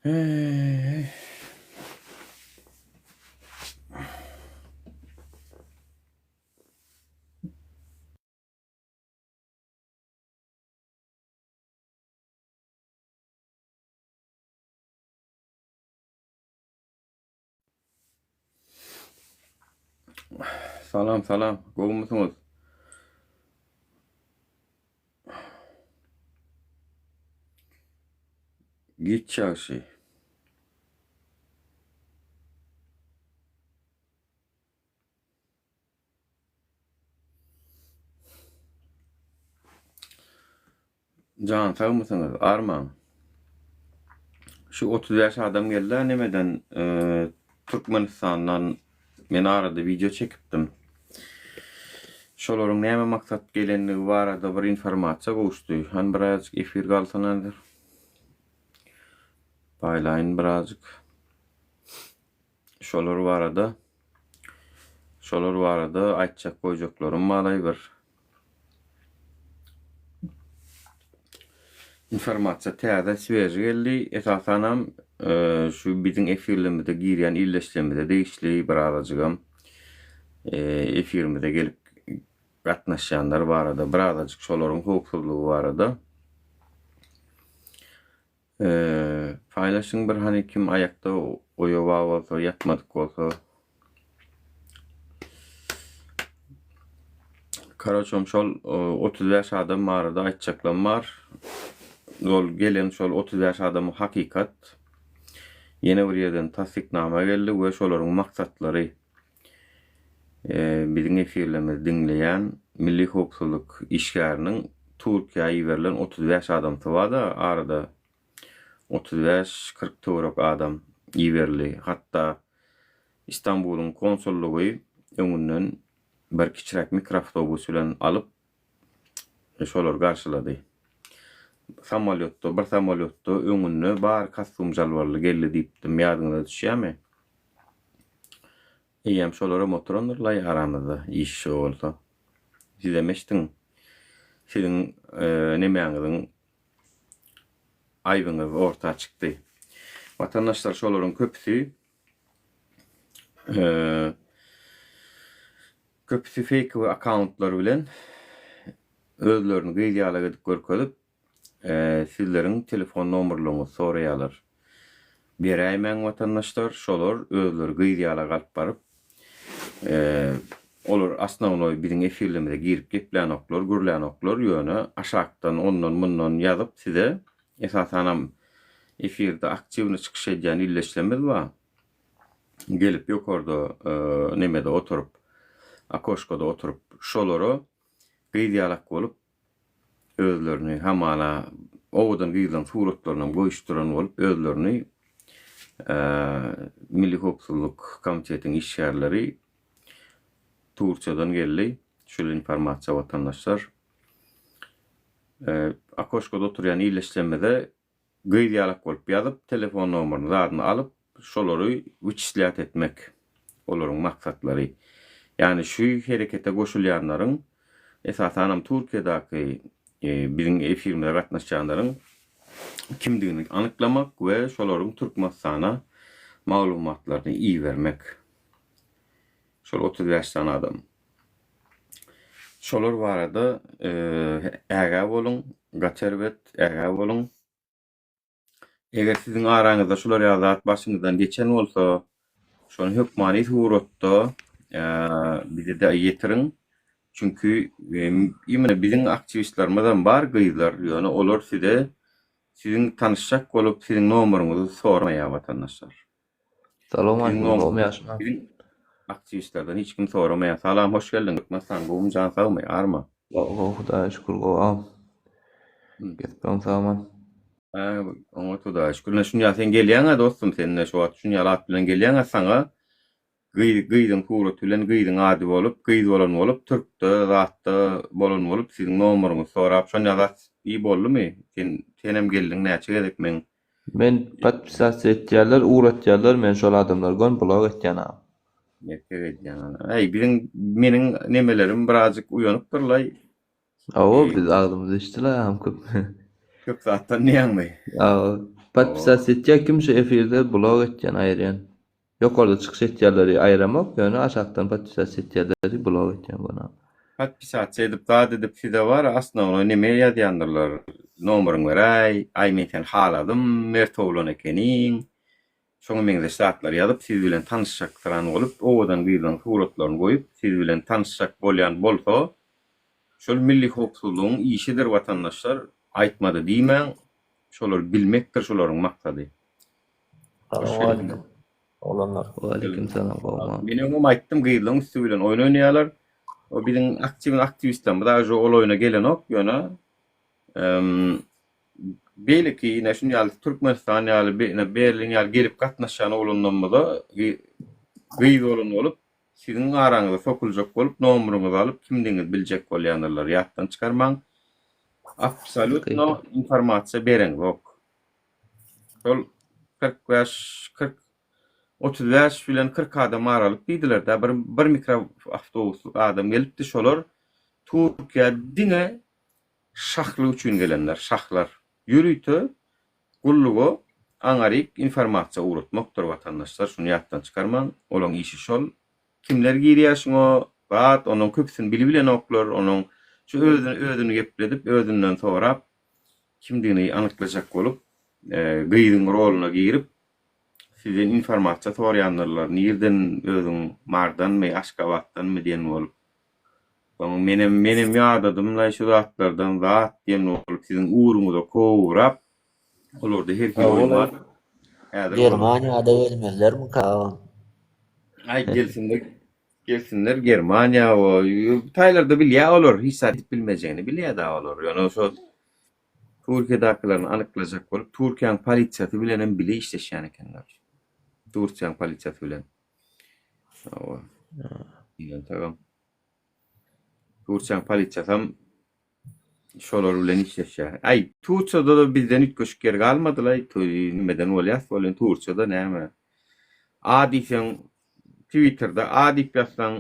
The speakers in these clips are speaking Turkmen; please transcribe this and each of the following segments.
Hey. Salam salam gowumysyňyz? Giç ýagşy. Jan sagmysyňyz armaň. Şu 35 adam geldi nemeden Türkmenistandan men arada wideo çekipdim. Şolaryň näme maksat gelenligi barada bir informasiýa gowuşdy. Hany birazjyk efir galsyn häzir. Paýlaýyn birazjyk. Şolar barada şolar barada aýtjak goýjaklarym balaý bir. Informasiýa täze sveži geldi. Esasanam şu biziň efirlerimize girýän ildeşlerimize degişli bir azajygam efirimize gelip gatnaşýanlar barada birazajyk şolaryň howpsuzlygy barada Paýlaşyň bir hany kim aýakda oýa bar bolsa ýatmadyk bolsa. Karoçem şol 35 adam barada aýtjaklam bar. Ol gelen şol 35 adam hakykat. Ýene bir ýerden tassyknama geldi we şolaryň maksatlary biziň efirlerimizi diňleýän Milli howpsuzlyk işgäriniň Türkiýä iberilen 35 adamsy bar-da, arada 35-40 töwerek adam iberildi. Hatda Istanbulyň konsullygy öňünden bir kiçiräk mikroawtobus bilen alyp, şolary garşylady. Samolýotda, bir samolýotda öňünde bary kostum-jalbarly geldi diýipdim, ýadyňyza düşýärmi? Eýýäm şolaram oturandyrlaý aramyzda, iş şo bolsa. Sizem eşdiň. Siziň nemäňiziň aýbyňyz orta çykdy. Watandaşlar şolaryň köpüsi köpüsi feýkowy akkauntlar bilen özlerini gyz ýalak edip görkezip Sizleriň telefon nomerleriňizi soraýarlar. Beräýmäň watandaşlar, şolar özleri gyz ýala galyp baryp, olar osnownoý biziň efirlerimize girip geplänoklar, gürlänoklar, ýöne aşakdan ondan-mundan ýazyp size, esasanam efirde aktiwny çykyş edýän ildeşlerimiz bar, gelip ýokarda nemede oturyp, okoşkada oturyp, şolara gyz ýalak bolup özlerini hamala owadan gyzlaryň suratlarynam goýuşdyran bolup özlerini Milli howpsuzlyk komitetiň işgärleri Turkiýadan geldi. Şul informasiýa watandaşlar. Okoşkada oturýan ildeşlerimize Gyz ýalak bolup ýazyp, telefon nomeryny zadyny alyp, şolary wyçislýat etmek olaryň maksatlary. Ýagny şu herekete goşulýanlaryň, esasanam Türkiýedäki biziň efirimize gatnaşýanlaryň kimdigini anyklamak we şolaryň Türkmenistana maglumatlaryny ibermek. Şol 35 sany adam. Şolar barada ägä boluň, gaty erbet ägä boluň. Eger siziň araňyzda şular ýaly zat başyňyzdan geçen bolsa, şony hökmany suratda bize-de ýetiriň. Çünki imенно biziň aktiwistlerimizem bar gyzlar, ýöne olar size siziň tanyşjak bolup siziň nomeryňyzy soramaýar watandaşlar. Salam aleýkum, gowmy ýaşlar? Biziň aktiwistlerden hiç kim soramaýar. Salam, hoş geldiň Türkmenistan, gowmy jan sagmy, arma? Gowy, gowy, Hudaýa şükür gowy agam. Gezipem sagman. Hä, oňat Hudaýa şükür. Ine şunýa sen gelýäň-ä dostum, sen ine şu wagt şunýaly at bilen gelýäň-ä saňa gyz gyzyň suraty bilen gyzyň ady bolup, gyz bolan bolup, türkde zatda bolan bolup siziň nomeryňyzy sorap şonýa zat i boldumy? Sen senem geldiň näçe gezek meň Men podpisasiýa etýärler, ugratýarlar, men şol adamlary gön blok etýän agam. Erkek edýän ana. Äý biziň meniň nemelerim birazjyk uýanypdyrlaý. Hawa biz agzymyz içdiler agam köp. Köp zatdan diýýäňmi? Hawa. Podpisat etýär kim şu efirde blok etýän aýyrýan. Ýokarda çykyş etýänleri aýyramok ýöne aşakdan podpisat etýänleri blok etýän gona. Podpisat edip zat edip size bar asnawnoý neme ýazýandyrlar nomeryňy beräý aý men seni haladym mert oglan ekeniň şoňa meňzeş zatlar ýazyp siz bilen tanyşjaksyran bolup owadan gyzlaryň suratlaryny goýup siz bilen tanyşjak bolýan bolsa şol milli howpsuzlygyň işidir watandaşlar aýtmady diýmäň Şolary bilmekdir şolaryň maksady. Salowmaleýkim oglanlar. Waleýkim salam gowmy. Men öňem aýtdym gyzlaryň üsti bilen oýun oýnaýarlar. O biziň aktiwny aktiwistlerimiz daže ol oýuna gelenok ýöne beýleki ine şuny ýaly Türkmenistan ýaly ine Berlin ýaly gelip gatnaşýan oglanlarymyza gyz bolan bolup siziň araňyza sokuljak bolup nomuryňyzy alyp kimdigiňizi biljek bolýandyrlar ýatdan çykarmaň Absolýutno informasiýa bereňzok. Şol 45, 40, 35 bilen 40 adam aralyk diýdiler-dä, bir bir mikroawtobuslyk adam gelipdi, şolar Türkiýä diňe şahlyk üçin gelenler, şahlar. Ýörite gulluga aňaryk informasiýa ugratmakdyr watandaşlar, şuny ýatdan çykarmaň, olaň işi şol. Kimler girýär şuňa zat onuň köpüsini bilibilenoklar onuň şu özüni özüni gepledip özünden sorap kimdigini anyklajak bolup gyzyň roluna girip sizden informasiýa soraýandyrlar nirden özüň Mardanmy Aşgabatdanmy diýen bolup soň menem menem ýadadymlaý şu zatlardan zat diýen bolup siziň ugruňyza kowrap Olarda her hili oýun bar. Häzir Germaniýada gelmezlermika agam? Aý gelsinler, gelsinler Germaniýa o taýlarda bilýär olar hiç zat edip bilmejegini bilýär da olar. Ýöne şo Türkiýedäkilerini anyklajak bolup Türkiýäň polisiýasy bilen hem bile işleşýän ekenler. Tursiýaň polisiýasy bilen. Hawa. Ýöne Tursiýaň polisiýasam Şolar bilen işleşýär. Aý, Tursiýada-da bizden üýtgeşik ýer galmadylaý, nimeden bolýas welin Tursiýada näme? A diýseň Twitterde A diýip ýazsaň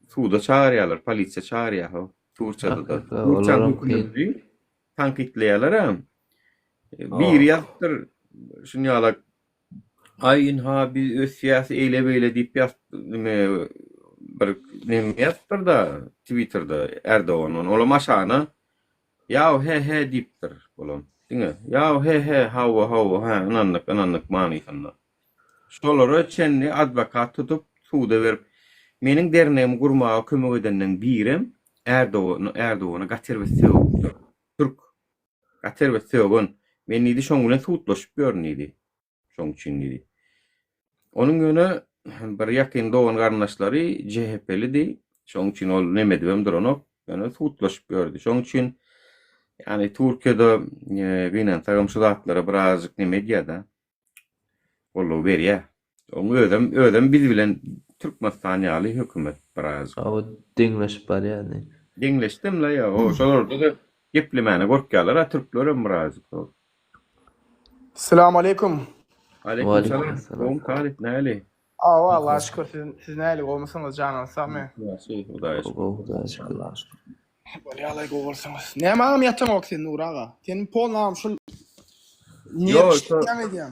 suda çagyrýarlar, polisiýa çagyrýar ho Tursiýada-da. Tursiýanyň hökümetini tankytlaýarlar-a. Biri ýazypdyr şuny ýalak Aý ynha biz ösýäs eýle beýle diýip ýazyp nime bir neme ýazypdyr-da Twitterda Erdogan olam aşagyna ýaw he he diýipdir olam diňe ýaw he he hawa hawa hä ynandyk ynandyk manysynda. Şolara çenli adwokat tutup suda berip meniň dernegimi gurmaga kömek edenleň birem Erdogan Erdogana gaty erbet sögüpdir. Türk. Gaty erbet sögen. Men diýdi, şoň bilen sudlaşyp ýörün diýdi. Şoň üçin diýdi. Onuň ýöne bir ýakyn dogan-garyndaşlary JHP-lidi. Şoň üçin ol neme edibem duranok. Ýöne sudlaşyp ýördi. Şoň üçin ýagny Türkiýede gynansagam şu zatlara birazajyk neme edýär-de. Goldaw berýär. Oň özem özem biz bilen Türkmenistan ýaly hökümet biraz. Hawa deňleşip barýar indi. Deňleşdimle ýa o şolarda-da geplemäne gorkýarlar a türklerem birazjyk. Salam aleýkum. Aleýkum salam. Gowmy Talyp näli? Hawa Allaha şükür siz siz näli gowmysyňyz janyňyz sagmy? Ýagşy Hudaýa şükür. Gowy Hudaýa şükür. Bolýalaý gowy bolsaňyz. Näme agam ýataňok sen Nury aga? Seniň polny agam şul Ýo, nerw şo ýaň edýäň.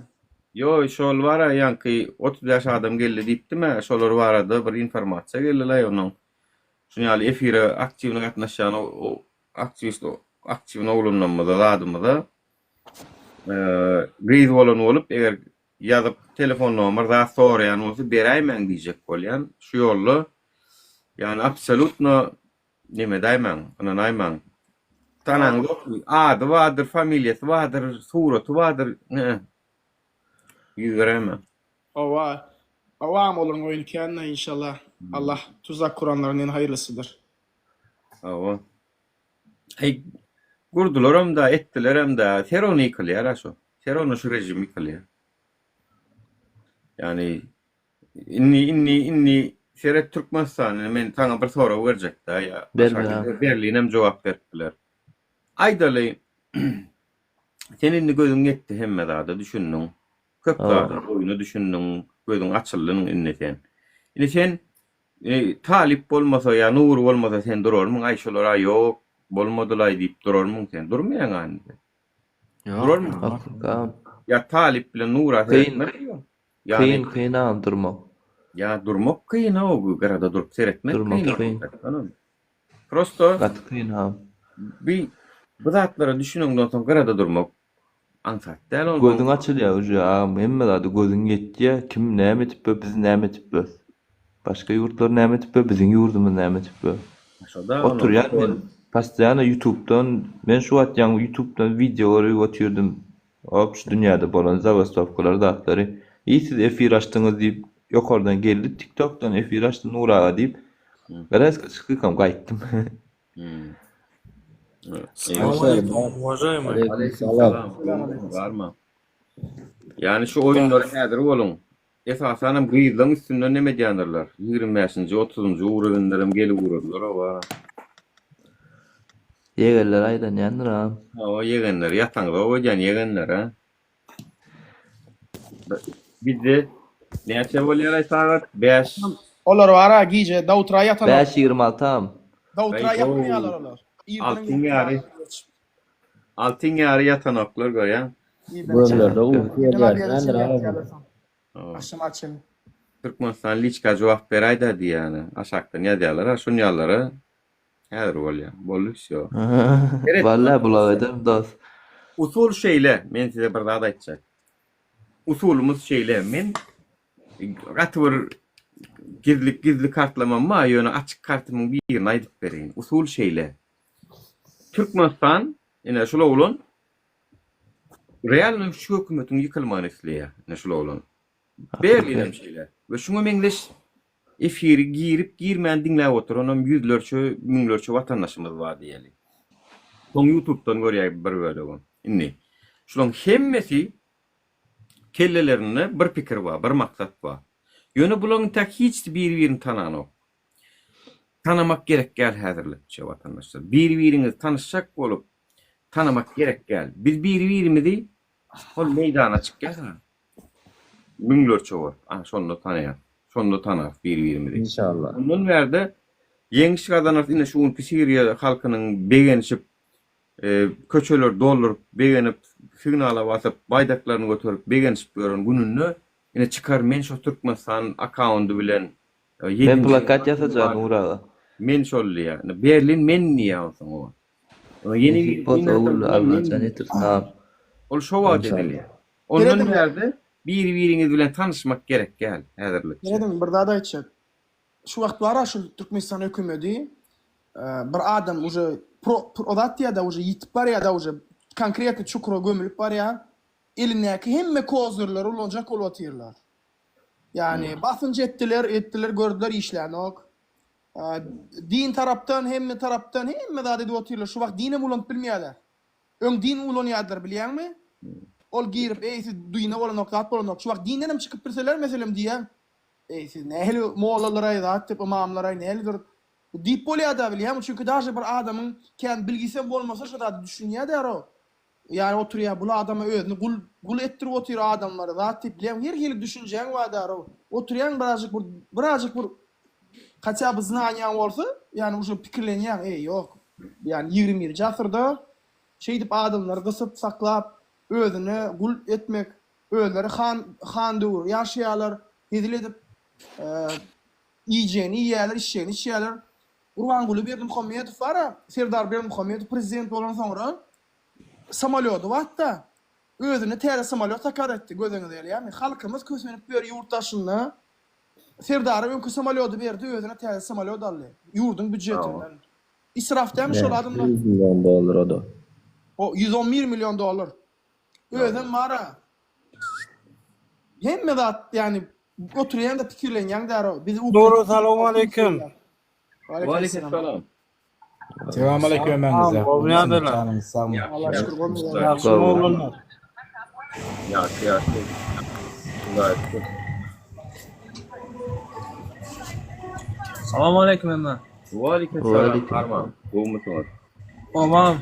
Ýo, şol bar-a ýaňky 35 adam geldi diýipdim-ä, şolar barada bir informasiýa geldi-laý onuň. Şuny ýaly efire aktiwny gatnaşýan aktiwist aktiwny oglanlarymyza zadymyza gyz bolan bolup eger ýazyp telefon nomer zat soraýan bolsa beräýmäň diýjek bolýan. Şu ýolda ýagny absolýutno Nemedäýmäň, ynanaýmaň. Tanaňzokmy? Ady bardyr, familiýasy bardyr, suraty bardyr. Nä. Ýüz beräýmäň. Hawa. Hawa agam olaryň oýny kända inşallah. Allah tuzak kuranlaryň en haýyrlysydyr. Hawa. Aý gurdularam-da, etdilerem-da. Serony ýykylýar-a şo. Serony şu režim ýykylýar. Ýagny Indi indi indi seret Türkmenistan indi men saňa bir sorag berjekdä ýa Ber ber. Berlinem jogap berip biler. Aýdaly sen indi gözüň ýetdi hemme zada düşündiň. Köp zada oýuna düşündiň, gözüň açyldy indi sen. Indi sen e, talyp bolmasa ýa Nury bolmasa sen durarmyň? Aý şolar-a ýok, bolmadylaý diýip durarmyň sen? Durmaýaň-a indi sen. Ýok, Durarmy? durmaz. Agam. Ýa Talyp bilen Nura Kyn. seretmez. Ýagny Kyn kyn agam durmak. Ýa durmak kyn o gyrada durup seretmek Durmak kyn. kyn. Prosto Gaty kyn agam. bi bu zatlara düşüneňden soň gyrada durmak aňsat däl onsoň. Gözüň açylýar uje agam hemme zada gözüň ýetýär kim näme edip we biz näme edip we. Başga ýurtlar näme edip we biziň ýurdumyz näme edip we. Şoda onuň Oturýan men postoýanno ýutubdan men şu wagt ýaňy ýutubdan wideo görüp otyrdym Hop şu dünýäde bolan zabastowkalar zatlary i siz efir açdyňyz diýip ýokardan geldi tiktokdan efir açdy Nury aga diýip rezko çykykam gaýtdym. Salam aleýkum uwažaýmyý. Aleýkum salam. Barma. Ýani şu oýunlary häzir boluň. Esasanam gyzlaň üstünden neme edýändirler. 25-nji, 30-njy urewenlerem gelip ugradylar oba. Ýegenler aýlanýandyr agam. Hawa ýegenler ýataňzok öýdýän ýegenler a. Bizde näçe bolýaraý sagat? 5. Olar bara gije dautra ýatanok. 5.26 agam. Dautra Aý, ýatmaýarlar olar. Irden Altyň ýary. Altyň ýary ýatanoklar görýäň. Gözlerde uky gelýär däldir agam. Hawa. Agşam açyl. Türkmenistan liçka jogap beräýdä diýýäne. Aşakdan ýazýarlar a şunýalara. Häzir bolýar. Boldy wsýo. Seret. Walla bulag ederim dos. Usul şeýle, men size bir zat aýtjak. Usulymyz şeýle, men gaty bir gizli gizli kartlamam bar, ýöne açyk kartymyň birini aýdyp bereýin. Usul şeýle. Türkmenistan, ine şul oglan realno şu hökümetiň ýykylmagyny isleýär. Ine şul oglan. Berlinem şeýle. We şuňa meňzeş Efiri girip girmän diňläp oturanam ýüzlerçe, müňlerçe watandaşymyz bar diýeli. Soň ýutubdan görýär bir bölegem. Indi şulaň hemmesi kellelerinde bir pikir bar, bir maksat bar. Ýöne bulaň intäk hiçsi biri-birini tananok. Tanamak gerek däl häzirlikçe watandaşlar. Biri-biriňizi tanyşjak bolup tanamak gerek däl. Biz biri-birimizi Hol meýdana çykýas-a. Müňlerçe bolup. Ana şonda tanaýas. Şonda tanarys bir-birimizi. Inşallah. Ondan bärde ýeňiş gazanarys. Ine şu günki Siriýa halkynyň begenişip, köçeleri dolduryp, begenip, signala basyp, baýdaklaryny göterip, begenişip ýören gününde ine çykar men şo Türkmenistan akkaundy bilen Men ýedinji plakat ýasajak Nury aga. Men şol diýýär. Ine Berlin men diýýär onsoň oňa. Ýene Nesip bolsa ogul Allajan ýetirsin agam. Ol şo wagt edilýär. Ondan bärde biri-biriňiz bilen tanyşmak gerek däl häzirlikçe. Serediň bir zat aýtjak. Şu wagt bara şu Türkmenistan hökümedi bir adam uje pro o zat diýýärda uje ýitip barýarda uje konkretno çukura gömülip barýar. Elindäki hemme kozyrlary ulanjak bolup otyrlar. Ýagny basynç etdiler, etdiler gördüler işlänok. Din tarapdan hemme tarapdan hemme zat edip otyrlar şu wagt dinem ulanyp bilmeýärler. Öň din ulanýardylar bilýäňmi? Ol girip eý siz dine bolanok zat bolanok şu wagt dindenem çykyp bilseler meselem diýýän eý siz nähili mollalaray zat diýip ymamlaraý nähilidir diýip bolýada bilýäňmi çünki daže bir adamyň kän bilgisem bolmasa şo zada düşünýädäro Ýa oturýa bul adama özüni gul gul etdirip otyr adamlary zat diýip bilýäň her hili düşünjäň bar darow oturýaň birazjyk bir birazjyk bir hatýa by znaniýaň bolsa ýani uje pikirlenýäň eý ýok ýani ýigrim birinji asyrda şeýdip adamlary gysyp saklap özüne gul etmek özleri han han döwür ýaşaýalar hezil edip iýjegini iýýäler içjegini içýäler Gurbanguly Berdimuhamedow bara Serdar Berdimuhamedow prezident bolan soňra Samolýody batda. Özüne täze samolýot zakaz etdi, gözüňize gelýärmi? Halkymyz kösenip ýör ýurt daşynda. Serdara öňki samolýody berdi, özüne täze samolýot aldy. Ýurduň býudjetinden. Israf dälmi şol adamlar? 100 million dollar o-da. O 111 million dollar. Özem bar-a. Hemme zat, ýagny oturýaň-da pikirlenýäň däro. Bizi Nuru salowmaleýkim. Waleýkim salam. Salam aleyküm hemmäňize. Gowy ýagdaýlar. Janyňyz sagmy? Alla şükür gowy. Ýagşymy oglanlar? Ýagşy ýagşy. Hudaýa şükür. Salam aleyküm hemmä. Waleýkim salam Arman. Gowumysyňyz? Gowam.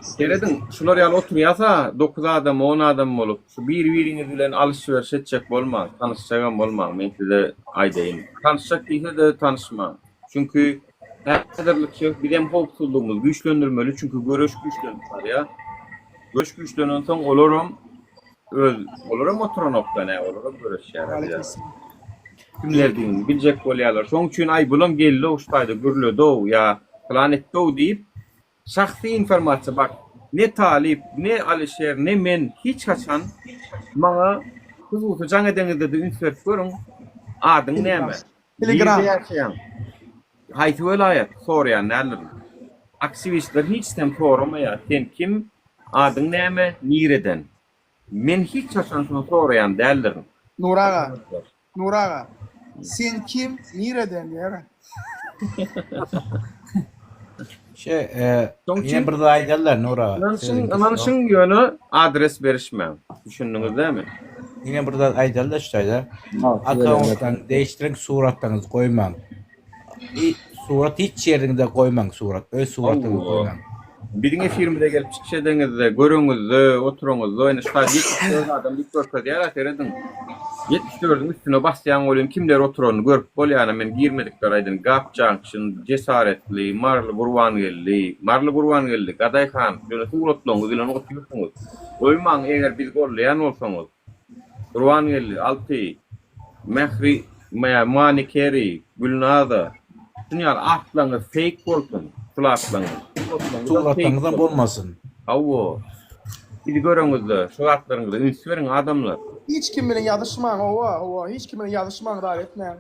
Serediň, şular ýaly oturýasa, 9 adam, 10 adam bolup, şu bir-biriňiz bilen alyş-beriş etjek bolmaň, tanyşjagam bolmaň, men size aýdaýyn. Tanyşjak diýse-de tanyşmaň. Çünki. Häzirlikçe bizem howpsuzlygymyzy güýçlendirmeli, çünki göreş güýçlenip barýar. Göreş güýçlenensoň olaram öz olaram oturanokda nä, olaram göreşýärler. Kimlerdigini biljek bolýarlar. Şoň üçin aý bulam geldi-ow şu taýda gürledi-ow ýa pylan etdi-ow diýip, şahsy informasiýa bak, ne Talyp, ne Alyşer, ne men hiç haçan maňa hususy jaň edeňizde-de üns berip görüň, adyň näme? Telegram. Nirde ýaşaýaň? Haýsy welaýat? Soraýan däldirin. Aktiwistler hiç hem soramaýar, sen kim, adyň näme, nireden? Men hiç haçan şuny soraýan däldirin. Nury aga, Nury aga, sen kim, nireden diýer. Şe, ýene bir zat aýdarlar Nury aga. Ynanyşyň, ynanyşyň ýöne adres berişmäň. Düşündiňiz dämi? Ýene bir zat aýdarlar şu taýda. Akkauntlaryňyzy değişdiriň, suratlaryňyzy goýmaň. I surat hiç ýeriňde goýmaň surat. Öz suratyňyzy goýmaň. Biziň efirimize gelip çykyş edeňizde, göreňizde, oturanyňyzda, ine şu taýda 74 adam diýip görkezýär-ä, serediň. 74-iň üstüne basýaň welin kimler oturanyny görüp bolýar, men girmedikler aýdyn, Gap Junction, Jesaretli, Maryly Gurbangeldi, Maryly Gurbangeldi, Gadaýhan, ýöne suratlaryňyz bilen otyrsyňyz. Goýmaň eger bizi gollaýan bolsaňyz. Gurbangeldi, Alty, Mähri, Many Keri, Gülnaza, şuny ýaly atlaryňyz feýk bolsun, şul atlaryňyz. Suratlaryňyzam bolmasyn. Hawa. Bizi göreňizde şu zatlaryňyza üns beriň adamlar. Hiç kim bilen ýazyşmaň hawa hawa hiç kim bilen ýazyşmaň zat etmäň.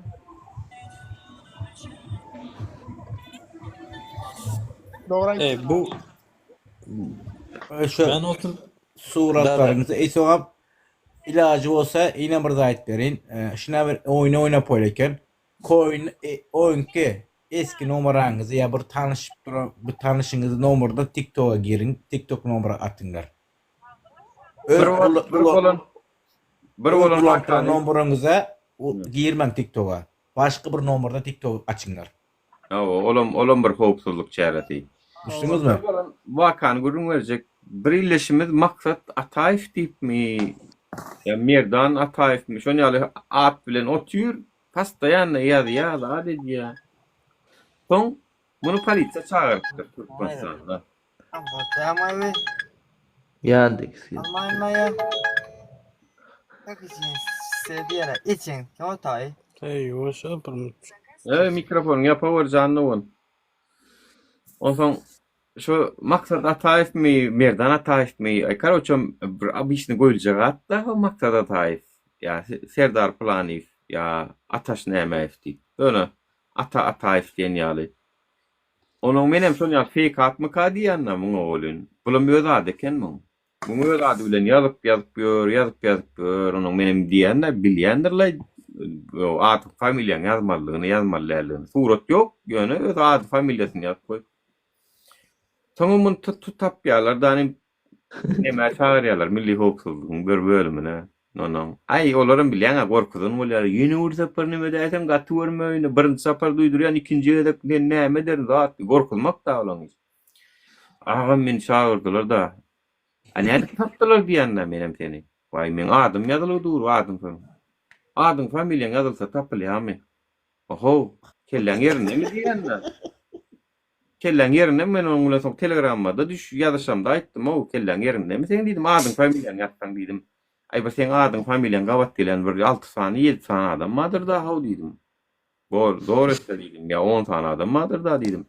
Dogry aýtdyň. E bu Şu ben otur suratlaryňyzy eý sogap ilajy bolsa ýene bir zat aýdyp bereýin. Şuna bir oýun oýnap bolýar eken. Coin oýunky eski nomeraňyzy ýa bir tanyşyp duran bir tanyşyňyzy nomerden TikToka giriň, TikTok nomera atyňlar. Öz Bir bir bolan bir bolan ulanyp nomeraňyza girmäň TikToka. Başga bir nomerden TikTok açyňlar. Hawa, olam olam bir howpsuzlyk çäresi. Düşdüňizmi? Bir bolan wakany gürrüň berjek. Bir ildeşimiz Maksat Ataýew diýipmi, ýa Merdan Ataýewmi, şon ýaly at bilen otyr, postoýanno ýazýar, zat edýär. Soň muny polisiýa çagyrypdyr Türkmenistanda. Yandex. Eý, mikrofonyňy ýapawer jan dogan. Onsoň şu Maksat Ataýewmi, Merdan Ataýewmi, aý karoçe bir obyçny goýuljak at-da o Maksat Ataýew ýa Serdar Pylanyýew ýa Ataş Nämäýew diýip. Ýöne Ata Ataýew diýen ýaly. Onuň menem şol ýaly feýk atmyka diýýän-dä muňa welin. Bulam öz ady eken muň. Muň öz ady bilen ýazyp ýazyp ýör, ýazyp ýazyp ýör. Onuň menem diýýän-dä, bilýändir-laý ady familiýaň ýazmalydygyny, ýazmaly däldigini. Surat ýok, ýöne öz ady familiýasyny ýazyp goýup. Soňam muny tut tapýarlar-da, Nämä çagyrýarlar milli howpsuzlygyň bir bölümine. Onuň, aý, olaram bilýäň-ä, gorkuzan bolýar. Ýene bir sapar neme edäýseň, gaty görme, indi birinji sapar duýdurýan, ikinji gezek men näme ederin, zat, gorkuzmak-da olaň işi. Agam meni çagyrdylar-da. A nädip tapdylar diýýän-dä menem seni. Waý, meň adym ýazylgy dur, adyň fam. Adyň, familiýaň ýazylsa tapylýarmy? Ohow, kelläň ýerindemi diýýän-dä. Kelläň ýerindemi men onuň bilen soň telegramma-da düş ýazyşamda aýtdym-ow kelläň ýerindemi seň diýdim adyň familiýaňy ýazsaň diýdim. Aý bir seň adyň familiýaň gabat gelen bir alty sany ýedi sany adam bardyr-da how diýdim. Bor zor etse diýdim ýa on sany adam bardyr-da diýdim.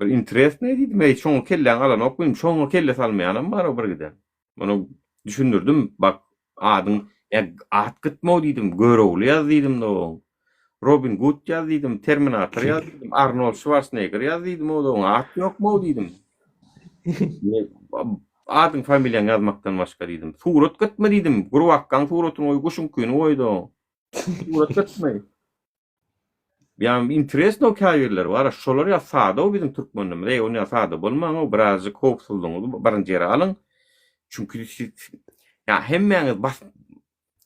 Bir interesnyý diýdim eý şoňa kelläňi alanok diýdim şoňa kelle salmaýanam bar-ow birgiden. Muny düşündirdim, bak, adyň, ä, at gytmaw diýdim, Görogly ýaz diýdim dogan. Robin Gud ýaz diýdim, Terminator ýaz diýdim, Arnold Şwarsnegger ýaz diýdim, o dogan, at ýokmy-ow diýdim. Adyň, familiýaňy ýazmakdan başga diýdim. Surat gytma diýdim, Gurbakgaň suratyny goý, guşuňkyny goý dogan. Surat gytma. Ýa interesno käbirleri bar şolar ýa sada biziň türkmenlerimiz eý ony ýa sada bolmaň birazjyk howpsuzlygyňyzy birinji ýere alyň çünki siz ýa hemmäňiz bas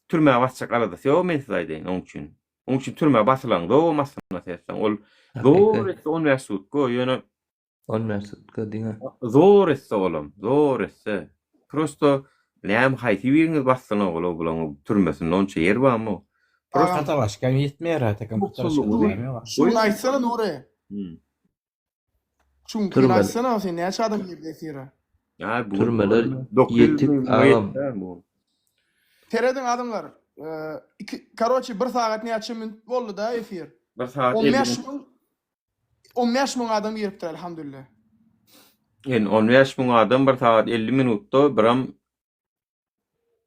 türmä basjak aladasy ýok men size aýdaýyn oň üçin oň üçin türmä basylaňzogam aslynda seretseň ol zor etse 15 sutka ýöne 15 sutka diňe. Zor etse olam, zor etse. Prosto näme haýsy biriňiz bassyn ogul bulaň türmesinde onça ýer barmy? Prosto Katalaşkam ýetmeýär hätekam katalaşka näme bar? Şuny aýtsana Nury. Hmm. Çünki Türmel. aýtsana sen näçe adam girdi efire? Ýa bu Türmeler 900 ýetik müňe agam. ýetýär bu. Serediň adamlar. E, iki, karoçi bir sagat näçe minut boldy da efir. Bir saat 50 15 müň 15 müň adam giripdir elhamdülillah. Yani 15 müň adam bir sagat 50 minutda biram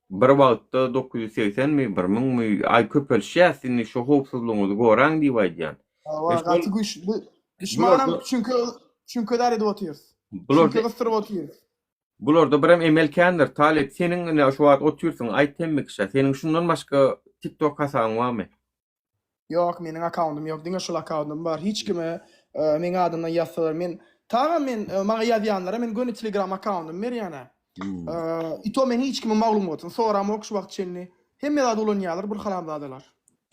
bir wagtda 980 mi, 1000 mi, aý köpelişýär indi şu howpsuzlygyňyzy goraň diýip aýdýan. Hawa, E şol- gaty güýçli. Düşmanam Bularda- çünki çünki dar edip otyrys. Bularda Çünki gysdyryp otyrys. bularda birem emel kändir. Talyp seniň ine şu wagt otyrsyň, aýt hemme kişä. Seniň şundan başga TikTok hasabyň barmy? Ýok, meniň akkauntym ýok. Diňe şol akkauntym bar. Hiç kime e, meň adymdan ýazsalar men tagam men e, maňa ýazýanlara men göni Telegram akkauntymy berýän-ä. Hmm. E, I to men hiç kimiň maglumatyny soramok şu wagt çenli. Hemme zat ulanýarlar bir haramzadalar.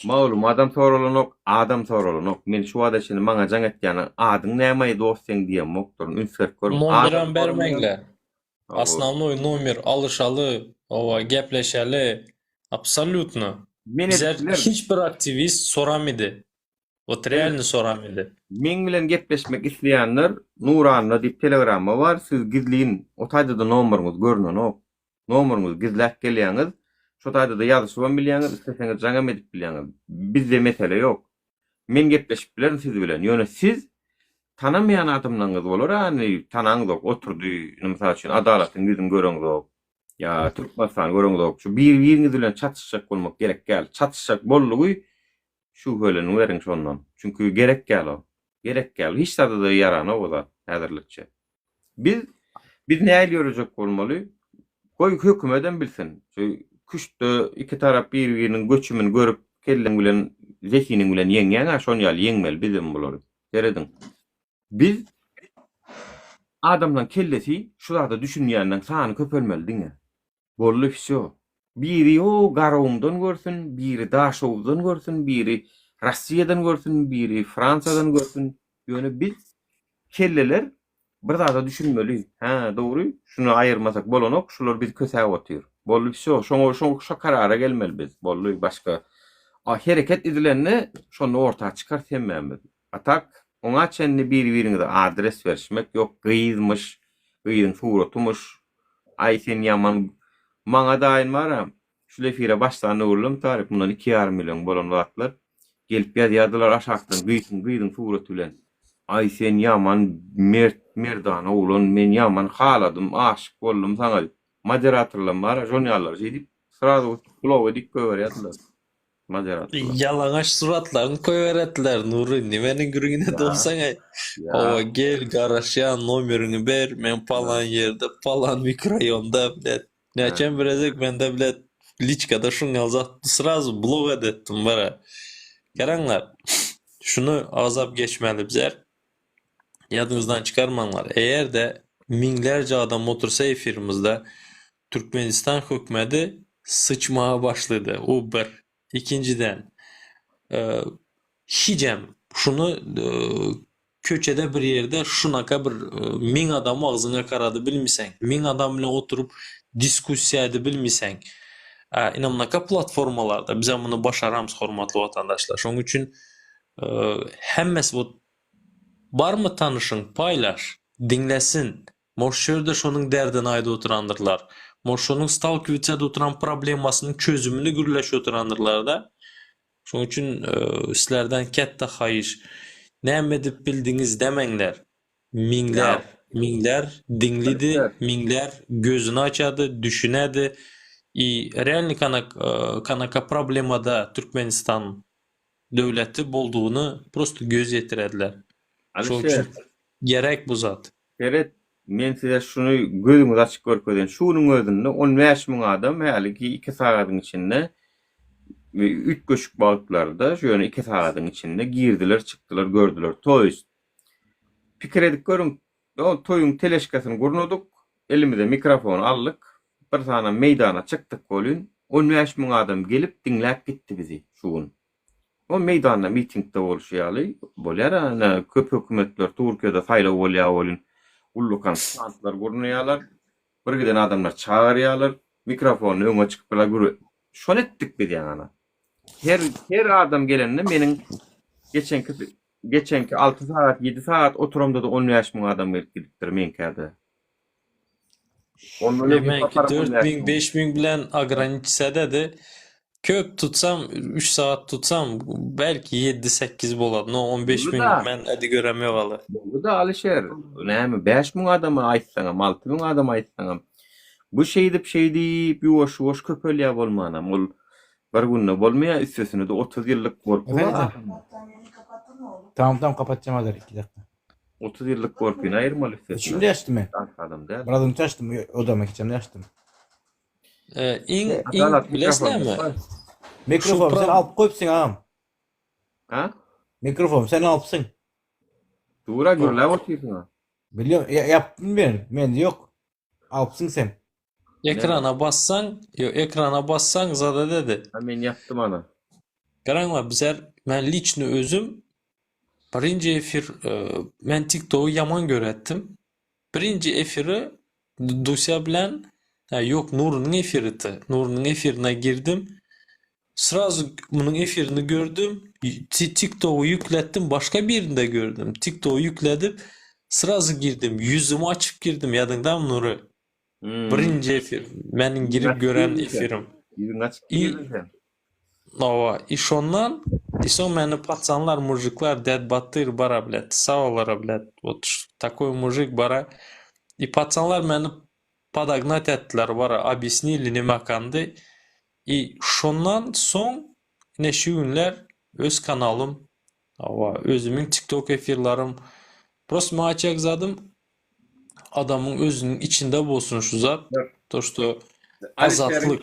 Maglum adam soralanok, adam soralanok. Men şu wagta çenli maňa jaň etýän adyň näme dost seň diýemokdyryn. Üns berip görüň. Nomeram Adam bermeňler. Hawa. Osnovnoy nomer alyşaly, owa gepleşeli. Absolýutno. Men Bize edip bilerin. hiç bir aktiwist soramydy. Wot realny soramydy. Meň bilen gepleşmek isleýänler Nuranna diýip telegramma bar, siz gizlin o taýda-da nomeryňyz görnenok. Nomeryňyzy gizläp gelýäňiz, şo taýda-da ýazyşybam bilýäňiz, isleseňiz jaňam edip bilýäňiz. Bizde mesele ýok. Men gepleşip bilerin siz bilen. Ýöne siz tanamaýan adamlaryňyz bolar, ýagny tanaňzok, oturdy, indi mysal üçin Adalatyň ýüzüni göreňzok, ýa Türkmenistany göreňzok. Şu bir-biriňiz bilen çatyşjak bolmak gerek däl. Çatyşjak boldugy şübheleniberiň şondan. Çünki gerek däl o. Gerek däl. Hiç zada-da ýaranok o zat häzirlikçe. Biz biz nähili ýörejek bolmaly? Goý hökümetem bilsin. Şu küştde iki tarap bir-biriniň göçümini görüp, kelleň bilen, zehiniň bilen ýeňýäň-ä, şon ýaly ýeňmeli bizem bulary. Serediň. Biz adamlaň kellesi şu zada düşünýänleň sany köpelmeli diňe. Boldy wsýo. Biri o Garagumdan görsün, biri Daşoguzdan görsün, biri Rossiýadan görsün, biri Fransiýadan görsün. Ýöne biz kelleler bir zada düşünmeli. Hä, dogry, şuny aýyrmasak bolanok, şular bizi kösäp otyr. Boldy wsýo, şoňa şo şo karara gelmeli biz. Boldy, başga. A hereket edilende şonda orta çykarys hemmämiz. A tak, oňa çenli bir-biriňize adres berişmek ýok, gyzmyş, gyzyň suratymyş, aý sen ýaman, maňa daýyn bar-a, şul efire başlan öwrülem taryp, mundan iki ýarym ýyl öň bolan zatlar, gelip ýazýardylar aşakdan gyzyň, gyzyň suraty bilen, aý sen ýaman mert, merdana oglan, men ýaman haladym, aşyk boldum saňa diýip, moderatorlam bar-a, şon ýalylar şeýdip, srazu blok edip goýberýärdiler. Moderatorlar. Ýalaňaç suratlaryny koýberetdiler Nury nimeniň gürrüňine dolsaňaý. Hawa gel garaşýan nomeriňi ber men palan ýerde palan mikroýonda blet. Näçem bir gezek mende blet liçkada şuň ýaly zat srazu blok edetdim bara. Garaňlar şuny agzap geçmeli bizler. Ýadyňyzdan çykarmaňlar eger-de müňlerce adam otursa efirimizde Türkmenistan hökmedi syçmaga başlady. O bir. Ikinjiden, hijem şuny köçede bir ýerde şunaka bir müň adamy agzyňa garady bilmiseň, müň adam bilen oturyp diskussiýa edibilmiseň, ine munaka platformalarda bizem muny başaramys hormatly watandaşlar. Şonuň üçin hemmesi bu barmy tanyşyň paýlaş, diňlesin. Moş şu ýerde şonuň derdini aýdyp oturandyrlar. Moş şonuň stalkiwits edip oturan problemasynyň çözümini gürleşip oturandyrlar-da. Şonuň üçin sizlerden kätde haýyş, näme edip bildiňiz demeňler. Müňler, müňler diňlidi, müňler gözüni açady, düşünedi. I realny kanak kanaka problemada Türkmenistan döwleti boldugyny prosto göz ýetirediler. Şonuň üçin gerek bu zat. Seret, men size şuny gözüňizi açyp görkezeýin. Şu günüň özünde 15 müň adam häliki iki sagadyň içinde üýtgeşik wagtlarda, şu ýöne iki sagadyň içinde girdiler, çykdylar, gördüler. To ýest, pikir edip görüň, o toýuň teleşkasyny gurnadyk, elimize mikrofony aldyk, bir sany meýdana çykdyk welin, 15 müň adam gelip diňläp gitdi bizi şu gün. O meýdanda mitingde bolşy ýaly bolýar ine köp hökümetler Türkiýede saýlaw bolýar welin ullakan stantlar gurnaýarlar. Bir giden adamlar çagyrýarlar. Mikrofonly öňe çykyp bir gürü. Şony etdik biz ýaňana. Her her adam gelende meniň geçenki. Geçenki 6 sagat, 7 sagat oturamda-da 15 müň adam gelip gidipdir meňkä-de. Ondan öňki Meňki saparam 15 4000, müň. 5000 bilen ograniçsededi. Köp tutsam 3 sagat tutsam belki 7-8 bolar. No 15 müň Boldy-da. men edi görem ýok aly. Boldy-da Alyşer. Näme 5000 adama aýtsaňam, 6000 adama aýtsaňam. Bu şeýdip şeýdip ýuwaş-ýuwaş köpelýär bolmanam. Ol bir günde bolmaýar, üstesine-de 30 ýyllyk gorky bar. Efendim? Tamam tamam kapatacağım hazır 2 dakika. 30 ýyllyk gorkyny aýyrmaly üstesine. Şimdi açtım ben. Adam däl. Biraz önce açtım. Odama geçeceğim açtım. E, iň iň Adalat bilesizmi? mikrofon. Mikrofon sen pro- alıp koyupsun ağam. Ha? Mikrofon sen alıpsın. Dura gürläp otyrsyň. Biliyorum ya, yaptım ben. Ben de yok. Alıpsın sen. Ekrana bassaň, yo ekrana bassaň zada dedi. Ha men ýapdym ana. Garaňlar bizler men liçni özüm birinji efir e, men TikTok'u yaman görettim. Birinji efiri Dusya bilen ha, yok Nur'un efiriti. Nur'un efirine girdim. Srazu bunun efirini gördüm. Ti- TikTok'u yüklettim. Başka birinde gördüm. TikTok'u yükledim. Srazu girdim. Yüzümü açıp girdim. Yadıňda mı Nuri? Hmm. Birinji efir. Menin girip Açık gören girdin sen. efirim. Ýüzüň açyk İ- girdin sen. Ova, и şondan, и soň meni пацанlar, мужиклар, дед Батыр bara, блядь, sag olara, блядь, вот ш- такой мужик bara. И пацанlar meni подогнать etdiler bara, объяснили nime kandy. И şondan soň ine şu günler öz kanalym, ova, özümiň TikTok efirlerim. Просто men açak zadym adamyň özüniň içinde bolsun şu zat. То, что Alişeriň azatlyk.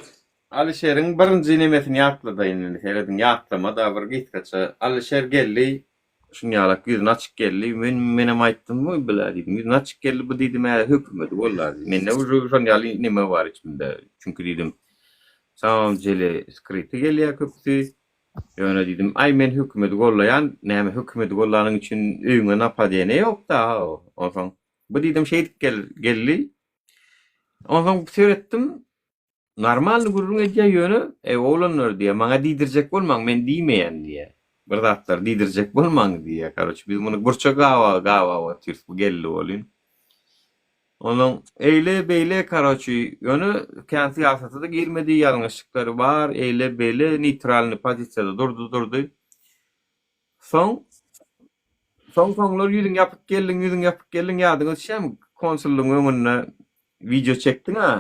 Alişeriň birinji nemesini ýatladaýyn indi. Serediň ýatlama da bir gitgaça. Alişer geldi. Şun ýalak ýüzüni açyk geldi. Men menem aýtdym bu bile diýdim. Ýüzüni açyk geldi bu diýdim, hä hökümeti bollar. Mende uje şon ýaly neme bar içimde. Çünki diýdim samam jele skriti gelýär köpüsi. Ýöne diýdim, ay men hökümeti gollaýan, näme hökümeti gollanyň üçin öýüňe napa diýene ýok da. Onsoň bu diýdim şeýdip gel geldi. Onsoň seyretdim. Normal gürrüň edýär ýöne, e oglanlar diýe, maňa diýdirjek bolmaň, men diýmeýän diýe. Bir zatlar diýdirjek bolmaň diýe. Karoç biz muny burça gawa gawa otyrys bu geldi bolyn. Onuň eýle beýle karoçi ýöne kän syýasata da girmedi, ýalňyşlyklary bar, eýle beýle neytralny pozisiýada durdy durdy. Soň soň soňlar ýüzüň ýapyk geldiň, ýüzüň ýapyk geldiň ýadyňa düşýärmi? Konsullygyň öňünde video çekdiň ha.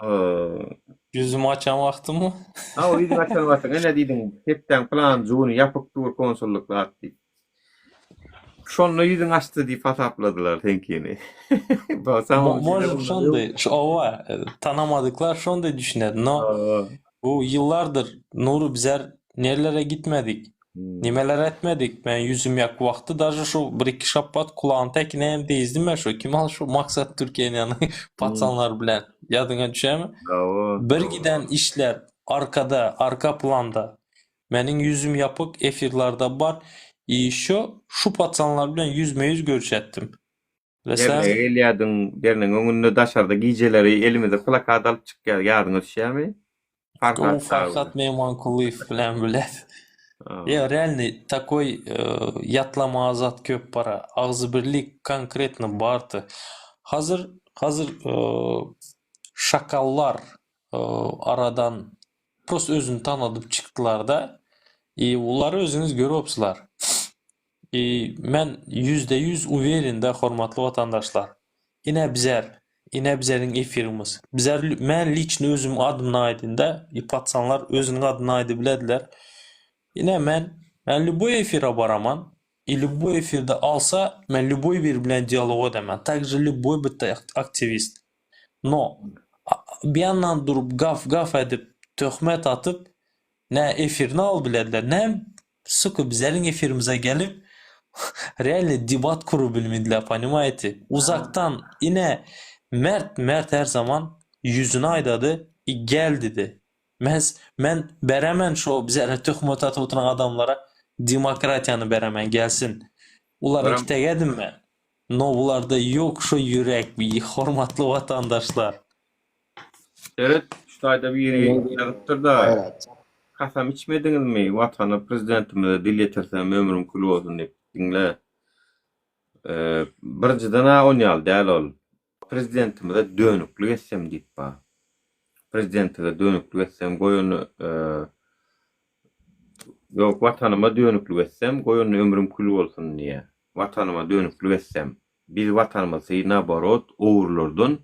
Eee, Yüzümü açan wagtym mı? Ha o ýüzüň açan wagtyň ene diýdiň, hepden plan juny ýapyk dur konsullykda at diýip. Şonda ýüzüň açdy diýip hasapladylar seňkini. Mo- Может şonda, şu ova e, tanamadıklar şonda düşüner. No, bu yıllardır Nuru bizler nerelere gitmedik, Hmm. nimeler etmedik. Ben yüzüm yak vakti daje şu bir iki şapat kulağın tekine hem deizdim ben şu. Kim al şu maksat Türkiye'nin yani patsanlar bilen. Yadıňa düşemi? Bravo. Bir giden işler arkada, arka planda. Menin yüzüm yapık efirlarda bar. И şu şu patsanlar bilen yüzme yüz görüş ettim. Ve sen Derneğe gelýärdiň, derneğin öňünde daşarda gijeleri elimizde plakat alyp çykýar, ýadyňa düşýärmi? o Farhat Farhat Mehmankuliyev bilen bilen. Ya реально такой e, yatlama azat köp para. Ağzı birlik konkretno bardy. Hazır hazır e, şakallar e, aradan prosto özünü tanıdıp çıktılar da. И uları özüňiz görüpsizler. И men %100 уверен da hormatly watandaşlar. Ine bizler, ine bizlerin efirimiz. Bizler men liçni özüm adımna aýdynda, и patsanlar özüniň adyna aýdy bilediler. Ine men men любой efire baraman. И любой efirde alsa men любой bir bilen dialog edemen. Также любой bitta aktivist. No bir yandan durup gaf gaf edip töhmet atyp ne efirini al bilediler. Ne suka bizlerin efirimize gelip реально debat kuru bilmediler, понимаете? Uzaktan yine Mert Mert her zaman yüzüne aydadı, "E, gel dedi. Men men beremen şu bize töhmet atıp oturan adamlara demokratiyanı beremen gelsin. Ular Berem- iki ben. No bularda yok şu yürek, bir hormatly vatandaşlar. Evet, şu taýda bir ýeri ýazypdyr da. Kasam içmediňizmi? Watana prezidentimize dil ýetirsem ömrüm kül bolsun diýip. Diňle. Birinjiden-ä on ýaly däl ol. Prezidentimize dönüklik etsem diýip bar. Prezidentimize dönüklik etsem, goý ony Ýok, Watanyma dönüklik etsem, goý onda ömrüm kül bolsun diýýär. Watanyma dönüklik etsem. Biz Watanymyzy naborot ogrulardan,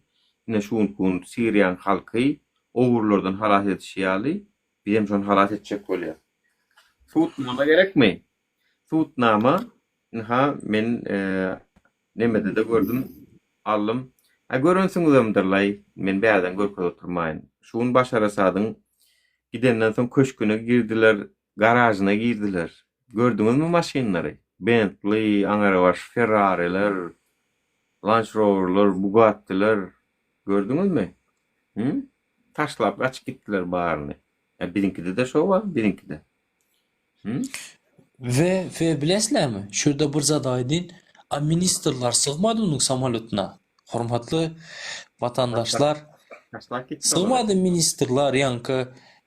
ine şu günki gün Siriýaň halky ogrulardan halas edişi ýaly, bizem şony halas etjek bolýas. Subutnama gerekmi? Subutnama, ynha men nemede-de gördüm, aldym. Hä görensiňizemdirlaý, men bärden görkezip oturmaýyn. Şu gün Başar Asadyň gidenden soň köşgüne girdiler, garažyna girdiler. Gördüňizmi maşynlary? Bentli, aňrybaş Ferrariler, Lanç Rowerler, Bugattiler. Gördüňizmi? Hü? Taşlap gaçyp gitdiler baryny. Ä biziňkide-de şo bar, biziňkide. Hü? We we bilesizlermi, şu ýerde bir zat aýdyn, a ministrler sygmady onuň samolýotyna. Hormatly watandaşlar, Taşlap gitdi olary. sygmady ministrler, ýaňky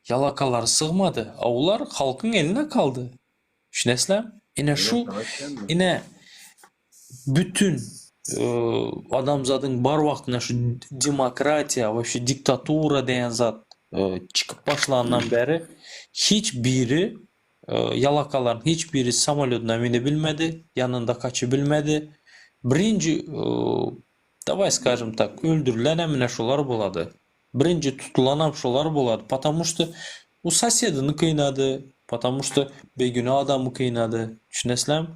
ýalakalar sygmady. A olar halkyň eline kaldy. Düşünesizlermi? Ine şu, ine Bütün adamzadyň bar wagtynda şu demokratiýa wapşe diktatura diýen zat çykyp başlandan bäri hiç biri ýalakalaryň hiç biri samolýodyna mine bilmedi, ýanynda kaçy bilmedi. Birinji dawaý skažem tak öldürilenem ine şolar bolady. Birinji tutulanam şolar bolady. Potamu şto u sosedini kynady, potamu şto begüne adamy kynady. Düşünesizlermi?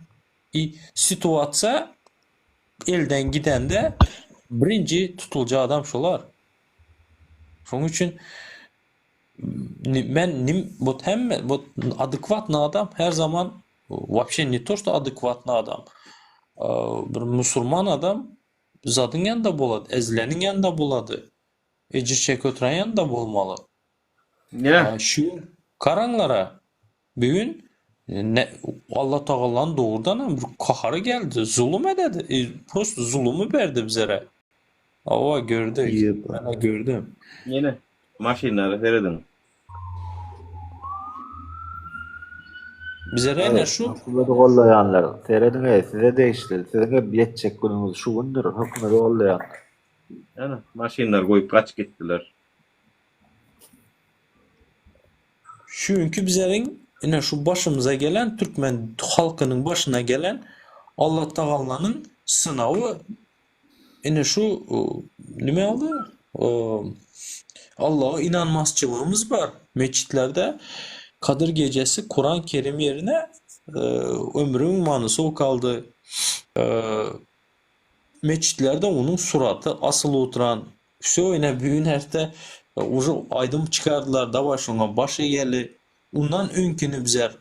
I situasiýa elden gidende birinji tutuljak adam şolar. Şonuň üçin men nim вот hemme вот adekwatny adam her zaman wapşe ne to što adekwatny adam bir musurman adam zadyň ýanynda bolady, ezileniň ýanynda bolady, ejir çekip oturan ýanynda bolmaly. Ýa. Şu garaňlara Bu gün ne Allah Tagalanyň dogrudan hem bir kahary geldi. Zulum ededi. E, prosto zulumy berdi bizlere. Hawa gördük. Men gördüm. Ýene maşynlara serediň. Bizlere ine şu Hökümeti gollaýanlar, serediň-eý, size degişli, siziň hem ýetjek günüňiz şu gündür, hökümeti gollaýanlar. Ýene maşynlary goýup gaçyp gitdiler. Şu günki bizleriň ine şu başymyza gelen türkmen halkynyň başyna gelen Allatagallanyň synawy ine şu nime aldy Allaha inanmazçylygymyz bar metjitlerde Kadyr gejesi Kuran Kerim ýerine ömrüň manysy okaldy metjitlerde onuň suraty asyly oturan Wsýo ine bu gün erte uje aýdym çykardylar daway şoňa baş egeli. Undan öňkini bizler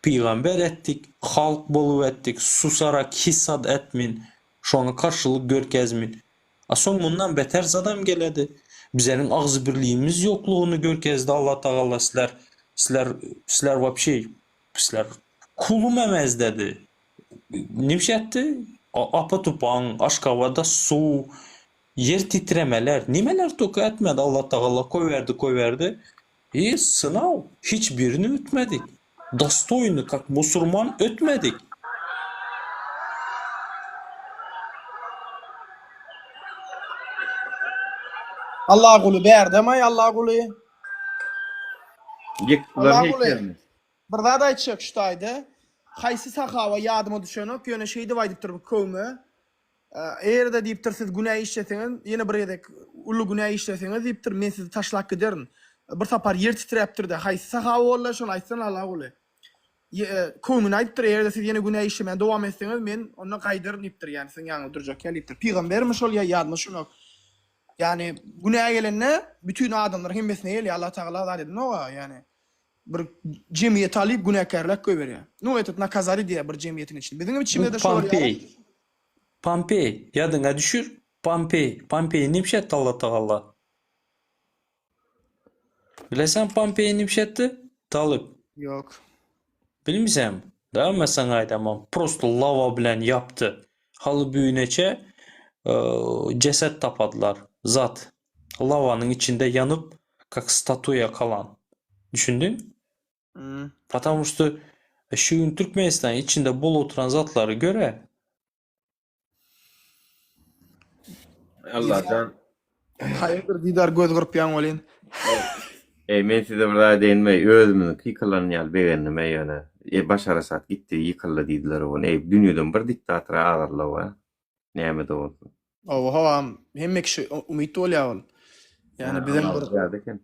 pygamber etdik, halk bolup etdik, susarak hissad etmin, şoňa garşylyk görkezmin. A soň mundan beter zadam geledi. Bizleriň agzybirligimiz ýoklugyny görkezdi Allatagala sizler sizler sizler wapşe sizler kulum emez dedi. Nimşe etdi? Apa-tupan, Aşgabatda suw, ýer titremeler, nimeler toka etmedi Allatagala koýberdi, koýberdi. I synaw, hiç birini ötmedik. Dostoýny kak musurman ötmedik. Allaguly bärdemaý Allaguly. Ýykdylar Allaguly. heýkelini. Bir zat aýtjak şu taýda. Haýsy sahaba ýadyma düşenok, ýöne şeýdip aýdypdyr bir köwme. Eger-de diýipdir siz günä işleseňiz, ýene bir gezek uly günä işleseňiz diýipdir, men sizi taşlap giderin. Bir sapar ýer titräpdir-de, haýsy sahaba boldy şony aýtsana Allaguly. Köwmüne aýdypdyr, eger-de siz ýene günä işlemäni dowam etseňiz, men onda gaýdaryn diýipdir, ýagny siziň ýanyňyzda durjak ýaly diýipdir. Pygambermi şol ýa ýadyma düşenok. Ýagny günä gelende bütin adamlaryň hemmesine gelýär, Allatagala zat edenok-a, ýagny. Bir jemgyýeti alyp günäkärläp goýberýär. Nu etot nakazali diýýär bir jemgyýetiň içinde. Biziň içimizde şolar ýaly. Pompeý. Pompeý, ýadyňa düşür. Pompeý. Pompeý nipşe etdi Allatagala? Bileseň Pompeý nipşe etdi? Talyp. Ýok. Bilmiseň? Da men saňa aýdamam. Prosto lawa bilen ýapdy. Haly büýüneçe jeset tapadylar. Zat. Lawanyň içinde ýanyp kak statuýa kalan. Düşündiň? Потому что. E şu gün Türkmenistanyň içinde bolup oturan zatlary göre. Allajan. Haýyrdyr Didar göz gyrpýaň welin. Eý men size bir zat diýinmi özümiziňki ýykylan ýaly begendim eý ýöne e Başar Asad gitdi ýykyldy diýdiler ony eý dünýeden bir diktator azaldy a nämede bolsa. Hawa howam hemme kişi umyt bolýar ol. Ýani bizem bir Ýa eken.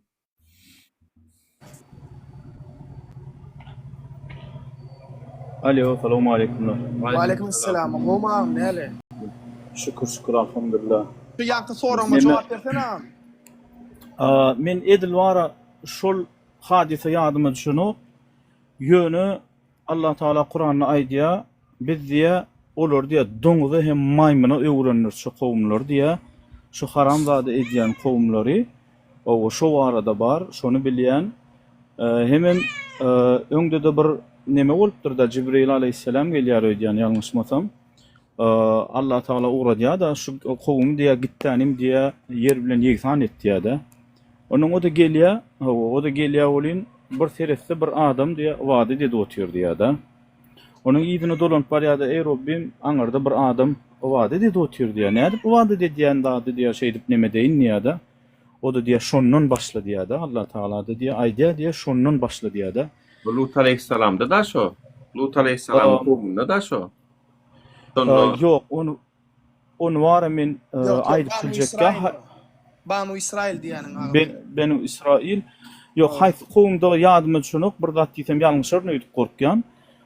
Alo, salowmaleýkumlar. Waleýkim essalam. Gowmy agam näle? Şükür şükür alhamdulillah. Şu ýaňky soragyma jogap bersene agam. Men edil bara şol hadysa ýadyma düşenok. Ýöne Allah Tagala Kuranda aýdýar, Biz diýýär, olary diýýär, doňuza hem maýmyna öwrendiris şu kowumlary diýýär, şu haram zady edýän kowumlary. Hawa, şo barada bar, şony bilýän. Hemem öňde-de bir neme bolupdyr-da, Jibreýil aleýhissalam gelýär öýdýän, ýalňyşmasam. Allah Tagala ugradýar-da, şu kowumy diýýär, gitdänim diýýär, ýer bilen ýegsan et diýýär-de. Onnoň o-da gelýär, hawa, o-da gelýär welin, bir seretse bir adam diýýär, ybadat edip otyr diýýär-de. Onuň yzyna dolanyp barýar-da, Eý, Robbim, aňyrda bir adam ybadat edip otyr diýýär. Nädip ybadat edýän zady diýýär, şeýdip neme edeýin diýýär-de. O-da diýýär, şondan başla diýýär-de. Allah Tagala-da diýýär, aýdýar diýýär, şondan başla diýýär-de. Bu Lut aleýhissalamda-da şo. Lut aleýhissalamyň kowumynda-da şo. Şonda. Ýok, ony Ony bara men aýdyp biljekkä. Banu Israil diýýäniň agam. Benu Israil. Ýok, haýsy kowumdygy ýadyma düşenok, bir zat diýsem ýalňyşaryn öýdüp gorkýan.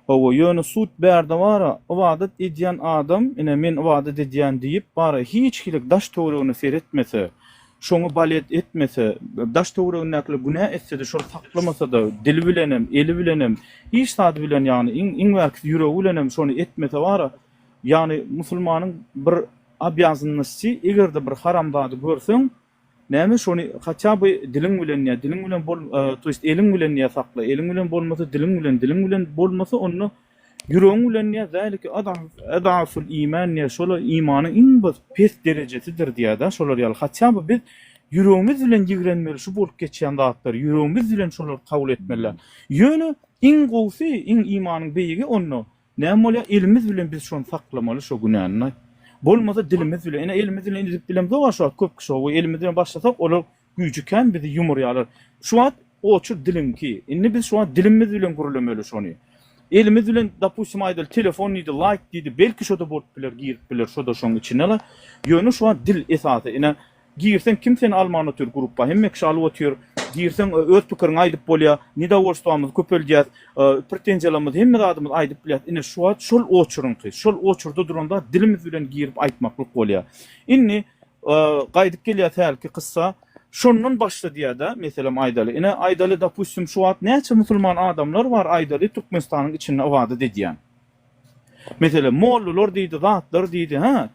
Hawa, ýöne sud bärde bara, ybadat edýän adam, ine men ybadat edýän diýip, bara hiç hili daş töweregine seretmese, şoňa balet etmese, daş töweregindäkiler günä etse-de şol saklamasa-da, dili bilenem, eli bilenem, hiç zady bilen ýagny iň iň bärkisi ýüregi bilenem şony etmese bara, Ýagny musulmanyň bir obýazannosty eger-de bir haram zady görseň näme şony hatýa by diliň bilen ýa diliň bilen bol to ýest eliň bilen ýa sakla eliň bilen bolmasa diliň bilen diliň bilen bolmasa onda ýüregiň bilen ýa zälike adaful iman ýa şola imanyň iň bir pes derejesidir diýýär-de şolar ýaly hatýa by biz ýüregimiz bilen ýigrenmeli şu bolup geçýän zatlary ýüregimiz bilen şolary kabul etmeli ýöne iň gowusy iň imanyň beýigi onda Näme bolýar elimiz bilen biz şony saklamaly şo günäni. Bolmasa dilimiz bilen ine elimiz bilen edip bilemzok a şu wagt köp kişi owy elimiz bilen başlasak olar güýji kän bizi ýumurýarlar. Şu wagt oçur diliňki. Indi biz şu wagt dilimiz bilen gürlemeli şony. Elimiz bilen dopustim aýdaly telefon diýdi laýk diýdi belki şoda bolup biler girip biler şoda şoň içine la. Ýöne şu wagt dil esasy ine Girseň kim seni alman otyr gruppa hemme kişi alyp otyr girseň öz pikiriňi aýdyp bolýa nedowolstwamyzy köpeldýäs pretenziýalarymyzy hemme zadymyzy aýdyp bilýäs ine şu wagt şol oçuryňky şol oçurda duran zat dilimiz bilen girip aýtmaklyk bolýa indi gaýdyp gelýäs hälki kyssa şondan başla diýýädä meselem aýdaly ine aýdaly dopustim şu wagt näçe musulman adamlar bar aýdaly türkmenistanyň içinde ybadat edýän Meselem, mollalar diýdi, zatlar diýdi, hä?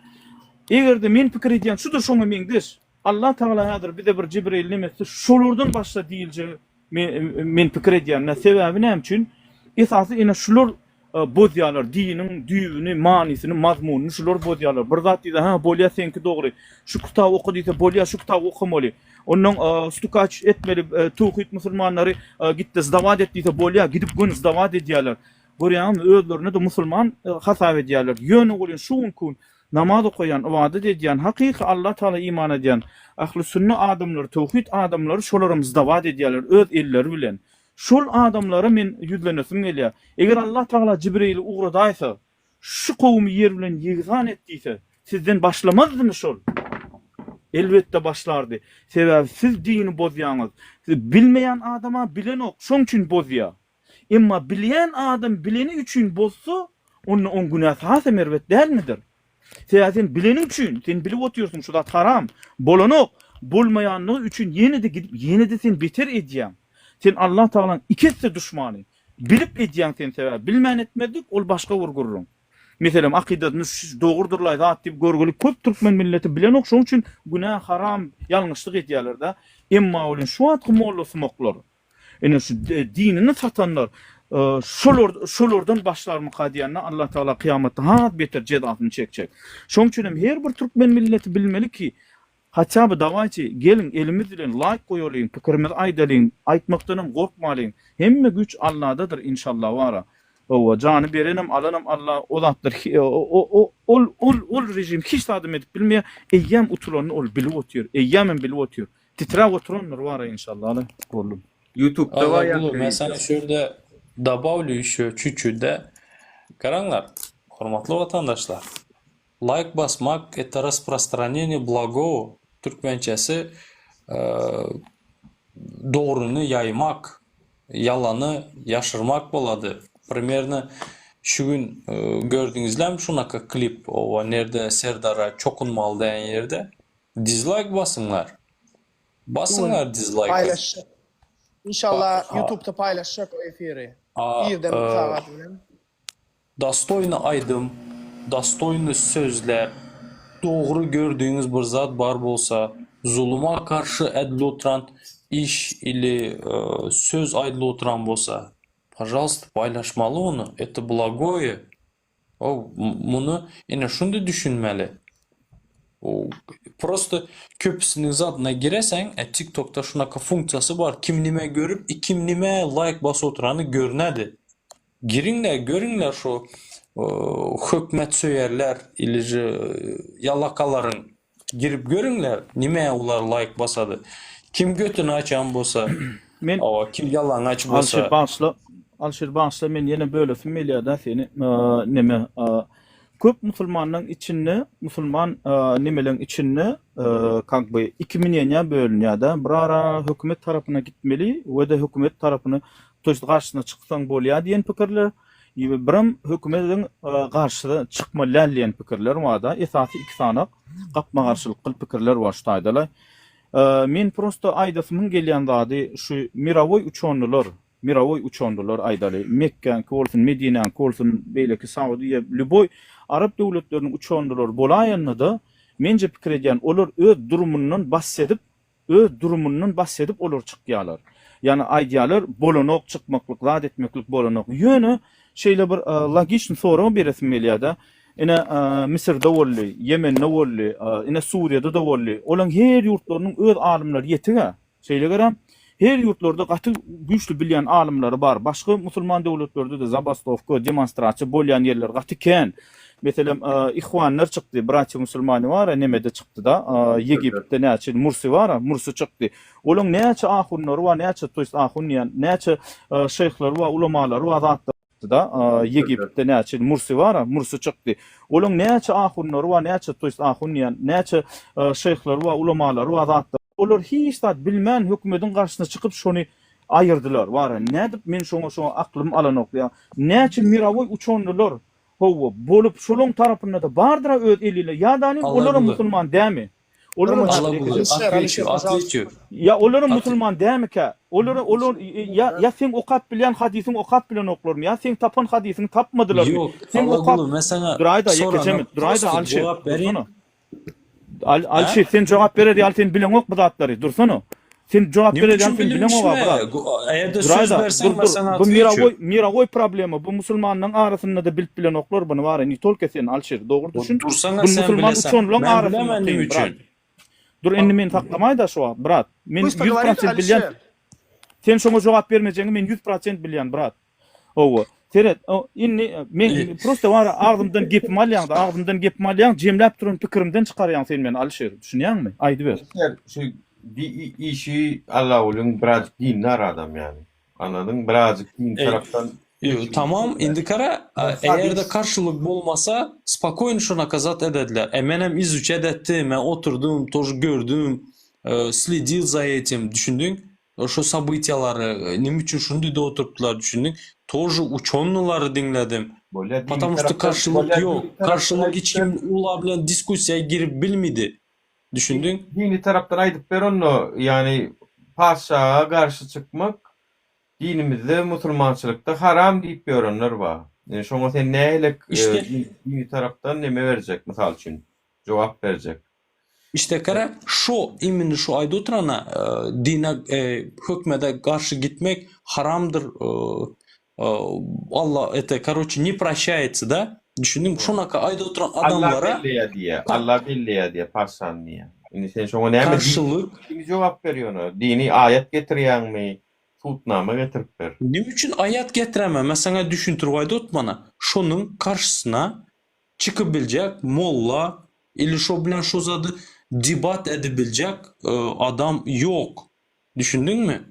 Eger-de men pikir edýän şudur şoňa meňzeş. Allah Tagala häzir bize bir Jibreýil nemetse şolardan başla diýiljegi men pikir edýän. Sebäbi näme üçin? Esasy ine şular e, bozýarlar diniň düýbüni, manysyny, mazmunyny şular bozýarlar. Bir zat diýse, ha bolýar seňki dogry. Şu kitaby oka diýse, bolýar şu kitaby okamaly. Ondan e, stukaç etmeli, e, towhid musulmanlary gitdi zdawat et diýse bolýar, gidip göni zdawat edýärler. Görýäňizmi, özlerine-de musulman hasap edýärler. Ýöne welin şu günki gün namaz okaýan, ybadat edýän, hakyky Allah Tagala iman edýän ahli-sünne adamlary, töwhid adamlary şolaram zdawat edýärler öz elleri bilen. Şol adamlara men ýüzlenesim gelýär. Eger Allah Tagala Jibreýili ugradaýsa, şu kowumy ýer bilen ýegsan et diýse, sizden başlamazdymy şol? Elbetde başlardy. Sebäbi siz dini bozýaňyz. Bilmeýän adam-a bilenok, şoň üçin bozýar. Emma bilýän adam bileni üçin bozsa, onda oň günäsi hasam erbet dälmidir? Sebäbi sen bileniň üçin, sen bilip otyrsyň şu zat haram, bolanok, bolmaýanlygy üçin ýene-de gidip ýene-de sen beter edýäň. Sen Allah Tagalaň iki esse duşmany. Bilip edýäň sen sebäbi bilmän etmezlik ol başga bir gürrüň. Meselem akydasyny şu dogrudyrlaý zat diýip görgüli köp türkmen milleti bilenok şoň üçin günä haram ýalňyşlyk edýäler-dä. Emma welin şu wagtky mollasumaklar Ine şu dinini satanlar şolar şolardan başlarmyka diýende Allah Tagala kyýamatda has beter jezasyny çekjek. Şoň üçin hem her bir türkmen milleti bilmeli ki, haçan bir dawaýçy geliň elimiz bilen laýk goýalyň, pikirimizi aýdalyň, aýtmakdan hem gorkmalyň. Hemme güýç Alladadyr inşallah wara. Hawa, jany berenem, alanam Alla, o zatlar o ol ol ol režim hiç zadam edip bilmeýär, eýýäm utulanyny ol bilip otyr, eýýämem bilip otyr. Titräp oturandyr wara inşallah ale boldum. Ýutubda bar Allaguly ýaňky men wideo. saňa şu ýerde dobawlyu ýeşe çüt-çüt de. Garaňlar, hormatly watandaşlar. Laýk basmak это rasprostranenie blagogo türkmençesi dogryny ýaýmak, ýalany ýaşyrmak bolady. Primerno şu gün gördüňizlämi şunaka klip owa nerde Serdara çokunmaly däýen ýerde dizlaýk basyňlar. Basyňlar dizlaýky. Paýlaşjak. Inşallah ýutubda paýlaşjak o efiri. Irden sagat bilen. Dostoýny aýdym, dostoýny sözler, dogry gördügiňiz bir zat bar bolsa, zuluma garşy edilip oturan iş ili söz aýdylyp oturan bolsa, pažalsta paýlaşmaly ony, eto blagoýe. O muny ine şunda düşünmeli. Prosto köpüsiniň zadyna gireseň, e, TikTokda şunaka funksiýasy bar, kim nime görüp, kim nime laýk basyp oturany görnedi. Giriňler görüňler şu hökmet söýerler iliji ýalakalaryň girip görüňler nimä ular laýk basady. Kim götüni açan bolsa Men hawa kim ýalaňaç bolsa. Alşir bagyşla Alşir bagyşla men ýene bölesim gelýärda seni neme köp musulmanlaň içinde musulman nemeleň içinde kak by iki mneniýa bölünýärda bir ara hökümet tarapyna gitmeli we de hökümet tarapyna To ýest garşysyna çyksaň bolýar diýen pikirler, birem hökümediň garşysyna çykmaly däl diýen pikirler barda. Esasy iki sany gapma-garşylykly pikirler bar şu taýdala. Men prosto aýdasymyň gelýän zady şu mirowoý uçonylar, mirowoý uçonylar aýdaly, Mekgäňki bolsun, Medinäňki bolsun, beýleki Saudiýa, lýuboý arap döwletleriniň uçonylary bolaýanda-da, menje pikir edýän olar öz durumyndan bas edip, Öz durumyndan bas edip olar çykýarlar. Ýagny aýdýarlar bolanok çykmaklyk zat etmeklik bolanok. Ýöne şeýle bir logiçny sorag beresim gelýärde. Ine Müsürde boldy, Ýemende boldy, ine Suriýada-da boldy. Olaň her ýurtlarynyň öz alymlary ýetig-ä. Şeýle gerem? Her ýurtlarda gaty güýçli bilýän alymlary bar. Başga musulman döwletlerde-de zabastowka, demonstrasiýa bolýan ýerler gaty kän. Meselem, ihwanlar çykdy, Bratýa musulmany bar-a, nemede çykdy-da, Ýegiptde näçe Mursi bar-a, Mursi çykdy. Olaň näçe ahunlary bar, näçe, to ýest ahun diýýän, näçe şeýhleri bar, ulamalary bar, zatlar çykdy-da, Ýegiptde näçe Mursi bar-a, Mursi çykdy. Olaň näçe ahunlary bar, näçe, to ýest ahun diýýän, näçe şeýhleri bar, ulamalary bar, zatlar. Olar hiç zat bilmän hökümediň garşysyna çykyp şony aýyrdylar. Bar-a, nädip men şoňa şoňa aklym alanok ýa. Näçe mirowoý uçanlylar Howwa, bolup şolaň tarapynda-da bardyr-a öz elile, ýa danym olaram musulman dämi? Olaram Ýa olaram musulman dämikä? Olara olar ýa ýa seň okap bilýän hadysyňy okap bilenoklarmy? Ýa seň tapan hadysyňy tapmadylarmy? Ýok, Seň okap Allaguly men saňa Duraýda ýekeje sorana minut, duraýda prosto Alşir, jogap berin. dursana. Al Alşir sen jogap berer ýaly sen bileňok bu zatlary, dursana. Sen jogap Neme berer üçin ýaly sen bileňok-a bilmişme? brat. Eger-de söz Duraýda, berseň dur men dur. saňa Bu otweçu. mirowoý mirowoý problema, bu musulmanlaryň arasynda-da bilip bilenoklar buny bara, ne tolko sen Alşir, dogry düşün. Dursana Bu sen musulman bileseň. uçanlaryň Men arasynda bilemen neme kyn, brat. üçin. Dur indi meni saklamaýda şu wagt, brat. Men Pust 100 pogovorit prosent bilýän. Alişer. Sen şoňa jogap bermejegiňi men 100% bilýän, brat. Hawa. Seret, indi men prosta bar agzymdan gepimi alýaň-da, agzymdan gepimi alýaň, jemläp duran pikirimden çykarýaň sen meni Alyşir, düşünýäňmi? Aýdyber. Alyşir, şu işi Allagulyň birazjyk dindar adam ýaly. Anladyň? Birazjyk din tarapdan Ýok, tamam, indi gara, eger-de garşylyk bolmasa, spokojno şo nakazat edediler. E menem izuçat etdim, men oturdym, тоже gördüm, sledil za etim, düşündiň? Şo sobytiýalary neme üçin şundy oturypdylar düşündiň. Тоже uçonylary diňledim. Bolýa dini Потому что tarapdan garşylyk bolýa ýok. dini tarapdan Garşylyk hiç aýdyp ber. kim ular bilen diskussiýa girip bilmedi. Düşündiň? Dini tarapdan aýdyp ber onda ýagny patyşaga garşy çykmak dinimizde musulmançylykda haram diýip ýörenler bar. Indi şoňa sen nähili Işte dini tarapdan neme berjek mysal üçin jogap berjek. İşte gara şo imенно şo aýdyp oturana dine hökmede garşy gitmek haramdyr Allah это karoçe ne proşaýetsa da düşündiňmi şonaka aýdyp oturan Allah adamlara belleýär diýýär. Allah belleýär diýýär patyşany diýýär. Indi sen şoňa näme garşylyk dini jogap berýär ona? Dini aýat getirýäňmi? Subutnama getirip ber. Neme üçin aýat getiremen? Men saňa düşündirip aýdyp otmana. Şonuň garşysyna çykyp biljek molla ili şo bilen şo zady debat edibiljek adam ýok. Düşündiňmi?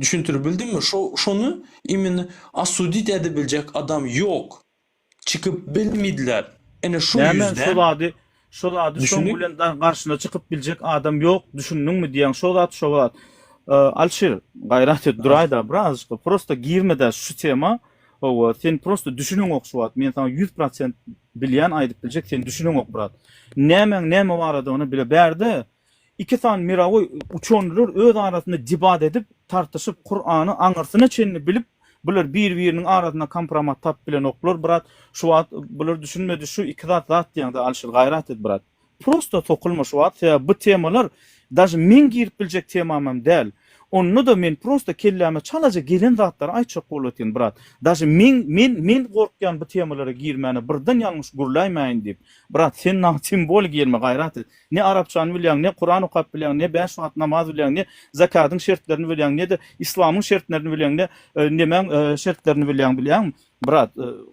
Düşündirip bildimmi? Şo şony imенно osudit edibiljek adam ýok. Çykyp bilmediler. Ine şu Näme şo ýüzden zady şo zady şoň düşündiň? bilen da garşyna çykyp biljek adam ýok düşündiňmi diýýäň şo zat şo zat. Alşir gaýrat et duraýda birazjyk prosta girmedä şu tema hawa sen prosta düşüneňok şu wagt men saňa 100% bilýän aýdyp biljek sen düşüneňok brat. Nämäň näme baradygyny bile bärde Iki sany mirawoý uçanlar öz arasynda debat edip, tartyşyp, Kurany aňyrsyna çenli bilip, bular bir-biriniň arasynda kompromat tapyp bilenoklar, brat, şu wagt bular düşünmedi, şu iki zat zat diýeňde Alşir gaýrat et brat. Prosto sokulma şu wagt, sebäbi bu temalar daže meň girip biljek temamam däl. Onda-da men prosto kelläme çalaja gelen zatlary aýtjak bolup otyryn brat. Daže meň men men gorkýan bu temalara girmäne birden ýalňyş gürläýmäýin diýip. Brat sen na tim bol girme gaýrat et. Ne arapçany bilýäň, ne Kuran okap bilýäň, ne bäş wagt namaz bilýäň, ne zakadyň şertlerini bilýäň, ne-de islamyň şertlerini bilýäň, ne nemäň şertlerini bilýäň, bilýäňmi? Brat,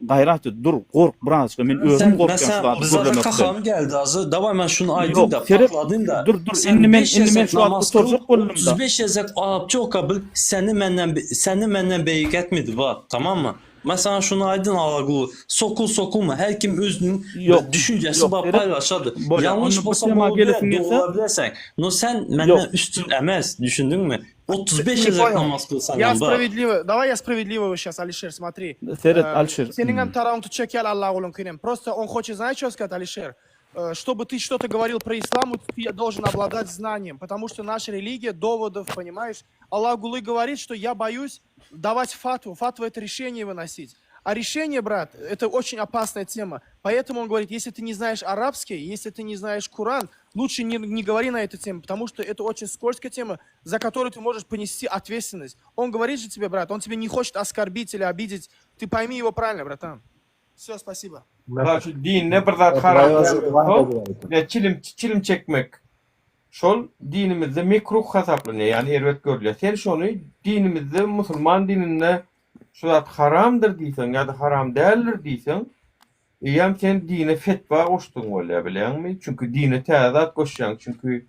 gaýrat et, dur, gork birazjyk, men özüm Sen gorkýan şu mesela zady bir zada gürlemekden. kakam geldi azy, daway men şuny Ýok, aýdyn-da, seret, patladyn-da. dur, dur, Sen indi men, beş indi men gezek şu wagt namaz kyl, gutarjak boldum-da. 35 gezek arapça oka bil, seni menden seni menden beýik etmedi, brat, tamammy? Men saňa şuny aýdyn Allaguly, sokul sokulma, her kim özüniň bir Ýok, düşünjesi ýok, bar seret, paýlaşady. bolýar, Ýalňyş onda bu bolsa tema bolup biler, gelesiň gelse, dogry bilerseň. No sen ýok. menden üstün emes, düşündiňmi? 35 Не gezek понял. namaz kylsaň Я hem bar. справедливо, давай я справедливого сейчас, Алишер, смотри. Seret, Э, Alişer. Seniňem tarabyň tutjak ýaly Allagulyňkynyň. Просто он хочет, знаешь, что сказать, Алишер? Э, Чтобы ты что-то говорил про ислам, ты должен обладать знанием, потому что наша религия доводов, понимаешь? Аллах Гулы говорит, что я боюсь давать фатву. Фатва – это решение выносить. А решение, брат, это очень опасная тема. Поэтому он говорит, если ты не знаешь арабский, если ты не знаешь Куран, лучше не, не говори на эту тему, потому что это очень скользкая тема, за которую ты можешь понести ответственность. Он говорит же тебе, брат, он тебе не хочет оскорбить или обидеть. Ты пойми его правильно, братан. Все, спасибо. Mysal üçin dinde bir zat haram däl bolsa, ýa çilim çilim çekmek şol dinimizde mekruh hasaplanýar, ýagny erbet görülýär. Sen şony dinimizde musulman dininde şu zat haramdyr diýseň ýa-da haram däldir diýseň, eýýäm sen dine fetwa goşduň bolýar, bilýäňmi? Çünki dine täze zat goşýaň, çünki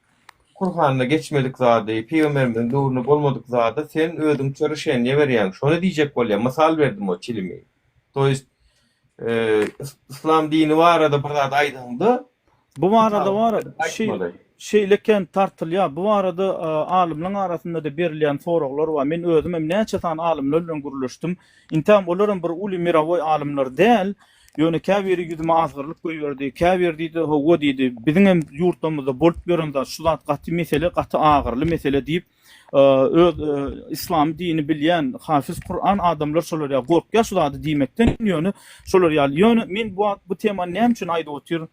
Kurhanda geçmedik zady, pygamberimiziň döwründe bolmadyk zada sen özüňçe rişeniýe berýäň. Şony diýjek bolýar. Mysal berdim o çilimi. To ýest yslam dini barada bir zat aýdaňda Bu barada bar aýtmaly. Şeýle kän tartylýar. Bu barada alymlaň arasynda-da berilýän soraglar bar. Men özümem näçe sany alymlar bilen gürleşdim. Intäm olaram bir uly mirowoý alymlar däl. Ýöne käbiri ýüzüme azgyrylyp goýberdi. Käbiri diýdi, hawa diýdi, biziňem ýurtlarymyzda bolup ýören zat, şu zat gaty mesele, gaty agyrly mesele diýip, öz yslamy dini bilýän hafiz Kuran adamlar şolar ýaly gorkýar şu zady diýmekden ýöne şolar ýaly ýöne men bu wagt bu temany näme üçin aýdyp otyryn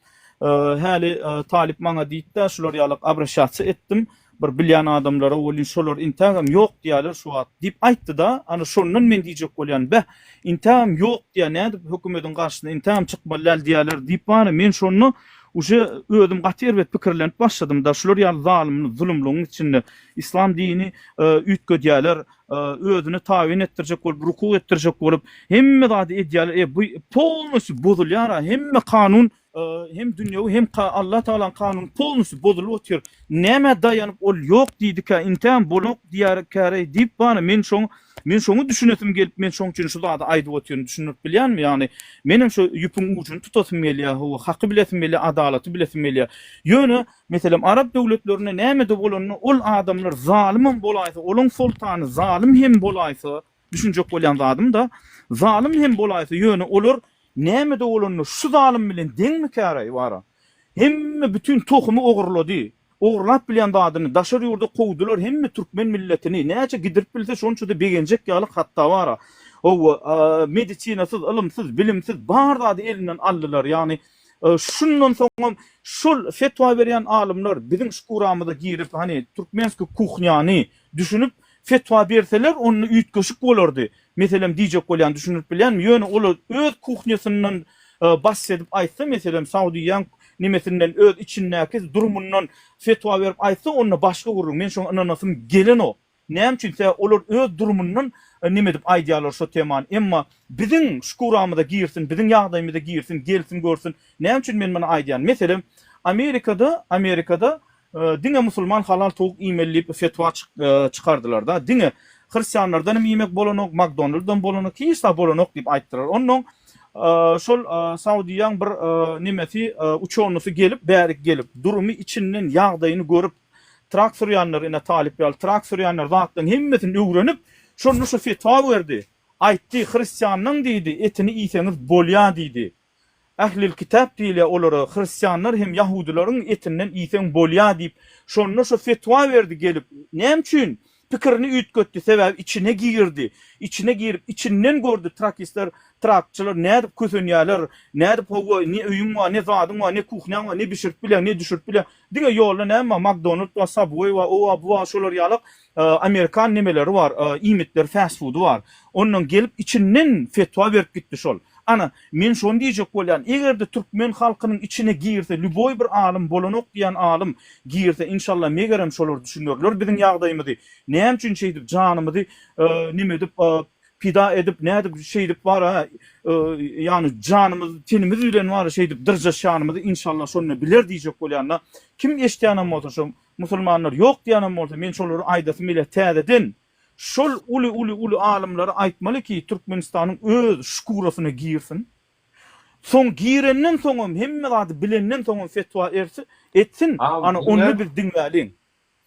häli talyp maňa diýipdä şular ýaly obraşatsiýa etdim bir bilýän adamlara welin şolar intägem ýok diýýärler şu wagt diýip aýtdyda ana şondan men diýjek bolýan beh intägem ýok diýýär nädip hökümediň garşysyna intägem çykmaly däl diýýärler diýip bana men şonda Uje özüm gaty erbet pikirlenip başladym-da, şular ýaly zalymly zulumlygyň içinde islam dini üýtgedýärler, özüne tabyn etdirjek bolup, rukuk etdirjek bolup, hemme zady edýärler, e bu polnosýu bozulýar-a, hemme kanun hem dünýewi hem Allah Tagalaň kanuny polnosýu bozulyp otyr. Nämä daýanyp ol ýok diýdikä, intägem bolanok diýärkäreý diýip bana men şoň Men şoňa düşünesim gelip, men şoň üçin şu zady aýdyp otyryn, düşündirip bilýänmi? Ýagny, menem şo ýüpüň ujuny tutasym gelýär, hawa, haky bilesim gelýär, adalaty bilesim gelýär. Ýöne, meselem, arap döwletlerinde näme-de bolanda, ol adamlar zalymam bolaýsa, olaň soltany zalym hem bolaýsa, düşünjek bolýan zadym-da, zalym hem bolaýsa, ýöne olar näme-de bolanda şu zalym bilen deňmikäraý, wara? Hemme bütin tohumy ogurlady. Ogurlap bilýän zadyny daşary ýurda kowdular hemme türkmen milletini näçe gidirip bilse şonçada begenjek ýaly hatda bara howwa medisinasyz ylymsyz bilimsiz bar zady elinden aldylar ýagny şundan soňam şol fetwa berýän alymlar biziň şkuramyza girip hany türkmenski kuhnýany düşünip fetwa berseler onda üýtgeşik bolardy Meselem diýjek bolýan düşündirip bilýänmi ýöne olar öz kuhnýasyndan bass edip aýtsa meselem saudiýaň nemesinden öz içindäki durumyndan fetwa berip aýtsa onda başga gürrüň men şoňa ynanasym gelenok. Näme üçin? Sebäbi olar öz durumyndan neme edip aýdýarlar şo temany. Emma biziň şkuramyza girsin, biziň ýagdaýymyza girsin, gelsin görsün. Näme üçin men muny aýdýan? Meselem, Amerikada, Amerikada diňe musulman halal towuk iýmeli diýip fetwa çykardylar-da. Diňe hristianlardan hem iýmek bolanok, Makdonaldam bolanok, hiç zat bolanok diýip aýtdylar. Onnoň şol Saudiýaň bir nemesi, uçonysy gelip, bärik gelip, durumy içinden ýagdaýyny görüp, Trak sürýänler ine talyp ýaly trak sürýänler zatlaryň hemmesini öwrenip şonda şu fetwa berdi. Aýtdy hristianlaň diýdi etini iýseňiz bolýa diýdi. Ählil kitap diýilýä olara hristianlar hem ýahudylaryň etinden iýseň bolýa diýip şonda şu fetwa berdi gelip. Näme üçin? Pikirini üýtgetdi, sebäbi içine girdi. Içine girip, içinden gördi trakistler, trakçylar nädip kösenýärler, nädip hawa, ne öýüň bar, ne zadyň bar, ne kuhnýaň bar, ne bişirip bilýäň, ne düşürip bilýäň. Diňe ýolda näme bar, Makdonald bar, Subway bar, o bar, bu bar, şolar ýalak amerikan nemeleri bar, iýmitleri, fast foody bar. Ondan gelip içinden fetwa berip gitdi şol. Ana, men şony diýjek bolýan, eger-de türkmen halkynyň içine girse, lýuboý bir alym, bolanok diýen alym girse, inşallah, megerem şolar düşünerler biziň ýagdaýymyzy, näme üçin şeýdip janymyzy neme edip, pida edip, nädip şeýdip bar-a, ýagny janymyz, tenimiz bilen bar-a şeýdip dyrjaşýanymyzy inşallah şonda biler diýjek bolýan-da. Kim eşidýänem bolsa şo musulmanlar ýok diýýänem bolsa, men şolary aýdasym gelýär täzeden. Şol uly uly uly alymlara aýtmaly ki Türkmenistanyň öz şkurasyna girsin. Soň girenden soňam hemme zady bilenden soňam fetwa ersin etsin Agam ana diňe onda biz diňläliň.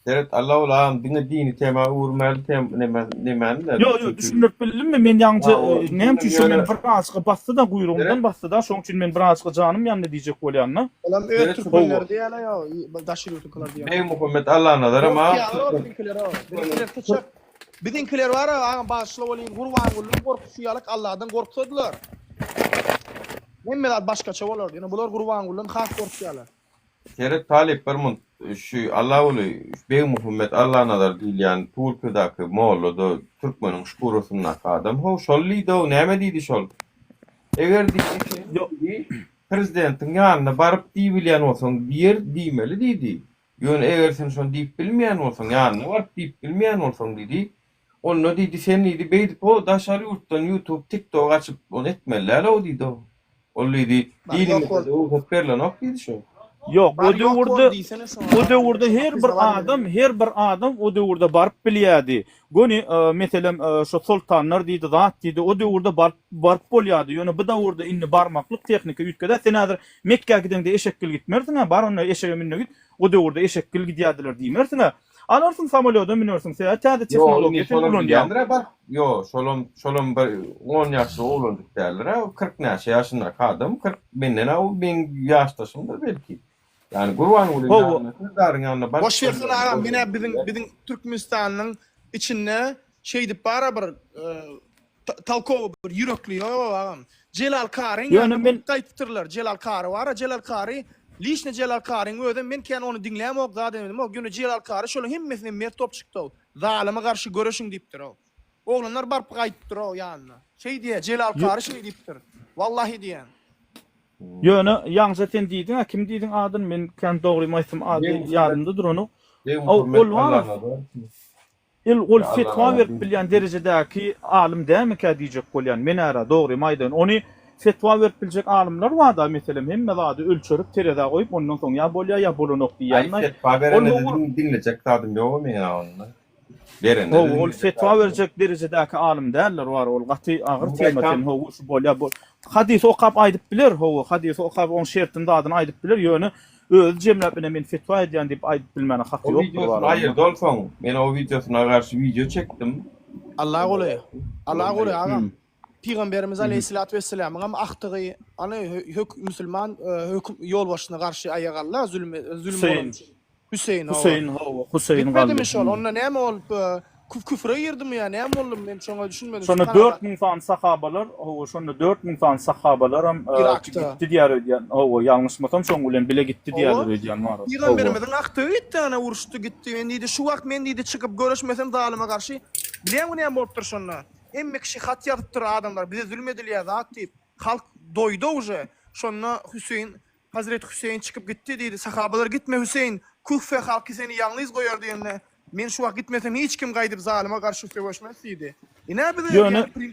Seret Allaguly agam diňe dini tema öwürmäli tem neme nemäni de Ýok ýok çünki düşündirip bildimmi men ýaňja Hawa näme düşündim üçin şo ýöne meni birazajyk basdyda guýrugymdan Seret basdyda şoň üçin men birazajyk janym ýandy diýjek bolýanda. Olam öz Seret şu Hawa. türkmenleri diýýäle ýo daşary ýurtlular diýýän. Begmuhammet Allanazaram agam Gorkýarlar türkmen biziňkiler o. Biziňkiler syçak. Biziňkiler bar agam bagyşla welin Gurbangulynyň gorkusy ýalyk Alladan gorksadylar. Hemme zat başgaça bolardy. Ýöne bular Gurbangulydan has gorkýarlar. Seret talyp bir munt şu Allaguly Begmuhammet Allanazar diýilýän Türkiýedäki mollada türkmeniň şkurasyndaky adam how şol diýdow näme diýdi şol eger diýdi sen diýdi prezidentiň ýanyna baryp diýibilýän bolsaň diýer diýmeli diýdi Ýöne eger sen şony diýip bilmeýän bolsaň, ýanyna baryp diýip bilmeýän bolsaň diýdi, onda diýdi, sen diýdi, beýdip o daşary ýurtdan ýutub, tiktok açyp ony etmeli däl-ow diýdi-ow. Ol diýdi, Bar ýok dinimizde-de bol. rugsat berlenok diýdi şo. Ýok, o Bar ýok bol döwürde diýsene şoňa o agam. döwürde her bir Hakyna bar adam, her bir adam o döwürde baryp bilýärdi. Göni, meselem, şo soltanlar diýdi, zat diýdi, o döwürde baryp baryp bolýardy. Ýöne bu döwürde indi barmaklyk tehnika üýtgedi. Sen häzir Mekgä gideňde eşekgil gitmersiň-ä, bar onda eşege mün-de git, o döwürde eşekgil gidýärdiler diýmersiň-ä. Alarsyň samolýoda münersiň, sebäbi täze Ýo, indi tehnologiýa sen şolam ulanýaň. bilýändir-ä baryp, ýo, şolam, şolam bir on ýaşly oglanjyk däldir-ä, 40 näçe ýaşyndaky adam, 40, menden-ä o meň ýaşdaşymdyr belki. Ýani Gurbangulyň Hawa. ýanyna, Serdaryň ýanyna baryp Boş bersin bolýar, agam menä bolýar biziň diýýär. biziň Türkmenistanyň içinde şeýdip bara bir Talkowy bir ýürekli ýok agam. Jelal Karyň Ýöne ýanyna men baryp gaýtypdyrlar. Jelal Kary bara Jelal Kary liçno Jelal Karyň özem men kän ony diňlämok zat edemok ýöne Jelal Kary şolaň hemmesine mert bolup çykdy-ow. Zalyma garşy göreşiň diýipdir-ow. Oglanlar baryp gaýdypdyr-ow ýanyna. Şeý diýýär Jelal Kary şeý diýipdir. Wallahi diýýän. Ýöne ýaňja sen diýdiň-ä kim diýdiň adyny men kän dogrymy aýtsam ady ýadymda duranok. Begmuhammet Ol bar Allanazar. Il ol fetwa berip bilýän derejedäki alym dälmikä diýjek bolýan men ära dogrymy aýdaýyn ony fetwa berip biljek alymlar barda meselem hemme zady ölçerip terezä goýup ondan soň ýa bolýa ýa bolanok Aý diýýän fetwa ol berende howwa diňlejek zadym ýoga meňä onda berende howwa ol diňlejek fetwa zadym ýok. berjek derejedäki alym däldir bar ol gaty agyr Muny tema gaýtam sen howwa şu bolýa bol hadysy okap aýdyp biler howwa hadysy okap oň şertini zadyny aýdyp biler ýöne Özi jemläp ine men fetwa edýän diýip aýdyp bilmäne haky O ýokdur wideosyny bar onda. aýyrdy ol soň. Men o wideosyna garşy wideo çekdim. Allaguly, Allaguly agam, Hmm. Pygamberimiz aleýhissalatu wessalamyňam agtygy any hök musulman höküm ýolbaşçysyna garşy aýak aldy zülüm zülüm bolany Hüseýin. üçin. Hüseýin hawa. Hüseýin hawa, Hüseýin Gitmedimi galdy. şol? Hmm. Onda näme bolup küfre girdimi ýa näme boldy men şoňa düşünmedim. Şonda Subhanallah. 4000 sany sahabalar, hawa, şonda 4000 sany sahabalaram Yrakda. gitdi diýer öýdýän. Hawa, ýalňyşmasam şoň bilen bile gitdi Hawa. diýerler öýdýän bar. Hawa. Pygamberimiziň agtygy gitdi ana uruşdy gitdi. Men diýdi şu wagt men diýdi çykyp göreşmesem zalyma garşy. Bilýäňmi näme bolupdyr şonda? Hemme kişi hat ýazypdyr adamlar bize zulm edilýär zat diýip. Halk doýdy uje. Şonda Hüseýin Hazreti Hüseýin çykyp gitdi diýdi. Sahabalar gitme Hüseýin, Küfe halky seni ýalňyz goýar diýende. Men şu wagt gitmesem hiç kim gaýdyp zalyma garşy söweşmez diýdi. Ine bize Ýöne ýa prim.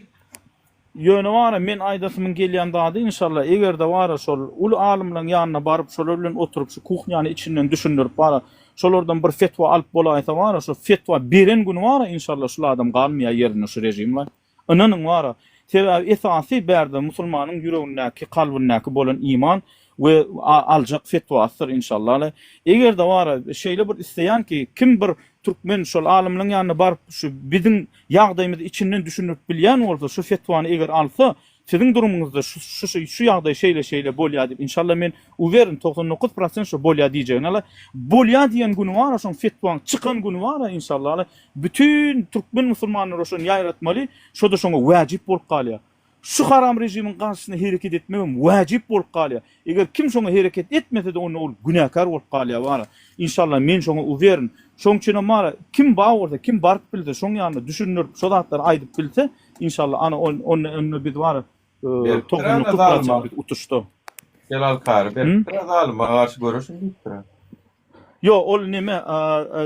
Ýöne bara men aýdasymyň gelýän zady inşallah egerde bara şol uly alymlaň ýanyna baryp şolar bilen oturyp şu kuhnýany içinden düşündirip bara şolardan bir fetwa alyp bolaýsa bara şo fetwa beren güni bara inşallah şul adam galmaýa ýerinde şu režimle ynanyň bara sebäbi esasy bärde musulmanyň ýüregindäki kalbyndaky bolan iman we aljak fetwasydyr inşallah egerde bara şeýle bir isleýän ki kim bir türkmen şol alymlaň ýanyna baryp şu biziň ýagdaýymyzy içinden düşündirip bilýän bolsa şu fetwany eger alsa siziň durumyňyzda şu şu şu ýagdaý şeýle şeýle bolýa diýip inşallah men uwerin 99 prosent şu bolýa diýjegine ala bolýa diýen güni bara şoň fetwaň çykan güni bara inşallah ala bütin türkmen musulmanlary şony ýaýratmaly şoda şoňa wäjip bolup galýa. Şu haram režimiň garşysyna hereket etmegem wajyp bolup galýar. Eger kim şoňa hereket etmese-de onda ol günäkär bolup galýar bara. Inşallah men şoňa uwerin. Şoň üçinem bara kim bar bolsa, kim baryp bilse şoň ýanyna düşündirip şo zatlary aýdyp bilse inşallah ana onda onda biz bara Beripdir 99 ana prosent zalyma. biz utuşda. Jelal Kary beripdir zalyma garşy göreşiň diýipdir. Ýok, ol neme,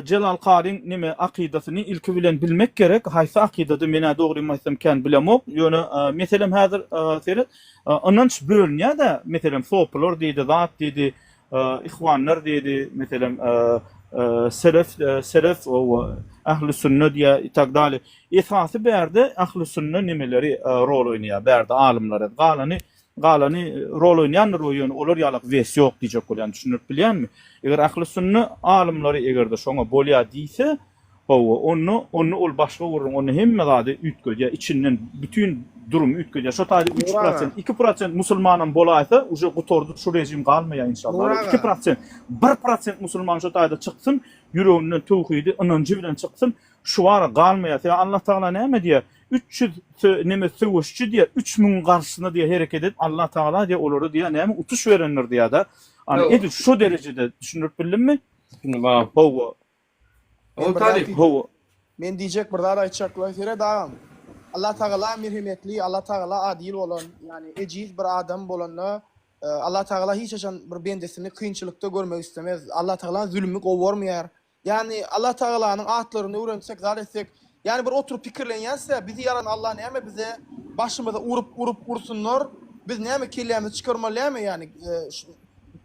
Jelal Karyň neme akydasyny ilki bilen bilmek gerek. Haýsy akydady, men-ä dogrymy aýtsam kän bilemok. Ýöne, meselem häzir seret, ynanç bölünýär-dä, meselem sopylar diýdi, zat diýdi, ihwanlar diýdi, meselem selef, selef, ähli sünne diýýär i tak dalýe. Esasy bärde ähli sünne nemeleri rol oýnaýar, bärde alymlary. Galany Galany rol oýnaýandyr o ýöne olar ýalak wes ýok diýjek bolýan düşündirip bilýänmi? Eger ahli sünne alymlary egerde şoňa bolýa diýse hawa onda onda ol başga gürrüň onda hemme zady üýtgedýär içinden bütin durumy üýtgedýär şo taýda üç Nur aga. prosent iki prosent musulmanam bolaýsa uje gutardy şu režim galmaýar Nur inşallah iki aga. prosent bir prosent musulman şo taýda çyksyn ýüreginden töwhidi ynanjy bilen çyksyn şu ara galmaýar sebäbi Allah tagala näme diýýär 300 sö neme söweşçi diýýär, üç müňüň garşysyna diýýär hereket edip, Allah Tagala diýýär olara diýýär näme utuş berendir diýýär-de. Ana edil şo derejede düşündirip bildimmi? Düşündim agam. Hawa. Men Ol bir zat talyp. diýjek. Hawa. Men diýjek bir zat aýtjaklar. Seret agam. Allah Tagala merhemetli, Allah Tagala adil bolan, ýagny ejiz bir adam bolanda Allah Tagala hiç haçan bir bendesini kynçylykda görmek islemez. Allah Tagala zülmi gowy görmeýär. Ýagny Allah Tagalanyň atlaryny öwrensek, zat etsek, ýagny bir oturyp pikirlenýäs-dä, bizi ýaran Allah näme bize başymyza urup urup ursunlar, biz näme kellämizi çykarmaly dälmi ýagny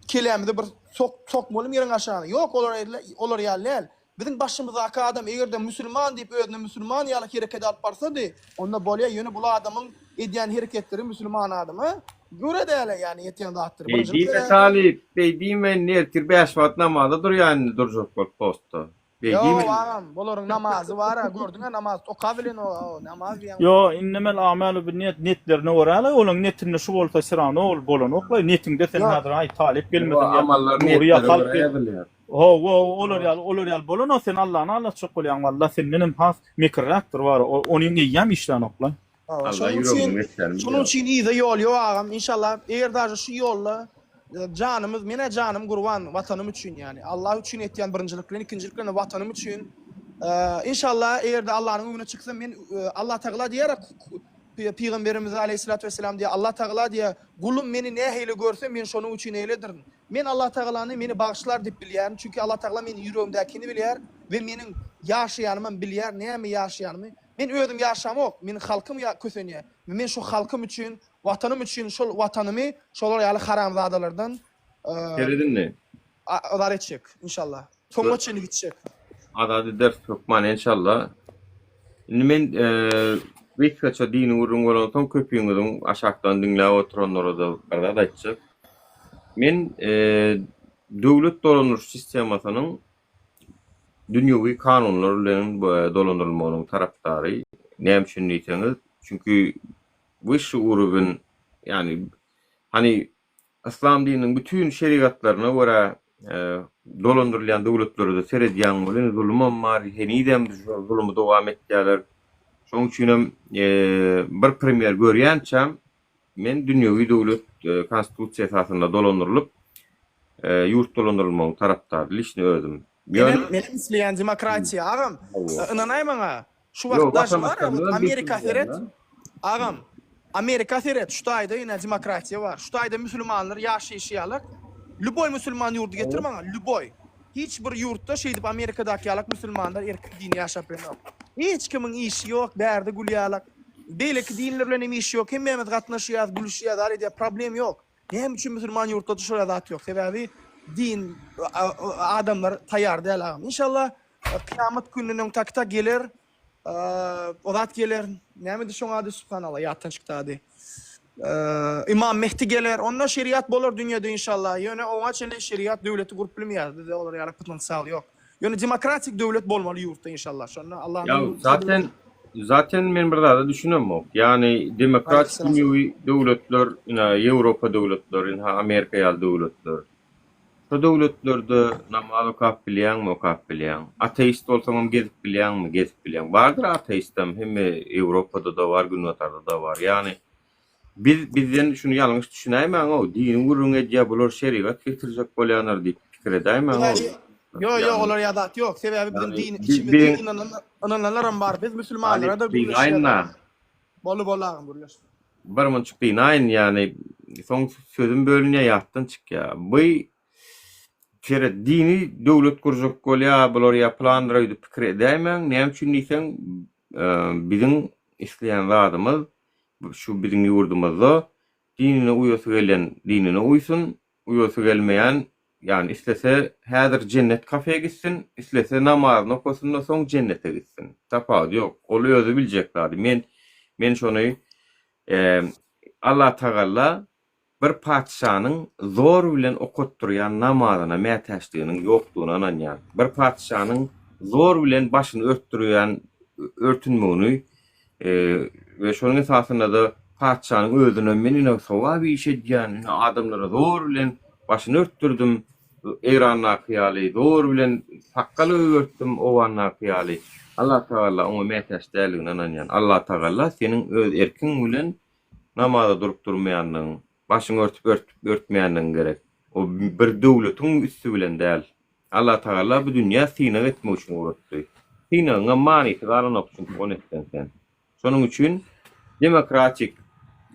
kellämizi bir sok sokmalymy ýeriň aşagyna? Ýok olar olar ýaly däl. Biziň başymyzdaky adam eger-de musulman diýip özüne musulman ýaly hereket alyp barsady, onda bolýa, ýöne bul adamyň edýän hereketleri musulman adama göre däl-ä ýagny etýän zatlary. Beý Birinjilik diýme sebäbi. Talyp, beý diýme indi ertir 5 wagt namaza durýan indi durjak bolup postda. Beý Ýo diýme indi. agam, bularyň namazy bar-a, gördüň-ä namaz oka bilenok-a, namaz diýýäň. Ýo, innemel amalu binniýet, netlerine görä-le, olaň netinde şu bolsa sirano ol bolanok-la, netiňde sen Ýok. häzir aý talyp Ýo, gelmesin ýa amallar Nury ýa niýetlere Halk görä gel. ýazylýar. Hawa, olar ýaly, olar ýaly bolanok, sen Allany aldatjak bolýaň, walla sendenem has mekirräkdir bar, onyň eýýäm işlänok-la. Hawa, Allah şonuň ýüregini üçin, meslerini şonuň bilýär. üçin yza ýol ýok agam, inşallah, eger daže şu ýolda janymyz, men-ä janym gurban watanym üçin ýagny, Allah üçin etýän birinjilik bilen, ikinjilik bilen watanym üçin, inşallah, eger-de Allanyň öňüne çyksam men Allah Tagala diýer, Pygamberimize aleýhissalatu wesselam diýer, Allah Tagala diýer, gulum meni nähili görse men şonuň üçin eýledirin. Men Allah Tagalany meni bagyşlar diýip bilýärin, çünki Allah Tagala meniň ýüregimdäkini bilýär we meniň ýaşaýanymam bilýär, näme ýaşaýanymy. Men özüm ýaşamok, meniň halkym kösenýär we men şu halkym üçin, watanym üçin şol watanymy şolar ýaly haramzadalardan Seret indi. azat etjek, inşallah. Soňuna çenli gitjek. Azat ederis hökman enşalla. Indi men gysgaça dini gürrüň bolansoň köpüňiziň aşakdan diňläp oturanlara-da bir zat aýtjak. Men döwlet dolandyryş sistemasynyň dünýewi kanunlar bilen dolandyrylmagynyň tarapdary. Näme üçin diýseňiz, çünki wyşşy uruwin, ýagny hany yslam dininiň bütin şerigatlaryna görä dolandyrylýan döwletlere-de seredýäň welin zulumam bar, henizem şol zulumy dowam etýärler. Şonuň üçinem bir primer görýänçäm Men dünýewi döwlet konstitusiýa esasynda dolandyrylyp, ýurt dolandyrylmagyň tarapdary liçni özüm. Ýöne. Menem menem isleýän demokratiýa agam. Ynanaý maňa. Şu Ýok, wagt daže bar watandaşlarymyzam Amerika seret. bilsin Agam. Amerika seret şu taýda ine demokratiýa bar. Şu taýda musulmanlar ýaşaýşy ýalak. Lýuboý musulman ýurdy getir maňa, lýuboý. Hiç bir ýurtda şeýdip Amerikadaky ýalak musulmanlar erkin dini ýaşap bilenok. Hiç kimiň işi ýok, bärde gül ýalak. Beýleki dinler bilen hem işi ýok. Hemmämiz gatnaşýas, gülüşýäs, zat edýäs, problem ýok. Näme üçin musulman ýurtlarda şolar zat ýok? Sebäbi din adamlar taýýar däl agam. Inşallah kyýamat gününden öň takta geler. O zat geler. Nämedi şoň ady subhanallah ýatdan çykdy ady. Imam Mehdi geler. Onda şeriat bolar dünýede inşallah. Ýöne oňa çenli şeriat döwleti gurup bilmeýäris. Bizde olar ýaly potensial ýok. Ýöne demokratik döwlet bolmaly ýurtda inşallah. Şonda Allah'ın Ya zaten zaten men bir zada düşünemok. Ýagny demokratik dünýewi döwletler, ina Ýewropa döwletleri, ina Amerika ýaly döwletler. Şo döwletlerde namaz okap bilýäňmi, okap bilýäň. Ateist bolsaňam gezip bilýäňmi, gezip bilýäň. Bardyr ateistem, hemme Ýewropada-da bar, Günbatarda-da bar. Ýagny biz bizden şuny ýalňyş düşünäýmäň-ow, dini gürrüň edýär, bular şerigat getirjek bolýanlar diýip pikir edäýmäň-ow. Ýok, ýok, olar ýa zat ýok. Sebäbi biziň din içimizde ynananlaram bar. Biz musulmanlara-da gürleşýäs. Boldy, boldy agam, gürleş. Bir munçuk dynaýyn, ýagny soň sözüm bölünýär, ýatdan çykýar. Bu seret dini döwlet gurjak bolýar, bular ýa pylandyr öýdüp pikir edäýmäň. Näme üçin diýseň, biziň isleýän zadymyz şu biziň ýurdumyzda dinine uýasy gelen dinine uýsun, uýasy gelmeýän Ýagny islese häzir jennet kafe gitsin, islese namazyny okasyn-da soň jennete gitsin. Tapawudy ýok. Ol özi biljek zady. Men men şony Allatagalla bir patyşanyň zor bilen okatdyrýan namazyna mätäçliginiň ýokdugyna ynanýan. Bir patyşanyň zor bilen başyny örtdürýän örtünmegini we şonuň esasynda-da patyşanyň özüne men ine sogap iş edýän, ine adamlara zor bilen başyny örtdürdim, Eýrandaky ýaly, zor bilen sakgal ögertdim, Owgandaky ýaly. Allatagala oňa mätäç däldigine ynanýan. Allatagala seniň öz erkiň bilen namaza durup durmaýandygyň, başyňy örtüp örtmeýändigiň gerek. O bir döwletiň üsti bilen däl. Allatagala bu dünýä synag etmek üçin ugratdy. Synagyňam manysy galanok çünki ony etseň sen. Şonuň üçin demokratik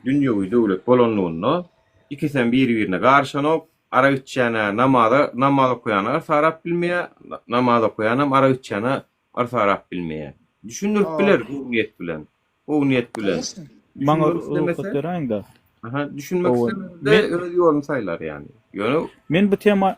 dünýewi döwlet bolanlygynda ikisem biri-birine garyşanok, arak içýän-ä namaza namaz okaýana yrsarap bilmeýär, namaz okaýanam arak içýäne yrsarap bilmeýär. Düşündirip biler gowy niýet bilen. Gowy niýet bilen. Maňa Düşünmek rugsat islemese, beräýiňdä. aha, düşünmek Hawa. islemese-de Men öz ýoluny saýlar ýagny. Ýöne men bu tema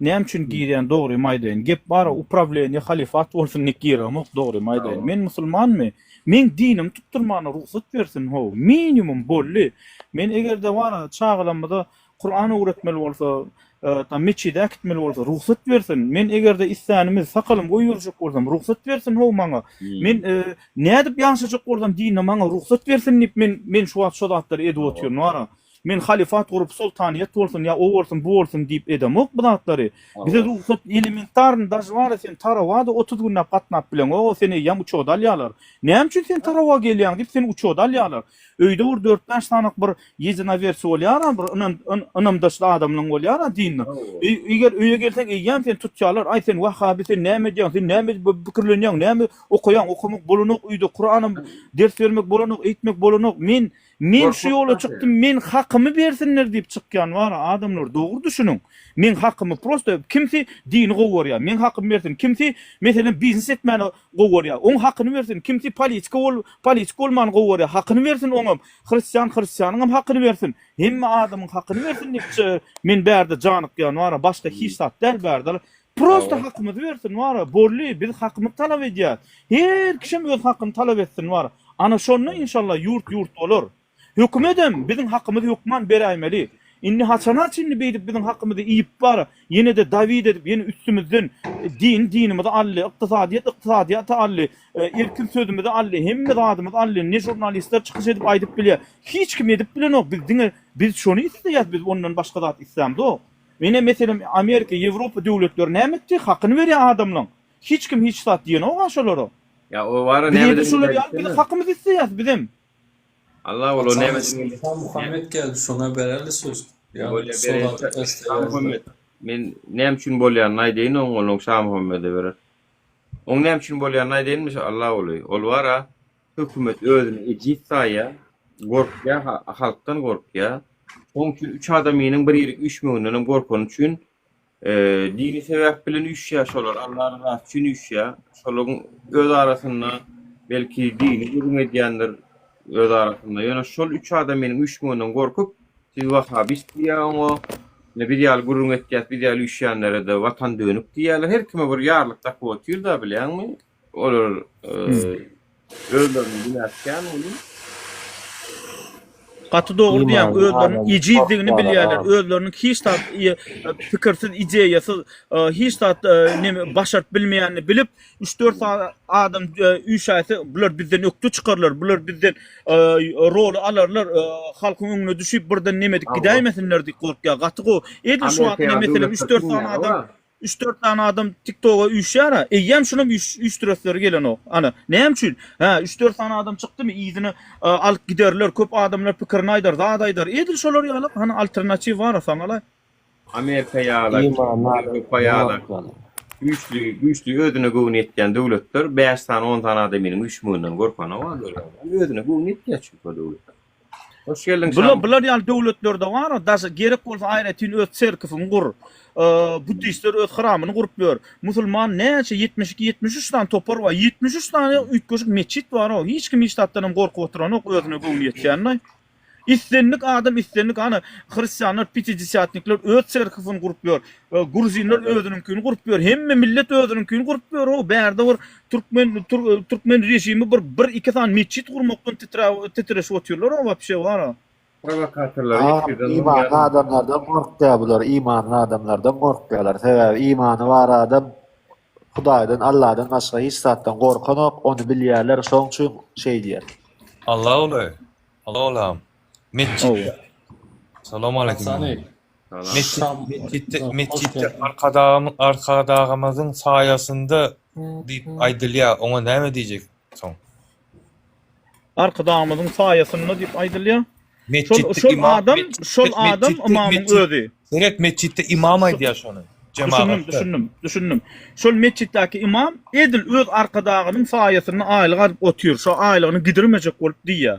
Näme üçin girýän dogrymy aýdaýyn. Gep bara uprawleniýe halifat bolsun diýip giremok dogrymy aýdaýyn. Men musulmanmy? Meň dinimi tutdurmana rugsat bersin how. Minimum boldy. Men egerde bara çagalarymyza Kuran öwretmeli bolsa, tam metjide äkitmeli bolsa rugsat bersin. Men egerde islänimi sakalymy goýberjek bolsam rugsat bersin how maňa. Men nädip ýaşajak bolsam dinde maňa rugsat bersin diýip men men şu wagt şo zatlary edip otyryn bara. Men halyfat gurup soltanyýet bolsun ýa o bolsun bu bolsun diýip edemok bu zatlary. Bize rugsat elementarny daže bara sen Tarawa-da 30 günläp gatnap bileňok seni eýýäm uçoda alýarlar. Näme üçin sen Tarawa gelýäň diýip seni uçoda alýarlar. Öýde bir dört-bäş sanak bir ýedinowersi bolýar-a bir ynamdaşly adamlaň bolýar-a dinde. Eger öýe gelseň eýýäm seni tutýarlar. Aý sen wahhaby sen näme edýäň sen näme pikirlenýäň näme okaýaň okamak bolanok öýde Kuranam ders bermek bolanok eýtmek bolanok. Men Men şu ýola çykdym, men hakymy bersinler diýip çykýan bar adamlar dogry düşüniň. Meň hakymy prosta kimsi dini gowy görýär, meň hakymy bersin, kimsi meselem biznes etmäni gowy görýär, oň hakyny bersin, kimsi politika bol politik bolmany gowy görýär, hakyny bersin oňam, hristian hristianyňam hakyny bersin, hemme adamyň hakyny bersin diýip men bärde janykýan bar başga hiç zat däl bärde. Prosta hakymyzy bersin wara boldy biz hakymyzy talap edýäs her kişem öz hakyny talap etsin wara ana şonda inşallah ýurt ýurt bolar hökümedem biziň hakymyzy hökman beräýmeli indi haçana çenli beýdip biziň hakymyzy iýip wara ýenede dawid edip ýene üstümizden din dinimizi aldy ykdysadyýet ykdysadyýaty aldy erkin sözümizi aldy hemme zadymyzy aldy ne žurnalistler çykyş edip aýdyp bilýär hiç kim edip bilenok biz diňe biz şony isleýäs biz ondan başga zat islämzok. Ine meselem Amerika, Ýewropa döwletleri näme etdi? Hakyny berýär adamlaň. Hiç kim hiç zat diýenok-a şolara. Ýa o bara Biz näme indi şolar ýaly biz hakymyzy isleýäs bizem. Allah ola näme Şamuhammet geldi şoňa bereli söz. Bolýa bereýin. Şamuhammet men näme üçin bolýanyny aýdaýyn oň onuň Şamuhammede berer. Oň näme üçin bolýanyny aýdaýynmy Allah uly. Ol bara Hökümet özüni ejiz saýýar, gorkýar, halkdan gorkýar. Şonuň üçin üç adamynyň bir ýere üýşmegindenem gorkany üçin. Dini sebäp bilen üýşýär şolar, Allah rızasy üçin üýşýär. Şolaryň öz arasynda belki dini gürrüň edýändir öz arasynda. Ýöne şol üç adam meniň üýşmeginden gorkup, siz wahabist diýýär oňa, ine biz ýaly gürrüň etýäs, biz ýaly üýşýänlere-de watan dönük diýýärler. Her kime bir ýarlyk dakyp otyr-da bilýäňmi? Olar özleriniň günäsi kän welin. Gaty dogry diýýäň, Imanly özleriniň adam ejizdigini gorkýar bilýärler, agam. özleriniň hiç zat pikirsiz, ideýasyz, hiç zat neme başaryp bilmeýänini bilip, üç-dört sany adam üýşäýse, bular bizden ökde çykarlar, bular bizden roly alarlar, halkyň öňüne düşüp birden neme edip gidäýmesinler diýip gorkýar. Gaty gowy. Edil şu wagt ine meselem üç-dört sany adam Üç-dört sany adam TikToga üýşýär-ä, eýýäm şunam üýşdüresleri gelenok. Ana, näme üçin? Hä, üç-dört sany adam çykdymy, yzyny alyp giderler, köp adamlar pikirini aýdar, zat aýdar. Edil şolar ýaly, hany alternatiw bar-a saňa-laý. Amerika ýaly, Ýewropa ýaly güýçli, güýçli özüne göwni ýetýän döwletler bäş sany, on sany adamynyň üýşmeginden gorkanok-a görýäňmi? Özüne göwni ýetýär çünki o döwletler. Hoş geldiň Bular Şam. bular ýaly döwletlerde bar, daşy gerek bolsa aýratyn öz çerkifiňi gur. Buddistler öz hramyny gurup ýör. Musulman näçe 72 73 sany topar bar. 73 sany üýtgeşik metjit bar o. Hiç kim hiç zatdan hem gorkup oturanok özüne göwni ýetýänini. Islendik adam islendik ana hristianlar pitidesýatnikler öz çerkifini gurup ýör. Gruzinler özüniňkini gurup ýör. Hemme millet özüniňkini gurup ýör. O bärde bir türkmen türkmen režimi bir bir iki sany metjit gurmakdan titreşip otyrlar o wapşe bar. Prowokatorlary Agam efirden imanly urýarlar. adamlardan gorkýar bular imanly adamlardan gorkýarlar sebäbi imany bar adam Hudaýdan Alladan başga hiç zatdan gorkanok ony bilýärler şoň üçin şeýdýär. Allah uly. Allah ulam. Metjitde. Salam aleyküm. Metjitde metjitde arkadagym arkadagymyzyň saýasynda diýip aýdylýar. Oňa näme diýjek soň? Arkadagymyzyň saýasynda diýip aýdylýar. Şol şol adam şol adam ymamyň özi. Seret metjitde imam aýdýar şony. Düşündim, düşündim, düşündim. Şol metjitdäki imam edil öz arkadagynyň saýasynda aýlyk alyp otyr. Şo aýlygyny gidirmejek bolup diýýär.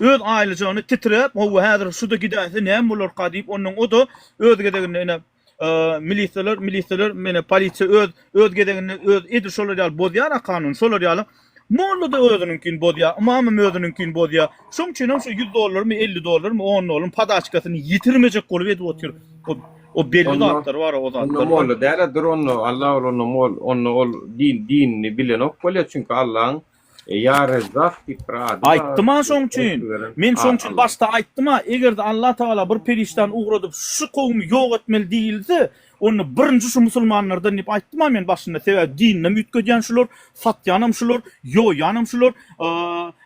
Öz aýlyjagyny titräp, hawa häzir şu-da gidäýse näme bolarka diýip, onnoň o-da öz gezeginde ine milisiýalar, milisiýalar, mene polisiýa öz öz gezeginde öz edil şolar ýaly bozýar-a kanuny, şolar ýaly molla-da özüniňkini bozýar, ymamam özüniňkini bozýar. Şoň üçinem şu 100 dollarmy, 50 dollarmy, 10 dollarmy podaçkasyny ýitirmejek bolup edip otyr. O o belli zatlar bar, o zatlar. Onda molla däl-ä, dur onda Allah ol onda mol, onda ol din dinini bilenok bolýar, çünki Allaň Ýa Rezzak diýip bir ady bar. Aýtdym-a şoň üçin. Men şoň üçin başda aýtdym-a, eger-de Allah Tagala bir perişdäni ugradyp şu kowumy ýok etmeli diýilse, onda birinji şu musulmanlardan diýip aýtdym-a men başynda. Sebäbi dininem üýtgedýän şular, satýanam şular, ýoýýanam şular,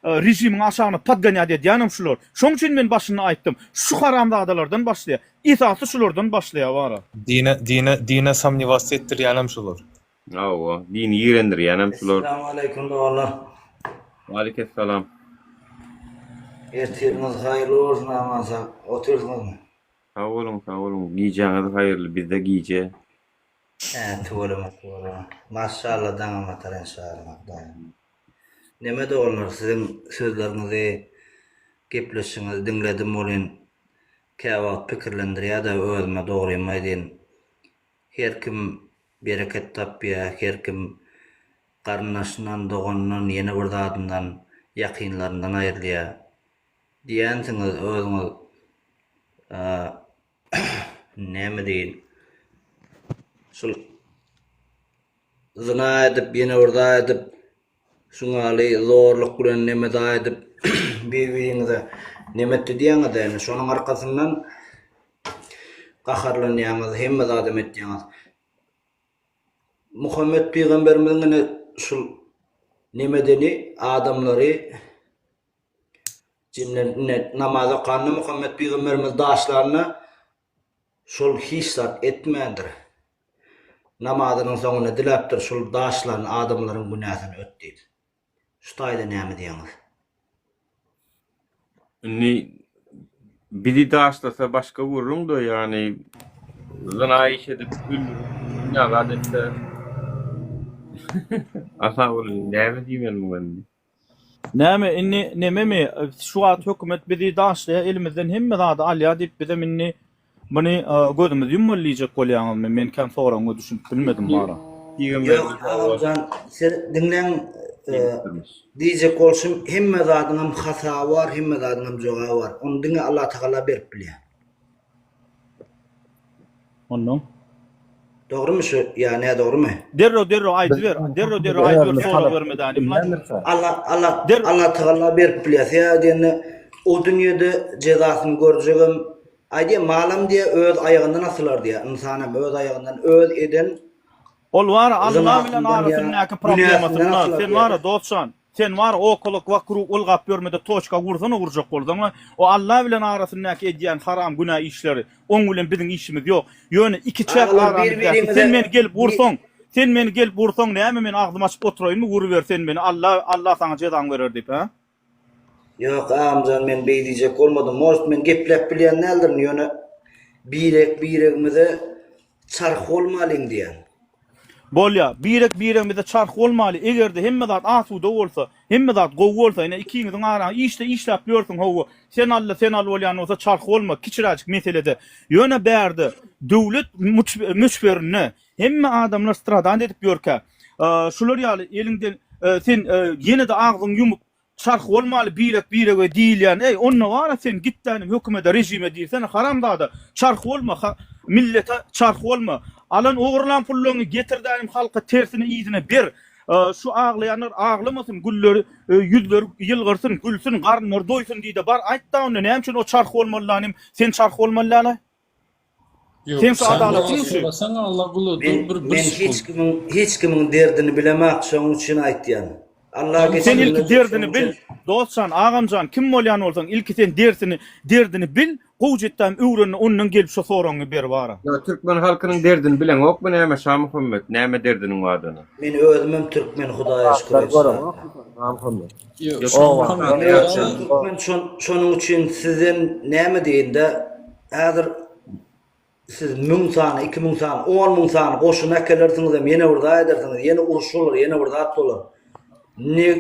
režimiň aşagyna podgonýat edýänem şular. Şoň üçin men başynda aýtdym. Şu haramzadalardan başlaýar. Esasy şulardan başlaýar bara. Dine dine dine somnewasy etdirýänem şular. Hawa, dini ýigrendirýänem şular. Esselamu aleýkum doganlar. Waleýkessalam. Ertiriňiz haýyrly bolsun aman sag otyrsyňyzmy? Sag boluň, sag boluň. Gijäňiz haýyrly, bizde gije. Hä tüweleme tüweleme. Maşşalla daňam atar enşalla Hudaýym. Neme doganlar siziň sözleriňizi gepleşigiňizi diňledim welin käwagt pikirlendirýädä özüme dogrymy aýdyn. Her kim bereket tapýar, her kim garyndaşyndan, doganyndan, ýene bir zadyndan, ýakynlaryndan aýrylýar. Diýensiňiz özüňiz näme diýin, şul zyna edip, ýene bir zat edip, şuňaly zorluk bilen neme zat edip, bir-biriňize neme etdi diýýäňiz-dä indi, şonuň arkasyndan Gaharlanýaňyz, hemme zadam etýäňiz. Muhammet pygamberimiziň ine şul nemedeni adamlary jemlen ine namaz okanda Muhammet pygamberimiz daşlanda şol hiç zat etmändir. Namazynyň soňunda diläpdir şul daşlan adamlaryň günäsini öt diýip. Şu taýda näme diýeňiz? Indi bizi daşlasa başga gürrüň-de, ýagny zyna iş edip öldürip günä zat etse Asawul näme diýmeli muňa indi? Näme indi nememi şu wagt hökümet bizi daşlaýar elimizden hemme zady alýar diýip bizem indi. Muny gözümizi ýummaly diýjek bolýaňyzmy? Men kän soragyňa düşünip bilmedim bara. Ýok agamjan siz diňläň diýjek bolşum hemme zadyňam hasaby bar hemme zadyňam jogaby bar ony diňe Allatagala berip bilýär. Ondan. Dogrymy şu ýa nädogrymy? Derrew derrew aýdyber. Derrew derrew aýdyber sorag bermedäni. Allah Allah Allatagala berip bilýär. Sebäbi diýende o dünýede jezasyny görjegem aýdýar malam diýýär öz aýagyndan asylar diýýär. Ynsanam öz aýagyndan öz eden Ol bar Allah bilen arasyndaky problemasynda sen bar dostjan. Sen bar okolok wakruk ylgap ýörmede toçka ursana urjak bolsaňa o Alla bilen arasyndaky edýän haram günä işleri oň bilen biziň işimiz ýok ýöne ikiçäk aramyzdaky sen meni gelip ursaň sen meni gelip ursaň näme men agzym açyp oturaýynmy uruber sen meni Alla Alla saňa jezaňy berer diýip hä. Ýok agamjan men beý diýjek bolmadym может men gepläp bilýän däldirin ýöne birek biregimize çarh bolmalyň diýýän. Bolýa, birek biregimize çarh bolmaly, egerde hemme zat asuda bolsa, hemme zat gowy bolsa, ine ikiňiziň araňyz işde işläp ýörsüň hawa, sen al-da sen al bolýan bolsa çarh bolma kiçiräjik meselede. Ýöne bärde döwlet möçberinde hemme adamlar stradant edip ýörkä, şular ýaly eliňden sen ýene-de agzyňy ýumup Çarh bolmaly birek birege diýilýän eý onda bara sen gitdänim hökümede režime diýsene haramzada çarh bolma ha millete çarh bolma alan ogurlan pullaňy getirdänim halka tersine yzyna ber şu aglaýanlar aglamasyn gülleri ýüzleri ýylgyrsyn gülsün garynlary doýsun diýde bar aýtda onda näme üçin o çarh bolmalydanim sen çarh bolmaly dälä. Ýok, Sen şu sen adalatyň doga üçin. sorasaň Allaguly Men dur bir bir men hiç sekund. kimiň hiç kimiň derdini bilemak şoň üçin aýtýan. Allah Sen geçen ilki günde derdini şoň bil. üçin Dostjan, agamjan kim bolýan bolsaň ilki sen dersini derdini bil, gowja etdäm öwrende ondan gelip şo soragyňy ber bara. Ýa türkmen halkynyň derdini bileňokmy näme Şamuhammet näme derdiniň bardyny. Men özümem türkmen Hudaýa şükür Zatlar etsin. göreňokmy sen Şamuhammet? Ýok, Ýok Şamuhammet Men gara özüm türkmen şon şonuň üçin sizden näme diýende häzir Siz müň sany, 2000 sany, on müň sany goşun äkelersiňizem, ýene bir zat edersiňiz, ýene uruş bolar, ýene bir zat bolar. Ne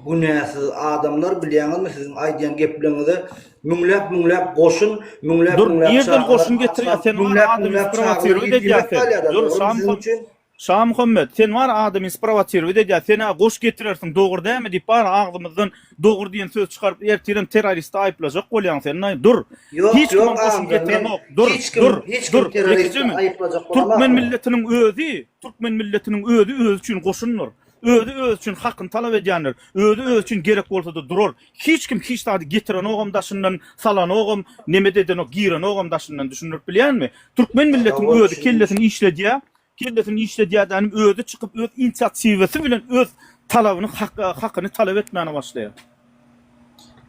günäsiz adamlar bilýäňizmi siziň aýdýan gepleriňize müňläp-müňläp goşun, Dur, müňläp-müňläp nirden çagalar, goşun getirýär sen bar adamy müňläp-müňläp çagalar sprowosirowat edýär ýetmemek sen. galýar-da, Dur, dogrymy siziň Şamuham üçin? Şamuhammet, sen bar adamy sprowosirowat edýär, sen-ä goş getirersiň, dogry dämi diýip bar agzymyzdan dogry diýen söz çykaryp ertirem terroristi aýyplajak bolýaň sen naý dur. Ýok, Hiç kimem ýok goşun agam, men getirenok. Dur, hiç kim, dur, hiç kim dur. terroristi Ýekeje min. aýyplajak Türkmen bolamok. milletiniň özi, türkmen milletiniň özi özi üçin goşundyr. Özi özi üçin hakyny talap edýändir. Özi özi üçin gerek bolsa-da durar. Hiç kim hiç zady getirenogam daşyndan, salanogam, neme-de edenok, girenogam daşyndan düşündirip bilýänmi? Türkmen milletiň Hawa, özi düşündim. kellesini işledýär, kellesini işledýär-dänim özi çykyp öz inisiatiwasy bilen öz talabyny hak hakyny talap etmäne başlaýar.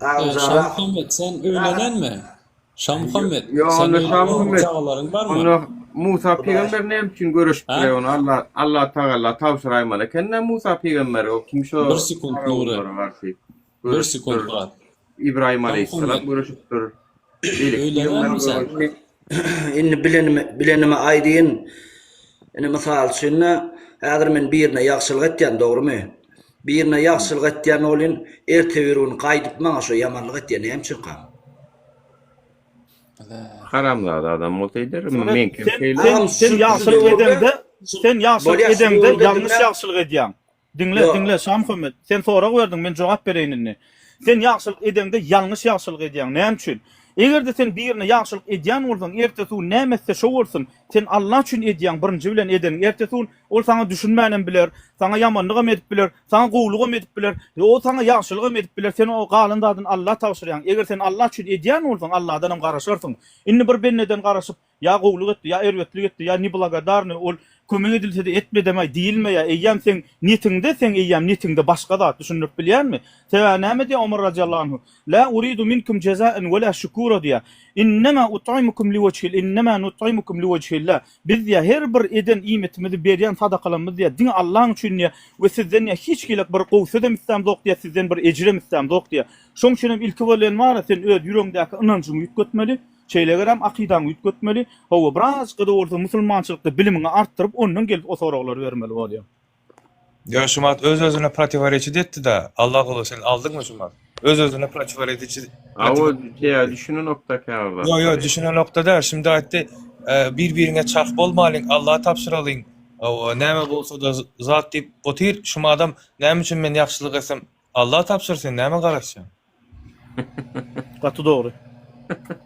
Agam Şamuhammet sen öýlenenmi? Şamuhammet Ýo sen onda öýlenenmi? Şamuhammet Çagalaryň barmy? onda Musa Hudaý pygamber näme üçin göreşipdir Ha? ony Allah Allah tagalla tabşyraýmaly ekende Musa pygambere o kim şo Bir sekunt Nury. faraonlara garşy Bir sekunt göreşipdir. brat. Ibrahim aleyhisselam Şamuhammet göreşipdir. Beýleki öýlenenmi pygamber sen? göreşdi. Indi bilenimi bilenimi aýdýyn. Indi mysal üçin häzir men birine ýagşylyk etýän dogrymy? Birine ýagşylyk etýän bolýyn, erte bir gün gaýdyp maňa şo ýamanlyk etýär näme üçinka? Haramzada adam bolsa eder. Soňra Meňkem sen şeýle. sen Agam sen şu şu ýagşylyk döwürde edeňde, şu sen ýagşylyk bolýa şu edeňde döwürde ýalňyş diňläp ýagşylyk edýäň. Diňle, Ýok. diňle Şamuhammet, sen sorag berdiň, men jogap bereýin indi. Sen ýagşylyk edeňde ýalňyş ýagşylyk edýäň. Näme üçin? Eger-de sen birine ýagşylyk edýän bolsaň, ertesi gün näme etse şo bolsun, sen Allah üçin edýäň birinji bilen edeniň. Ertesi gün ol saňa düşünmänem biler, saňa ýamanlygam edip biler, saňa gowulygam edip biler, o saňa ýagşylygam edip biler, sen o galan zadyny Alla tabşyrýaň. Eger sen Allah üçin edýän bolsaň, Alladanam garaşarsyň. Indi bir bendeden garaşyp, Ýa gowulyk etdi, ýa erbetlik etdi, ýa neblagodarnyý, ol kömek edilsede etmedemaý diýilmeýär, eýýäm seň netiňde, seň eýýäm netiňde başga zat, düşündirip bilýänmi? Sebäbi näme diýýär Omar razyýallahu anhu, Lä uridu minkum jezaen we lä şükura diýýär. Innema ut'imukum liwejhil, innema nut'imukum liwejhillah. Biz diýýär, her bir eden iýmitimizi, berýän sadakalarymyzy diýýär, diňe Allaň üçin diýýär we sizden diýýär, hiç hili bir gowy sözem islämzok diýýär, sizden bir ejirem islämzok diýýär. Şoň üçinem ilki bilen bar-a sen öz ýüregiňdäki ynanjyňy üýtgetmeli, Şeýlegerem akydaňy üýtgetmeli. Hawa, birazajyk-da bolsa musulmançylykda bilimiňi artdyryp, ondan gelip o soraglary bermeli bolýar. Ýa şumat öz özüne protiworeçit etdi-da, Allaguly sen aldyňmy şumat? Öz-özüne protiworediçi A o diýä düşünenokda käbir Ýo, ýo, zatlary. düşünenokda däl. Şimdi aýtdy, e, bir-biriňe çarh bolmalyň, Allaha tabşyralyň. Hawa, näme bolsa-da zat diýip otyr. Şu adam näme üçin men ýagşylyk etsem, Allaha tabşyr sen nämä garaşýaň? Gaty dogry.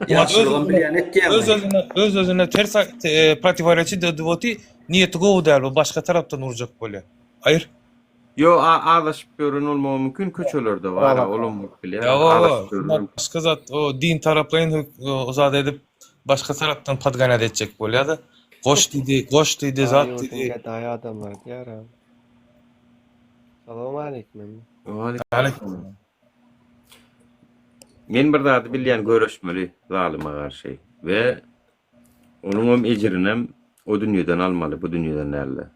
Ýagşylygam bilýän etýäňmi? Öz-özüne öz-özüne ters e, protiworeçi edip otyr. Niýeti gowy däl bu, başga tarapdan urjak bolýar. Aýyr. Ýo azaşyp ýören bolmagy mümkin köçelerde bar olam bolup bilýär. Ýa başga zat o din taraplaýyn o zat edip başga tarapdan podganýat etjek bolýada. Goş diýdi, goş diýdi, zat diýdi. Gedaý adamlar diýär. Salowmaleýkim. Waleýkim. Men bir zady bilýän göreşmeli zalyma garşy we Onuňam ejirinem o dünýeden almaly, bu dünýeden dälde.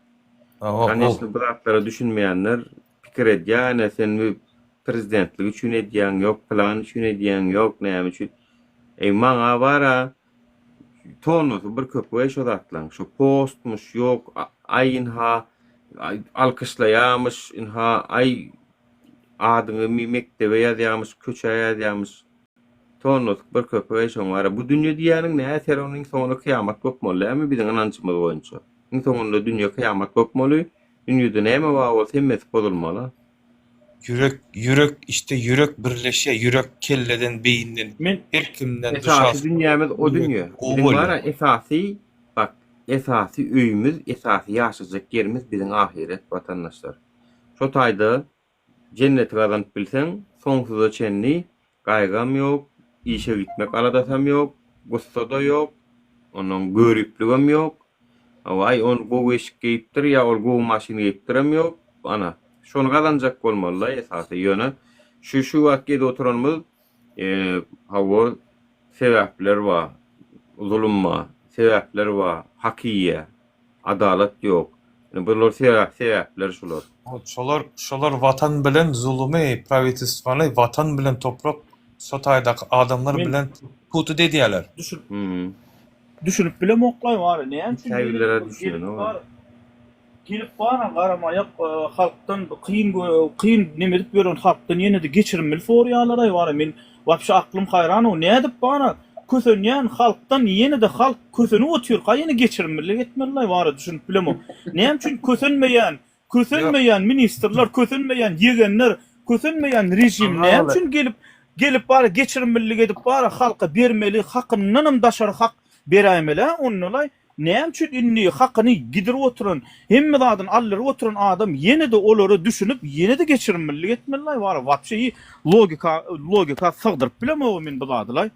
Koneçno bu zatlara düşünmeýänler pikir edýär, ene sen bu prezidentlik üçin edýäň, ýok pylan üçin edýäň, ýok näme üçin. Eý maňa bara tonnasy bir köpüge şo zatlaň. Şo postmuş, ýok aý ynha alkyşlaýamyş, ynha aý adyňy mekdebe ýazýamyş, köçä ýazýamyş. Tonnasyk bir köpek şoň bara. Bu dünýe diýýäniň nä ser onuň iň soňunda kyýamat gopmaly dälmi biziň ynanjymyz boýunça. Iň soňunda dünýe kyýamat gopmaly. Dünýede näme bar bolsa hemmesi bozulmaly. Ýürek ýürek işte ýürek birleşýär ýürek kelleden beýinden Men her kimden Esasy duşas dünýämiz o ýürek dünýe. gowy Biziň bolýar. bara esasy bak esasy öýümiz esasy ýaşajak ýerimiz biziň ahyret watandaşlar. Şo taýda Jenneti gazanyp bilseň, soňsuza çenli gaýgam ýok, işe gitmek aladasam ýok, gussa-da ýok, onnoň göripligem ýok. Aý, ol gowy eşik geýipdir ýa ol gowy maşyn geýipdirem ýok. Ana, şony gazanjak bolmaly-da esasy. Ýöne şu şu wagt gezip oturanymyz, hawa, sebäpler bar, zulum bar, sebäpler bar, hak iýýär. Adalat ýok. Ine bular sebäp sebäpler şular. Şolar şolar watan bilen zulumy prawitelstwany watan bilen toprak şo taýdaky adamlar Men bilen putut edýäler. Düşün düşünip bilemoklaý wara näme üçin Käbirlere gelip gelip düşünenok. bar gelip bara garamaýak halkdan kyn kyn neme edip ýören halkdan ýene-de geçirimli soraýarlaraý wara men Wapşe aklym haýran-ow, nädip bana kösenýän halkdan ýene-de halk kösenip otyrka ýene geçirimlilik etmelilaý bara düşünip bilemok. Näme üçin kösenmeýän, kösenmeýän ministrler, kösenmeýän ýegenler, kösenmeýän režim näme üçin gelip gelip bara geçirimlilik edip bara halka bermeli hakyndanam daşary hak beräýmelä ondalaý Näme üçin indi hakyny gidirip oturan, hemme zadyny aldyryp oturan adam ýene-de olara düşünip, ýene-de geçirimlilik etmelilaý wara wapşe i logika logika sygdyryp bilemoga men bu zadylaý.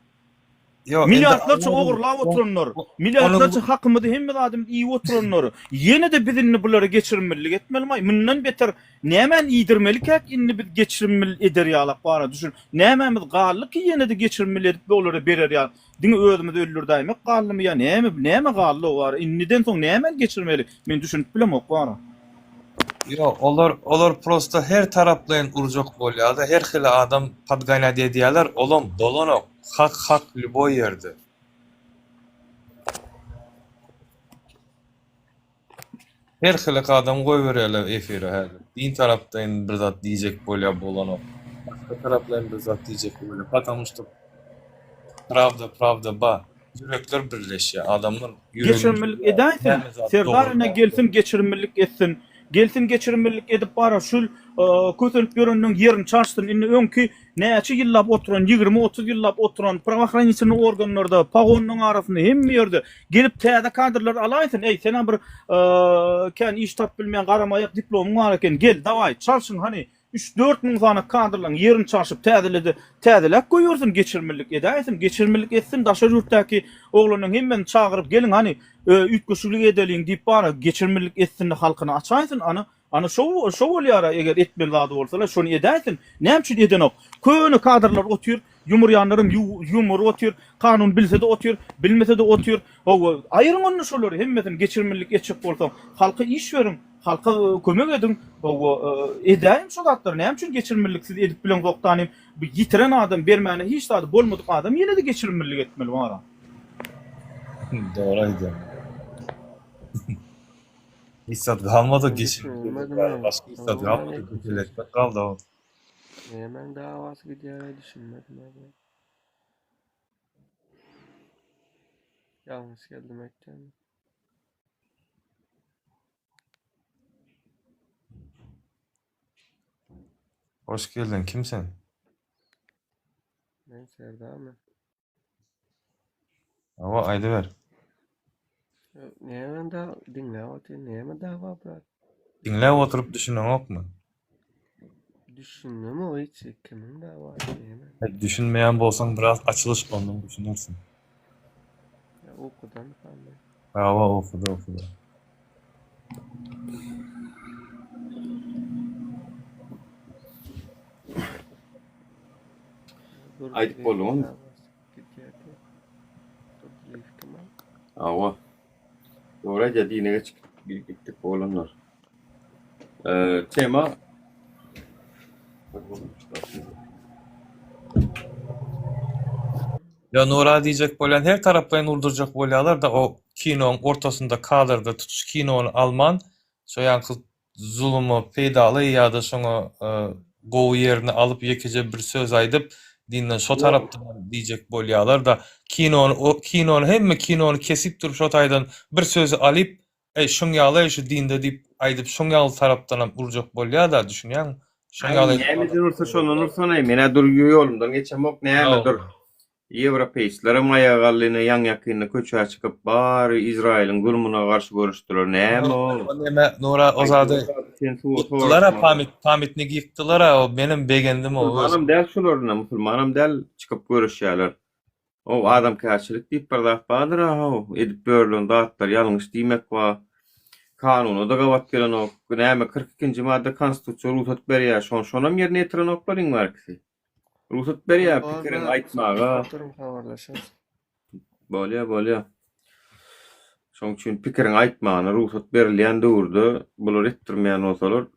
Ýok, indi Milliardlarça ogurlap oturanlar, milliardlarça hakymyzy hemme zadymyzy iýip oturanlar, ýene-de biz indi bulara geçirimlilik etmelimaý? Mundan beter nämäni iýdirmelikäk indi biz geçiriml eder ýalak wara düşün. Nämämiz galdy ki ýene-de geçiriml edip olara berer ýaly. Diňe özümizi öldürdäýmek galdymy ýa näme näme galdy o ara indiden soň nämäni geçirmeli men düşünip bilemok bu ara. Ýok olar olar prosta her taraplaýyn urjak bolýada her hili adam podganýat edýäler olam bolanok hak hak lýuboý ýerde. Her hili adam goýberýärler efire häzir. Din tarapdaýyn bir zat diýjek bolýar bolanok. Başga taraplaýyn bir zat diýjek bolýar. Patamu şto prawda prawda ba. Ýürekler birleşýär. Adamlar ýüregini Geçirimlilik bilýär. edäýsin. Näme zat Serdar dogry ine näme gelsin dogry. geçirimlilik etsin. Gelsin geçirimlilik edip bara şul kösenip ýörenleň ýerini çalşsyn. Indi öňki Näçe ýyllap oturan, ýigrimi-otuz ýyllap oturan prawohranitelnyý organlarda, pogonynyň arasynda, hemme ýerde gelip täze kadrlary alaýsyn, eý, senem bir kän iş tapyp bilmeýän garamaýak diplomyň bar eken, gel, dawaý, çalşyň, hany, üç-dört müň sany kadrlaryň ýerini çalşyp, täzelede, täzeläp goýbersin, geçirmelilik edäýsin, geçirmelilik etsin, daşary ýurtdaky oglanlaryň hemmesini çagyryp, geliň, hany, üýtgeşiklik edeliň diýip, bara, geçirmelilik etsin-de, halkyny açaýsyn, ana, Ana şo şo bolýara eger etmeli zady bolsalar şony edäýsin. Näme üçin edenok? Köne kadrlar otyr, ýumurýanlaram ýumuryp otyr, kanun bilsede otyr, bilmesede otyr. Hawa, aýyryň onda şolary hemmesini geçirmelilik etjek bolsaň. Halka iş beriň, halka kömek ediň. Hawa, edäýiň şo zatlary. Näme üçin geçirmelilik siz edip bileňzok danym. Bu ýitiren adam, bermäne hiç zady bolmadyk adam ýene-de geçirmelilik etmeli bara. Dogry aýdýaň. Hiç zat galmady Men geçip düşünmedim ýaly men. başga hiç zat galmady Salowmaleýkim. kötel etmek galdy o. Nämäň dawasy gidýär düşünmedim aga. Ýalňyş geldim öýtýän. Hoş geldiň, kim sen? Men Serdar men. Hawa, aýdyber. Näme da diňläp otyryn, näme dawa brat? Diňläp oturyp düşüneňokmy? Düşündim o hiç kimiň dawasy näme? E, Düşünmeýän bolsaň biraz açylyş ondan düşünersiň. Ya ukudan men. Hawa, okuda, okuda. Aýdyp bolduňyzmy? Hawa. Dogry aýdýar, dine geçip gitdik oglanlar. Tema Ýa Nura diýjek bolýan her taraplaýyn urdurjak bolýalar-da o kinoň ortasynda kadrda tutuş kinony alman şo ýaňky zuluma peýdaly ýa-da şoňa gowy ýerini alyp ýekeje bir söz aýdyp dinden şo tarapdan diýjek bolýalar-da kinony o kinony hemme kinony kesip durup şo taýdan bir sözi alyp eý şuň ýaly şu dinde diýip aýdyp şoň ýaly tarapdanam urjak bolýa-da düşünýäňmi şoň Aý ýaly nämeden ursa şondan ursanaý menä dur ýolumdan geçemok näme dur Ýewropeýçilerem aýaga galdy ine ýaňy-ýakynda köçä çykyp bary Izraýylyň zulmuna garşy göreşdiler näme ol? O neme Nura o zady ýykdylara pamyt pamitnigi ýykdylara o menem begendim o öz. Musulmanam däl şular ine musulmanam däl çykyp göreşýäler. Ow adamkärçilik diýip bir zat bardyr-a how edip börülen zatlar ýalňyş diýmek bar. Kanuna-da gabat gelenok. Näme 42-nji madda konstitusiýa rugsat berýär şon şonam ýerine ýetirenoklar iň bärkisi. Rugsat berýär pikiriňi aýtmaga. Bolýa, bolýa. Şoň üçin pikiriňi aýtmagyna rugsat berilýän döwürde bular etdirmeýän bolsalar,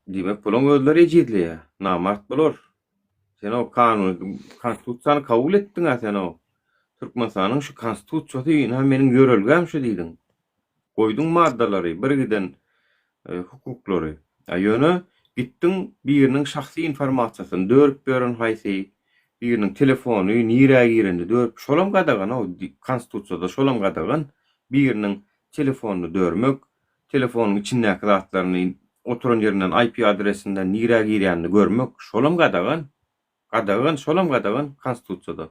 diýmek bulaň özleri ejizleýär. Namart bular. Sen o kanuny, konstitusiýany kabul etdiň-ä sen o. Türkmenistanyň şu konstitusiýasy ynha meniň ýörelgäm şu diýdiň. Goýduň maddalary, birgiden hukuklary. A ýöne gitdiň biriniň şahsy informasiýasyny dörüp ýören haýsy, biriniň telefony nirä girenini dörüp, şolam gadagan-ow, konstitusiýada şolam gadagan, biriniň telefonyny dörmek, telefonyň içindäki zatlaryny oturan ýerinden IP adresinden nirä girýänini görmek, şolam gadagan. Gadagan, şolam gadagan konstitusiýada.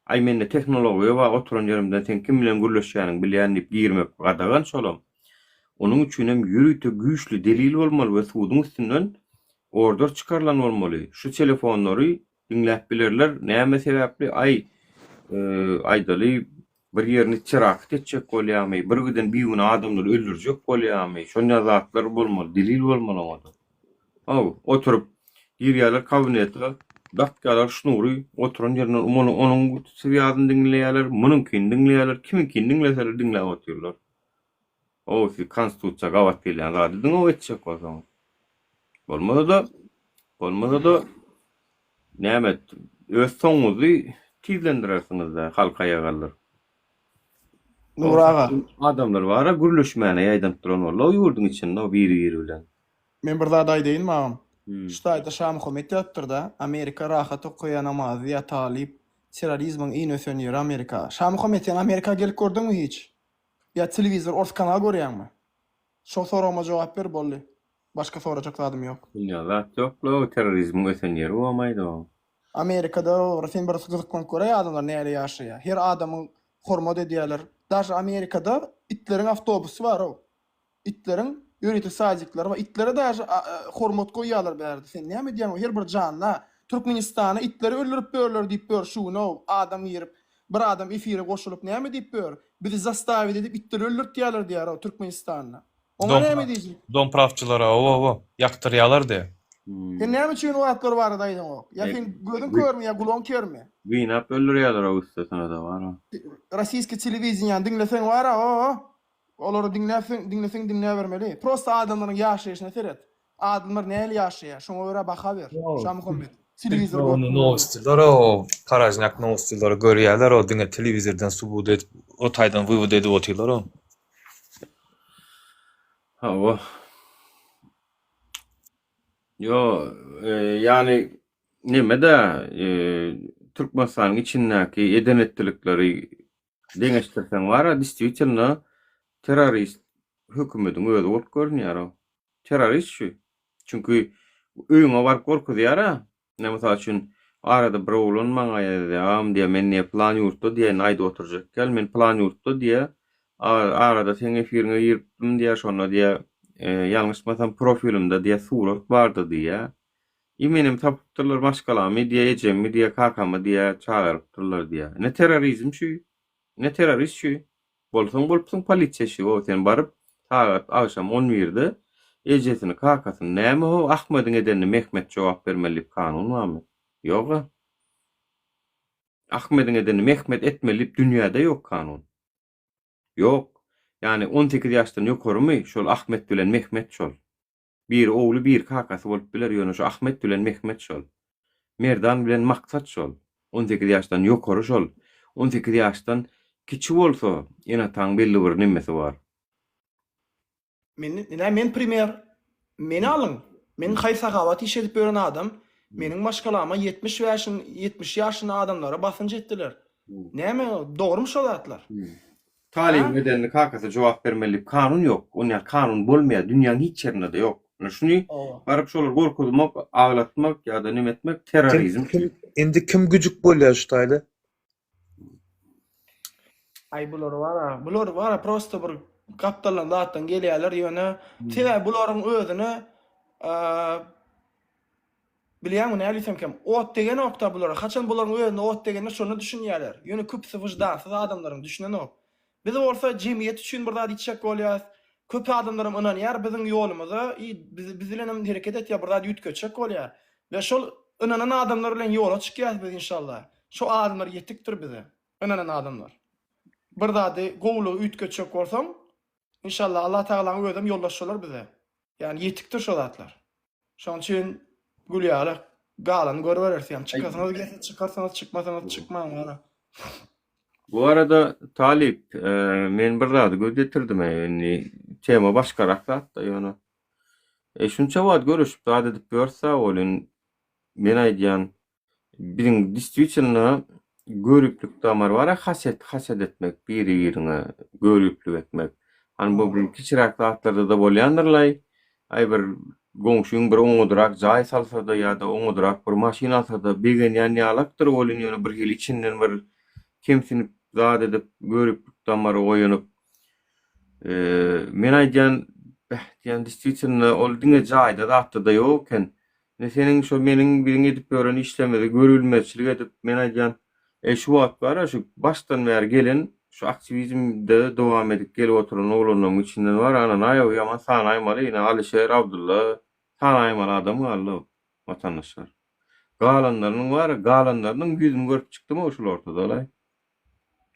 Aý mende tehnologiýa bar oturan ýerimden seň kim bilen gürleşýäniňi bilýän diýip girmek gadagan şolam. Onuň üçinem ýörite güýçli delil bolmaly we suduň üstünden order çykarylan bolmaly. Şu telefonlary diňläp bilerler näme sebäpli aý aýdaly bir ýerini terakt etjek bolýamy bir giden bigünä adamlary öldürjek bolýamy şonýa zatlar bolmaly delil bolmaly oňada. Haw, oturyp, girýärler kabinete, dakýarlar şnury, oturan ýerinden muny onuň swýazyny diňleýärler, munuňkini diňleýärler, kimiňkini diňleseler diňläp otyrlar. Haw, siz konstitusiýa gabat gelýän zady diňe etjek bolsaňyz. Bolmasa-da, bolmasa-da, näme, öz soňuňyzy tizlendirersiňiz-dä, halky aýaga galdyryp. Nury aga. Adamlar bar-a, gürleşmäne ýaýdanyp duran boldy-ow ýurduň içinde biri-biri bilen. Men bir zat aýdaýynmy agam? Şu taýda Şamuhammet ýazypdyrda, Amerika rahat okaýa namazy ýa talyp, terrorizmiň iň ösen ýeri Amerika. Şamuhammet sen Amerika gelip gördüňmi hiç? Ýa telewizor ors kanal görýäňmi? Şo soragyma jogap ber boldy. Başga sorajak zadym ýok. Dünýä zat ýokla terrorizmiň ösen ýeri bomaýda o. Amerikada sen bir gyzyklanyp göräý adamlar näle ýaşaýa. Her adamyň hormat edýäler. Daže Amerikada itleriň awtobusy barow. Itleriň ýörite sadikleri bar. Itlere daže hormat goýýarlar bärde. Sen näme diýýäň her bir janla. Türkmenistana itleri öldürip börler diýip ýör şu gün-ow adam girip bir adam efire goşulyp näme diýip ýör. Bizi zastavit edip itleri öldürtýärler diýýär-ow Türkmenistanda. Oňa näme diýjek? Dompravçylara ow-ow ýakdyrýalar diýýär. Sen näme üçin o zatlar barada aýdaňok? Ýa seň gözüň körmi ýa gulagyň kermi? Gynap öldürýärler-ow üstesine-de bar-a. Rossiýski telewideniýany diňleseň bar-a o-o Olary diňläpsiň, diňleseň diňläbermeli. Prosta adamlaryň ýaşaýşyna seret. Adamlar nähili ýaşaýar, şoňa görä baha ber. Şamuhammet, telewizor görüp. Nowostilere o paražnýak nowostilere görýärler o diňe telewizordan subut edip o taýdan wywod edip otyrlar o. Hawa. Ýo. Ýagny neme-de Türkmenistanyň içindäki eden-etdilikleri deňeşdirseň bar-a, distwitelno terrorist hökümediň özi bolup görünýär-ow. Terrorist şu. Çünki öýüňe baryp gorkuzýar-a. Ine, mysal üçin, arada bir oglan maňa ýazýar, agam diýýär, men diýýär, pylan ýurtda diýýär, indi aýdyp oturjak däl, men pylan ýurtda diýýär, arada seň efiriňe giripdim diýýär, şonda diýýär, ýalňyşmasam profilimde diýýär, surat bardy diýýär. I menem tapypdyrlar maşgalamy diýýär, ejemi diýýär, kakamy diýýär, çagyrypdyrlar diýýär. Ine terrorizm şu. Ine terrorist şu. Bolsaň bolupsyň polisiýa şu o sen baryp sagat agşam on birde ejesini kakasyny näme ho Ahmediň edenine Mehmet jogap bermeli diýip kanun barmy? Ýoga. Ahmediň edenini Mehmet etmeli diýip dünýäde ýok kanun. Ýok. Ýani 18 ýaşdan ýokarymy şol Ahmet bilen Mehmet şol. Biri ogly biri kakasy bolup biler ýöne şu Ahmet bilen Mehmet şol. Merdan bilen Maksat şol. 18 ýaşdan ýokary şol. 18 ýaşdan kiçi bolsa ene-ataň belli bir nemesi bar. Men ine men primer. Meni alyň. Men haýyr-sahawat iş edip ýören adam. Meniň maşgalama 75 70 ýaşynda adamlara basynç etdiler. Näme dogrymy şo zatlar? Talybyň edenini kakasy jogap bermeli diýip kanun ýok. Onýa kanun bolmaýar dünýäň hiç ýerinde-de ýok. Ine şuny baryp şolary gorkuzmak, aglatmak ýa-da neme etmek terrorizm. Kim indi kim güjük bolýar şu taýda? Aý bular bara, bular bara prosto bir gapdaldan zatdan gelýärler ýöne sebäbi bularyň özüne Bilýäňmi näme diýsemkäm, ot degenokda bulara, haçan bularyň özüne ot degende şonda düşünýäler. Ýöne köpüsi wyždansyz adamlaryň düşünenok. Biz bolsa jemgyýet üçin bir zat etjek bolýas. Köp adamlaram ynanýar biziň ýolumyza i biz biz bilenem hereket etýär bir zat üýtgetjek bolýar. We şol ynanan adamlar bilen ýola çykýas biz inşallah. Şo adamlar ýetikdir bize. Ynanan adamlar. Bir zady gowulygy üýtgetjek bolsaň inşallah Allah Tagalaň özem ýoldaş bolar bize. Ýani ýetikdir şo zatlar. Şoň üçin gül ýaly galany görübereris ýa çykasyňyz gelse çykarsyňyz çykmasaňyz çykmaň wala. Bu arada Talyp men bir zady göz ýetirdim indi tema başgarak zatda ýöne e şunça wagt görüşip zat edip ýörüs-ä welin men aýdýan Biziň distwitelno göriplik damary bar-a haset haset etmek biri biriňe göriplik etmek. Hany bu bir kiçiräk zatlarda-da bolýandyrlaý. Aý bir goňşyň bir oňadyrak jaý salsada ýa-da oňadyrak bir maşyn alsada begenýän ýalakdyr welin ýöne birhili içinden bir kemsinip zat edip göriplik damary oýanyp men aýdýan beh diýýän distwitelno ol diňe jaýda zatda-da ýok eken. Ine seniň şo meniň biziň edip ýören işlerimizi görülmezçilik edip men aýdýan eý şu wagt bar-a şu başdan bäri gelen şu aktiwizmde dowam edip gelip oturan oglanlaryň içinden bar ana naýow ýaman sanaýmaly ine Alyşer Abdylla sanaýmaly adam galdy watandaşlar. Galanlarynyň bar-a galanlarynyň ýüzüni görüp çykdym-ow şul ortada-laý.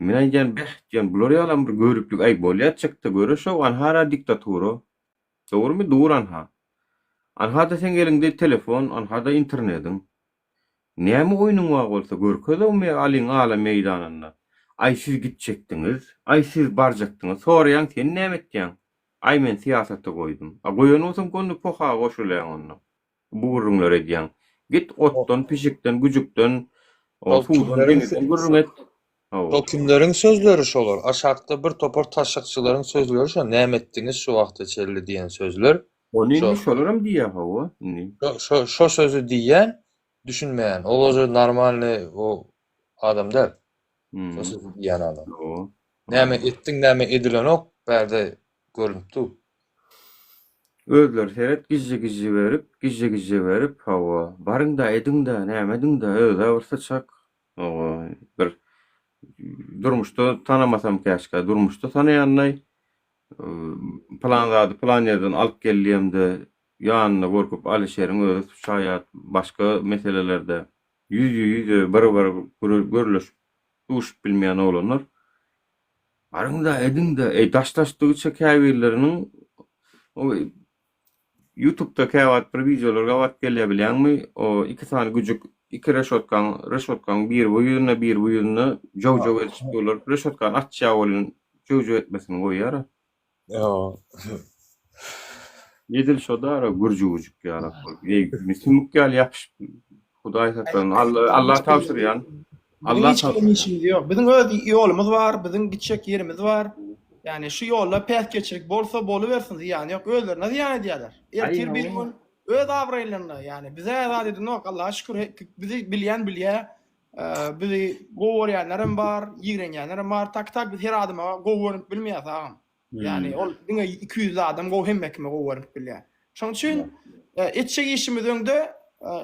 Men aýdýan beh diýýän bular ýalam bir göriplik aý bolýa çykdy göreşow anha-ra diktatura. Dogrymy dur anha. Anhada seň eliňde telefon, anhada internediň. Näme oýnuň bar bolsa görkezow me alyň ala meýdanynda. Aý siz gitjekdiňiz, aý siz barjakdyňyz soraýaň sen näme etýäň? Aý men syýasaty goýdum. A goýan bolsaň gonda poha goşulaýaň onda. Bu gürrüňleri edýäň. Git otdan, pişikden, güjükden, suwdan, deňizden gürrüň et. Hawa. Şol kimleriň sözleri şolar? Aşakda bir topar taşşakçylaryň sözleri şo, näme etdiňiz şu wagta çenli diýen sözler. Ony indi şolaram diýýär hawa indi. Şo şo sözi diýýän düşünmeýän. Ol uje normalny o adam däl. Şo sözi diýýän adam. Hawa. Näme etdiň näme edilenok bärde görünip dur. Özleri seret gijje-gijje berip, gijje-gijje berip, hawa, baryň-da, ediň-de, näme ediň-de, öz-ä bir syçak, hawa, bir durmuşda tanamasam käşgä, durmuşda tanaýanlaý, pylan zady pylan ýerden alyp gel diýemde, ýanynda gorkup Alyşeriň özi şaýat, başga meselelerde ýüzbe-ýüze, bir-bir gürleşip, duşup bilmeýän oglanlar. Baryň-da, ediň-de. Eý, daşlaşdygyça käbirleriniň o Ýutubda käwagt bir wideolar gabat gelýär bilýäňmi? O iki sany güjük, iki reşotkaň, reşotkaň biri bu ýüzünde, biri bu ýüzünde jöw-jöw edişip durlar. Reşotkany açýar welin jöw-jöw etmesini goýýar-a. Ýa. Edil şo dara gürjügüjük ýalak bolup. Eý, sümük ýaly ýapyşyp Hudaý saklasyn. Alla Alla tabşyrýan. Biziň Alla hiç kim tabşyrýan. işimiz ýok. Biziň öz ýolumyz bar, biziň gitjek ýerimiz bar. Ýani şu ýolda päsgelçilik bolsa bolubersin, zyýany ýok. Özlerine zyýan edýärler. Ertir bir gün öz abraýlaryna, ýani bize zat edenok, Allaha şükür bizi bilýän bilýär. Bizi gowy görýänlerem bar, ýigrenýänlerem bar. Tak tak biz her adama gowy görünip bilmeýäs agam. Ýani ol diňe 200 adam gowy hemme kime gowy görünip bilýär. Şonuň üçin etjek işimiz öňde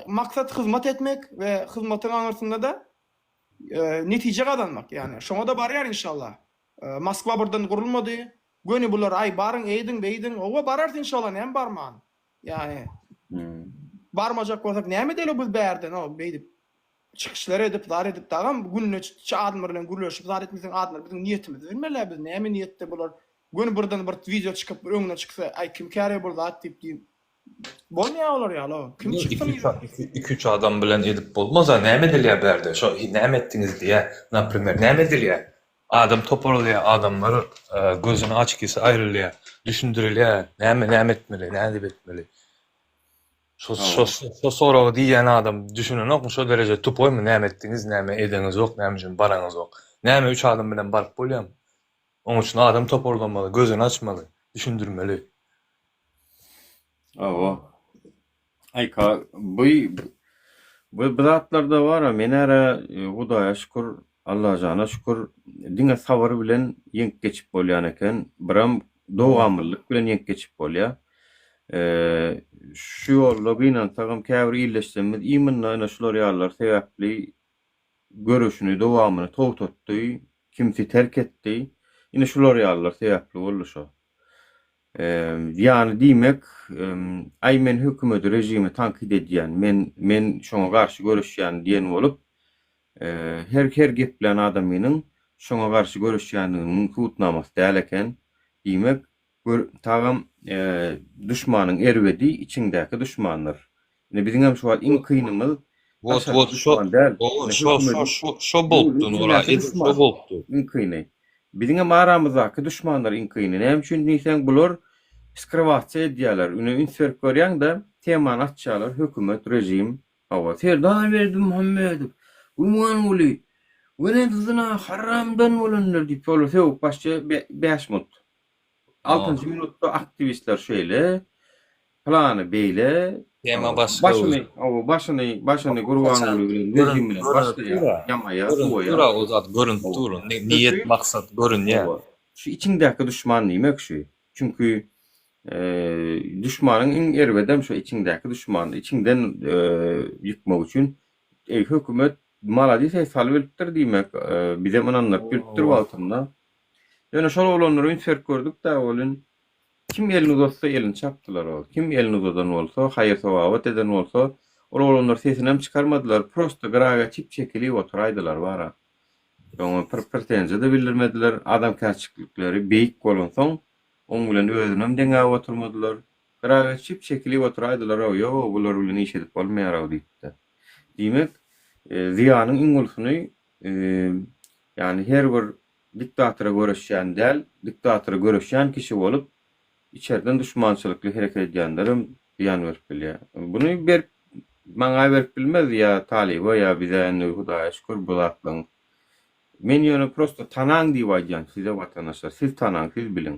maksat hyzmat etmek we hyzmatyň aňyrsynda-da netije gazanmak. Ýani şoňa-da barýar inşallah. Moskwa birden gurulmady. Göni bular aý baryň eýdiň beýdiň. Owa bararys inşallah näme barman. Ýani barmajak bolsak näme edeli biz bärden o beýdip çykyşlar edip zar edip dagam günde adamlar bilen gürleşip zar etmeseň adamlar biziň niýetimizi bilmeli biz näme niýetde bular göni birden bir wideo çykyp bir öňüne çyksa aý kim käre bul zat diýip diýip bolmaýar olar ýaly o kim çyksyn Iki üç adam bilen edip bolmaz a näme edilýär bärde şo näme etdiňiz diýä naprimer näme edilýär adam toparlaýar adamlar gözüni açkisi aýrylýar düşündirilýär näme näme etmeli nädip etmeli Şo şo şo soragy diýýän adam düşünenokmy şo dereje tupoýmy näme etdiňiz näme edeňizok näme üçin baraňyzok näme üç adam bilen baryp bolýamy oň üçin adam toparlamaly gözüni açmaly düşündirmeli. Hawa. Aýka bu bu bu zatlarda bara men ära Hudaýa şükür Allajana şükür diňe sabyr bilen ýeňip geçip bolýan eken biram dowamlylyk bilen ýeňip geçip bolýar. Şu ýolda gynansagam käbir ildeşlerimiz imенно ine şular ýalylar sebäpli göreşini, dowamyny togtatdy, kimsi terk etdi. Ine şular ýalylar sebäpli boldy şo. Ýany diýmek, aý men hökümeti, režimi tankyt edýän, men men şoňa garşy göreşýän diýen bolup, her her geplän adamynyň şoňa garşy göreşýändiginiň subutnamasy däl eken. Diýmek, Gör, tagam, duşmanyň erbedi içiňdäki duşmandyr. Ine, biziňem şu wagt iň kynymyz Wot, daşarky wot, şo, duşman däl. o, Ine, şo, şo, hökümediň şo, şo bolupdy, ýurduň Nura, içindäki edil şo duşman bolupdy. iň kyny. Biziňem aramyzdaky duşmanlar iň kyny. Näme üçin diýseň, bular skrywasiýa edýärler. Ine, üns berip görýäň-de, temany açýarlar, hökümet, režim. Hawa, Serdar Berdimuhamedow, Gurbanguly, Wenezyna haramdan bolanlar diýip, olar sögüp başlaýar bäş minut. Altynjy minutda aktiwistler şeýle, pylany beýle. Tema başga Başyny, hawa, başyny, başyny Gurbanguly bilen, rejim bilen başlaýar, ýamaýar, Görünip dur o zat, görünip dur. Niýet, maksat görünýär. Şu içiňdäki duşman diýmek şu. Çünki duşmanyň iň erbedem şo içiňdäki duşman, içiňden ýykmak üçin eý hökümet maladis eý salybilipdir diýmek, bizem ynandyryp bilipdir wagtynda. Ýöne şol oglanlara üns berip gördük-dä welin, kim elini uzatsa elini çapdylar ol. Kim elini uzadan bolsa, haýyr-sogawat eden bolsa, ol oglanlar sesinem çykarmadylar, prosto gyra geçip çekilip oturaýdylar bara. Oňa bir pretenziýa-da bildirmediler, adamkärçilikleri beýik bolansoň, oň bilen özünem deňäp oturmadylar. Gyra geçip çekilip oturaýdylar-ow, ýog-ow, bular bilen iş edip bolmaýar-ow diýip-de. Diýmek, zyýanyň iň ulusyny Ýagny her bir diktatora göreşýän däl, diktatora göreşýän kişi bolup, içerden duşmançylykly hereket edýänlerem zyýan berip bilýär. Buny berip, maňa berip bilmez ýa talyba ýa bize indi Hudaýa şükür bu zatlaryň. Men ýöne prosto tanaň diýip aýdýan size watandaşlar, siz tanaň, siz biliň.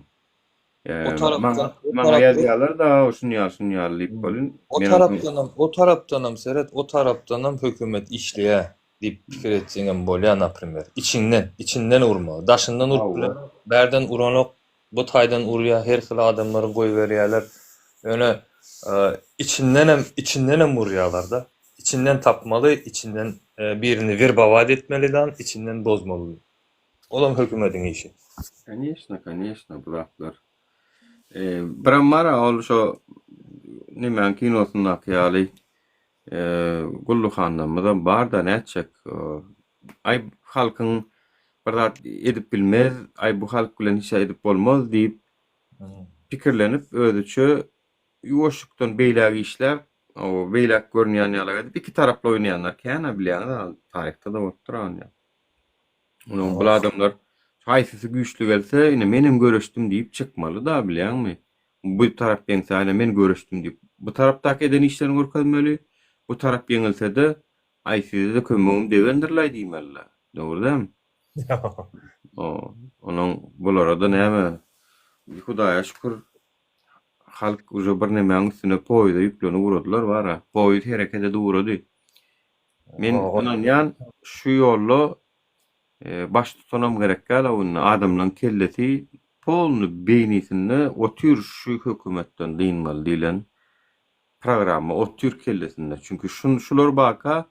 O tarapdan, o Maňa tarapdan, ýazýarlar-da, şuny ýaly, şuny ýaly diýip welin, o men onsoň tarapdanam, o tarapdanam seret, o tarapdanam hökümet işleýär diýip pikir etseňem bolýar, naprimer. Içinden, içinden urmaly. Daşyndan urup Hawa. bilenok, bärden uranok, bu taýdan urýar, her hili adamlary goýberýärler. Ýöne içindenem, içindenem urýarlar-da. Içinden tapmaly, içinden birini werbowat etmeli dan, içinden bozmaly. Olam hökümediň işi. Koneçno, koneçno bu zatlar. Biram bar ol şo nemäň kinosyndaky ýaly Gulluhanlarymyzam bar-da nätjek. Aý halkyň bir zat edip bilmez, aý bu halk bilen hiç zat edip bolmaz diýip pikirlenip özüçe ýuwaşlykdan beýläk işläp, beýläk görünýän ýaly edip iki taraply oýnaýanlar kän-ä bilýäňiz taryhda-da bolupdyr ony. Onuň bul adamlar haýsysy güýçli gelse, ine menem göreşdim diýip çykmaly-da, bilýäňmi? Bu tarap ýeňse aýna men göreşdim diýip bu tarapdaky eden işlerini görkezmeli. Bu tarap ýeňilsede aý sizede kömegim degendirlaý diýmelila. Dogry dälmi? O, onuň bulara-da näme Hudaýa şükür halk uje bir nemäň üstüne poýuza ýüklenip ugradylar bara. Poýuz hereket edip ugrady. Men ynanýan şu ýolda Baştutanam gerek däl-ow indi adamlaň kellesi polny beýnisinde otyr şu hökümetden dynmaly diýlen programma otyr kellesinde çünki şun şular baka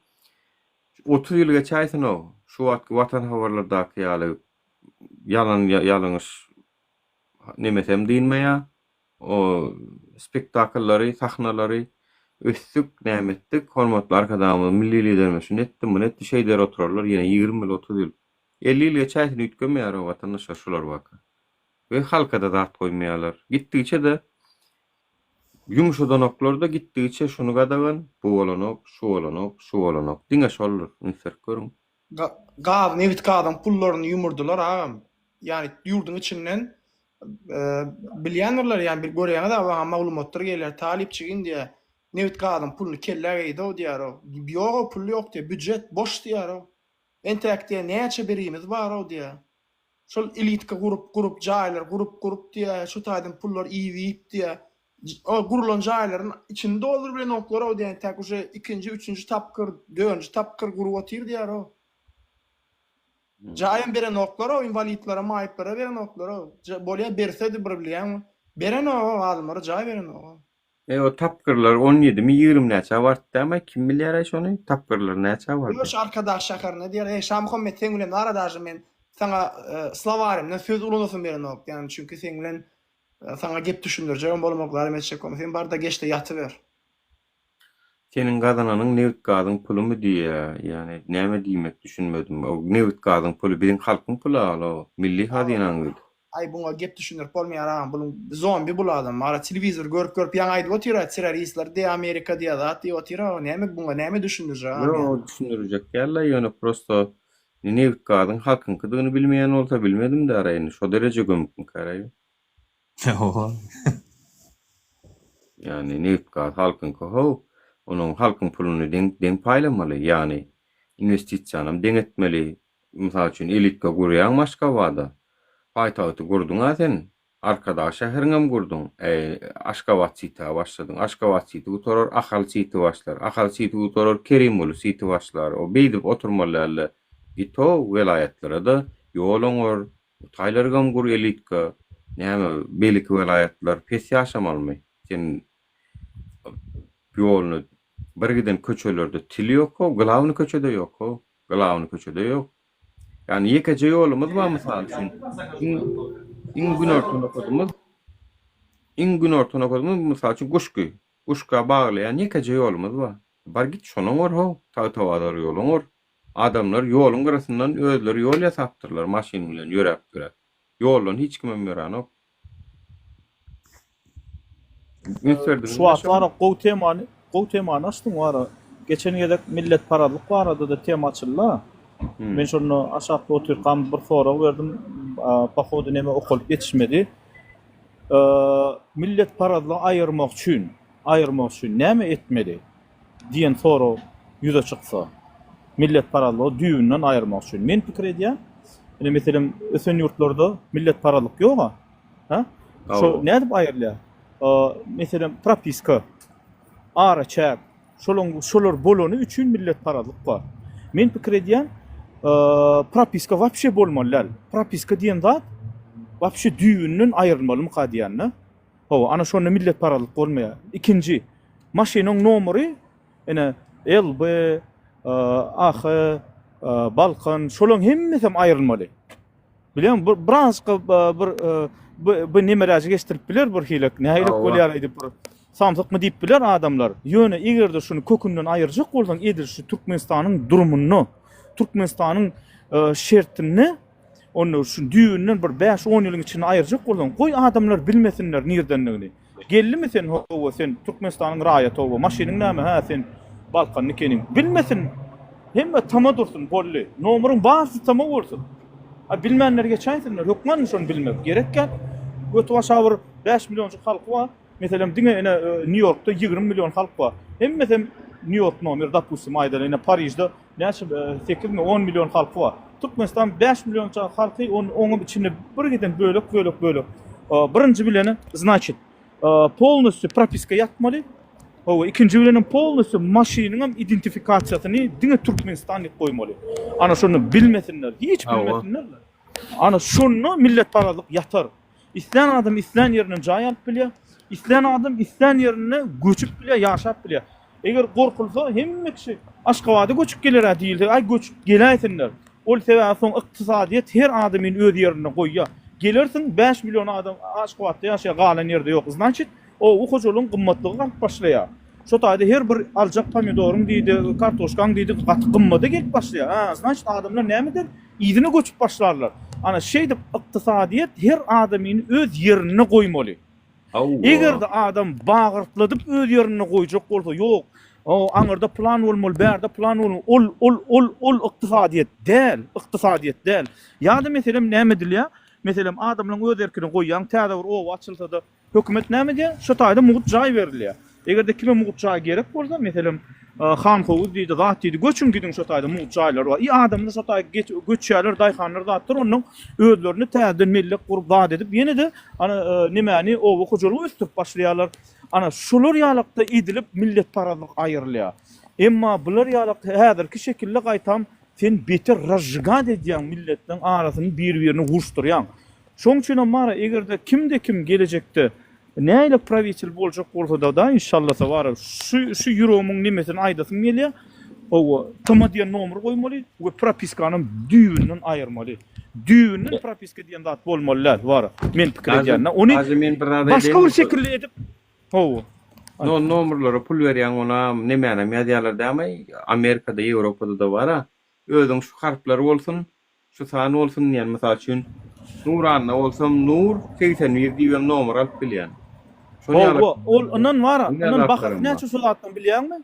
30 ýyl geçäýsinow şu wagtky watan habarlardaky ýaly ýalan ýalňyş nemesem dynmaýa O spektakllary, sahnalary ösdük, näme etdik, hormatly Arkadagymyz, milli Liderimiz şuny etdi, muny etdi, şeýder oturarlar ýene 20 ýyl, 30 ýyl. 50 ýyl geçäýsin üýtgemeýär o watandaşlar şular baka. We halka-da zat goýmaýarlar. Gitdigiçe-de ýumşadanoklar-da gitdigiçe şuny gadagan, bu bolanok, şu bolanok, şu bolanok. Diňe şoldur, üns berip görüň. Gaz, nebit gazyň pullaryny ýumurdylar agam. Ýani ýurduň içinden bilýändirler ýani bir görýäňiz a maňa maglumatlar gelýär talypjygyn diýýär nebit gazyň puluny kellä geýdi-ow diýýär-ow. Ýog-ow pul ýok diýýär býujet boş diýýär-ow. Entäk diýýär näçe bergimiz bar-ow diýýär. Şol elitka gurup gurup jaýlar gurup gurup diýýär şu taýdan pullar iýip iýip diýýär. O gurulan jaýlaryň içini dolduryp bilenoklar-ow diýýär entäk uje ikinji üçünji tapgyr dördünji tapgyr gurup otyr diýýär-ow. Jaýam berenoklar-ow inwalidlere maýyplara berenoklar-ow. Bolýa bersedi bir bilýäňmi. Berenok-ow adamlara jaý berenok-ow. E o tapgyrlar on ýedimi ýigrimi näçä bardy dämaý kim bilýäraý şony tapgyrlar näçä bardy. Ýoş Arkadag şäherine diýer eý Şamuhammet seň bilen bar daže men saňa slowarymdan söz ulanasym gelenok ýagny çünki seň bilen saňa gep düşündirjegem bolamok zalim etjek bolma sen barda geçde ýatyber. Seniň gazananyň nebit gazyň pulumy diýýä ýani näme diýmek düşünmedim o nebit gazyň puly biziň halkyň puly alo milli hazynaň diýdi. Aý buňa gep düşündirip bolmaýar agam buluň zombi bul adam ara telewizor görüp görüp ýaňy aýdyp otyra terroristler diýä amerika diýä zat diýip otyra näme buňa näme düşündirjek agam Ýok ýa. düşündirjek däl-le ýöne prosto nebit gazyň halkyňkydygyny bilmeýän bolsa bilmedim-dä ara indi şo dereje gömükmikäraý. Hawa. Ýagny nebit-gaz halkyňky how, onuň halkyň puluny deň deň paýlamaly, ýagny inwestisiýanam deň etmeli. Mysal üçin elitka gurýaňmy Aşgabada? Paýtagty gurduň-a sen, Arkadag şäheriňem gurduň, äý Aşgabat sitä başladyň, Aşgabat siti gutarar, Ahal siti başlar, Ahal siti gutarar, Kerimguly siti başlar, o beýdip oturmaly däldi. Git-ow welaýatlara-da ýol oňar, Taýlargam gur elitka näme beýleki welaýatlar pes ýaşamalymy sen ýoluny bir giden köçelerde til ýok how glawny köçede ýok how glawny köçede ýok ýani ýekeje ýolumyz bar mysal üçin iň iň günorta nokadymyz iň günorta nokadymyz mysal üçin Guşgy Guşga baglaýan ýekeje ýolumyz bar bar git şony oňar how Tagtabazar ýoly oňar Adamlar ýoluň gyrasyndan özleri ýol ýasapdyrlar maşyn bilen ýöräp-ýöräp. Ýoldan hiç kimem ýöränok. Üns Şu berdiňizmi wagt şoňa? wara gowy temany gowy temany açdyň wara. Geçen gezek milletparazlyk barada-da tema açyldy-a. Hmm. Men şonda aşakda otyrkam bir sorag berdim. Pohodu neme okalyp ýetişmedi. Milletparazlygy aýyrmak üçin, aýyrmak üçin näme etmeli? Diýen sorag ýüze çyksa, milletparazlygy düýbünden aýyrmak üçin. Men pikir edýän, ine meselem ösen ýurtlarda milletparazlyk ýog-a. Hä? Şo nädip aýrylýar? Meselem propiska, araçäk, şolaň şolar bolany üçin milletparazlyk bar. Men pikir edýän, propiska wapşe bolmaly däl. Propiska diýen zat wapşe düýbünden aýrylmalymyka diýýän-de. Hawa, ana şonda milletparazlyk bolmaýar. Ikinji, maşynyň nomery ine LB, AH, Balkan, şolaryň hemmesem aýrylmaly. Bilýäňmi, bir birazka bir bu nemeräji geçdirip biler bir hilek, nähilek bolýar diýip bir samsykmy diýip biler adamlar. Ýöne eger-de şuny kökünden aýyrjak bolsaň, edil şu Türkmenistanyň durumynda, Türkmenistanyň şertinde Onda şu düýbünden bir bäş-on ýylyň içinde aýyrjak bolsaň, goý adamlar bilmesinler nirdendigini. Geldimi sen hawa sen Türkmenistanyň raýaty hawa, maşynyň näme hä sen Balkanly ekeniň. Bilmesin. Hemme tama dursun boldy. Nomeryň barysy tama bolsun. A bilmänler geçäýsinler, hökmanmy şony bilmek? Gerekkä götübaşa bir. 5 millionjyk halky bar. Meselem diňe ine Nýu-Ýorkda 20 million halk bar. Hemmesem Nýu-Ýork nomer dopustim aýdaly ine Parižde näçe 8 mi 10 million halky bar. Türkmenistan 5 millionça halky on oňam içinde bir giden bölek bölek bölek. Birinji bileni znaçit polnostýu propiska ýatmaly. Hawa ikinji bilenem polnostýu maşynyňam identifikasiýasyny diňe Türkmenistan diýip goýmaly. Ana şony bilmesinler hiç bilmesinler. Ana şonda milletparazlyk ýatar. Islän adam islän ýerinden jaý alyp bilýär. Islän adam islän ýerinde göçüp bilýär, ýaşap bilýär. Eger gorkulsa hemme kişi Aşgabada göçüp geler-ä diýilse, aý göçüp geläýsinler. Ol sebäbi soň ykdysadyýet her adamyny öz ýerinde goýýar. Gelersiň 5 million adam Aşgabatda ýaşaýar, galan ýerde ýok. Znaçit, oba hojalygyň gymmatlygy galyp başlaýar. Şo taýda her bir aljak pomidoryň diýdi, kartoşkaň diýdi gaty gymmada gelip başlaýar. Hä, znaçit adamlar näme eder? Yzyna göçüp başlarlar. Ana şeýdip ykdysadyýet her adamyny öz ýerinde goýmaly. Eger-de adam bagyrtladyp öz ýerinde goýjak bolsa, ýok, aňyrda plan bolmaly, bärde plan bolmaly, ol, ol, ol, ol ykdysadyýet däl, ykdysadyýet däl. Ýa-da meselem näme edilýär? Meselem adamlaryň öz erkine goýýaň, täze bir oba açylsa-da, Hökümet näme edýär? Şo taýda mugt jaý berilýär. Eger-de kime mugt jaý gerek bolsa, meselem, Hanhowuz diýdi, zat diýdi, göçüň gidiň şo taýda mugt jaýlar bar. I adamlar şo taýa göçýärler, daýhanlar zatlar, onnoň özlerine täzeden mellek gurup zat edip, ýene-de ana nemäni oba hojalygy ösdürip başlaýarlar. Ana şolar ýalakda edilip milletparazlyk aýrylýar. Emma bular ýalak häzirki şekilde gaýtam sen beter razžigat edýäň milletleň arasyny bir-birine uruşdyrýaň. Şoň üçinem bara egerde kimde kim gelejekde nähili prawitel boljak bolsada da inşallasa bara şu şu ýüregimiň nemesini aýdasym gelýä hawa TM diýen nomer goýmaly we propiskanam düýbünden aýyrmaly düýbünden propiska diýen zat bolmaly däl bara men pikir edýän ony başga bir şekilde edip hawa No nomerlere pul berýäň onam nemänem ýazýalar dämi Amerikada Ýewropada da bara özüň şu harplar bolsun Şu san bolsun diýen mysal üçin Nuranna bolsam Nur 81 diýibem nomer alyp bilýän. Şol ýaly. Hawa, ol ynan bar, ynan bahasy näçe şo zatlaň bilýäňmi?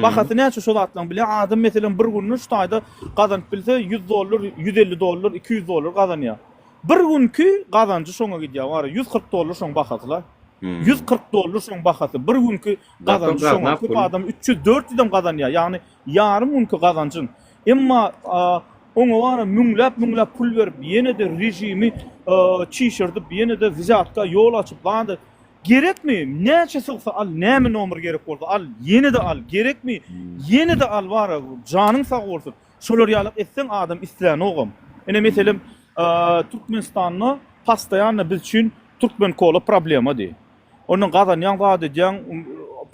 Bahasy näçe şo zatlaň bilýäň? Adam meselem bir günde şu taýda gazanyp bilse 100 dollar, 150 dollar, 200 dollar gazanýar. Bir günki gazanjy şoňa gidýär bar, 140 dollar şoň bahasy-la. 140 dollar şoň bahasy. Bir günki gazanjy şoňa. Köp adam 300, 400 hem gazanýar. Ýagny Ýarym günki gazanjyň. Emma oňa bara müňläp-müňläp pul berip, ýene-de režimi çişirdip, ýene-de wzýatka ýol açyp, zady gerekmi? Näçe sygsa al, näme nomer gerek bolsa al, ýene-de al, gerekmi? Ýene-de al bara, janyň sag bolsun. Şolar ýalak etseň adam islänogam. Ine meselem, Türkmenistanda postoýanno biz üçin türkmen kola problemady. Ondan gazanýaň zat edýäň,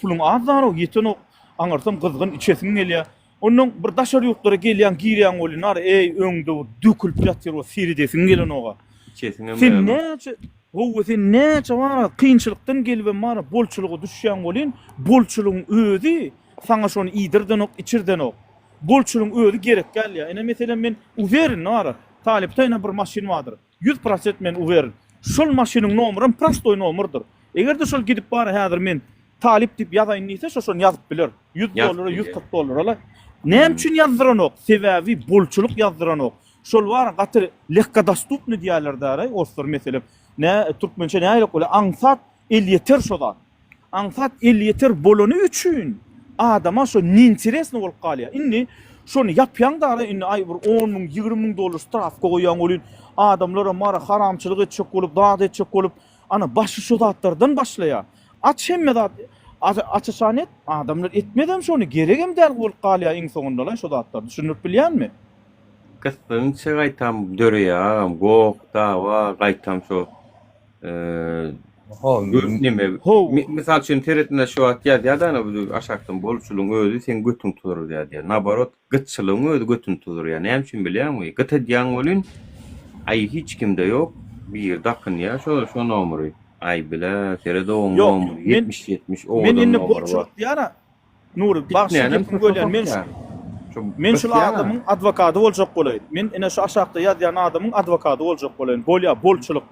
puluň az zanow ýetenok. Aňyrsam gyzgyn içesiň gelýär. Ondan bir daşary ýurtlara gelýäň, girýäň welin nar eý öňde bir dökülip ýatyr we seredesiň gelenoga. Içesiňem Sen gelenok. näçe Howwa sen näçe bar kynçylykdan gelibem bar bolçulyga düşýäň welin, bolçulygyň özi saňa şony iýdirdenok, içirdenok. Bolçulygyň özi gerek gelýär. Ine meselem men uwerin bar, talypda ine bir maşyn bardyr. 100% men uwerin. Şol maşynyň nomeram prostoý nomerdir. Eger-de şol gidip bar häzir men Talyp diýip ýazaýyn diýse şo şony ýazyp biler. 100 dollara 140 dollara la. Näme üçin ýazdyranok? Sebäbi bolçulyk ýazdyranok. Şol bar gaty lehkodostupny diýýärler däraý orslar meselem. Nä türkmençe nähili bolýar? Aňsat elýeter şo zat. Aňsat elýeter bolany üçin adama şo neinteresno bolup galýar. Indi şony ýapýaň dara indi aý bir 10 müň 20 müň dollar strafka goýýaň welin adamlaram bar haramçylyk etjek bolup zat etjek bolup Ana başy şu zatlardan başlaýar. Aç hemme zat aç-açan et, adamlar etmezem şony, geregem däl bolup galýar iň soňundalaý şo zatlar, düşündirip bilýänmi? Gyssança gaýtam döreýär agam goh dawa gaýtam şo göt neme mysal üçin seretmez şu wagt ýazýar ana bu aşakdan bolçulygyň özi seň götüň tuzurýar diýýär naborot Gytçylygyň özi götüni tuzurýar. Näme üçin bilýäňmi? Gyt edýäň welin, aý hiç kimde ýok, biri dakynýar şo şo nomery. Aý bile, seret oň Ýok, nomery men 70 70 men owadan indi nomery bar. bolçulyk diýara. Nury, bagşy Gitmeýänem gepiňi bölýän. Men sokýar. Şo men şul gysýar-a. adamyň adwokady boljak bolaýyn. Men ine şu aşakda ýazýan adamyň adwokady boljak bolaýyn. Bolýa, bolçulyk.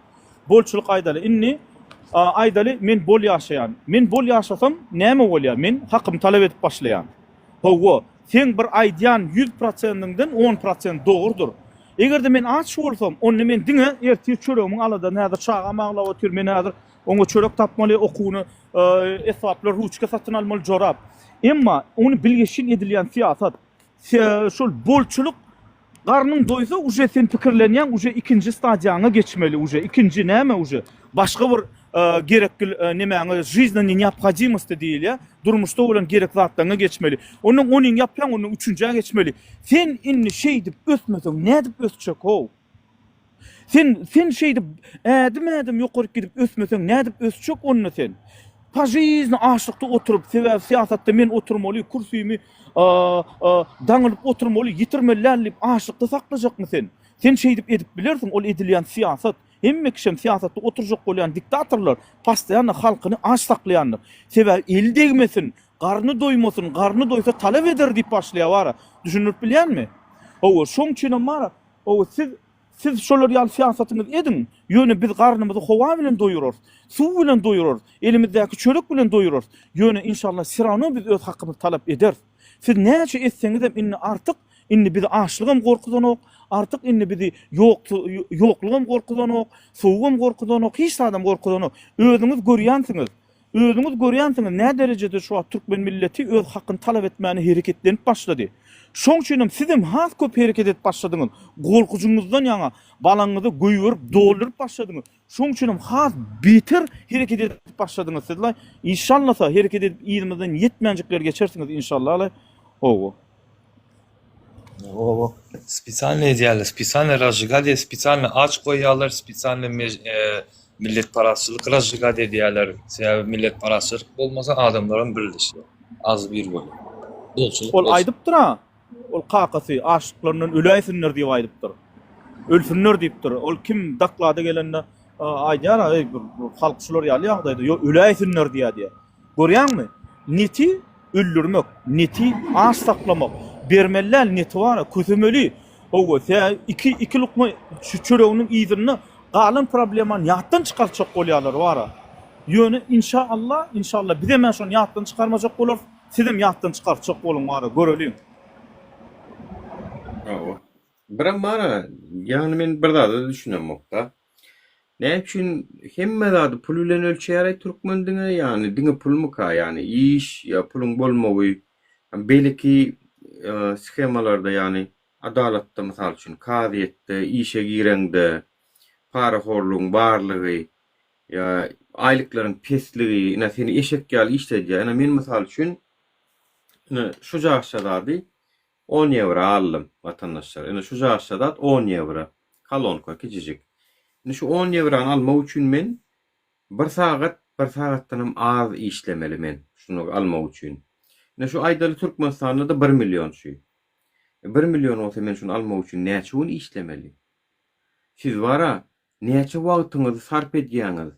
Bolçulyk aýdaly. Indi aýdaly men bol ýaşaýan. Men bol ýaşasam näme bolýar? Men hakymy talap edip başlaýan. Hawa, seň bir aýdýan ýüz prosendiňden on prosent dogrudyr. Eger-de men aç bolsam, onda men diňe ertir çöregimiň aladasyny häzir çagam aglap otyr, men häzir. Oňa çörek tapmaly, okuwyna esbaplar, ruçka satyn almaly, jorap. Emma ony bilgeşin edilýän syýasat. Şol bolçulyk garnyň doýsa uje sen pikirlenýäň uje ikinji stadiýaňa geçmeli uje ikinji näme uje başga bir gerek nemäňe жизненный neobhodimosti diýilýär durmuşda bolan gerek zatlaryňa geçmeli ondan onyň ýapýaň ondan üçünjä geçmeli sen indi şeýdip ösmeseň nädip ösjek how Sen sen şeýdip ädim-ädim ýokaryk gidip ösmeseň nädip ösjek onda sen? Pa žizni açlykda oturyp, sebäbi syýasatda men oturmaly, kürsimi daňylyp oturmaly, ýitirmeli däl diýip açlykda saklajakmy sen? Sen şeýdip edip bilersiň, ol edilýän syýasat. Hemme kişem syýasatda oturjak bolýan diktatorlar postoýanno halkyny aç saklaýandyr. Sebäbi eli degmesin, garny doýmasyn, garny doýsa talap eder diýip başlaýar bara. Düşündirip bilýänmi? Hawa, şoň üçinem bara Hawa, siz, siz şolar ýaly syýasatyňyzy ediň, ýöne biz garnymyzy howa bilen doýurarys, suw bilen doýurarys, elimizdäki çörek bilen doýurarys, ýöne inşallah sirano biz öz hakymyzy talap ederis. Siz näçe etseňizem indi artyk, indi bizi açlygam gorkuzanok, artyk indi bizi ýok, ýoklugam gorkuzanok, sowugam gorkuzanok, hiç zadam gorkuzanok. Özüňiz görýänsiňiz, Özüňiz görýänsiňiz nä derejede şu wagt türkmen milleti öz hakyny talap etmäne hereketlenip başlady. Şoň üçinem sizem has köp hereket edip başladyňyz. Gorkujyňyzdan ýaňa balaňyzy goýberip dolduryp başladyňyz. Şoň üçinem has beter hereket edip başladyňyz sizlaý. Inşallasa hereket edip yzymyzdan ýetmänjikler geçersiňiz inşallalaý. Hawa. Hawa. Spesialno edýärler, spesialno razžigать edip, spesialno aç goýýarlar, spesialno milletparazçylyk razžigать edýärler. Sebäbi milletparazçylyk bolmasa adamlaram birleşýär. Agzybir bolýar. Bolçulyk Ol bolsun. aýdypdyr-a, ol kakasy açlyklaryndan öläýsinler diýip aýdypdyr. Ölsünler diýipdir. Ol kim doklada gelende aýdýar-a, eý bir halk şular ýaly ýagdaýda, ýok öläýsinler diýýär diýýär. Görýäňmi? Neti öldürmek, neti aç saklamak. Bermeli däl neti bar-a, kösemeli. Hawa, sä iki, iki lukma çöreginiň yzynda galan problemany ýatdan çykartjak bolýarlar bar-a. Ýöne inşa Allah, inşa Allah bizem-ä şony ýatdan çykarmajak bolarys, sizem ýatdan çykartjak boluň bar-a, göreliň. Hawa. Birem bar-a, ýagny men bir zada düşünemok-da. Näme üçin hemme zady pul bilen ölçeýäraý türkmen diňe, ýagny diňe pulmyka, ýagny iş ýa puluň bolmagy, beýleki shemalarda ýagny adalatda mysal üçin kazyýetde işe gireňde parahorlugyň barlygy ýa aýlyklaryň pesligi ine seni eşek ýaly işledýär. Ine men mysal üçin ine şu jaşja zady On ýewro aldym, watandaşlar. Ine şu jaşja zat on ýewro. Kolonka kiçijik. Indi şu on ýewrony almak üçin men bir sagat, bir sagatdanam az işlemeli men şuny almak üçin. Ine şu aýdaly Türkmenistanda-da bir million şu. Bir million bolsa men şuny almak üçin näçe gün işlemeli? Siz bara näçe wagtyňyzy sarp edýäňiz?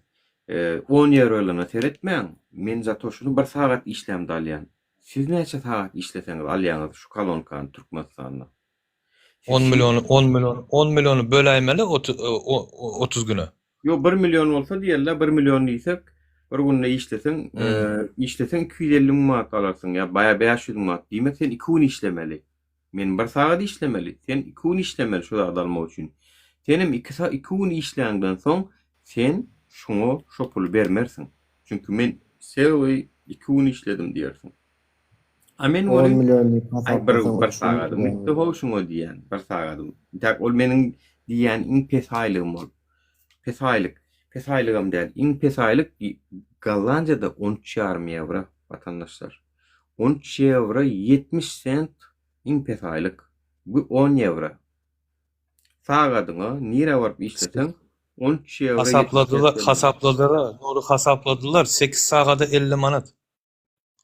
On ýewrolana seretmäň, men zato şuny bir sagat işlämde alýan. Siz näçe sagat işleseňiz alýaňyz şu kolonkany Türkmenistanda? On milliony on million on milliony böläýmeli 30 güne. Ýok bir million bolsa diýeli bir million diýsek bir günde işleseň işleseň 250 müň manat alarsyň ýa baýa 500 müň manat diýmek sen iki gün işlemeli. Men bir sagat işlemeli sen iki gün işlemeli şu zady almak üçin. Senem iki iki gün işläňden soň sen şuňa şo puly bermersiň. Çünki men sewey iki gün işledim diýersiň. A men On welin million diýip aý bir hasaplasaň bir 3 gün sagadym diýýän. gitdi how şuňa diýýän. Bir sagadym. Intäk ol meniň diýýän iň pes aýlygym ol. Pes aýlyk. Pes aýlygam däl. Iň pes aýlyk Gollandiýada 13 ýarym ýewro watandaşlar. 13 ýewro 70 sent iň pes aýlyk. Bu 10 ýewro. Sagadyňa nirä baryp işleseň 13 ýewro 70 sent Hasapladylar, bermeli. hasapladylar, Nury hasapladylar, 8 sagada 50 manat.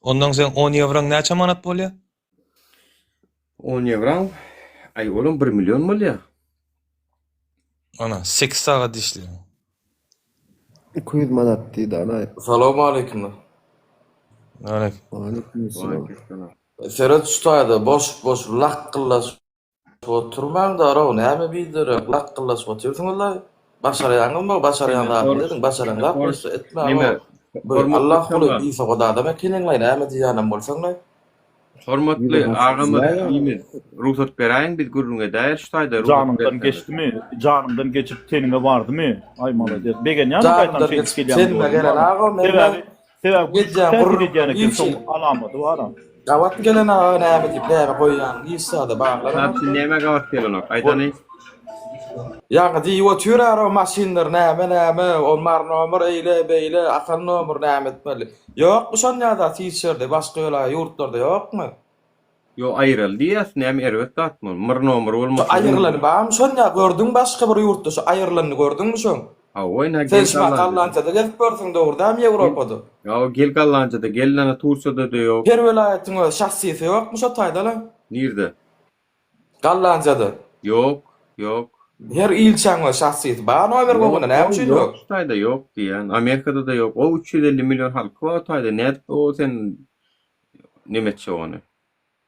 Ondan seň 10 ýewroň näçe manat bolýar? 10 ýewroň, aý olam 1 million bolýar. Ana, 8 sagat işleýäň. 200 manat diýdi anaý. Salowmaleýkimler. Aleýkum. Waleýkim Waleýkim. Seret şu taýda boş boş lakgyllaşyp Oturmaň darow näme biderek lakgyllaşyp otyrsyňyzlaý başarýaňyzmy başarýan zadyňyzy ediň başaraňzak bolsa etmäň Neme bu Allahguly bisowat adam ekeniňlaý näme diýýänem bolsaňlaý. Hormatly agamyz inimiz rugsat beräýiň biz gürrüň edäýeli şu taýda rugsat Janyňdan berseňiz. geçdimi? Janyňdan geçip teniňe bardymy? Aý malades. Begenýäňmi gaýtam Janymdan şeýdip geçip gelýäňi tenime gördüm gelen aga. agam men Sebäbi sebäbi güýçli edýän täsir gürrüňim edýän eken hiç şoň hili. alamaty bar-a. Gabat gelen aga näme diýip näme goýýanyň hiç zada baglanok. Sen näme gabat gelenok aýdany. Ýaňy diýip otyr ara maşynlar näme näme ol mar nomer eýle beýle akan nomer näme etmeli. Ýokmy şonýa zat hiç ýerde başga welaýat ýurtlarda ýokmy? Ýok aýyraly diýýäs näme erbet zatmy ol myr nomer Şu bolmasa aýyrylany barmy şonýa gördüň başga bir ýurtda şu aýyrylanyny gördüňmi şoň? Hawa ine Sen gel şumat Gollandiýada. Gollandiýada gezip görsüň dogry dälmi Ýewropada? Ýa gel Gollandiýada gel ana Tursiýada-da ýok. Her welaýatyň öz şahsisi ýokmy şo taýda-la? Nirde? Gollandiýada. Ýok, ýok. Her ilçäň öz şahsyýeti bar nomer Ýok, bolanda näme ýok, üçin ýok ýok? şu taýda ýok diýýän. Amerikada-da ýok. O 350 million halky bar o taýda. Nädip o sen neme etjek ony?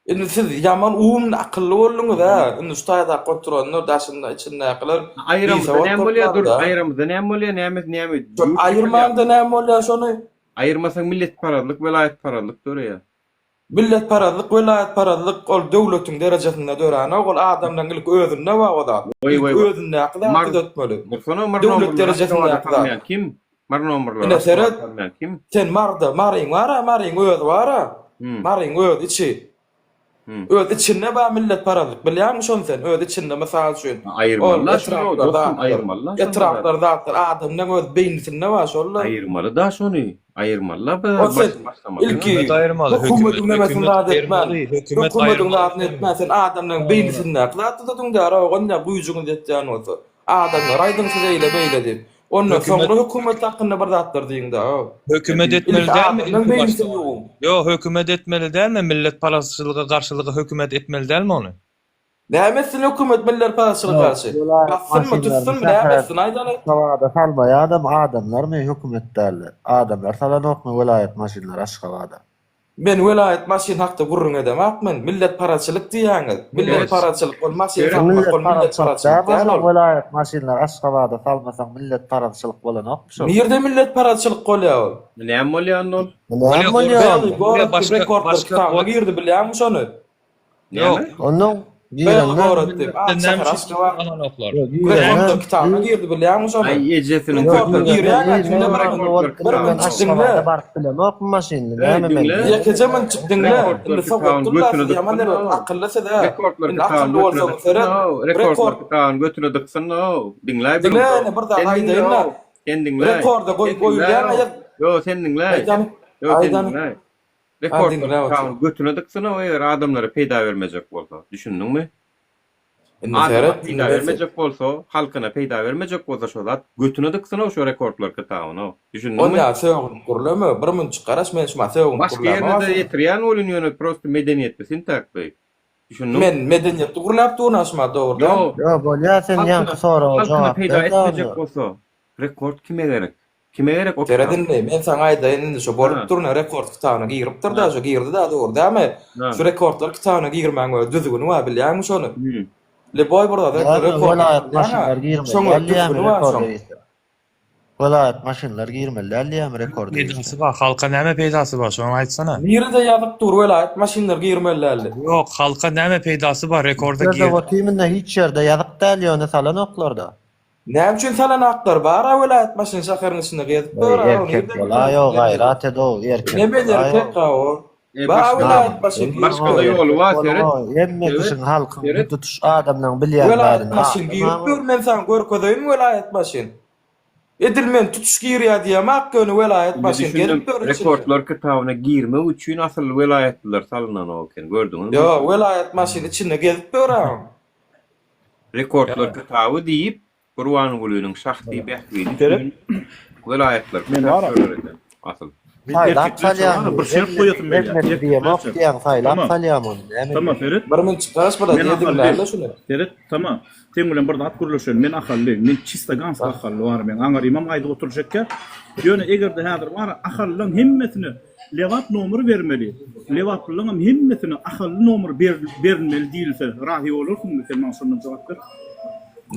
Indi siz ýaman umny akylly bolduňyz hä. Indi şu taýdaky oturanlar daşynda içindäkiler Aýramyzda bisowat näme bolup bolýar dur, galdy-da. aýramyzda näme bolýar, näme näme Şol ýurt aýyrmaňda ýykylýar. näme bolýar şony? Aýyrmasaň milletparazlyk, welaýatparazlyk döreýär. Milletparazlyk, welaýatparazlyk ol döwletiň derejesinde döränok, ol adamlaň ilki özünde bar o zat. Waý Ilki waý waý. özündäki zat Mar düzetmeli. Dursana mar Döwlet nomerleri Aşgabada derejesindäki zat. salmaýan kim? Mar nomerleri Ine Aşgabada seret, salmaýan kim? sen Marda, Maryň bar-a, Maryň özi bar-a. Hmm. Maryň öz içi. Hmm. Öz içinde bar milletparazlyk, bilýäňmi şony sen? Öz içinde mysal üçin. Ol Aýyrmaly-da şony etraplar dostum, zatlar. aýyrmaly-da şony Etraplar zatlar adamlaň öz beýnisinde bar şol-da. Aýyrmaly-da şony. Aýyrmaly-da bu O sen başyny başlamaly. ilki Hökümet aýyrmaly, hökümetiň hökümet, nemesini hökümet zat etmän, aýyrmaly, hökümet hökümetiň aýyrmaly zadyny şony. etmän, sen adamlaryň beýnisindäki zat tutuň däl, oňa güýjüňiz ýetýän bolsa. Adamlar aýdyň siz eýle beýle diýip. Ondan Hökümet soňra hökümet hakynda bir zatlar diýiň-dä. Hökümet etmeli Ilki dälmi adamlaryň ilki beýnisini başda ony? ýuwuň. Ýo, hökümet etmeli dälmi milletparazçylyga garşylygy hökümet etmeli dälmi ony? Näme etsin hökümet milletparazçylyga Ýok, garşy? welaýat Bassynmy, maşynlaryny tutsynmy, näme şäher etsin aýdaly? Aşgabada salmaýadam adamlarmy hökümet dälde. Adamlar salanokmy welaýat maşynlary Aşgabada. Men welaýat maşyn hakda gürrüň edemak men. Milletparazçylyk diýýäňiz. Milletparazçylyk ol maşyn satmak ol Milletparazçylyk milletparazçylyk däl däl bolsaň ol. welaýat maşynlary Aşgabada salmasaň milletparazçylyk bolanokmy şol? Nirde milletparazçylyk bolýa ol? Näme bolýa onda ol? Näme bolýa Belly onda? gorod Başga rekordlar başga kitabyna girdi bilýäňmi şony? Ýok. Ondan Belly girende gorod diýip ak Näme şäher üçin Aşgabat. alanoklar? Rekordlar kitabyna girdi bilýäňmi şony? Aý ejesiniň Rekorda götüne girýäň-ä diňle bir Rekordlar bir kitabyny minçik diňle. Aşgabada baryp bilemokmy maşynly Eý näme men diňle. Ýekeje minçik diňle. Rekordlar Indi kitabyny sowatdyr-la götüne siz ýaman dyksyn erbet akylly siz-ä. Rekordlar Indi kitabyny akylly götüne bolsaňyz dyksyn seret. Rekordlar Rekord kitabyny götüne dyksyn Diňläý bir Diňle indi bir zat Sen diňle aýdaýyn-da. Sen diňle. Rekorda goý Sen diňle. goýulýan aýak. Ýo sen diňle. Aýdan Ýo sen aýdan. diňle. Ha Rekordlar diňläp otur. kitabyny götüne dyksyn eger adamlara peýda bermejek bolsa. Düşündiňmi? Indi Adama seret, indi peýda men se- bermejek bolsa, halkyna peýda bermejek bolsa şo zat götüne dyksyn-ow şo rekordlar kitabyny-ow. Düşündiňmi? Onda sögünip gürleme, bir munçuk garaş men şuma sögünip Başga gürläme ýerine-de aslynda. ýetirýän welin ýöne prosto medeniýetli syntakly. Düşündiňmi? Men medeniýetli gürläp durun şuma dogry däl. Ýok. Ýok bolýa sen Halkyna ýaňky soraga halkyna jogap peýda ber etmejek dogry. bolsa, rekord kime gerek? Kime gerek o Seret kitap? indi, men saňa aýdaýyn indi şu bolup Ha. durna rekord kitabyna giripdir da Ha. şu girdi da dogry dämi? Ha. Şu rekordlar kitabyna girmäň öz düzgüni bar bilýäňmi şony? Hmm. Leboý bir zat Näme rekord welaýat bilýäňä? maşynlar girmeli Şoň däl öz diýýämi düzgüni bar rekorda şoň. girse? Welaýat maşynlar girmeli däl diýýämi rekorda girse? Peýdasy bar, halka näme peýdasy bar, şony aýtsana. Nirede ýazyp dur welaýat maşynlar girmeli däl diýip. Ýok, halka näme peýdasy bar rekorda Ýerde gir. otyrmynda hiç ýerde ýazyk däl ýöne salanoklarda. Näme üçin salanaklar bar-a welaýat maşyny şäheriň içinde gezip Eý dur-a, erkek nirden bolaý-ow bilýän? gaýrat ed-ow erkek Ne men bolaý-ow. erkek-a o. E, Bar başga welaýat maşyny girip başga-da dur. ýoly bar seret. Boluň-ow hemme Seret, kişiň halkyň seret. tutuş adamlaň bilýän Welaýat zadyny maşyny girip aklamaň. dur men saňa görkezeýin welaýat maşyn. Edil men tutuş girýär diýemak ýöne welaýat Indi maşyny düşündim, gezip dur içinde. rekordlar kitabyna girmek üçin asyl welaýatlylar salynanok eken, gördüňizmi? Ýok welaýat maşyny içinde gezip dur-a. Rekordlar kitaby diýip, Gurbangulynyň şahsy bähbidi Seret. üçin welaýatlar Men kitap bar-a. çörer eken asyl. Men Saýlap erkeklerçe salýan bar-a, bir şert goýasym gelýär. Hemmesi diýemok Erkeklerçe. diýýäň saýlap Tamam. salýan ony näme Tamam diýýäň. seret. Bir minut garaş biraz Men diýdim ahally. dälde şuny. Seret, tamam. Seň bilen bir zat gürleşeli. Men ahally. Men çista ganska ahally bar meň. Aňarymam gaýdyp oturyşekkä. Ýöne eger-de häzir bar ahallylaň hemmesine Lebap nomer bermeli. Lebaplylaňam hemmesine ahally nomer berilmeli diýilse razy bolarsyňmy sen maňa şondan jogap ber.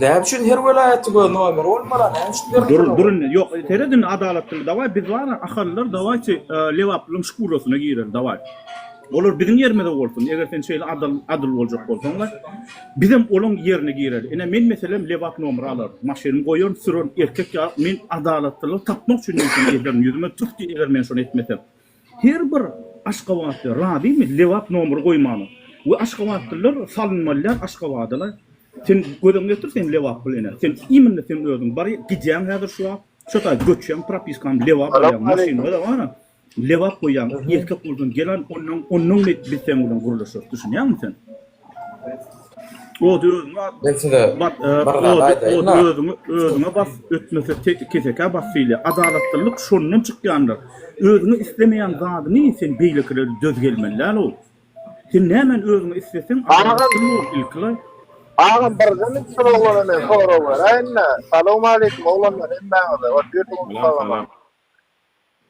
Näme üçin her welaýatyň öz nomeri bolmaly näme üçin Dur berilmeli? dur indi ýok seret indi adalatly dawaý biz bar ahallylar dawaýçy lebaplylaň şkurasyna gireli dawaý. Olar biziň ýerimize bolsun. Eger sen şeýle adyl adyl boljak bolsaň-la, bizem olaň ýerine gireli. Ine, men meselem Lebap nomer alaryn. Maşynymy goýaryn, sürerin. Erkek ýaly men adalatlylygy tapmak üçin men şony ederin. Ýüzüme tüf diý eger men şony etmesem. Her bir aşgabatly razymy Lebap nomer goýmana? We aşgabatlylar salynmaly däl Aşgabada-la. Sen göz öňüne getir sen Lebaply ine. Sen imенно sen özüň bar gidýäň häzir şu wagt. Şo taý göçýäň propiskany Lebap alýaň maşynyňa-da bar. Lebap goýýaň erkek bolsaň gel ondan ondan biz seň bilen gürleşeris düşünýäňmi sen? Ody özüňe at. Men size Bat, bir zat ody, aýdaýyn-da. ody özüňe, özüňe bas, ötmese te, kesekä bas diýilýär. Adalatlylyk şondan çykýandyr. Özüňe islemeýän zadyny sen beýlekilere döz gelmeli däl-ow. Sen nämäni özüňe isleseň, adalatly bol ilki-laý. Agam birje minut şul oglana men sorag beräýin-de. Salowmaleýkim oglanlar hemmäňize. Otyrsyňyz Salam, salam.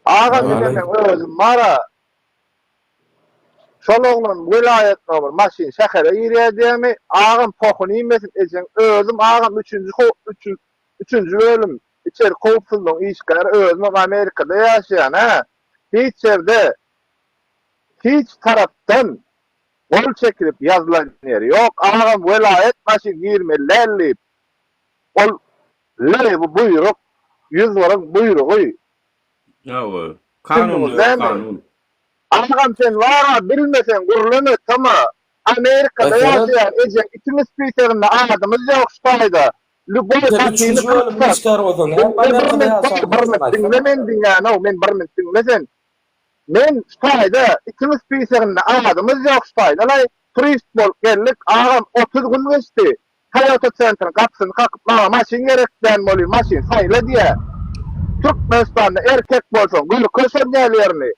Agam ine meň özüm bar-a. Şol oglan welaýat nomer maşyn şähere girýär diýýämi agam pohuny iýmesin ejeň özüm agam üçünji üçünji bölüm içeri howpsuzlygyň işgäri özümem amerikada ýaşaýan hä hiç ýerde hiç tarapdan gol çekilip ýazylan ýeri ýok agam welaýat maşyn girmeli däl diýip ol lewy buýruk ýüzbaryň buýrugy Hawa kanun ýok kanun. Agam sen wara bilmeseň gürleme tama Amerikada ýaşaýan ejeň itiň spiseginde adymyz ýok şu taýda lýuboý Sen maşyny üçünji bölüm kyrksa işgäri bolsaň näme bir Amerikada minut ýaşan bir minut diňle men diňlänow men bir minut diňle sen men şu taýda itiň spiseginde adymyz ýok şu taýda laý turist bolup geldik agam 30 gün geçdi Toyota Centriň gapysyny kakyp maňa maşyn gerek dän boly maşyn saýla diýä. Türkmenistanda erkek bolsaň görkez şol däl ýerini.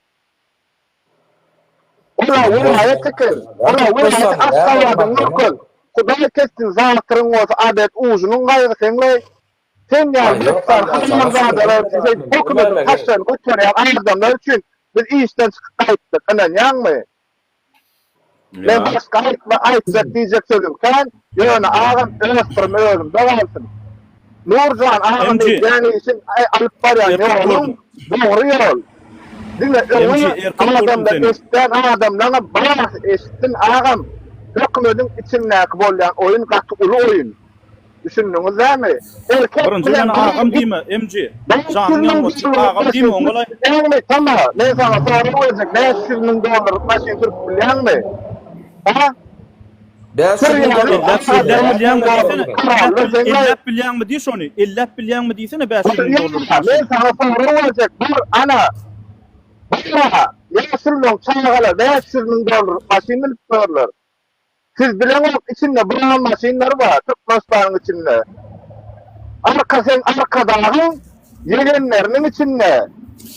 Ola welaýat eken. Ola welaýat Aşgabadyň görkez. Hudaý kessin zatyryň bolsa abet ujynyň gaýgy seňleý. Sen ýaly gypsar haramzadalar üçin şeýdip hökümediň taşlaryny göterýän adamlar üçin biz işden çykyp gaýtdyk ynanýaňmy? Men başga aýtma aýtjak diýjek sözüm kän, ýöne agam öz syrym özümde galsyn. Nurjan agam edýän işiň alyp barýan ýoluň dogry ýol. Diňe öňe adamlar eşitýän adamlaňam barysy eşitsin agam hökümediň içindäki bolýan oýun gaty uly oýun. Düşündiňiz dämi? Erkek Birinji bilen meni agam diýme, MG. Janyň ýanmasyn, agam diýme oňa laý. Bilýäňmi, Tama, men saňa sorag berjek, 500 müň dollarlyk maşyn sürüp bilýäňmi? Ha? 500 müň dollarlyk Elläp bilýäňmi diýsene. Elläp bilýäňmi diý şony. Elläp bilýäňmi diýsene 500 müň dollarlyk maşyn. Men saňa sorag berjek, bar, ana. Bar, ýaşulylaň çagalar 500 müň dollarlyk maşyn münüp ýörler. Siz bileňok içinde bran maşynlary bar Türkmenistanyň içinde. Arka seň arkadagyň ýegenleriniň içinde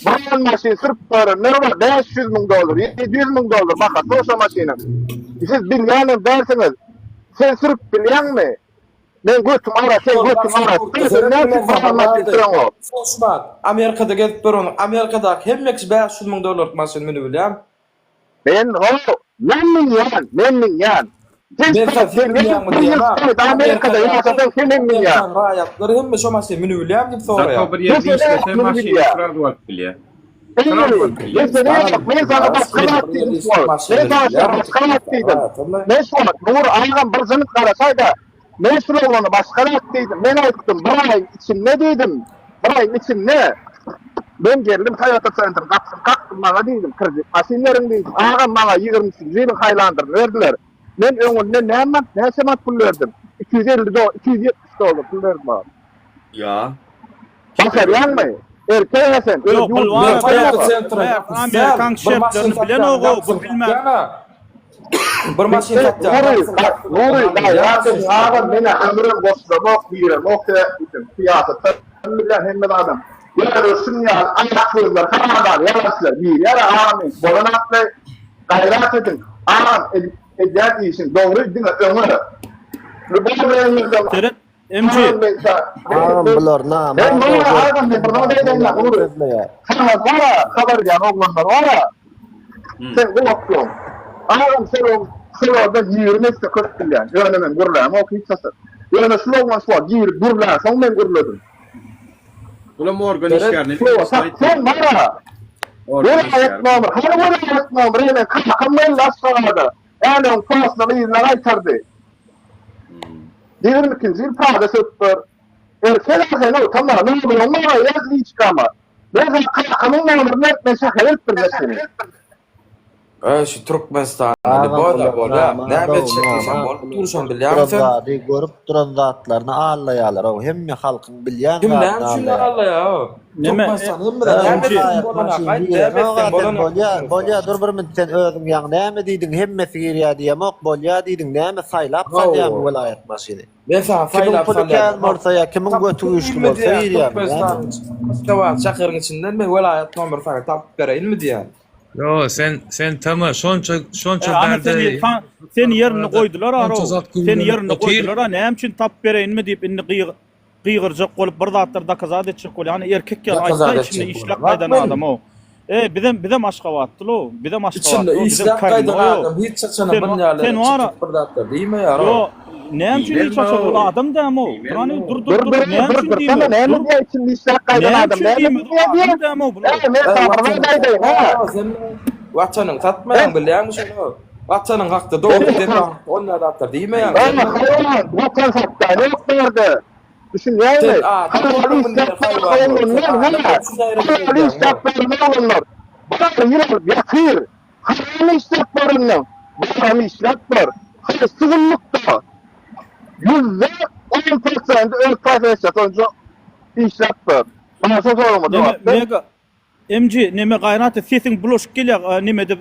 bran maşyn sürüp ýörenler bar 500 müň dollar 700 müň dollar bahasy bar şo maşynyň. Siz bilýänem dälsiňiz. Sen sürüp bilýäňmi? Men götüm ara sen götüm ara sen näme üçin bran maşyn süreňok? Sen şu wagt Amerikada gezip ýören Amerikadaky hemme kişi 500 müň dollarlyk maşyn münübilýär. Men ho, men münýän, men münýän. Sen Men sen sen sen münýäňmi bir ýyl diýemok. şeýle Amerikada ýaşasaň sen hem münýäň. Amerikan raýatlary hemme şo maşyny münübilýärmi diýip Zato soraýar. bir ýerde Mesele işlese ýok, maşyny münübilýär. srazu alyp bilýär. Eý, Srazu alyp bilýär. mesele ýok, men saňa başga zat diýdim şu wagt. Men saňa şu wagt başga zat diýdim. Men şu wagt, Nury agam bir jynyk garaşaýda. Men şul oglana başga zat diýdim. Men aýtdym, bir aýyň içinde diýdim. Bir aýyň içinde. Men geldim Toyota Centriň gapysyny kakdym, maňa diýdim, kredit maşyn beriň diýdim. Agam maňa 23-nji ýylyň Highlanderini berdiler. Men öňünden näme manat, näçe manat pul berdim? 250 do, 270 dollar pul berdim agam. Ýa. Başarýaňmy? Erkek-ä sen, öz Ýok, ýurduňa Bulwara goýma. bäh, Amerikan şertlerini bilenok-ow, bu bilmän. Bir maşyn satýan. Nury, Nury, gaýrat et, agam, men-ä ömürem goşulamok, giremok sebäp diýseň, syýasatdan bilýän hemme zadam. Ýöne şuň ýaly aýak sözler haramzada ýalançylar girýär-ä agam meňki bolan atly, gaýrat ediň, agam edýän işiň dogry diňe öňe. Lýuboý bilen Seret, MG. Agam bular namart Men muny agam men bir zat aýdaýyn Nury. Saňa bara habar edýän oglanlar bara. Sen gulaklyň. Agam şol şolardan 20 esse köp bilýän. Ýöne men gürlämok hiç haçan. Ýöne şul oglan şu wagt girip gürlänsoň men gürledim. Bulam organ işgärine Sen bara. Welaýat nomer, hany welaýat nomeri, meň kakam geldi Aşgabada. Änewiň pasyny yzyna gaýtardy. 22-nji ýyl pada sökdür. Erkek sen utanma, nomeriňi maňa ýaz liçkama. Men saňa kakamyň nomerini berip men şähere eltip berjek seni. Eý şu Türkmenistanda Agam bolýa bular bolýa. nama Näme dow etjek diýseň nama bolup dur şony görüp bilýäňmi duran sen? zady görüp duran zatlaryny allaýalar-ow hemme halkyň bilýän Kim näme zadyny üçin allaýalar. allaýa? Neme Türkmenistan hemmeden näme MG etseň Raýat bolanok maşyn aýt näme girenok etseň a sen bolanok bolýa Türkmenistan. bolýa dur bir minut sen özüň ýaňy näme diýdiň hemmesi girýä diýemok bolýa diýdiň näme saýlap salýamy Hawa. welaýat maşyny. Men saňa Kimiň saýlap puly salýan kän diýemok. bolsa ýa kimiň Tapyp göti güýçli bereyinmi bolsa diýýän girýämi näme. Türkmenistanyň Aşgabat şäheriň içinden men welaýat nomeri saňa tapyp bereýinmi diýýän. Yo sen sen tama şonça şonça E, ana bärde seni sa- seni ýerinde goýdular şonça arow. zat Seni güwlenip ýerinde otyr. goýdular a näme üçin tapyp bereýinmi diýip indi gyg gygyrjak bolup bir zatlar dokazat etjek bolýar. Ana erkek ýaly Dokazat aýtsa içinde etjek işläp bolar. gaýdan Men adam o. E bizem bizem Aşgabatdyl-ow. Bizem içinde Aşgabatly-ow. Bizem işläp gaýdan Karinoý-ow. adam hiç haçanam Sen bir ýaly sen wara çykyp bir zatlar diýmeýär Ýo, o. näme üçin hiç haçan ol adam däm-ow. Durany dur dur Dur dur dur näme dur üçin dur sana diýmez? näme Dur. diýýär içinde işläp gaýdan Näme adam üçin näme diýmez? Ol diýýär diýýär. adam däm-ow bular. Ey men Ey sana bir watanyň zat aýdaýyn ha. sen watanyň satmaýaň bilýäňmi şony? Watanyň hakda dogry depe hakda onda zatlar diýmeýäň. Ey haýwan watan satýan ýok bu ýerde. Düşünýäňmi? Sen adam Halal hökmünde işläp haýwan bol. Sen oglanlar adam ha. üçin aýratyn Halal edýäň işläp oglanlar. Bary ýyl alyp ýatyr. Haram işläp barynda. Haram işläp bar. Haýsy gullukda? 10% prosenti öz professiýasy boýunça işläp bar. Bana şo soragyma Neme jogap ber. mega MG neme gaýrat et sesiň bulaşyk gelýär nemede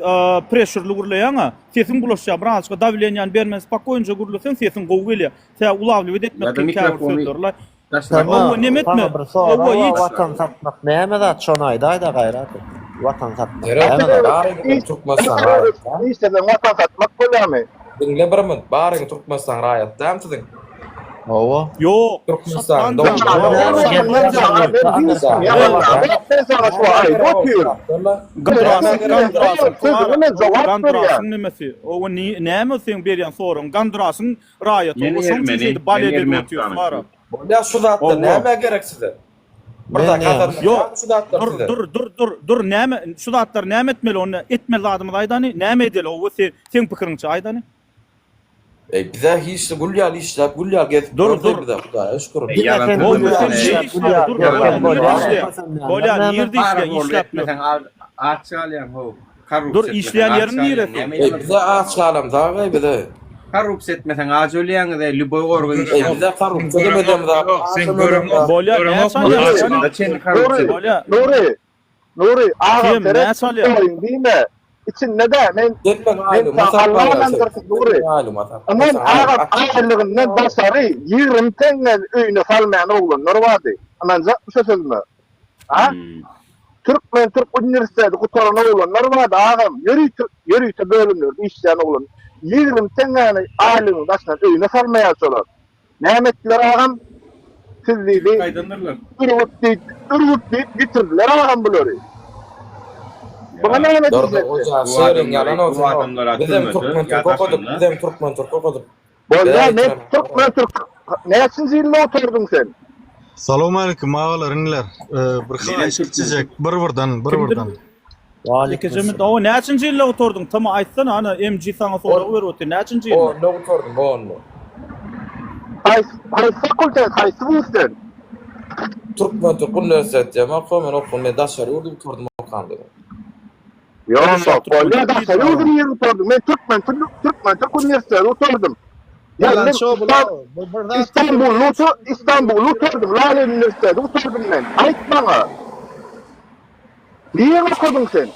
preşurly gürleýäňä sesiň bulaşýar birazajyk dawleniýany bermän spokoýnja gürleseň sesiň gowy gelýär tä ulawliwet etmek Ýa-da kyn käbir mikrofony sözlerle daşrak Owa neme etme Saňa bir sorag owa bar, hiç watan satmak näme zat şony aýdaýda gaýrat et. Watan satmak Gerek näme zat? baryňyz Türkmenistan raýat däl. Işleseň watan satmak bolýarmy? Diňle bir minut baryňyz Türkmenistan raýat dälmi siziň? Hawa. Ýok. Türkmenistan Gondurasyň Gondurasyň Gondurasyň nemesi? Owa näme seň berýän soragyň? Gondurasyň raýaty. Men Owa şoň üçin ermeni, şeýdip balet men edip ermeni otyr Sara. Bolýa şu zatlar nämä gerek size? Bir Men zat näme? gazanmak Ýok. barmy şu zatlar Dur size? dur dur dur dur näme şu zatlar näme etmeli onda etmeli zadymyzy aýdany näme edeli owa sen seň pikiriňçe aýdany. Ey bize hiç gül ýaly işläp gül ýaly gezip Dur ýörse dur. bize Hudaýa şükür. Ey Diňe ýalan sen Owa gül sözleme sen ýaly sen nirde ey. işläp gül işleýäň ýaly dur Ýalan bolýa gezseň nirde bolýarmy? işleýäň Kösenýänler bolýa näme? nirde Para işleýäň borly işläp ýör. etmeseň aç galýaň how. Dur Korrupsiýa etmeseň işleýän aç ýeriň galýaň. niresi? Näme Ey ýalan bize aç galamzak ey bize. Korrupsiýa etmeseň aç ölýäňiz ey lýuboý organ Ey işleýän. bize korrupsiýa Sen edemzak, göremok, sen açam göremok, edemzak. Bolýa näçe göremokmy alýaň aç bolýa. Başynda çenli Nury, korrupsiýa. Bolýa. Nury, Nury, agam Kim seret, näçe alýaň? doýun diýme. Içinde-de men Sen meň men aýlygymy saňa Allah saklaýaň sen. ynandyrsyn Sen Nury. meň aýlygymy sakla. Aman Sen aýlyk agam aç. aýlygyndan daşary 20 teňňe öýüne salmaýan oglanlar bardy. Ynanjakmy şu sözüme? Ha? Hmm. Türkmen Türk uniwersiteti gutaran oglanlar bardy agam. Ýörite ýörite bölümlerde işleýän oglan. 20 teňňäni aýlygyň daşyndan öýüne salmaýar şolar. Näme etdiler agam? Siz diýdi. Gaýdandyrlar. Ürgüp diýip, ürgüp diýip getirdiler agam bulary. Buňa näme Durdy diýjekdi? goja Bu şeriň adamlary, ýalan bu olsun o. adamlara Bizem türmede türkmen ýa türk okadyk, daşynda bizem türkmen türk okadyk. Bolýa Bize men aýtýan türkmen türk näçinji ýylda oturdyň sen? Salowmaleýkim agalar iniler. Bir Menem haýyş türkmen. kiçijek bir birden bir Kimdir? birden. Waleýkim Ýekeje salam. owa näçinji ýylda gutardyň? Tama aýtsana ana MG saňa sorag berip otyr. Näçinji ýylda? Onda gutardym, onda. Haýsy haýsy fakultet, haýsy wuz sen? Türkmen Türk uniwersitet diýem okam, men okam, men daşary ýurda gutardym okam dedim. Ýok, Konuşýar türkmen bolýa türk daşary diýdi ýurda agam. nirde gutardym? Men türkmen türk türkmen türk uniwersiteti gutardym. Ýa men Ýalançy o İstan bular. Bu bir zat İstanbul'u İstanbul'u gutardym. Lale uniwersiteti gutardym men. Aýt maňa. Nirede okadyň sen?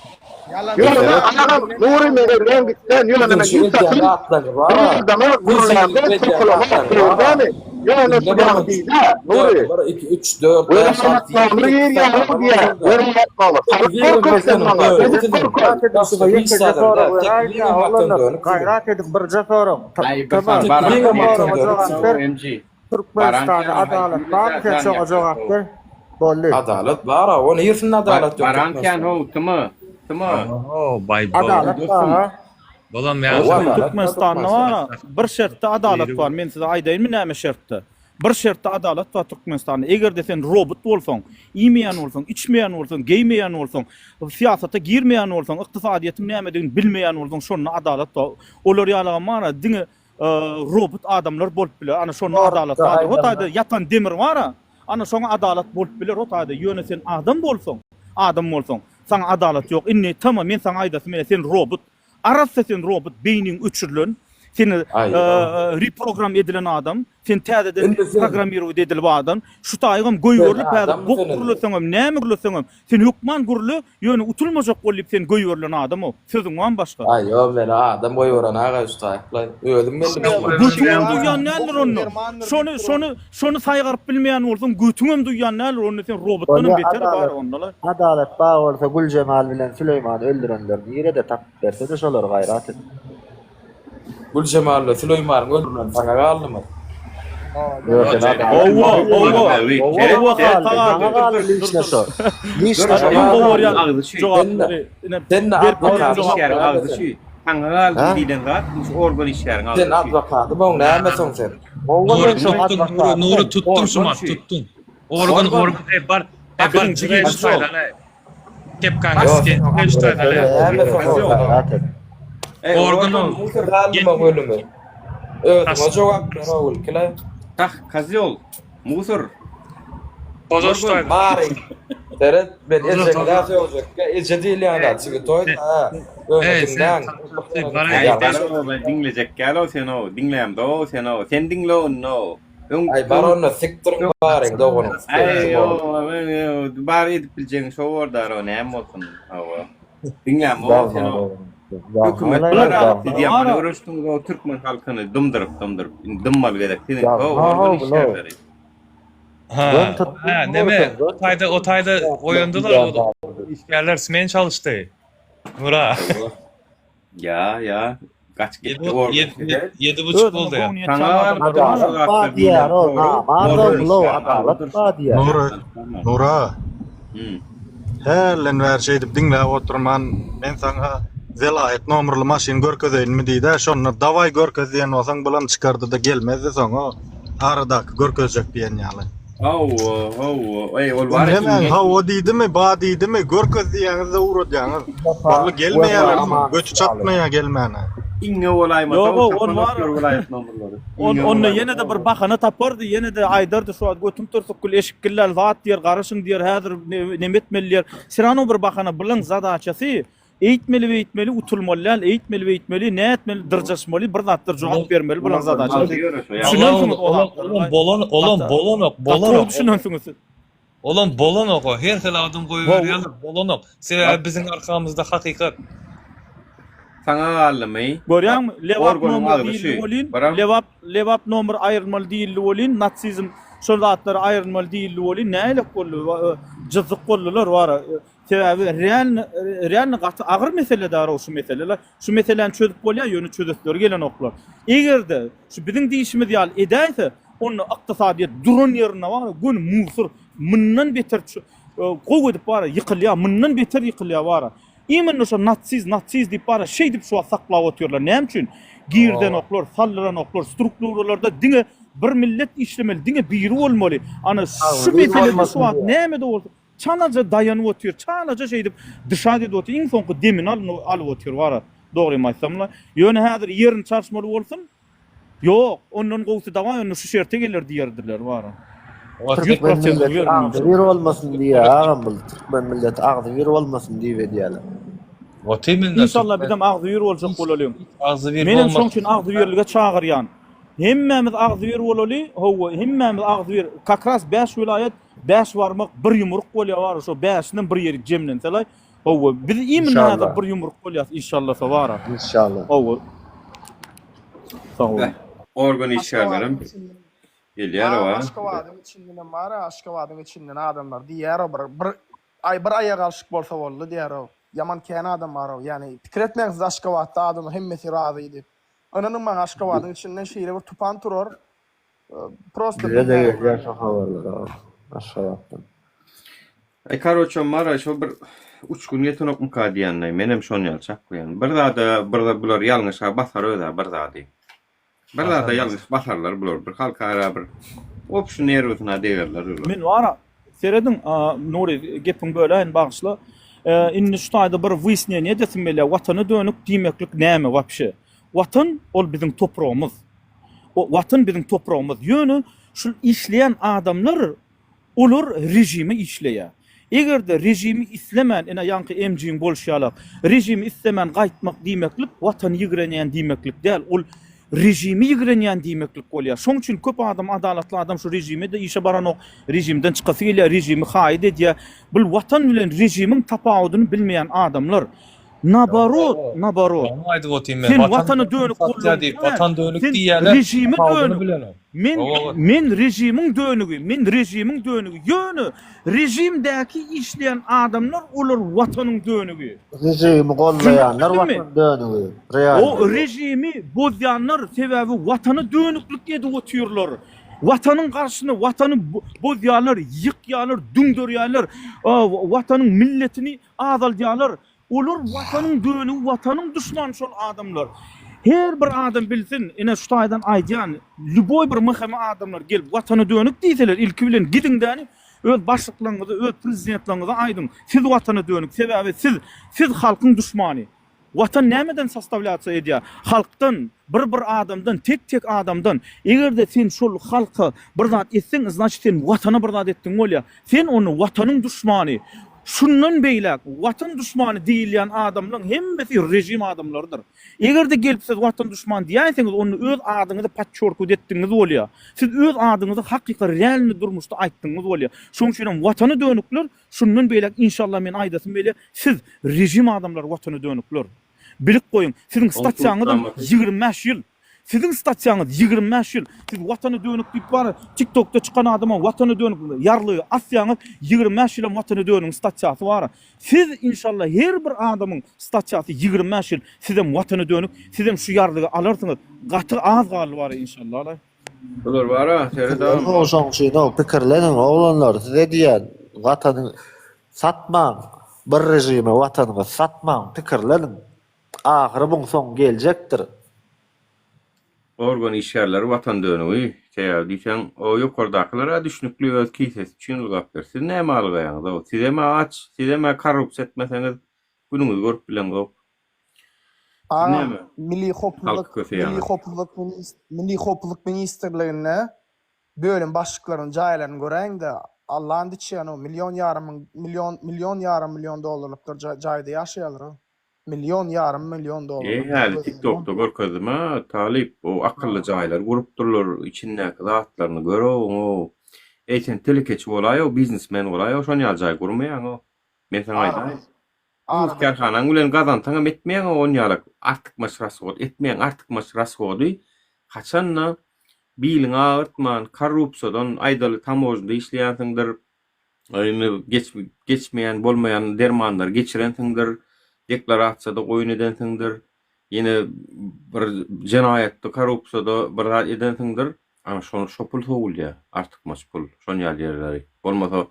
Ýalan Ýöne agam Nury men öýden gitden ýöne Siziň men şu hiç edýän haçan zatlaryňyz bir bar-a. adama Siziň gürlämde edýän sokulamok zatlaryňyz bar-a. dogry Ýöne şu Diňle bir ýaňy minut. diýdä Nury. 1, 2, 3, 4, 5, 6, 7, Welaýat nomry 8 girýär sany adam diýýär. oturdy. Welaýat nomry. Salyp Sekiz ýigrimi görkez sen seniň maňa. dönügi Edip siziň. görkez. Gaýrat ediň Başga şuňa hiç ýekeje zadam sorag däl. Sekiz beräýiň ýigrimi watan oglanlar. dönük siziň. Gaýrat ediň birje sorag. Aý bir Tamam. sany baran Sekiz ýigrimi Bir watan soraga dönük jogap siziň. ber. MG. Baran Türkmenistanda kän adalat haýsy barmy millete sen jan şoňa ýakýar jogap how. ber. Boldy. Adalat bar-a, o nirsinde adalat ýok Baran kän Türkmenistanda? how tyma. Tyma. Oo, bay bol. Adalat Dostum. bar. Bolam Hawa, ýaşa. adalat bar Türkmenistanda Türkmenistanda. bar bir şertde adalat bar. Men size aýdaýynmy näme şertde? Bir şertde adalat bar Türkmenistanda. Eger-de sen robot bolsaň, iýmeýän bolsaň, içmeýän bolsaň, geýmeýän bolsaň, syýasata girmeýän bolsaň, ykdysadyýetiň nämedigini bilmeýän bolsaň, şonda adalat bar. Olar ýalagam bar-a, diňe robot adamlar bolup biler. Ana şonda adalat bardyr. O taýda ýatan demir bar-a, ana şoňa adalat bolup biler o taýda. Ýöne sen adam bolsaň, adam bolsaň, saňa adalat ýok. Indi tama men saňa aýdasym gelýär, sen robot. Arassa sen robot, beýniň öçürilen, seni reprogram edilen adam, sen täzeden programmirowat edilip adam, şu taýygam goýberilip häzir bok gürleseňem, näme gürleseňem, sen hökman gürle, ýöne utulmajak bol diýip sen goýberilen adam o, sözüň bam başga. Aý ýok meni adam goýberen aga şu taýyklaý, özüm geldim şu taýyk. Götüňem duýýan däldir onda. Şony şony şony saýgaryp bilmeýän bolsaň götüňem duýýan däldir onda sen robotdanam Bolýa beteri bar adalat ondala. Adalat bar bolsa Güljemal bilen Süleýmany öldürenler nirede tapyp bersede şolary gaýrat et. Güljemal bilen Süleýmanyň öldürileni saňa galdymy? Ýok sen adalat Howwa howwa Howwa howwa galdy saňa maňa galdy lişne şo. Lişne şo Iň maňa gowy galdy. görýän Agzy şu. jogaplary ine Sen-de berip bilýän adwokat Işgäriň jogaplary. agzy şu. Saňa galdy Ha? diýlen zat şu organ işgäriň agzy Sen şu. adwokady boň nämesoň sen? Howwa Nury men şo tutdun Nury adwokady Nury men. tutdun Organ şumat şu. tutdun. Organ Organ. organ e bar e bar Akyň jigi şu şo. taýdan e. Kepkaňy Ýok sken sen şu taýdan e. nämesoň Kozýol. Gaýrat et. Ey Organ organ ol. musor. Galdyma ölümi. Özüňe jogap ber ogul kile. Kah kozýol. Musor. Toza şu Organ. taýdan. Bary. Seret men Toza ejeňi toza. dä sögjekkä eje diýilýän zat çigitoý ha. Ýöne Ey sen diňläň. bar Aý ey. bar o diňlejek gel o sen o diňlämde o sen o sen diňle onda o. Öň Aý bar öň onda sikdiriň baryň doganyň Aý o bar edip biljegiň şo bordar o näme bolsun. Hawa. Diňläm o sen o. Hökümet bar siz ýaman öwreşdiňiz o türkmen halkyny dymdyryp dymdyryp indi dymmaly gezek siziň o organ işgärleri. Ha, ha neme o taýda o taýda oýandylar o işgärler smen çalyşdy. Nura. Ýa ýa gaç gitdi organ işgärleri. Ýedi buçuk boldy ýa. Saňa Adalat bar diýýär o namaz oglu adalat bar diýýär. Nury Nura. Hälden bäri şeýdip diňläp oturman men saňa welaýat nomerli maşyn görkezeýinmi diýdä şonda dawaý görkez diýen bolsaň bulam çykardyda gelmezdi soň o aradaky görkezjek diýen ýaly. Hawa hawa eý ol bar Diňlemäň hawa diýdimi ba diýdimi görkez diýýäňizde ugradýaňyz. Boldy gelmeýärler göti çatmaýar gelmäne. Iňňe bolaýmasa Ýok, ol tapanok bar. ýör welaýat nomerleri. On, onda ýene-de bir bahana tapardy, ýene-de aýdardy şu wagt götüm türsük gül eşik gillal zat diýer, garaşyň diýer, häzir neme etmeli diýer. Sirano bir bahana bulan zadaçasy eýtmeli beýtmeli utulmaly däl, eýtmeli beýtmeli, nätmeli, dyrjaşmaly, bir zatlar jogap bermeli bulan zadaçasy. Düşünensiňiz o zatlary. Olam bolan, olam bolanok, bolanok. Düşünensiňiz. Olam bolanok o. Her hili adam goýberýärler, bolanok. Sebäbi biziň arkamyzda hakykat. Saňa galdymy? Görýäňmi? Lebap Organyň nomer agzy diýildi şu. welin, Biram. Lebap Lebap nomer aýrylmaly diýildi welin, natsizm şol zatlary aýrylmaly diýildi welin, nähilek boldy? Jyzzyk boldular wara. Sebäbi realny realny gaty agyr mesele dara şu meseleler. Şu meseläni çözüp bolýar, ýöne çözesleri gelenoklar. Eger-de şu biziň diýşimiz ýaly edäýse, onda ykdysadyýet duran ýerinde bar, göni musur mundan beter gowy edip bar, ýykylýar, mundan beter ýykylýar bar. Imенно şo natsiz, natsiz diýip bar, şeýdip şu wagt saklap otyrlar. Näme üçin? Girdenoklar, saldyranoklar, strukturalarda diňe bir millet işlemeli, diňe biri bolmaly. Ana şu meselede şu wagt näme-de bolsa Çalaja daýanyp otyr, çalaja şeýdip dyşat edip otyr, iň soňky demini alyp otyr bara, dogrymy aýtsam-la. Ýöne häzir ýerini çalyşmaly bolsun, ýok, ondan gowusy dawaý onda şu şerte geler diýerdiler bara. Ýüz Türkmen prosent milleti agzybir bolmasyn diýýär agam bul türkmen milleti agzybir bolmasyn diýip edýärler. Inşallah bizem agzybir boljak bolalyň. Menem şoň üçin agzybirlige çagyrýan. Hemmämiz agzybir bolaly, hawa, hemmämiz agzybir, kakras bäş welaýat Bäş barmak bir ýumruk bolýar bara şo bäşinem bir ýerik jemlenselaý howwa biz imенно häzir bir ýumruk bolýas inşallasa bara Inşallah. Howwa sag boluň. Organ işgärlerem gelýär Agam oba. Aşgabadyň içindenem bar-a Aşgabadyň içinden adamlar diýýär-ow bir bir aý bir aýak alşyk bolsa boldy diýýär-ow. Ýaman kän adam bar-ow. Ýani pikir etmäň siz Aşgabatda adamlar hemmesi razy diýip. Ynanyň maňa Aşgabadyň içinden şeýle bir tupan turar. Prosta Bize-de gelýär şo habarlar agam Aşgabatdan. Aý karoçe mara şo bir uçgun ýetenokmyka diýenleý menem şony ýaly çaklaýan. Bir zada bir zat bular ýalňyşa basar özä bir zady. Bir zada ýalňyş basarlar bular bir halkara bir. Obşi nerwisyna degerler olar. Men bara serediň Nury gepiňi böläýin bagyşla. Indi şu taýda bir wyýasneniýe edesim gelýär. Watana dönük diýmeklik näme wapşe? Watan ol biziň topragymyz. O watan biziň topragymyz. Ýöne şul işleýän adamlar Olar režime işleýär. Eger-de režimi islemän, ine ýaňky MG-iň bolşy ýalak, režimi islemän gaýtmak diýmeklik watany ýigrenýän diýmeklik däl, ol režimi ýigrenýän diýmeklik bolýar. Şoň üçin köp adam, adalatly adam şu režime-de işe baranok, režimden çykasy gelýär, režimi haýyt edýär. Bul watan bilen režimiň tapawudyny bilmeýän adamlar. Naborot, naborot. Şony aýdyp otyryn men. Sen Watan watana dönük satýar bolduň diýip, däl. watan dönük Sen diýýärler, režime tapawudyny dönük. bilenok. Men men režimiň dönügi, men režimiň dönügi. Ýöne režimdäki işleýän adamlar olar watanyň dönügi. Režimi gollaýanlar Düşündiňmi? watan dönügi. Realny. O režimi bozýanlar sebäbi watana dönüklik edip otyrlar. Watanyň garşysyna watany bozýarlar, ýykýarlar, düňderýärler. Watanyň milletini azaldýarlar. Olar watanyň dönügi watanyň duşmany şol adamlar. Her bir adam bilsin ine şu taýdan aýdýan lýuboý bir MHM adamlar gelip watana dönük diýseler ilki bilen gidiň däni öz başlyklaryňyza öz prezidentlaryňyza aýdyň siz watana dönük sebäbi siz siz halkyň duşmany. Watan nämeden sostawlýatsiýa edýär? Halkdan, bir bir adamdan, tek tek adamdan. Egerde sen şol halka bir zat etseň, znaçit sen watana bir zat etdiň bolýar. Sen onda watanyň duşmany. Şundan beýläk watan duşmany diýilýän adamlaň hemmesi režim adamlarydyr. Egerde gelip siz watan duşmany diýäýseňiz onda öz adyňyzy podçorkwat etdigiňiz bolýar. Siz öz adyňyzy hakyky realny durmuşda aýtdygyňyz bolýar. Şoň üçinem watana dönükler Şundan beýläk inşallah men aýdasym gelýär, siz režim adamlary watana dönükler. Bilip goýuň, siziň statýaňyzam 25 ýyl. Siziň statýaňyz 25 ýyl. Siz watana dönük diýip bar, TikTokda çykan adama watana dönük ýarlygy asýaňyz, 25 ýylam watana dönügiň statýasy bar. Siz inşallah her bir adamyň statýasy 25 ýyl, sizem watana dönük, sizem şu ýarlygy alarsyňyz. Gaty az galdy bar inşallah. Bular bara seret agam. Pikirleniň şoň üçin-ow, pikirleniň oglanlar, size diýýän, watany satmaň, bir režime watanyňyzy satmaň, pikirleniň. Ahyry muň soňy geljekdir. Organ işgärleri watan dönügi, sebäbi diýseň o ýokardakylar-a düşnükli öz kisesi üçin ylgapdyr. Siz näme algaýaňyz-ow? Sizem-ä aç, sizem-ä korrupsiýa etmeseňiz günüňizi görüp bileňzok. Siz Agam, näme Milli halky howpsuzlyk Milli köseýäňiz? howpsuzlyk minis Milli howpsuzlyk ministrliginde bölüm başlyklarynyň jaýlaryny göräýiňdä, Allan diçýän-ow, million ýarym million million ýarym million dollarlyklar jaýda ýaşaýarlar-ow. Million ýarym million Eý dollarlyk. häli tiktokda görkezdim-a talyp o akylly jaýlar gurupdyrlar içindäki zatlaryny gör-ow. Eý sen telekeçi bolaý-ow biznesmen bolaý-ow şon ýaly jaý gurmaýaň-ow. Men saňa aýdaýyn. Öz kärhanaň bilen gazansaňam etmeýäň on ýalak artykmaç rashod etmeýäň artykmaç rashody haçanda biliňi agyrtman korrupsiýadan aýdaly tamožnyda işleýänsiňdir indi geç geçmeýän bolmaýan dermanlary geçirensiňdir deklarasiýada oýun edensiňdir ýene bir jenaýatda korrupsiýada bir zat edensiňdir ana şo şo pul sowulýar artykmaç pul şon ýaly ýerleri bolmasa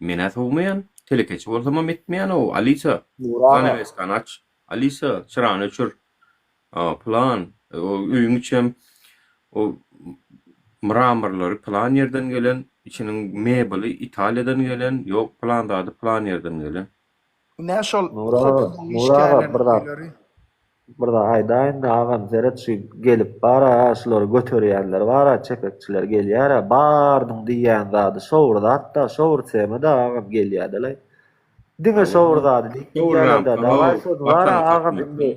Men-ä sowmaýan, telekeçi bolsamam etmeýän-ow, Alisa, Nur aga. zanaweskany aç, Alisa, çyrany öçür, a, pylan, o öýüň içem o mramorlary pylan ýerden gelen, içiniň mebeli Italiýadan gelen, ýok, pylan zady pylan ýerden gelen. Ine şol Nur aga, howpsuzlygyň Nur aga, bir işgärleriniň zat. öýleri. Bir zat aýdaýynda agam seret şu gelip bara şulary göterýänler bara çepekçiler gelýärä barynyň diýýän zady şo bir zatda şo bir temada agam gelýädeleý diňe şo bir zady diýip gidýärlerdä dawaý şony bara agam indi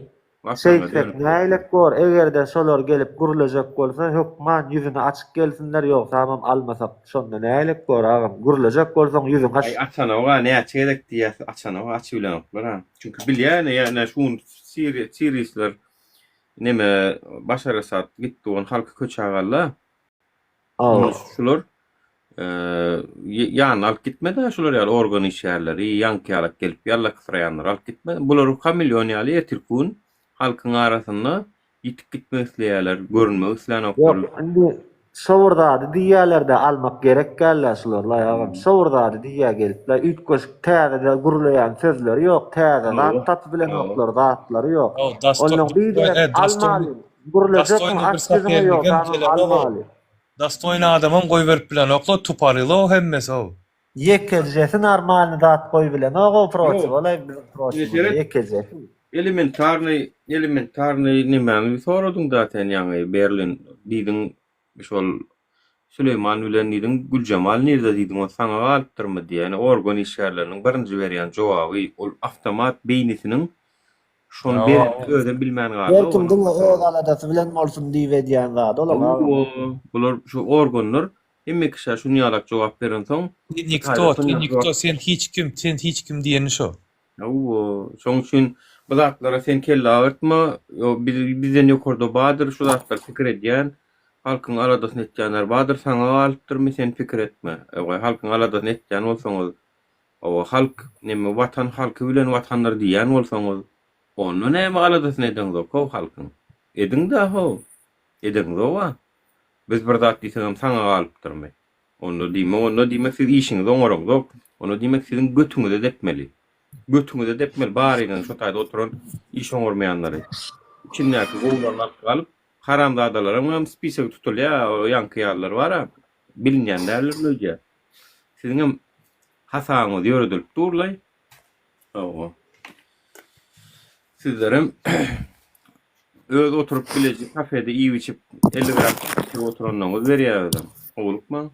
şeýtsek nähilek bor egerde şolar gelip gürlejek bolsa hökman ýüzüni açyk gelsinler ýogsamam almasak şonda nähilek bor agam gürlejek bolsaň ýüzüňi aç Aý açanoga näçe gezek diýýäs açanoga açybilenoklara çünki bilýän ýa şu gün Siriýa siriýsler neme Başar Esad gitdi on halky köçä galda. Hawa. Şular ýanyna alyp gitmedi şular ýaly organ işgärleri ýaňky ýalak gelip ýallaksyraýanlary alyp gitmedi. Bular kameleon ýaly ertirki gün halkyň arasynda Ýitip gitmek isleýärler, görünmek islänoklar. Ýok, indi şo bir zady diýýärler-dä, almak gerek däl-dä şular-laý agam. Şo bir zady diýýär gelip-laý, üýtgeşik täze-de gürleýän sözleri ýok, täze zat tapyp bilenoklar, zatlary ýok. Onnoň bir gezek almaly, gürlejekmi, aç ýüzüňe ýogsamam almaly. Dostoýny adamam goýberip bilenoklar tuparylo hemmesi-ow. Ýekejesi normalny zat goýbilenok-ow protiv Ýok. ol-aý biziň Ine protivimize seret. ýekejesi. Elementarnyý elementarnyý nemäni soradyň-da sen ýaňy Berlin diýdiň şol Süleýman bilen diýdiň Güljemal nirde diýdiň o saňa galypdyrmy diýýä. Ine organ işgärleriniň birinji berýän jogaby ol awtomat beýnisiniň Şony berenini özem bilmän galdy. Her kim diňe öz aladasy bilen bolsun diýip edýän zady olam agam. Hawa, bular şu organlar hemme kişä şuny ýalak jogap berensoň, Ty nikto, ty nikto, sen hiç kim, sen hiç kim diýeni şo. Hawa, şoň üçin bu zatlara sen kelle agyrtma, biz bizden ýokarda bardyr şu zatlary pikir edýän, halkyň aladasyny etýänler bardyr, saňa galypdyrmy sen pikir etme. Halkyň aladasyny etýän bolsaňyz, Hawa halk neme watan halky bilen watandyr diýýän bolsaňyz onda näme aladasyny edeňzok how halkyň ediňdä how edeňzoga biz bir zat diýsegem saňa galypdyrmy onda diýmek onda diýmek siz işiňizi oňaraňzok onda diýmek siziň götüňize depmeli götüňize depmeli baryňyzyň şo taýda oturan iş oňarmaýanlary içindäki gowularyny alyp galyp haramzadalaryňam spisegi tutulýa o ýaňky ýalylar bara bilinýän däldir öýdýä Siziňem hasabyňyz ýöredilip durlaý. Hawa. Sizlerem öz oturyp bileje kafede iýip-içip 50 gram içip oturanyňyz berýär özem. Howlukmaň.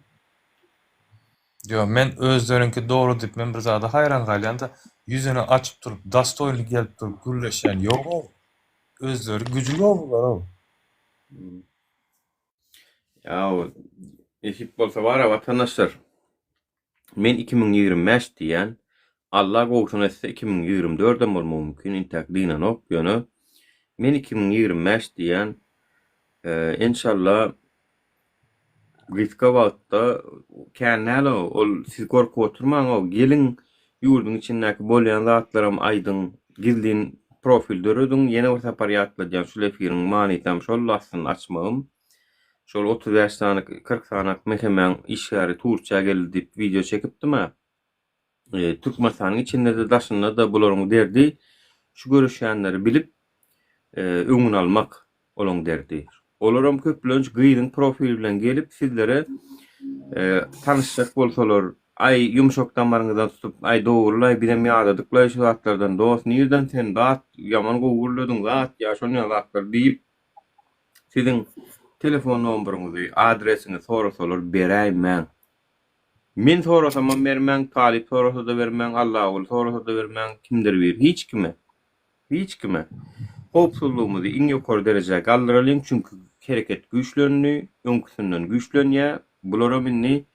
Ýo men özleriňki dogry diýip men bir zada haýran galýanda ýüzüni açyp durup dastoýny gelip durup gürleşýän ýogow özleri güjügow bularow. Ýa nesip bolsa bara watandaşlar. Men 2025 diýýän. Allah gowusyny etse 2024 hem bolmagy mümkin intäk dynanok ýöne men 2025 diýýän. Enşalla gysga wagtda kän däl ol siz gorkup oturmaň o geliň ýurduň içindäki bolýan zatlaram aýdyň gizlin profil dörediň ýene bir sapar ýatladýan şul efiriň manysam şoldy aslynda açmagym şol 35 sany 40 sany MHM-iň işgäri Turkiýa geldi diýip wideo çekipdim-ä. Türkmenistanyň içinde-de daşynda-da bularyň derdi şu görüşýänleri bilip öňüni almak olaň derdi. Olaram köplenç gyzyň profili bilen gelip sizlere tanyşjak bolsalar aý ýumşak damaryňyzdan tutup aý dogrylaý bizem ýadadyklaý şu zatlardan dost nirden sen zat ýaman gowy gürlediň zat ýa şonýa zatlar diýip siziň telefon nomeriňizi adresiňizi sorasalar beräýmäň. Men sorasamam bermäň, Talyp sorasa-da bermäň, Allaguly sorasa-da bermäň, kimdir biri, hiç kime, hiç kime. Howpsuzlygymyzy iň ýokary derejä galdyralyň, çünki hereket güýçlendi, öňküsinden güýçlenýär. Bularam indi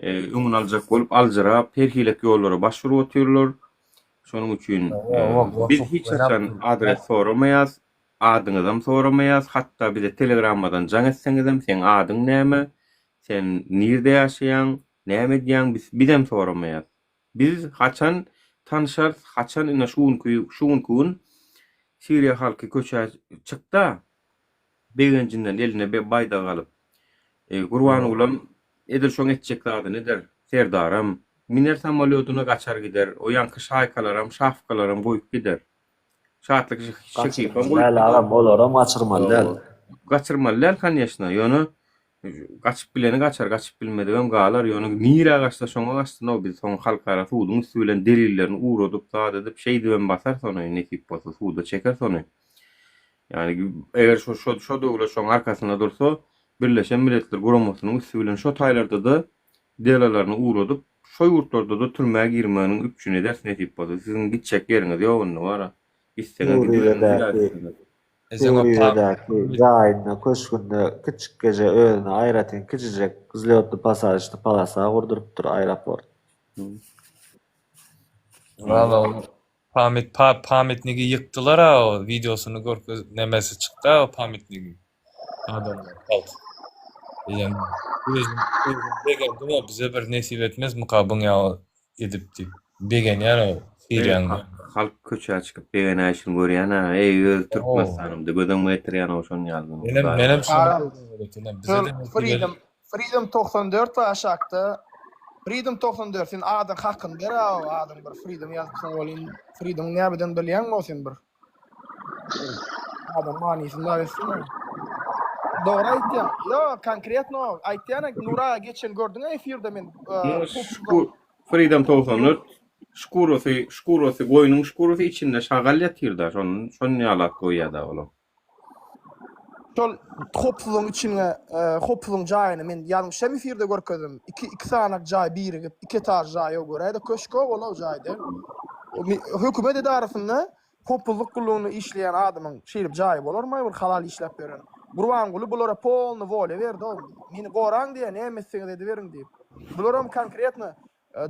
öňüni aljak bolup aljyrap, her hilek ýollara baş urup otyrlar. Şonuň üçin biz hiç haçan adres soramaýas, adyňyzam soramaýas, hatda bize telegrammadan jaň etseňizem, seň adyň näme, Sen nirde ýaşaýaň, näme edýäň biz bizem soramaýas. Biz haçan tanyşarys, haçan ine şu günki şu günki gün Siriýa halky köçä çykda begenjinden eline baýdak alyp. Gurbangulam edil şoň etjek zadyny eder, Serdaram miner samolýodyna gaçar gider, o ýaňky şaýkalaram, şafkalaram goýup gider. Şatlyk Şekipem Gaçyrmaly däl agam, olaram gaçyrmaly däl. Gaçyrmaly däl konýeçna, ýöne Gaçyp bileni gaçar, gaçyp bilmedigem galar, ýöne nirä gaçsa şoňa gaçsyn-ow, biz soň halkara suduň üsti bilen delillerini ugradyp, zat edip, şeýdibem basarys ony, nesip bolsa, suda çekeris ony. Ýagny, eger şo, şo, şo döwlet şoň arkasynda dursa, Birleşen Milletler Guramasynyň üsti bilen şo taýlarda-da delalaryny ugradyp, şo ýurtlarda-da türmä girmeginiň üpjün ederis, nesip bolsa. Siziň gitjek ýeriňiz ýok indi, bar-a. Gitseňiz gidiberiň, nirä Suriýedäki gitseňiz. Suriýedäki jaýynda, köşgünde kiçikgeje özüne aýratyn kiçijek wzlýotno-posadoçnyý polasa gurdurypdyr, aeroport. Walla ol pamyt pa pamitnigi ýykdylar-a o wideosyny görkez nemesi çykdy-a o pamitnigiň. Adamlar halk. Diýen özüm özüm begendim-o bize bir nesip etmezmika buň ýaly edip diýip begenýän o Siriýanyň. Halk köçä çykyp begenäýşini görýän-ä, eý öz Türkmenistanymda göz öňüme getirýän-ow şony ýaly. Menem menem şony Şol Freedom Freedom 94 bar aşakda. Freedom 94 sen adyň hakyny ber-ä adyň bir Freedom ýazypsyň welin Freedom nämeden bilýäňmi sen bir? Adyň manysyny bar etsene. Dogry aýtýaň. Ýok, konkretno aýtýan Nur aga geçen gördüň-ä efirde men Şkur Freedom 94 şkurasy, şkurasy goýnuň şkurasy içinde şagal ýatyrda, şonun şonun ýalak goýýada olam. Şol hopsuzyň içine, hopsuzyň jaýyny men ýalňyşam efirde görkezdim. Iki iki sanak jaý birigip, iki etaž jaý o göräýde köşk o ol jaýda. Hökümet edarasynda hopuzlyk gullugynda işleýän adamyň şeýdip jaýy bolarmy bir halal işläp ýören. Gurbanguly bulara polny wolýa berdi o. Meni goraň diýýär, näme etseňiz ediberiň diýip. Bularam konkretno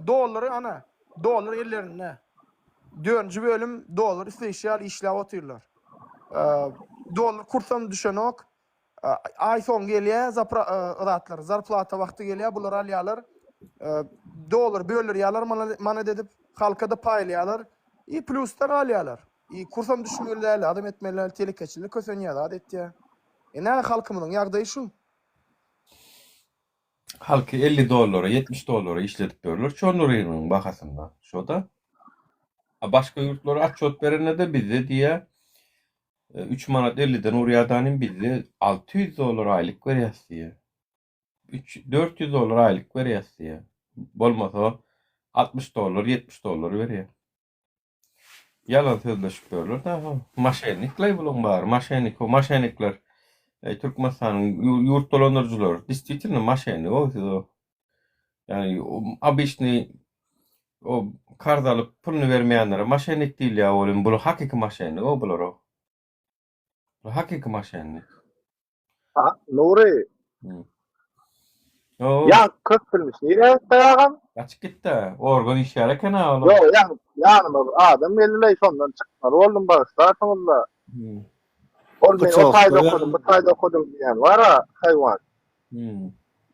dollary ana, dollar ellerinde. Dördünji bölüm dollar isleýşi ýaly işläp otyrlar. Dollar kursam düşenok. Aý soňy gelýär, zatlar, zarplata wagty gelýär, bular alýarlar. Dollar böldürýärler manat edip, halka-da paýlaýarlar. I plusda galýarlar. I kursam düşmeli däl, adam etmeli däl, telekeçiler kösenýär, zat etýär. Ine halkymyzyň ýagdaýy şu. Halky 50 dollara, 70 dollara işledip ýörler çorny rynyň bahasynda. Şo-da. A başga ýurtlara atçot berende-de bizde diýýär, 3 manat 50-den urýar danym bizde 600 dollar aýlyk berýäs diýýär. 3 400 dollar aýlyk berýäs diýýär. Bolmasa 60 dollar, 70 dollar berýär. Ýalan sözleşip ýörler da. Maşenniklaý bulaň bary, maşennik, o maşennikler. Eý Türkmenistanyň ýurt dolandyryjylary distwitelno maşennik o siz o. Ýani obyçnyý o karz alyp puluny bermeýänlere maşennik diýilýär welin bular hakyky maşennik o bular o. Bu hakyky maşennik. Nury. Ýa köp bilmiş. Nirä gitdi agam? Gaçyp gitdi. Organ işgäri eken ha ol. Ýok, ýa ýanyma bir adam geldi-le, şondan çykmaly boldum, bagyşlarsyňyz-da. Ol men o taýda okadym, bu taýda okadym diýýän bar-a, haýwan.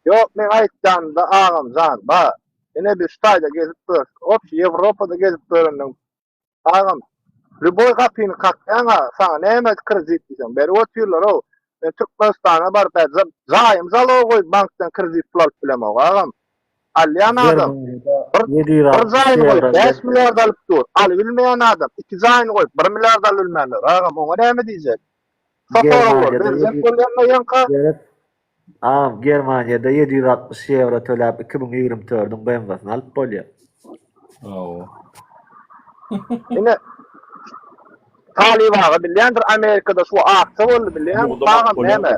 Ýok, meň aýtýanym-da agam jan, ba. Ine biz şu taýda gezip ýörüs. Obşi Ýewropada gezip ýörenden Agam, lýuboý gapyny kakýaň-a, saňa näme kredit diýseň, berip otyrlar-ow. Men Türkmenistana baryp, hä, jaýymy zaloga goýup, bankdan kredit pul alyp bilemok, agam. Alýan adam, bir, bir jaýyny goýup, 5 milliard alyp dur. Alybilmeýän adam, iki jaýyny goýup, 1 milliard alybilmändir. Agam, oňa näme diýjek? Şo soraglar berjek bolýan-da ýaňka. Agam Germaniýada 760 ýewro töläp 2024-iň BMW-sini alyp bolýar. Hawa. Ine Talyp aga bilýändir Amerikada şu aksiýa boldy bilýäňmi agam näme?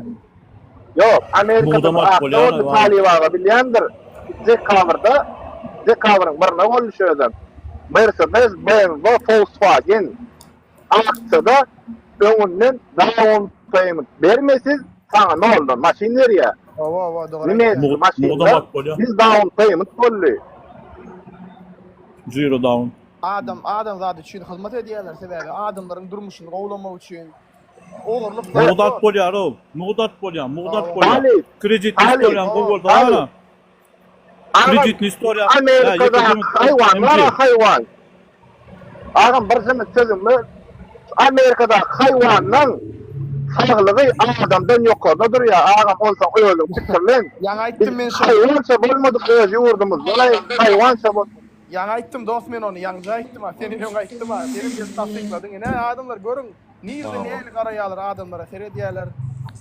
Ýok, Amerikada bir aksiýa boldy Talyp aga bilýändir. Dekabrda dekabryň birine boldy şu özem. Mercedes, BMW, Volkswagen Aksiýada öňünden down payment bermesiz saňa noldan maşyn berýär. Hawa hawa dogry. Nimetski maşynlar biz down payment boldy. Zero down. Adam adamzat üçin hyzmat edýärler sebäbi adamlaryň durmuşyny gowulamak üçin ogurlyk zat Mugt alyp ýok. bolýar-ow. Mugt alyp bolýar, mugt alyp bolýar. Talyp, Kreditni talyp, istoriýaň gowy bolsa talyp. bar-a. Agam Kreditni istoriýa Hä, Amerikada ýekeje minut haýwan MJ. bar-a haýwan. Agam bir jemit sözümi Amerikadaky haýwanlaň saglygy adamdan ýokarda durýar agam onsoň özüň pikirlen. Ýaňy Biz aýtdym men şony. haýwança bolmadyk öz ýurdumyzda haýwança bolmadyk. Ýaňy aýtdym dos men ony ýaňyja aýtdym-a senden öň aýtdym-a senem gelip tassykladyň ine adamlar görüň Nirde nähili garaýarlar adamlara seredýärler.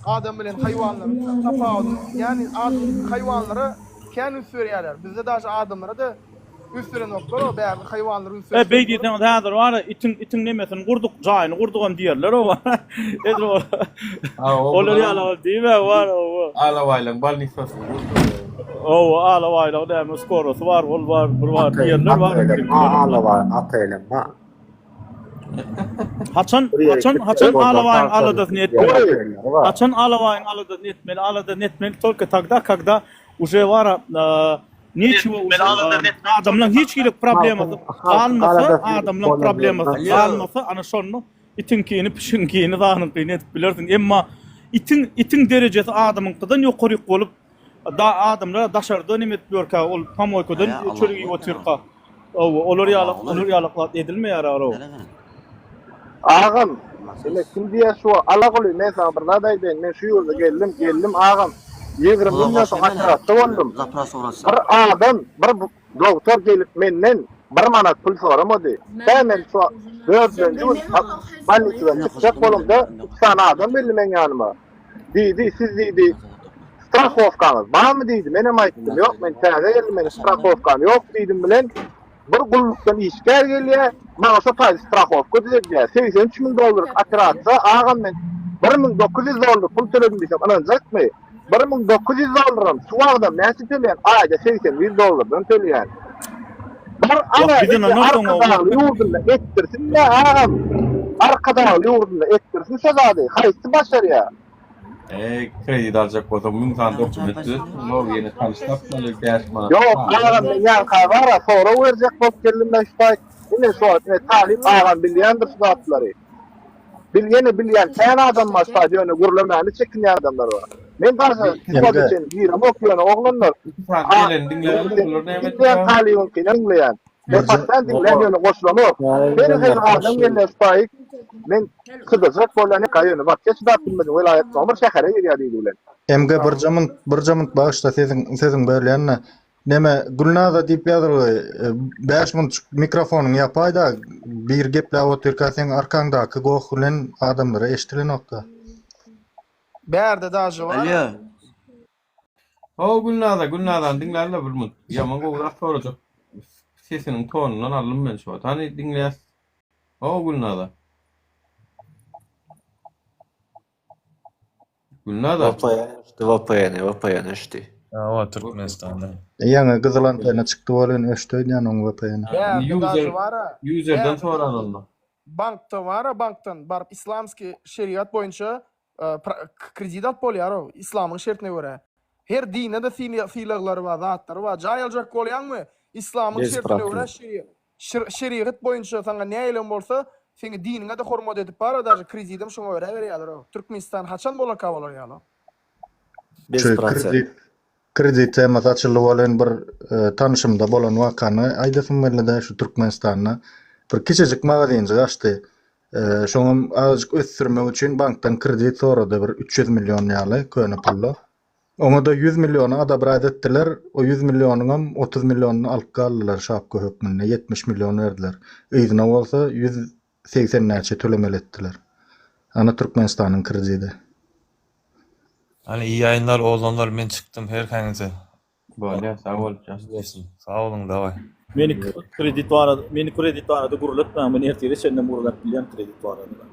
Adam bilen haýwanlaryň tapawudy ýani adam haýwanlara kän üns berýärler. Bizde daže adamlara-da üns berenoklar o bärde haýwanlara üns E beý diýseňiz häzir bar itiň itiň nemesini gurduk jaýyny gurdugam diýerler o edil ol olar ýaly ol diýme bar owa. Alabaýlaň bolnisasyny gurdular. Owa alabaýlaň näme skorosy bar ol bar bir bar diýerler bar. Alabaýyň ata elem bar. Haçan haçan haçan alabaýyň aladasyny etmeli? Haçan alabaýyň aladasyny etmeli? Aladasyny etmeli tolko tagda kagda uje bara neçiwo uje adamlaň hiç hili problemasy galmasa adamlaň problemasy galmasa ana şonda itiňkini pişiňkini zanyňkyny edip bilersiň emma itiň itiň derejesi adamyňkydan ýokaryk bolup Da adamlar daşarda neme edip ýörkä ol pamoýkadan çörek iýip otyrka. Hawa, olar ýaly, olar ýaly zat edilmeýär ara. Agam, ine kim diýýär şu Alaguly men saňa bir zat aýdaýyn, men şu ýurda geldim, geldim agam. 20 günden soň operasiýa boldum. Bir adam, bir dogtor gelip menden bir manat pul soramady. Tä men şu dördünji gün bolnisadan çykjak bolamda, üç sany adam geldi meň ýanyma. Diýdi, siz diýdi, strahowkaňyz barmy diýdi. Menem aýtdym, ýok, men täze geldim, meniň strahowkam ýok diýdim bilen, bir gullukdan işgär gelýär, maňa şo taýda strahowka düzedýär. 83 müň dollarlyk operasiýa, agam men 1900 dollar pul töledim diýsem ynanjakmy? 1900 dollaram şu wagtam näçe töleýän? Aýda 81 dollardan töleýän. Bir ana Biz ynanarsyň o. Arkadagly ýurdunda etdirsin-dä agam. Arkadagly ýurdunda etdirsin şo zady. Haýsy başarýar? Eý, kredit aljak bolsaň 1000 sany dokument düzetmeli, o ýene tanyş tapmaly, 5 manat. Ýok, agam men ýaňka bara sorag berjek bolup geldim men şu taý. Ine şu wagt ine talyp agam bilýändir şu zatlary. Bil ýene bilýän kän adam bar şu taýda ýöne gürlemäne çekinýän adamlar bar. Men daşa şu wagta çenli giremok ýöne oglanlar. Saat geleni diňleýändir, bular näme Diňleýän talybyňkyny diňleýän. Men başdan diňleýän ýöne goşulamok. Her hil adam gelýär şu taýy. Men çydajak bolýan ýa ýöne wapşe çydap bilmedim welaýat nomur şähere girýär diýdi bilen. MG birje munt birje munt bagyşla sesiň sözüň bölýänine. Neme Gülnaza diýip ýazylgy 5 munt mikrofonyňy ýapaýda bir gepläp otyrka seň arkaňdaky goh bilen adamlara eşdilenokda. Bärde daže bar. Alýo. Ho Gülnaza, Gülnazany diňlänle bir munt. Ýaman gowy zat sorajak. Sesiniň tonundan aldym men şu wagt. Hany diňleýäs. Ho Gülnaza. Gülnaza. VPN öçdi, VPN, VPN öçdi. Hawa Türkmenistanda. Ýaňy gyzyl antena çykdy welin öçdi öýdýän oň VPN-i. Bärde daže bar. Userden soran onda. Bankda bar, bankdan baryp islamskiý şerigat boýunça Kredit alyp bolýar-ow, islamyň şertine görä. Her dinde-de sylaglary bar, zatlary bar. Jaý aljak bolýaňmy? Islamyň şertine görä şerigat boýunça saňa nähilem bolsa, seni diniňe-de hormat edip bar-a daže kredidem şoňa görä berýärler-ow. Türkmenistan haçan bolarka bolar ýaly? Şu kredit kredit temasy açyldy welin bir tanyşymda bolan wakany aýdasym geldi-de şu Türkmenistanda bir kiçijik magazinjik açdy. Şoňam azajyk ösdürmek üçin bankdan kredit sorady bir 300 million ýaly köne pulla. Oňa-da 100 milliony adabrat etdiler. O 100 millionyňam 30 millionyny alyp galdylar şapka hökmünde 70 million berdiler. Yzyna bolsa 180 näçe tölemeli etdiler. Ana Türkmenistanyň kredidi. Hany iyi ýaýynlar oglanlar men çykdym herkäňize. Bolýa sag bol Bolsun sag boluň daway. Meni kredit barada meni kredit barada gürletmäň men ertire çenlem gürläp bilýän kredit barada.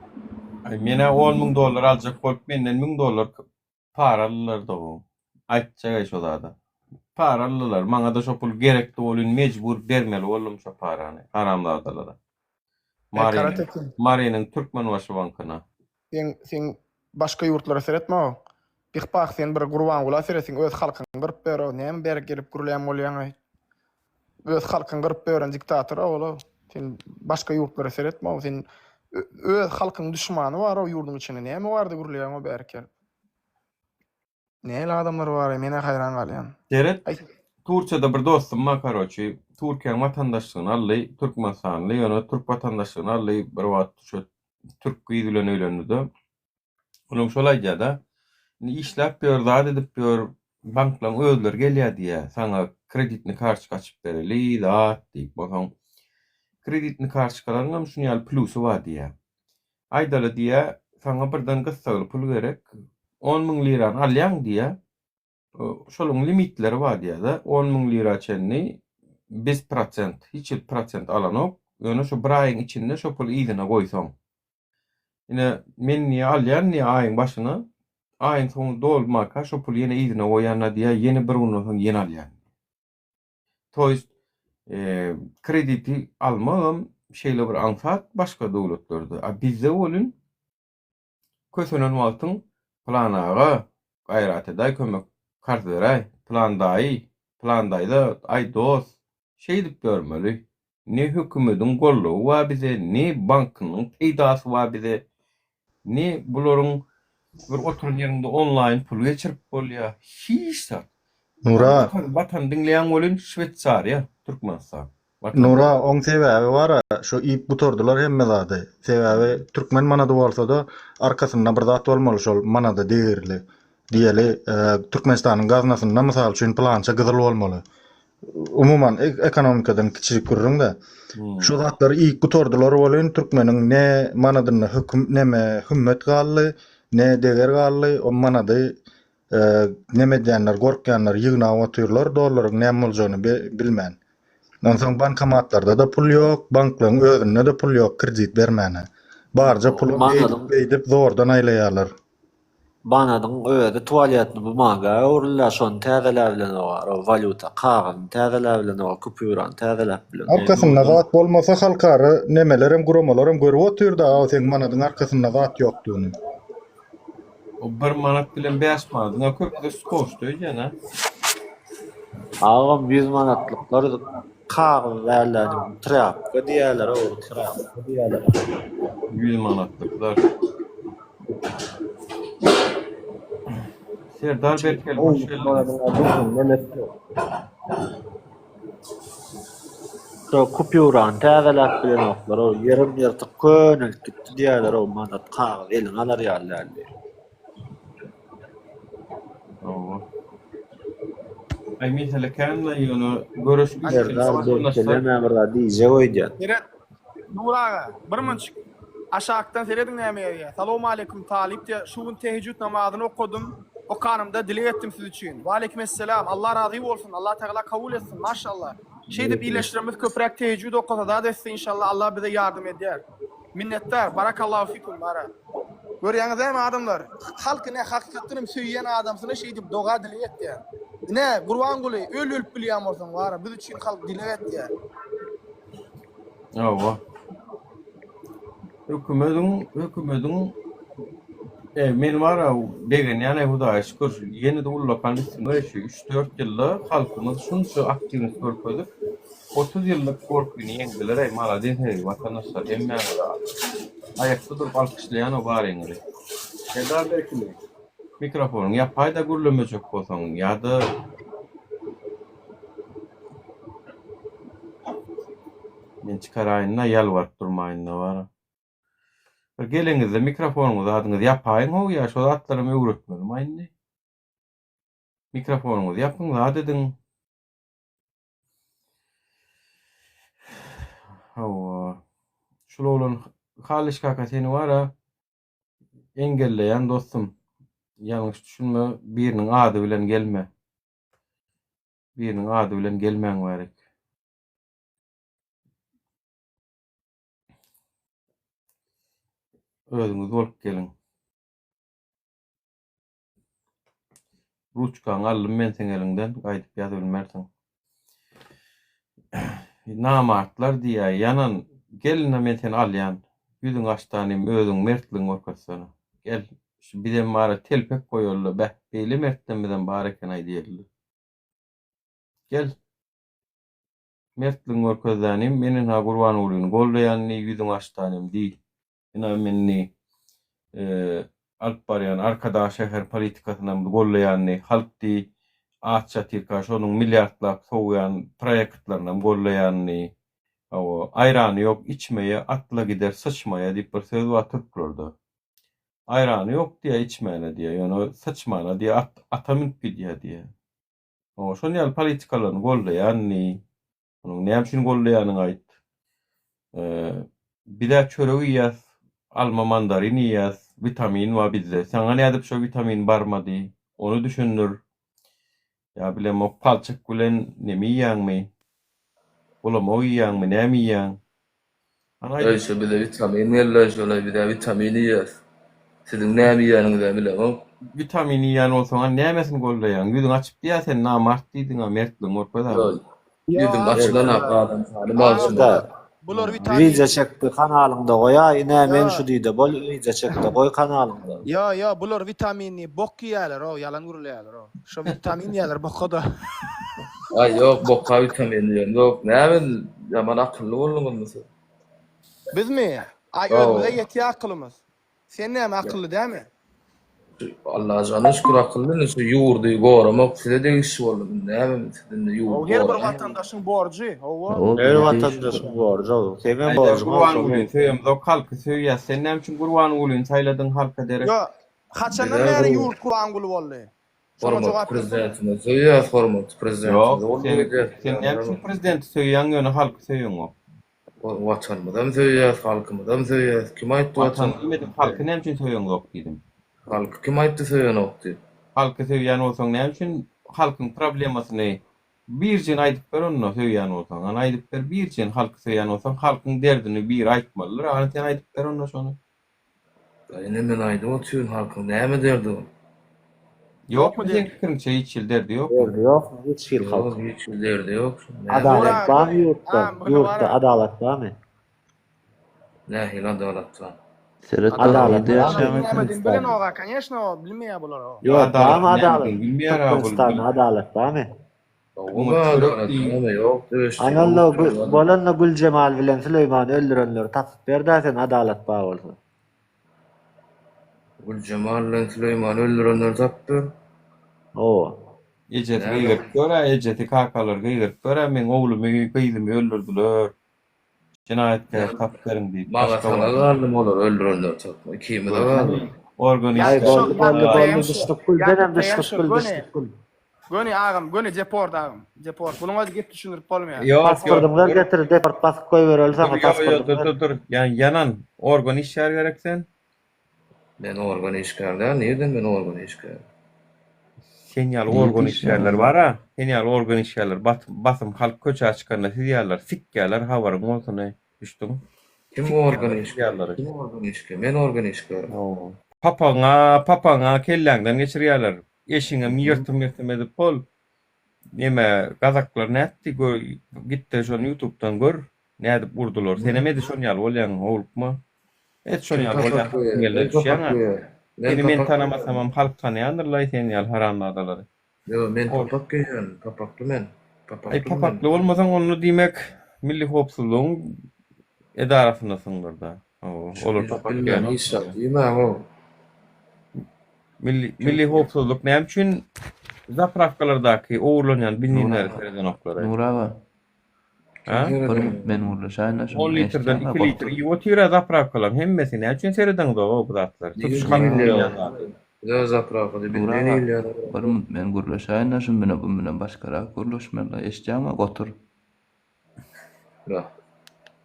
Aý menä on müň dollar aljak bolup menden müň dollar para aldylar dogan. Aýtjagaý şo zada. Para aldylar maňada şo pul gerekdi bolyn mejbur bermeli boldum şo parany haramzadalara. Marynyň Marynyň Türkmenbaşy bankyna. Sen sen başga ýurtlara seretme-ow. Bihbah sen bir Gurbangula seresiň öz halkyňy gyryp ýör-ow. Näme bärik gelip gürleýän bolýaň-aý. Öz halkyňy gyryp ýören diktator-ow ol-ow. Sen başga ýurtlara seretme-ow. Sen öz halkyň duşmany bar-ow ýurduň içinde. Näme barada gürleýäň-ow bärik gelip. Nähili adamlar bar-aý, men-ä haýran galýan. Seret, Turkiýada bir dostum bar karoçi, Turkiýaň watandaşlygyny aldy, türkmenistanly, ýöne türk watandaşlygyny aldy, bir wagt şu türk gyz bilen öýlendi-de. Onuň şol aýdýar-da, indi işläp ýör, zat edip ýör, banklaryň özleri gelýär diýýär, saňa kreditni kartoçka açyp bereli, zat diýip. Onsoň kreditni kartoçkalaryňam şuny ýaly plýusy bar diýýär. Aýdaly diýýär, saňa birden gyssagly pul gerek, 10 müň lirany alýaň diýýär, şolaryň limitleri bar diýýär-de, 10 müň lira çenli bez prosent, hiç hili prosent alanok, ýöne şu bir aýyň içinde şo puly yzyna goýsaň. Ine, men diýýär, alýan diýýär aýyň başyna, aýyň soňy dolmaka şo puly ýene yzyna goýýan-da diýýär, ýene bir günden soň ýene alýan. To ýest, krediti almagam şeýle bir aňsat başga döwletlerde. A bizde welin kösenen wagtyň Pylan aga, gaýrat edäý kömek, karz beräý, pylan daýy, pylan daýza, aý dost, şeýdip ýörmeli. Ne hökümediň goldawy bar bize, ne bankynyň peýdasy bar bize, ne bularyň bir oturan ýeriňde onlaýn pul geçirip bolýar. Hiç zat. Nura. Watan diňleýäň welin Şweýsariýa, Türkmenistan. Watan. Nura oň sebäbi bara şo iýip gutardylar hemme zady. Sebäbi türkmen manady bolsada arkasynda bir zat bolmaly şol manada degirli. Diýeli Türkmenistanyň gaznasynda mysal üçin pylança gyzyl bolmaly. Umuman ekonomikadan kiçijik gürrüň-de. Şu zatlary iýip gutardylar welin türkmeniň ne manadynda höküm neme hümmet galdy. Ne deger galdy, o manady neme edýänler, gorkýanlar ýygnap otyrlar dollaryň näme boljagyny bilmän. Onsoň bankomatlarda-da pul ýok, banklaryň özünde-de pul ýok kredit bermäne. Barja pulam eýdip-beýdip zordan aýlaýarlar. Manadyň özi tualetni bumaga öwrüldi, şony täzeläbilenok, o walýuta kagyzyny täzeläbilenok, kupýurany täzeläp bilenok. Arkasynda zat bolmasa halkara nemelerem guramalaram görüp otyrda o seň manadyň arkasynda zat ýokdugyny. O bir manat bilen 5 manadyň köpüsi skoçdy öýdýän a. Agam 100 manatlyklar kagyz däldi, trýapka diýýärler o trýapka diýýärler. 100 manatlyklar. Serdar Berkeli hoş geldiňiz. Şo kupýurany täzeläp bilenoklar o ýerim ýyrtyk könelip gitdi diýýärler o manat kagyz eliňe alar ýaly däl diýip. Hawa. Aý mesele kän-le ýöne göreş güýçli Serdar Berkelem-ä bir zat diýjek öýdýän. Seret, Nury aga, bir munçik aşakdan serediň näme ýazýar. Salowmaleýkum talyp diýýär. Şu gün tehejjüt namazyny okadym. Okanymda dileg etdim siz üçin. Waleýkim esselam. Allah razy bolsun. Allah tagala kabul etsin. Maşallah. Şeýdip ildeşlerimiz köpräk tehejjüt okasa zat etse inşallah Allah bize ýardam edýär. Minnetdar. Barakallahu fikum bara. Görýäňiz dämi adamlar? Halk ine hakykatdan hem söýýän adamsyna şeýdip doga dileg etýär. Ine Gurbanguly öl ölüp bilýän bolsaň bara biz üçin halk dileg etýär. Hawa. Hökümediň, hökümediň e, men bar-a begenýän-ä Hudaýa şükür, ýene-de ullakan üstünlik şu 3-4 ýylda halkymyz şunça aktiwnost görkezip, 30 ýyllyk gorkyny ýeňdiler-eý, malades eý, watandaşlar hemmäňizi aýakda durup alkyşlaýan o baryňyzy. Serdar Berkili, mikrofonyňy ýapaý-da gürlemejek bolsaň ýa-da Men çykaraýyn-da, ýalbaryp durmaýyn-da bara. Bir geleňizde mikrofonyňyzy zadyňyzy ýapaýyň how ýa şo zatlaram öwretmelimi indi. Mikrofonyňyzy ýapyň zat ediň. Hawa. Şul oglan Halyş kaka seni bara engelleýän dostum. Ýalňyş düşünme biriniň ady bilen gelme. Biriniň ady bilen gelmäň bärik. Özüňiz bolup geliň. Ruçkaňy aldym men seň eliňden, gaýdyp ýazybilmersiň. Namartlar diýýär, ýanan, gel indi men seni alýan. Ýüzüňi açdanym, özüň mertligiňi görkezsene. Gel, şu bizem bara telpek goýaly-da, beh, beýle mertlemizem bar eken-aý diýeli-de. Gel. Mertligiňi görkezdanym, men ynha Gurbangulyny goldaýan diý, ýüzüňi açdanym diý. Ynha men indi alyp barýan Arkadag şäher politikasynam goldaýan diý, halk diý, aç ýatyrka şonuň milliardlap sowýan proýektlarynam goldaýan diý. Hawa, aýrany ýok içmeýe, atla gider syçmaýa diýip bir söz bar türklerde. Aýrany ýok diýýär içmäne diýýär, ýöne syçmana diýýär, at ata münüp gidýär diýýär. Hawa, şon ýaly politikalaryny goldaýan diý. Onuň näme üçin goldaýanyňy aýt. Biz-ä çörek iýýäs, alma mandarin iýýäs, witamin bar bizde. Saňa nädip şo witamin barmady? Ony düşündir. Ýa bilemok, palçyk bilen neme iýýäňmi? Bulamak iýýäňmi, näme iýýäň? Hany aýt. Öý şo bize witamin geldi şolaý bizä witamin iýýäs. Siziň näme iýýäniňizä bilemok. Witamin iýýän bolsaň hany nämesini goldaýaň? Ýüzüňi açyp diýýä sen namart diýdiňä mertligiňi görkez a. Ýok ýüzüm açylanok adam sany bagşyna. Bular witamin. Wideo çekdi kanalyňda goýaý ine men şu diýde bol wideo çekde goý kanalyňda. Ýo ýo bular witaminli bok iýýäler o ýalan gürleýäler o. Şo witamin iýýäler bokada. Aý ýok boka witamin diýen ýok näme ýaman akylly bolduňyzmy siz. Bizmi? Aý özümize ýetýä akylymyz. Sen näme akylly dämi? Allajana şükür akylly indi şu ýurdy goramak size degişli boldy indi näme siz indi ýurdy Her bir goraýaň. watandaşyň borjy hawa. Her watandaşyň borjy ol. Seňem Aýdar borjuň ol şoňa. Gurbangulyny söýemzok halky söýýäs sen näme üçin Gurbangulyny saýladyň halka derek. Ýok haçandan Bize bäri bir ýurt Gurbanguly boldy? Şoňa hormatly jogap bersene. prezidentimizi söýýäs hormatly prezidentimizi Ýok goldaw sen edýäs sen näme üçin prezidenti söýýäň ýöne halky söýeňok. Watanymyzam söýýäs, halkymyzam söýýäs. Kim aýtdy Watan watany? diýmedim, halky näme üçin söýeňzok diýdim. Halky kim aýtdy söýenok diýip? Halky söýýän bolsaň näme üçin halkyň problemasyny birjigini aýdyp ber onda söýýän bolsaň. Hany aýdyp ber birjigini halky söýýän bolsaň halkyň derdini biri aýtmalydyr hany sen aýdyp ber onda şony. Ine men aýdyp otyryn halkyň näme derdi bar? Ýokmy seň pikiriňçe hiç hili derdi ýokmy? Derdi ýokmy hiç hili Ýok halkyň? hiç hili derdi ýok. Adalat barmy ýurtda? Ýurtda adalat barmy? Nähili adalat bar? Seret Adalat nirde barmy ýaşaýaň sen? Nämedigini bilenok-a, koneşno, bilmeýär bular. Ýok, Adalat barmy adalat? nämedigini bilmeýär-a bul. Türkmenistanda adalat barmy? Oňa çörek diý. Analla bolanda Güljemal bilen Süleýmany öldürenleri tapyp berdä sen adalat bar bolsa. Güljemal bilen Süleýmany öldürenleri tapyp ber. Hawa. Ejesi gygyryp gör-ä, ejesi kakalary gygyryp gör-ä, meň oglumy, gyzymy öldürdiler. Jenaýatkäri tapyp beriň diýip. Maňa saňa galdym olary öldürenleri tapmak. Ikimize galdy. Organ Aý işgäri. boldy boldy boldy düşdük gül senem düşdük gül düşdük gül. Göni agam göni deport agam deport bunuň özi gep düşündirip bolmaýar. Ýok ýok. Pasportyňy getir deport basyp goýbereli saňa Dur ýok ýok dur pasportyňy. dur dur. Ýanan organ işgäri gerek sen. Men organ işgäri däl, nirden men organ işgäri? Sen ýaly Nirde organ işleýäň işgärler onda? bar-a, sen ýaly organ işgärler basym basym halk köçä çykanda siz ýalylar sikýärler habaryň bolsun-eý, düşdüňmi? Kim organ Sikýärler siz işgäri? ýalylary. Kim organ işgäri? Men organ işgäri. Hawa. Papagyňa, papagyňa kelläňden geçirýärler. Eşiňem ýyrtym-ýyrtym edip hol neme gazaklar nätdi gör gitde şony ýutubdan gör. Nädip urdular? Senem edil şon ýaly bolýaň, howlukma. Et şon Kim ýaly bolýaň, papak halkyň goýýar? eline Men papak düşýäň-ä. goýýar. Men Seni men papak goýýan. tanamasamam halk tanaýandyrlaý sen ýaly haramzadalary. Ýo, men Ol. papak geýýän, papakly men. Aý Papakly men. papakly bolmasaň onda diýmek milli howpsuzlygyň edarasyndasyňdyrda. Hawa, olar Bilip papak bilmän hiç geýenok. zat diýmäň-ow. Milli milli howpsuzlyk näme üçin zaprawkalardaky ogurlanýan Nur benzinlere aga. seredenoklar-aý? Nur aga. Ha? Bir minut men gürleşäýin-dä şunda 10 litrden eşitýäňä 2 litr gotur. iýip otyr-a zaprawkalaryň hemmesi. Näme üçin seredeňzog-ow bu zatlary? Tutuş halkyň bilýän zady. Nur aga, bir minut men gürleşäýin-dä şun bilen bu bilen başgarak gürleşmeli eşitýäňmi gotur.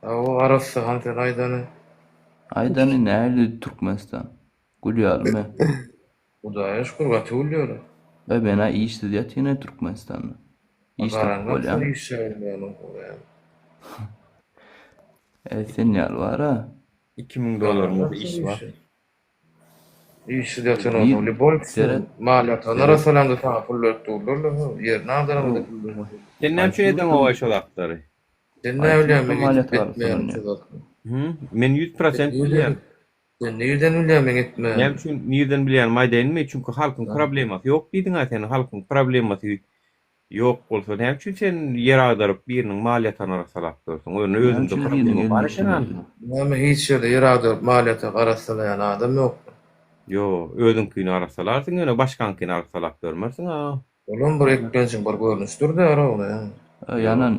Hawa arassa han sen aýdany. Aýdany nähili Türkmenistan? Gül ýalymy? Hudaýa şükür gaty gülýärler. Be menä işsiz ýatynay Türkmenistanda. Iş tapyp Garanňok sen bolýamy? işe bilmän okaýan. E sen ýaly bara. 2000 dollaryň Garanňok iş sen bar. işe. Işsiz ýatan Nir bolsaň lýuboý seret maliýatdan seret. arassalanda saňa pul berip durlarlar ho ýerini agdaranda pul berip. Sen näme Haýsy üçin ýurtda edeňogaý şo zatlary? Sen näme haýsy bilýäň ýurtda men edip maliýat etmeýänim arassalanýar? şo zatlary. Hü? Men 100 Sen prosent nirden bilýän. sen nirden bilýäň men etmeýänim? Näme üçin nirden bilýänimi aýdaýynmy? Çünki halkyň problemasy ýok diýdiň-ä sen. Halkyň problemasy ýok bolsa näme üçin sen ýer agdaryp biriniň mal ýatagyny arassalap ýörsüň? Onda Näme özüňde üçin biriniň problema elini bar eken işlemeli? anda. Näme hiç ýerde ýer agdaryp mal ýatak arassalaýan adam ýokmy? Ýok, özüňkini arassalarsyň ýöne başgaňkyny arassalap ýörmersiň-ä. Olam bir eklenjiň bir görnüşidir-dä ýa. Ýanan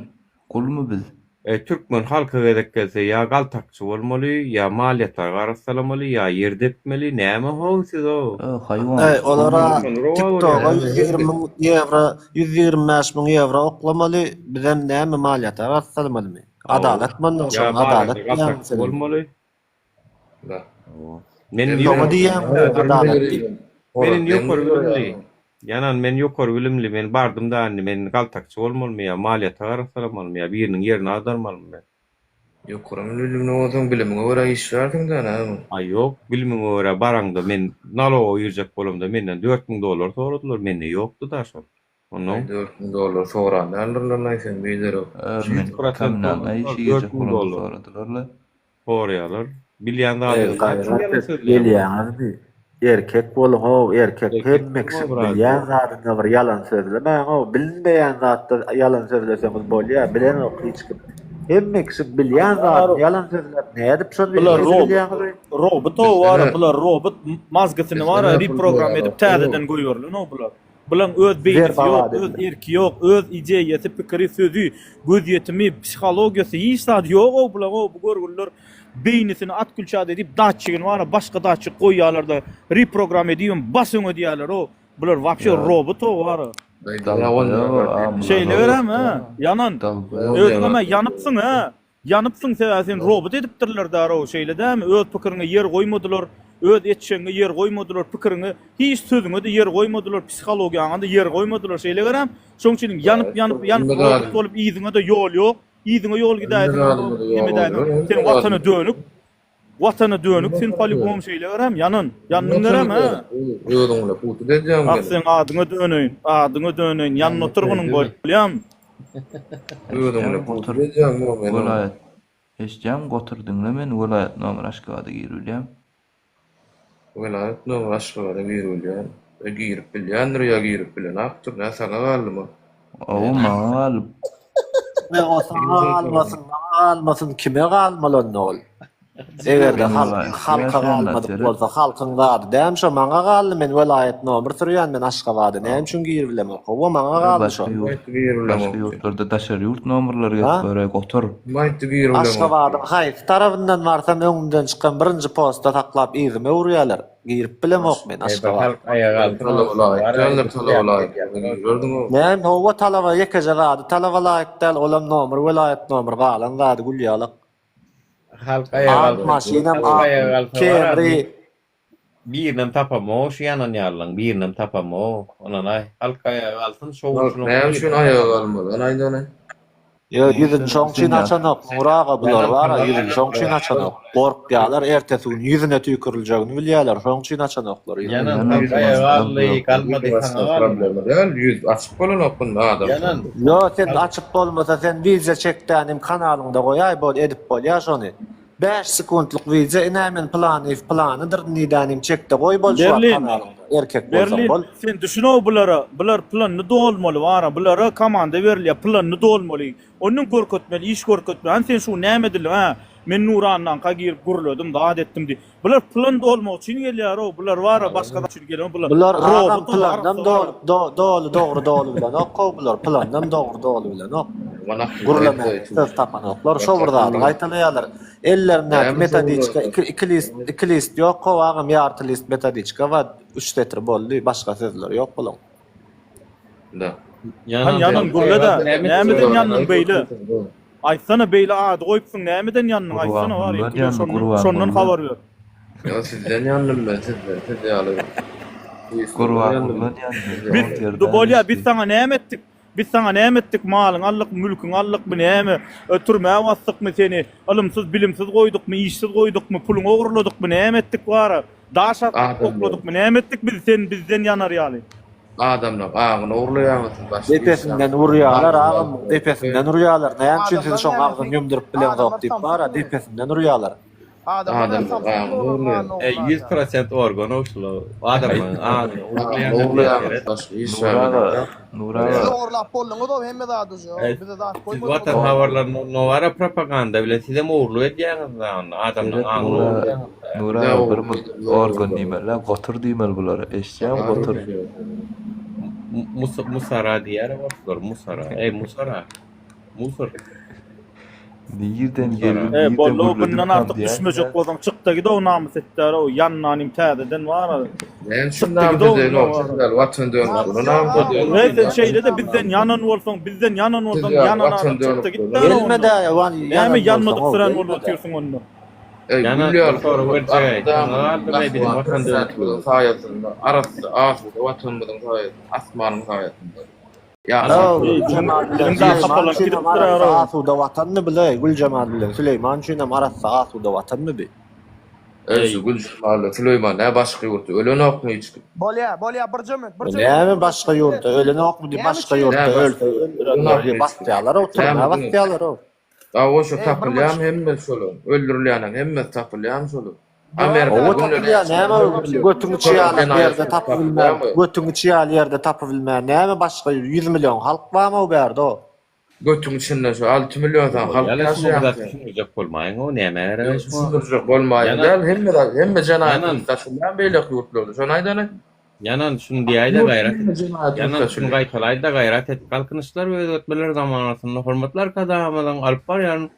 gulmy biz? E, türkmen halky gezek gelse ýa galtakçy bolmaly, ýa mal ýatagy arassalamaly, ýa ýer depmeli, näme how siz how? E, haýwan, Eý, olara Şony rowa TikToga görýän. 120 müň ýewro, 125 müň ýewro oklamaly, bizem näme mal ýatagy arassalamalymy? Hawa. Adalat mundan Ýa şoň, bazarda adalat diýýäňmi galtakçy sen indi? bolmaly. Men Şoňa diýýäňmi adalat diýip? Men indi ýokary bilimli. Ýanan men ýokary bilimli. Men bardym da indi men galtakçy bolmalymy ýa mal ýatak arassalamalymy ýa biriniň ýerini agdarmalymy men? Ýokary bilimli bolsaň bilimiňe görä işlärsiň-dä näme? Aý ýok, bilimiňe görä baraňda men naloga girjek bolamda menden 4000 dollar soradylar, mende ýokdy-da şol. Onnoň. Aý 4000 dollar soran däldirler-laý sen biderek. Men kommunalna işe girjek bolamda soradylar-la. Soraýarlar. Bilýän Eý zadyňy näme üçin gaýrat ýalan et sözleýäň? gelýäňizmi? Erkek boluň-ow erkek hemme kişi bilýän zadynda bir ýalan sözlemäň-ow bilinmeýän zatda ýalan sözleseňiz bolýa bilenok hiç kim. Hemme kişi bilýän zadyny ýalan sözläp nädip şony Bular robot bilýäňiz-eý? robot-ow bara bular robot mazgysyny bara reprogram edip täzeden goýberlen-ow bular. Bulaň öz beýnisi ýok, öz erki ýok, öz ideýasy, pikiri, sözi, gözýetimi, psihologiýasy, hiç zady ýog-ow bulaň-ow bu görgüliler beýnisini at gülçada edip datçigini bara başga datçik goýýalarda reprogram edibem bas öňe diýýäler-ow bular wapşe robot-ow bara. Şeýle berem hä ýanan özüňem-ä ýanypsyň hä Ýanypsyň sebäbi seni robot edipdirler darow şeýle dämi öz pikiriňe ýer goýmadylar. Öz etjegiňe ýer goýmadylar, pikiriňe, hiç sözüňe-de ýer goýmadylar, psihologiýaňa-da ýer goýmadylar şeýle gerem. Şoň üçin ýanyp, ýanyp, ýanyp robot bolup yzyňa-da ýol ýok. Yzyňa ýol gidäýseň, neme edäýseň, sen watana dönük. Watana dönük sen polibom şeýle gerem, ýanan. Ýandyň gerem, hä? Özüň bilen putut edýäň Ah, seň adyňa döneýin, adyňa döneýin, ýanyn oturgynyň bolýamy? Özüň bilen putut edýäň, Welaýat. Eşitýäňmi gotur diňle meni welaýat nomer Aşgabada girilýämi? Welaýat nomer Aşgabada girilýär. E girip bilýändir ýa girip bilenakdyr nä saňa galdymy? Hawa maňa galdy. E o saňa galmasyn maňa galmasyn kime galmaly onda ol? Egerde halk halka galmadyk bolsa halkyň zady dämi şo maňa galdy men welaýat nomer sürýän men Aşgabada näme üçin giribilemok howwa maňa galdy şo. Başga ýurtlarda daşary ýurt nomerleri gerek göräý gotur. Aşgabadyň haýsy tarabyndan barsam öňümden çykan birinji postda saklap yzyma öwürýäler girip bilemok men Aşgabada. Näme howwa talaba ýekeje zady talaba laýyk däl olam nomer welaýat nomer galan zady gül ýalak. Halk aýaga Ak galsa, maşynam halk ak aýaga galsa bar a, Camry. birinem tapamok şu ýanan ýalylaň birinem tapamok. Ynanaý, halk aýaga galsyn, şo Halk şunuň näme üçin birinem aýaga tapamok. galmaly? Hany aýt ony. Ýo ýüzüni şoň üçin açanok Nury aga bular Ýanan bara halk ýüzüni şoň üçin açanok. Gorkýalar ertesi gün ýüzüne tüýküriljegini bilýäler şoň üçin açanoklar ýüzüni. Ýanan halk aýaga galdy, galmady saňa galdy. Problema däl, ýüz açyp bolanok bunda adam. Ýanan Ýo sen açyp bolmasa sen wideo çekdänim kanalyňda goýaý bol edip bolýa şony. 5 sekuntlyk wideo ine men planyýew planydyr nidänim çekde goý bol şu wagt Berlin kanalyňda erkek bolsaň Berlin bol. sen düşünow bulara bular planyny dolmaly bara bulara komanda berilýär planyny dolmaly ondan görkezmeli iş görkezmeli hany sen şu näme edildiň hä men Nurandanka girip gürledim zat etdim diý bular plan dolmak üçin gelýärow bular bara başga zat üçin gelenok bular Bular agam robot plandan arassa doly do doly dogry doly bilenok how bular plandan dogry doly bilenok. Gürlemäge söz tapanoklar şo bir zady gaýtalaýarlar. Ellerindäki metodiçka iki iki list iki list ýok how agam ýarty list metodiçka bar üç setir boldy başga sözleri ýok bulaň. Da. Hany ýanan gürle-de nämeden ýandyň beýle Aýtsana beýle ady goýupsyň nämeden ýandyň aýtsana bar Gurbangulydan ilki bilen ýandy şondan Gurbangulydan. şondan habar ber. Ýa sizden ýandym men sizden siz ýaly Gurbangulydan ýandy. Biz bolýa biz saňa näme etdik biz saňa näme etdik malyňy aldyk mülküňi aldykmy näme türmä basdykmy seni ylymsyz bilimsiz goýdukmy işsiz goýdukmy puluňy ogurladykmy näme etdik bara daş atyp okladykmy näme etdik biz sen bizden ýanar ýaly. Adamlaň aňyny ogurlaýaňyz siz başga iş Depesinden urýalar agam depesinden urýalar näme üçin siz şoň agzyny ýumduryp bileňzok diýip bara depesinden urýalar. Adamlaň aňyny ogurlaýaň. Eý 100% organ ogşula adamlaň aňyny ogurlaýaňyz başga iş Nur aga Nur aga. Siz ogurlap bolduňyzow hemme zady uje bize zat Siz goýmadyňyz. watan habarlaryny nowara propaganda bilen sizem ogurlyk edýäňiz da onda adamlaň Seret aňyny Nura ogurlaýaňyz. Nur aga bir organ diýmeli gotur diýmeli bulara eşitýäňmi gotur. Musara diýýär orslar musara eý musara musor. Nirden geldim E nirden boldy gürledim bundan tam artyk düşmejek diýýän bolsaň çykda git-ow namys etdär-ow ýannanym täzeden bar Näme üçin çykda namys git-ow edeýin mundan ow siz bar. ýaly watan dönüklerine namys edeýin Eý sen şeýle-de bizden ýanan bolsaň bizden ýanan siz bolsaň ýaly ýanan watan adam çykda dönüklerine git-dä Gelme onda. dä ýanan Näme bolsaň ýanmadyk ow syran bolup gelme dä. otyrsyň onda. Eý Ýanan gül ýaly bir sorag berjek-eý. Saňa galdym-eý biziň Gahryman watan Prezidentimiziň dönükligimiz. saýasynda arassa asuda watanymyzyň saýasynda asmanyň saýasynda Ow ýaşap Güljemal bilen Biziň dagy Süleýman hapalanyp üçinem gidipdir arassa ara. asuda watanmy bile Güljemal bilen Süleýman üçinem arassa asuda watanmy bi. Eý şu Güljemal bilen Süleýman nä başga ýurtda ölenokmy hiç kim. Bolýa bolýa birje minut birje minut Näme başga ýurtda ölenokmy diý Näme başga üçin? ýurtda Näme ölse öldürenler ölenokmy hiç kim. basýalar-ow türmä Näme basýalar-ow. Hawa şo Eý bir tapylýam minut. hemmesi şolaň. Öldürilýäniň hemmesi tapylýam şolaň. Ýok. Amerikada Hawa günde tapylýar näçe näme adam öldürilýär. götüň içi Şolaň ýaly ýerde jenaýatlary tapybilmän tapylýarmy? götüň içi ýaly ýerde tapybilmän näme başga 100 million halk barmy o bärde o. Götüň içinde şu 6 million sany halk Ýaly şuňa bir ýaşaýar. zat düşündirjek bolmaýyň-ow nämä gerek Ýok şuňa. düşündirjek bolmaýyň Ýanan däl hemme zat hemme jenaýat Ýanan üsti açylýar beýleki ýurtlarda şony aýdany. Ýanan şuny diýäýdä Ýurt gaýrat hemme et. jenaýat üsti Ýanan şuny açylýar. gaýtalaýda gaýrat et. Galkynyşlar we özgertmeler zamanasynda hormatly Arkadagymyzyň alyp barýan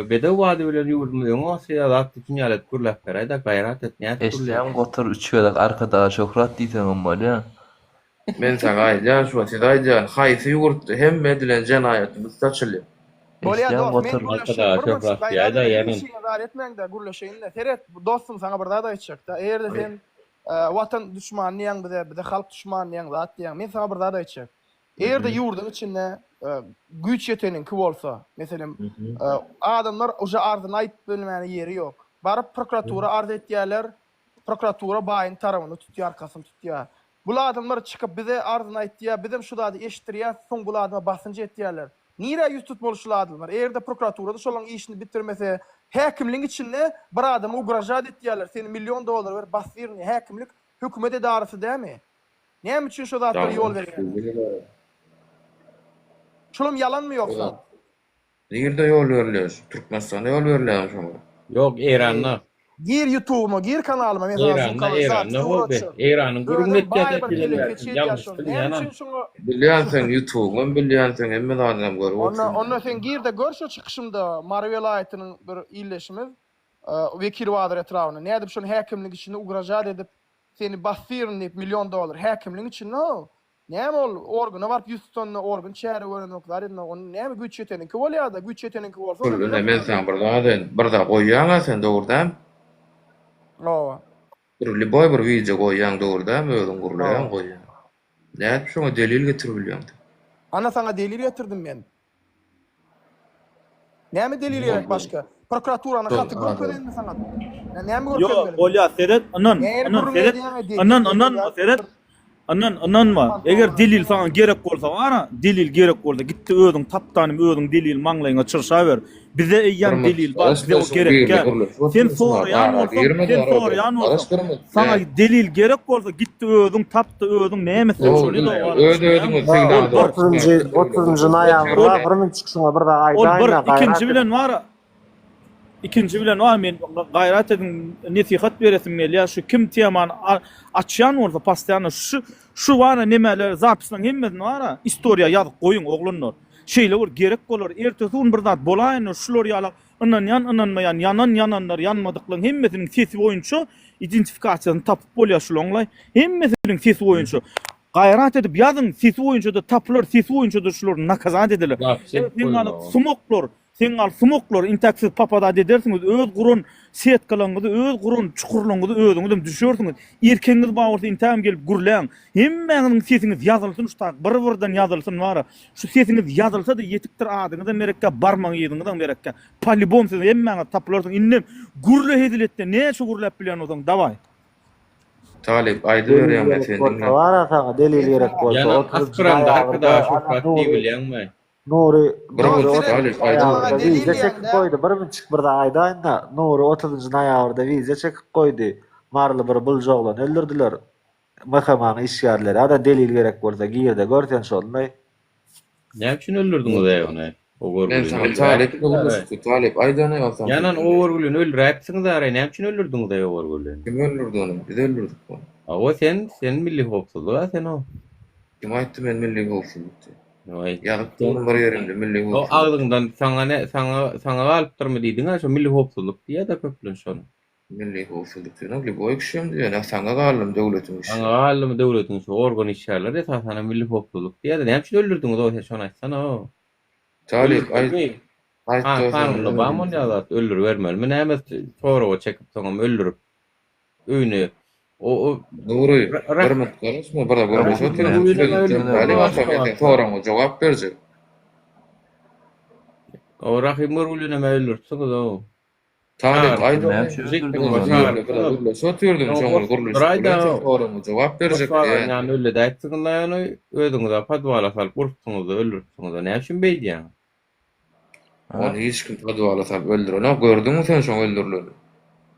bedew bady bilen ýurdumyz öňe basýar zat bütün ýaly edip gürläp beräýdä gaýrat et nädip gürleýäň. Eşitýäňmi gotur üç gezek Arkadaga şöhrat diýseňem bolýa. Men saňa aýdýan şu size aýdýan haýsy ýurtda hemme edilen jenaýatyň üsti açylýar. Bolýa Eşidýän dost, men gotur. gürleşjek Arkadaga bir munçuk şöhrat gaýrat diýäýdä ediň, ýanan. hiç ýeňe zar etmäňdä gürleşeýin-de. Seret, dostum saňa bir zat aýtjakda. Eger-de sen watan duşmany diýýäň bize, bize halk duşmany diýýäň, zat diýýäň. Men saňa bir zat aýtjak. Eger-de ýurduň içinde güýç ýeteniňki bolsa, meselem, adamlar uje arzyny aýdyp bilmäne ýeri ýok. Baryp prokuratura arz etýärler, prokuratura baýyň tarabyny tutýar, arkasyny tutýar. Bul adamlar çykyp bize arzyny aýtýar, bizem şu zady eşitdirýäs, soň bul adama basynç etýärler. Nirä ýüz tutmaly şul adamlar? Eger-de prokuraturada şolaň işini bitirmese, häkimligiň içinde bir adama ugražat etýärler, seni million dollar berip basdyryn diýip, häkimlik hökümet edarasy dämi? Näme üçin şo zatlara ýol berýärler? Şulam ýalanmy ýogsa? Nirde ýol berilýär şu Türkmenistanda ýol berilýärmi şoňa. Ýok Eýranda. Gir ýutubyma gir kanalyma men saňa Eýranda Eýranda hobby Eýranyň gürrüňini Özem baý etýär bir telekeçi edýär şony. Näme üçin şuňa Bilýän seň ýutubyňam bilýän seň hemme zadyňam görüp Onda otyryn. onda sen girde gör şo çykyşymda Mary welaýatynyň bir ildeşimiz Wekilbazar etrabynda nädip şony häkimlik içinde ugražat edip seni basdyryn diýip million dollar häkimligiň içinde o Näme ol organa baryp ýüz tutanda organ çäre görenok zat edenok onda näme güýç ýeteniňki bolýada güýç ýeteniňki bolsa Dur ine men saňa bir zat aýdaýyn bir zat goýýaňa sen dogry dämi? Hawa. Bir lýuboý bir wideo goýýaň dogry dämi özüň gurlaýaň Hawa. goýýaň. Nädip şoňa delil getirip bilýäň sen? Ana saňa delil getirdim men. Näme delil gerek başga? Prokuraturanyň haty görkezenmi saňa? Näme Ýok, görkezmeli? bolýar, seret, ynan, Näme ynan, gürrüň seret, edýäň-ä delil ynan, delil ynanma, ýa seret, ynan, ynanma. Eger delil saňa gerek bolsa, bar-a, delil gerek bolsa, git-de özüň tap-da inim, özüň delil maňlaýyňa çyrşaber. Bize eýýäm delil bar, bize o gerek däl. Sen soraýan bolsaň, sen soraýan bolsaň, saňa delil gerek bolsa, git-de özüň tap-da özüň näme etseň şony ed-ow, bar, Öz-özüňi düşünýäňmi? signal Ol bir. Otuzynjy, otuzynjy noýabrda Ol bir min çykyşyňa bir zat Ol bir, aýdaýyn-da, gaýrat ikinji ediň. bilen bar-a, ikinji bilen bar, men gaýrat ediň, nesihat beresim gelýär, şu kim temany açýan bolsa, postoýanno şu, şu bar-a nemeler, zapislaryň hemmesini bar-a, istoriýa ýazyp goýuň, oglanlar. Şeýle bir gerek bolar, ertesi gün bir zat bolaýanda şular ýalak ynanýan ynanmaýan, ýanan ýananlar, ýanmadyklaryň hemmesiniň sesi boýunça identifikasiýasyny tapyp bolýar şulaňlaý. Hemmesiniň sesi boýunça. Gaýrat edip ýazyň, sesi boýunça-da tapylar, sesi boýunça-da şular nakazat ediler. Zapis edip Seň ýaly goýmaga. sumoklar, Seň ýaly sumoklar intäk siz papadat edersiňiz öz guran setkalaňyzy öz guran çukurlaňyzy özüňizem düşersiňiz erkegiňiz bar bolsa intägem gelip gürläň hemmäňiziň sesiňiz ýazylsyn şu tak bir birden ýazylsyn bara şu sesiňiz ýazylsada ýetikdir adyňyzam gerekkä barmaň yzyňyzam gerekkä polibom siz hemmäňiz tapylarsyň indem gürle hezil etde näçe gürläp bilýän bolsaň dawaý. Talyp aýdyberýäň Delil men gerek seni bolsa diňläp. bara saňa delil gerek bolsa Ýanan otuzynjy aspiranda noýabrda arkadaga ana şöhrat Nury diýibilýäňmi? Nury Bir Nury minut otuzynjy Talyp aýdyber. noýabrda wideo çekip goýdy bir minutjyk bir zat aýdaýynda Nury otuzynjy noýabrda wideo çekip goýdy maryly bir bulja oglany öldürdiler MHM-niň işgärleri ana delil gerek bolsa girde gör sen şony. Näme üçin öldürdiňiz-eý ony? O Men görgülini saňa Talyp öldüräýipsiňiz-aý. gürleşipdi Talyp aýdany onsoň Ýanan o görgülini öldüräýipsiňiz-aý näme üçin öldürdiňiz-eý o görgülini? Kim öldürdi ony? Biz öldürdik ony. Hawa sen sen milli howpsuzlyk-a sen o. Kim aýtdy men milli howpsuzlyk diýip? Waý. Ýazyp durun bir ýerinde milli O howpsuzlyk. agzyňdan saňa ne saňa saňa galypdyrmy diýdiň-ä şo milli howpsuzlyk diýýä-de köplenç şony. Milli howpsuzlyk diýenok lýuboý kişi hem diýen, saňa galdymy döwletiň işi. Saňa galdymy döwletiň işi organ işgärleri esasanam milli howpsuzlyk diýýä-de näme üçin öldürdiňiz o sen şony aýtsana o. Talyp aýt Öldürdiňmi? aýtdy o Kanunda sen. barmy onýa zat öldüribermelimi näme soraga çekip soňam öldürip öýüne o o Nury, bir minut garaşma, bir gürleşip oturyn. Talyp onsoň men seň soragyňa jogap berjek. O Rahym Görgülinem öldüripsiňiz o. Talyp aýt Näme ony. üçin öldürdiňiz ony? Gürleşip otyrdym, şoňa gürleşip bilen seň soragyňa jogap berjek diýýän. Ýany öldüräýipsiňiz-la ony, özüňiz-ä podwala salyp urupsyňyz-da, öldüripsiňiz-de. Näme üçin beýdýäňiz? Ony hiç kim podwala salyp öldürenok. Gördüňmi sen şoň öldürilenini?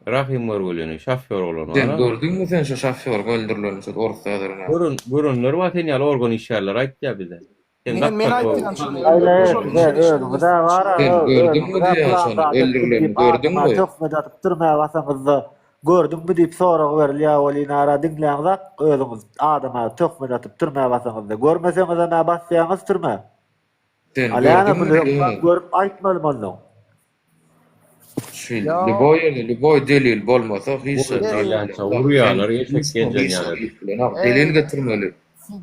Rahym görgülini, şofýor bolan Sen bar-a. gördüňmi sen şo şofýoryň öldürilenini şo orus häzirine? Gören, görenler bar sen ýaly organ işgärleri aýtýar bize. Sen Men men gapdal aýtýan şony. Aýla Şol size özüňiz-ä bar-a, Sen gördüňmi özüňiz-ä diýýän plan şony zat etdim öldürilenini diýip adama gördüňmi? töhmet atyp türmä basaňyzda gördüňmi diýip sorag berilýär welin ara diňläňzak özüňiz adama töhmet atyp türmä basaňyzda görmeseňizem-ä basýaňyz türmä. Sen Alýana gördüňmi muny hökman diýýän. görüp aýtmalymy onnoň. Şu lýuboý ýerde lýuboý delil bolmasa hiç zat diýip Urýança bilenok. urýarlar, Sen eşek hiç geljen hiç zat ýaly. diýip bilenok. Delil getirmeli.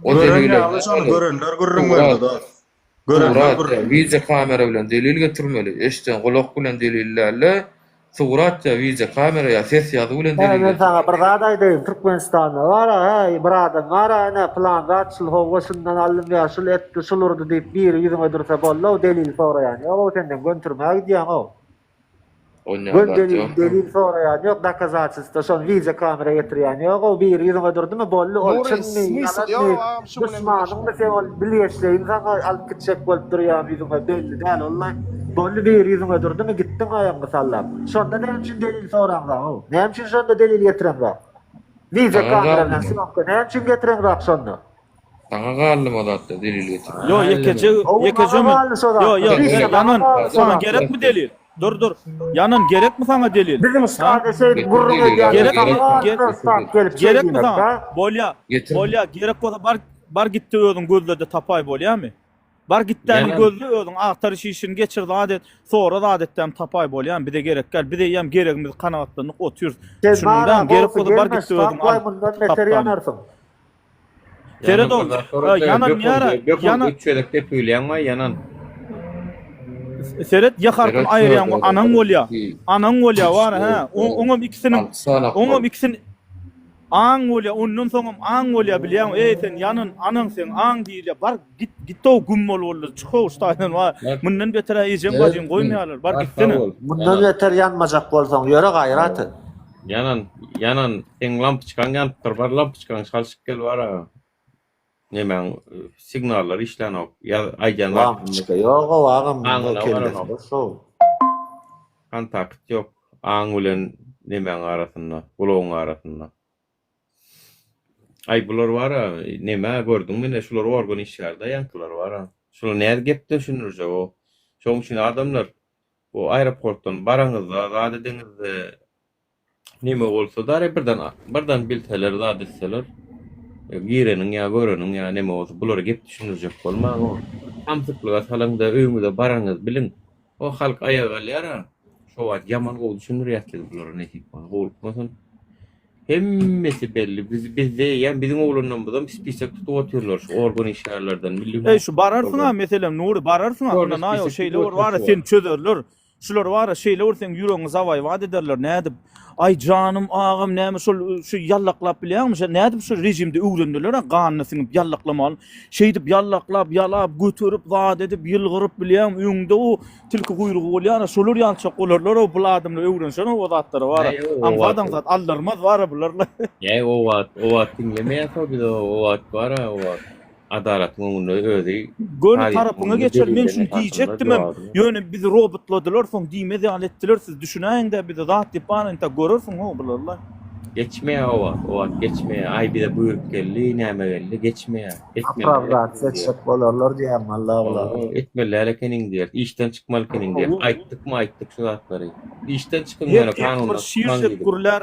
O Gören delile ýaly şony näme? görenler gürrüň Surat. berdi dost. Görenler Surat gürrüň. ýa wideo kamera bilen delil getirmeli. Eşden gulak bilen delil dälde, surat ýa wideo kamera ýa ses ýazuw bilen Hä delil men saňa getirmeli. bir zat aýdaýyn Türkmenistanda bara hä bir adam bara ine pylan zat şul howwa şundan aldym ýa şul etdi şul urdy diýip biri ýüzüňe dursa boldy-ow delil soraýan ýogow senden gön türmä gidýäňow. Onýan Gön zat delil ýok. delil soraýan ýok dokazatelstwo şony wideo kamera getirýän ýogow biri ýüzüňe durdymy boldy ol Nury çynmy smysl ýalanmy ýok agam şu bilen duşmanyňmy sen ol bilgeşleýin saňa alyp gitjek bolup durýan ýüzüňe belli däl ollaý boldy biri ýüzüňe durdymy gitdiň aýagyňy sallap şonda näme üçin delil soraňzak-ow näme üçin şonda delil getireňzok wideo Saňa kamera bilen galdymy? sýomka näme üçin getireňzok şonda Saňa galdymy o zatlar delil getirmek? Ýo ýekeje Ow ýekeje maňa men galdy şo Ýo zatlar ýo lişne maňa ýanan galdy şo saňa zatlar gerekmi delil? Dur dur. Ýanan gerekmi saňa delil? Biziň Ha? ştada şeýdip Getir gürrüň delil aga edýänler Gerek saňa gerek galdy ge şo getir stat delil. gelip şeý gerekmi diýmek saňa? da. Bolýa. Getir. Bolýa gerek bolsa bar bar gitde özüň gözlede tapaý bolýamy? Bar gitdäni Ýanan gözle özüň agtaryş işini geçir zat et sora zat etdäm tapaý bolýamy bize gerek däl biz eýýäm geregimizi kanagatlandyk otyrys Sen düşündiň bara dämi gerek gowsy bolsa bar gelme gitde özüň ştatlaý al mundan beter tapdany. ýanarsyň. Seret Ýanan bir ol zat sorajak ýanan bök ýara oldy bök oldy ýanan üç gezek depilýäňmi ýanan. Seret ýa harpyny Seret aýyrýaň şöyle anaň bir bolýa iki anaň bolýa üç bar hä dört o oňam ikisiniň alty sany oňam bol. ikisini aň bolýa ondan soňam aň bolýa bilýäňmi eý sen ýanan anaň seň aň diýilýä bar git gitow güm bol boldy çykow şu taýdan bar Bar mundan beter ejeň Seret bajyň goýmaýarlar bar bar sag gitsene. bol Mundan ýanan. beter ýanmajak bolsaň ýöre gaýrat et. Ýanan ýanan seň lampoçkaň ýanypdyr bar lampoçkaňy çalşyp gel bar-a. Nemäň signallar işlänok. Ýaz aýdýan Lampoçka ýog-ow agam munda Aňyna kellesi baranok. boş-ow. Kontakt ýok aň bilen nemäň arasynda, gulagyň arasynda. Aý bular bar-a neme gördüňmi ine şular organ işgärde ýaňkylar bar-a. Şular nädip gep düşündirjek-ow. Şoň üçin adamlar bu aeroportdan baraňyzda zat edeňizde Neme bolsa dary birden birden bilseler zat etseler gireniň ýa göreniň ýa neme bolsa bulara gep düşündirjek bolmaň o samsyklyga salaňda öýüňize baranyňyzy biliň o halk aýaga galýara şo wagt ýaman gowy düşündirýäs biz bulara nesip bolsa howlukmasyn hemmesi belli biz bizde eýýäm biziň oglanlarymyzam spisek tutup otyrlar şu organ işgärlerden milli Eý şu bararsyňa meselem Nury bararsyňa Çorny ynanaý o spisek şeýle tutup bir bara otyr şu seni wagt. çözerler Şular bara şeýle bir seň ýüregiňi zawaýwat ederler nädip Aý janym agam näme şol şu ýallaklap bilýäňmi şe nädip şu režimde öwrendiler a ganyna siňip ýallaklamaly şeýdip ýallaklap ýalap göterip zat edip ýylgyryp bilýäňmi öňde o tilki guýrugy bolýar a şolar ýalçak bolarlar o bul adamlar öwrenşen o zatlara bara Äý o aňsat wagt aňsat aldyrmaz bara bularla. Äý o wagt o wagt diňlemeýäs o biz o wagt bara o wagt. Adalatyň öňünde özi Göni kazyýetiň tarapyňa öňünde geçer men delilden şuny esasynda diýjekdimem jogabyny. ýöne bizi robotladylar soň diýmez ýaly etdiler siz düşünäýiňdä bize zat diýip bar entek görersiň how bularla. Geçmeýär o wagt, o wagt geçmeýär. Aý bize buýruk geldi, näme geldi, geçmeýär. Etmeli däl Opravdats ekeniň diýer. etjek bolarlar diýýän walla bular. Hawa, etmeli däl ekeniň diýer. Işden çykmaly ekeniň diýer. Aýtdykmy, aýtdyk şu zatlary. Işden çykyň Her ýöne tilki bir kanundan şir çykmaň dek diýdik. gürlär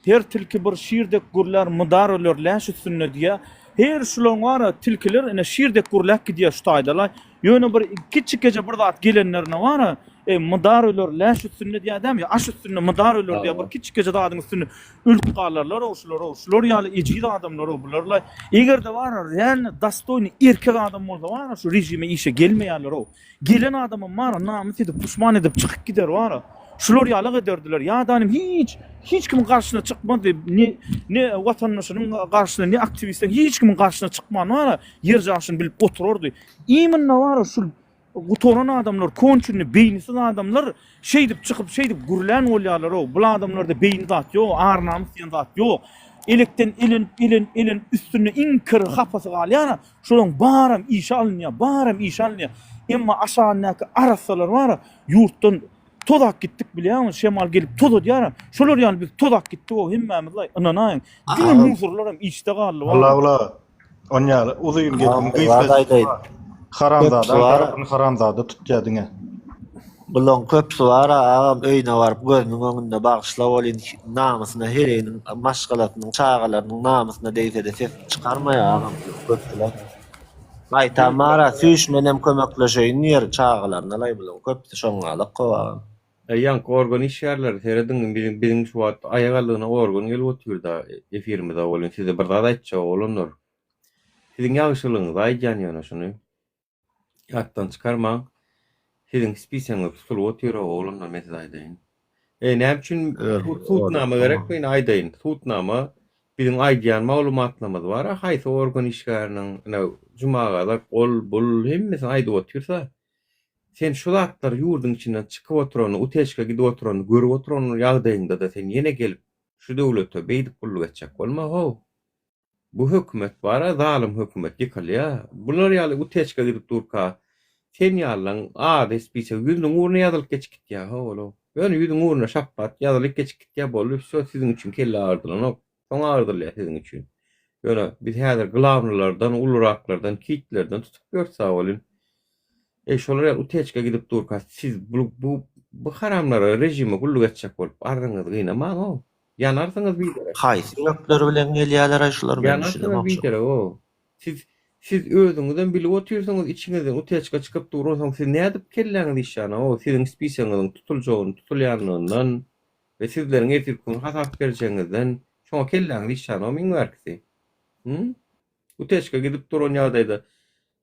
Her tilki bir şir dek gürlär, mydar öler läş üstünde diýýär. Her şulaň bar-a, tilkiler ine şir dek gürläp gidýär şu taýda-la. Ýöne bir kiçikeje bir zat gelenlerine bar-a, e, mydar öler läş üstünde diýýär dämi, ýa aş üstünde mydar öler diýýär, bir kiçikeje zadyň üstünde ölüp galarlar-ow şular-ow, şular ýaly ejiz adamlar-ow bular-la. Eger-de bar-a, realno dostoýnyý erkek adam bolsa bar-a, şu režime işe gelmeýärler-ow. Gelen adamam bara namys edip puşman edip çykyp gider bara. Şular ýalak ederdiler. Ýadanym hiç hiç kimiň garşysyna çykmazdy. Ne ne watandaşynyň garşysyna ne aktiwistleň hiç kimiň garşysyna çykman bara ýer jaşyny bilip oturardy. Imенно bara şul gutaran adamlar konçenny beýnisiz adamlar şeýdip çykyp şeýdip gürlän bolýarlar-ow. Bul adamlarda beýni zat ýok, ar-namys diýen zat ýok. Elekden elenip elenip elenip üstünde iň kir hapasy galýar. Şolaň baram işe alynýar, baram işe alynýar. Emma aşagyndaky arassalar bar-a, ýurtdan tozap gitdik bilýäňmi, şemal gelip tozadýar-a. Şolar ýaly biz tozap gitdik-ow hemmämiz-laý, ynanaýyň. Diňe musurlaram işde galdy bar-a. Alla-ula, onýaly uzyn gepiň Bir zat gysgajygy aýdaýyn. bar. Haramzadaň Köpüsi bar. tarapyny haramzada tutýar diňe. Bulaň köpüsi bar-a agam öýüne baryp gözüniň öňünde bagyşla welin namysyna heleýiniň maşgalasynyň çagalarynyň namysyna degsede ses çykarmaýar agam köpüsiler. Gaýtam bar-a süýş menem kömekleşeýin diýer çagalaryna-laý bulaň köpüsi şoňňalak gowy agam. Eý ýaňky organ işgärleri serediň biziň biziň şu wagt aýak aldygyna organ gelip otyrda efirimize welin size bir zat aýtjak oglanlar. Siziň ýagşylygyňyza aýdýan ýöne şuny. Ýatdan çykarmaň. Siziň spiseňiz tutulyp otyr-ow oglanlar men size aýdaýyn. E näme üçin sudnama gerekmi ine aýdaýyn. Sudnama biziň aýdýan maglumatlarymyz bar-a haýsy organ işgäriniň ine Jumagazak ol bul hemmesini aýdyp otyrsa sen şu zatlar ýurduň içinden çykyp oturanyny uteçka gidip oturanyny görüp oturan ýagdaýyňda-da sen ýene gelip şu döwlete beýdip gulluk etjek bolma how. Bu hökümet bara zalym hökümet ýykylýa. Bular ýaly uteçka gidip durka sen ýalylaň ady spisek ýüzüniň ugruna ýazylyp geçip gitýä howlo. Ýöne ýüzüň ugruna şapbat ýazylyp geçip gitýä boldy wsё siziň üçin kelle agyrdylanok. Soň agyrdylýa siziň üçin. Ýöne biz häzir glawnylardan uluraklardan kitlerden tutup ýörüs-ä welin. Eý şolar ýaly uteçka gidip durka siz bu bu bu haramlara režime gulluk etjek bolup arryňyzy gynamaň-ow. Ýanarsyňyz biderek. Haýsy ýürekleri bilen gelýäler-aý şular men Ýanarsyňyz düşünemok şo. biderek-ow. Siz siz özüňizem bilip otyrsyňyz içiňizden uteçka çykyp dur onsoň siz nädip kelläňiz işýänok-ow siziň spisegiňiziň tutuljagyny tutulýanlygyndan we sizleriň ertirki gün hasap berjegiňizden şoňa kelläňiz işýänok iň bärkisi. Hum? Uteçka gidip duran ýagdaýda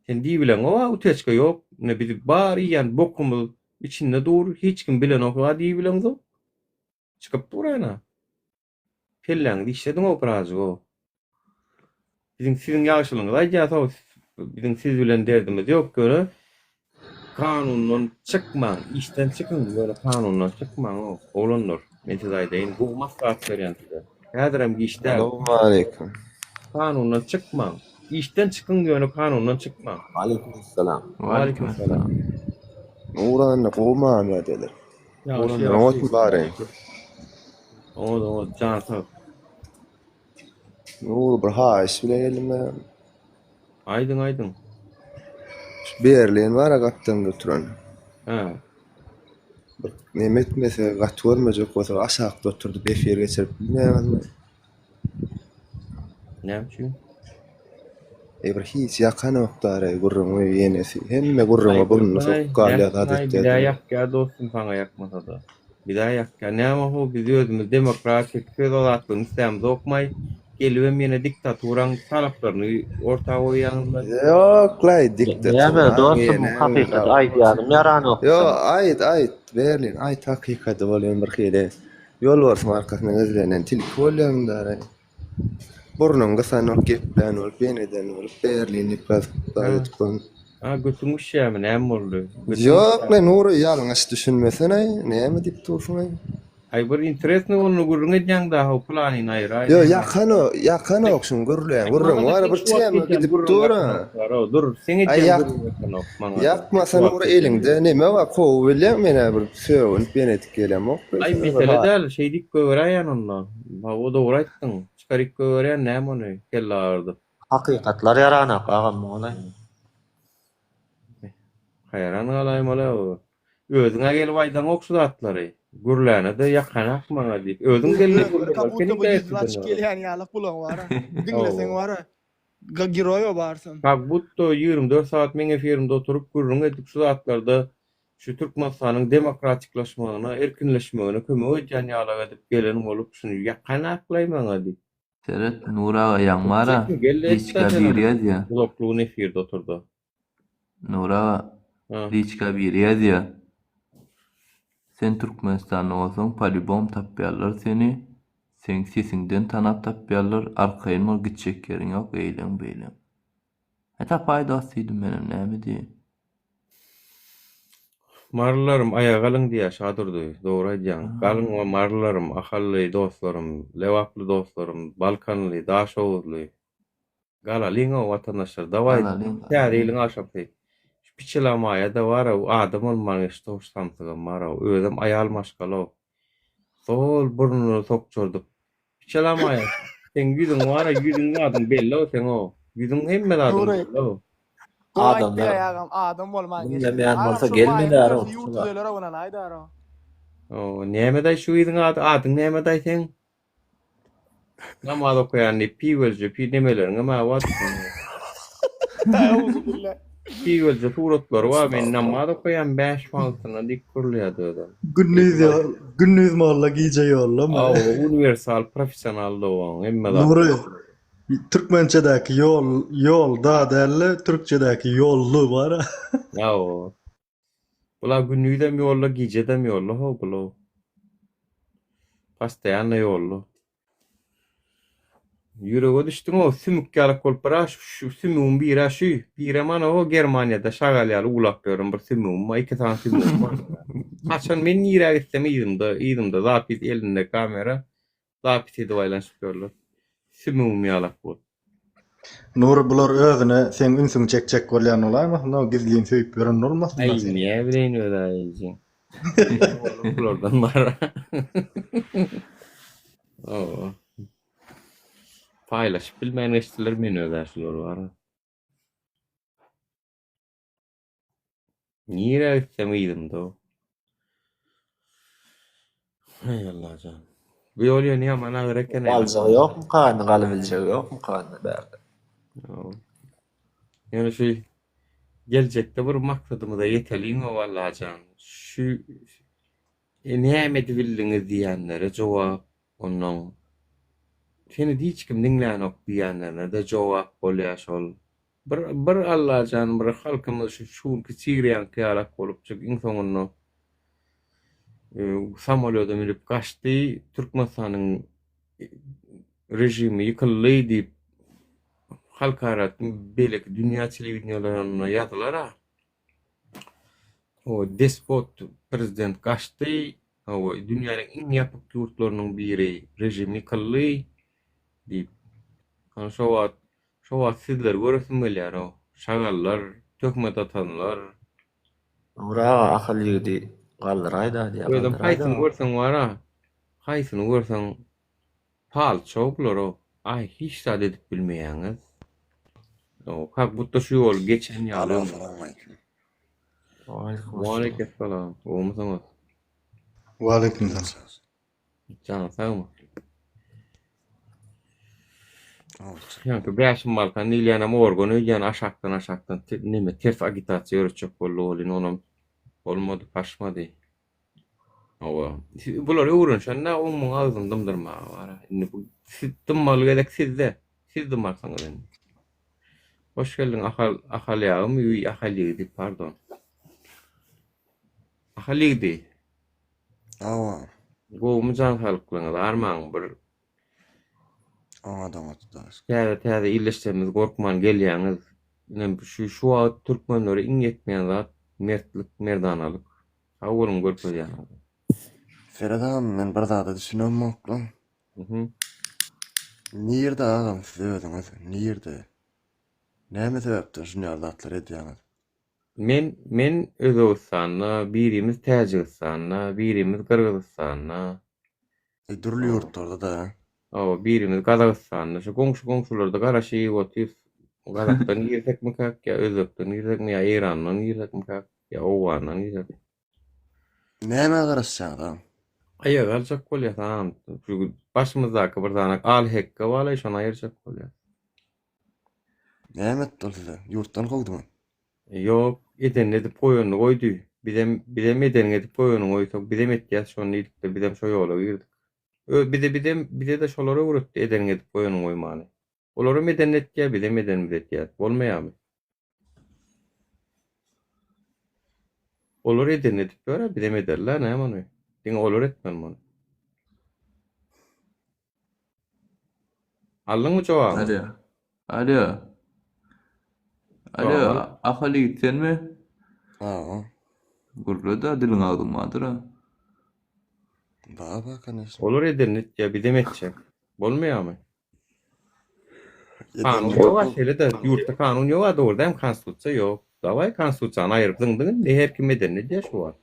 sen diýibileňok-a uteçka ýok ine biz bar iýen bokumyz içinde dur hiç kim bilenok-a diýibileňzok. Çykyp dur ana. Kelläňizi işlediň-ow birazjyk-ow. Biziň siziň ýagşylygyňyzy aýdýas-ow. Biziň siz bilen derdimiz ýok, ýöne kanundan çykmaň, işden çykyň, ýöne kanundan çykmaň-ow, oglanlar. Men size aýdaýyn, gowy maslahat berýän size. Häzirem giç däl. Salowmaleýkim. Kanundan çykmaň. Işden çykyň, ýöne kanundan çykmaň. Waleýkim essalam. Waleýkim essalam. Nurana gowy mamladeler. Ýagşy Oňat ýagşy. bary. Oňat oňat jan sag. Nury bir haýyş bilen geldim men. Aýdyň aýdyň. Şu Berlin bar-a gapdalynda oturan. Hä. Bir neme etmese, gaty görmejek bolsa aşakda oturdyp efir geçirip bilmeýäňizmi? Näme üçin? E bir hiç ýakanokdaraý gürrüňi ýenesi. Hemme gürrüňe Aý burnuny bolsaý, sokup galýar zat nätsin-aý, etýär bizä diýip. ýakýar dostum saňa ýakmasa-da. Bizä ýakýar. Näme how biz özümiz demokratik, söz azatlygyny islämzokmaý, gelibem ýene diktaturaň talaplaryny orta goýýaňyzlaý. Ýoklaý Näme diktaturaň dostum ýene hakykaty aýdýanym ýaranok Ýo saňa. aýt aýt Berlin aýt hakykaty bolýan bir hili ýolbarsyň arkasyna gizlenen tilki bolýaň daraý. Burnuň gysanok geplän bolup ýeneden bolup Berlin diýip ýazyp zat edip goýuň. A götüň güşýärmi näme boldy? Götüň Ýok le Nury ýalňyş düşünmeseneý näme diýip dursuňaý. Aý bir interesny bolany gürrüň edýäň da how planyny aýyraý. Ýok ýakanok ýakanok şuň gürleýän gürrüň bar bir tema gidip dur-a. Dur seň Aý edýän ýak gürrüň ýakanok maňa. ýakmasa Nury eliňde neme bar kowup bilýäň menä bir sögünip ýene edip gelemok. Aý mesele däl şeýdip goýberäýen onda. Hawa dogry aýtdyň. Çykaryp goýberýän näme ony kelle agyrdyp. Hakykatlar ýaranok agam muňa. Haýran galaýmaly o. Özüň-ä gelip aýdaňok şu zatlary. Gürläne-de ýakanak maňa diýip. Özüň gelip Özleri gürlemeli. как будто Seniň бы de ýüzüni açyp gelýän ýalyk bulaň bara. Diňleseň bara. Geroý barsyň. Kak budto 24 sagat meň efirimde oturyp gürrüň edip şu zatlarda şu Türkmenistanyň demokratiklaşmagyna, erkinleşmegine kömek edýän ýalak edip gelen bolup şuny ýakanaklaý maňa diýip. Seret Nury aga ýaň bara Çekme gel liçka etdä biri senem ýazýa. uzaklygyny efirde oturda. Nury aga Ha. liçka biri ýazýa. Sen Türkmenistanda bolsaň polibom tapýarlar seni. Seň sesiňden tanap tapýarlar arkaýyn bol gitjek ýeriň ýok eýleň beýleň. Hä tapaý dost diýdim menem näme diýeýin. Marylarym aýaga galyň diýýär Şadurdy. Dogry aýdýaň. Galyň we marylarym, ahally dostlarym, lebaply dostlarym, balkanly, daşoguzly. Galalyň-ow watandaşlar dawaý Galalyň täze galalyň. ýylyň agşamsy. Şu piçilamaýa-da bar-ow adam bolman geçdi-ow şu samsygam bar-ow. Özem aýal maşgala-ow. Zol burnuny sokjurdyp. Piçilamaýa seň ýüzüň bar-a ýüzüň zadyň belli-ow seň-ow. Ýüzüň hemme zadyň Nury. belli-ow. Gowy aýtdy Adamlar agam adam bolman geçdi. diňlemeýän Agam bolsa şol baýyň gelmeýär görse ýurt düzeler-ow ynany aýdar-ow. Ow nämedaý şu gyzyň ady adyň nämedaý seň? Namaz okaýan diýip piwelje pi nemeleriňem abat. Euzubillah. Piwelje suratlary bar men namaz okaýan 5 wagtyna diýip gürleýärdi özem. Gündiz ýol, gündiz molla gije ýollama. Aw uniwersal professional dogan hemme zat. Nury. Türkmençedäki ýol ýolda däl-de, türkçedäki ýolly bar-a. Hawa. Bular gündizem ýolda, gijedem ýolda how bular. Postoýanno ýolda. Ýürege düşdüň-ow, sümük ýalak bolup bir-ä şu sümügiň bir-ä şu, birem ana-o Germaniýada şagal ýaly uwlap ýören bir sümügim bar, iki sany sümügim bar. Haçan men nirä gitsem yzymda, yzymda zapis elinde kamera, zapis edip aýlanyşyp ýörler. Sümügim ýalak bolup. Nury bular özüne seň ünsüňi çekjek bolýan bolaýmasyn-ow, gizlin söýüp ýören bolmasynlar Aý, seni. näbileýin öz-ä ejeň. Bulardan bar. Hawa. Paýlaşyp bilmän geçdiler men öz-ä şular bar. Nirä gitsem yzymda o. Haý Allajan. Bu ýol ýöne ýaman agyr eken. Galjagy ýokmyka indi galybiljegi ýokmyka indi bärde. Hawa. Ýöne şu geljekde bir maksadymyza ýeteliň-ow Allajan. Şu näme edibildiňiz diýenlere jogap, onnoň seni hiç kim diňlänok diýenlerine-de jogap bolýar şol. Bir bir Allajan bir halkymyz şu şu günki Siriýaňky ýalak bolupjyk iň soňunda samolýoda münüp gaçdy, Türkmenistanyň režimi ýykyldy diýip halkara beýleki dünýä telewideniýalarynda ýazylar-a. O despot prezident gaçdy, hawa, dünýäniň iň ýapyk ýurtlarynyň biri režim ýykyldy diýip. Ana şo wagt, şo wagt sizleri göresim gelýär-ow. Şagallar, töhmet atanlar. Nury aga Ahal ýigidi galdyraýda diýýär, Özem galdyraýda. haýsyny görseň bar-a, haýsyny görseň Palçow bular-ow. Aý hiç zat edip bilmeýäňiz. Ow, kak budda şu ýoly geçen ýaly Alo öň. salam aleýkum. Waleýkim salam. Gowumysyňyz? Waleýkim salam. Janyň sagmy? Ýaňky Bäşim Balkan diýilýänem organ öýdýän aşakdan aşakdan neme ters agitasiýa ýöretjek boldy welin onam bolmady paşmady. Hawa. Bular öwrenişende oň muň agzyny dymdyrmaga bar. Indi bu siz dymmaly gezek sizde. Siz dymarsyňyz indi. Hoş geldiň Ahal Ahal ýagymy ýuý Ahal ýigidi pardon. Ahal ýigidi. Hawa. Gowumy jan saglyklaryňyz armaň bir Oňat oňat Hudaýa şükür. Täze täze illeşlerimiz gorkman gelýäňiz. Inem şu şu wagt türkmenlere iň ýetmeýän zat mertlik merdanalyk. Sag boluň görkezýäniňize. Seret agam men bir zada düşünemokla. Mhm. Nirde agam siz özüňiz nirde? Näme sebäpden şun ýaly zatlar edýäňiz? Men men Özbegistanda, birimiz Täjigistanda, birimiz Gyrgyzystanda. E, dürli ýurtlarda da. Hawa, birimiz Gazagystanda. Şu goňşy goňşularda garaşyp otyrys. Gazakdan girsekmikäk ýa özbekden girsekmi ýa Eýrandan girsekmikäk ýa Owgandan girsek. Nämä garaşýaňyz agam? Aýaga aljak bolýas agam. Şu başymyzdaky bir sany al hekge balaý şony aýyrjak bolýas. Näme etdi ol size? Ýurtdan kowdumy? Ýok, edenini edip goýanyny goýdy. Bizem bizem edenini edip goýanyny goýsak, bizem etýäs şony diýdikde, bizem şo ýola girdik. Ö bize bizem bize-de şolar öwretdi edenini edip goýanyny goýmany. Olaram edenini etýär, bizem edenimizi etýäs. Bolmaýarmy? Olar edenini edip ýör-ä, bizem ederli-ä, näme ony? Diňe olar etmelimi ony? Aldyňmy jogabyňy? Alýo. Alýo. Alýo, Jogaby al. Ahal ýigit senmi? Hawa. Gürle-dä, diliň agzyň bardyr-a. Bar, bar, koneşno. Olar edenini etýär, bizem etjek. Bolmaýarmy? Kanun Edenini ýok-a şeýle-de, ýurtda kanun ýok-a, dogry dälmi, konstitusiýa ýok. Dawaý konstitusiýany aýryp zyňdyň indi, her kim edenini edýär şu wagt.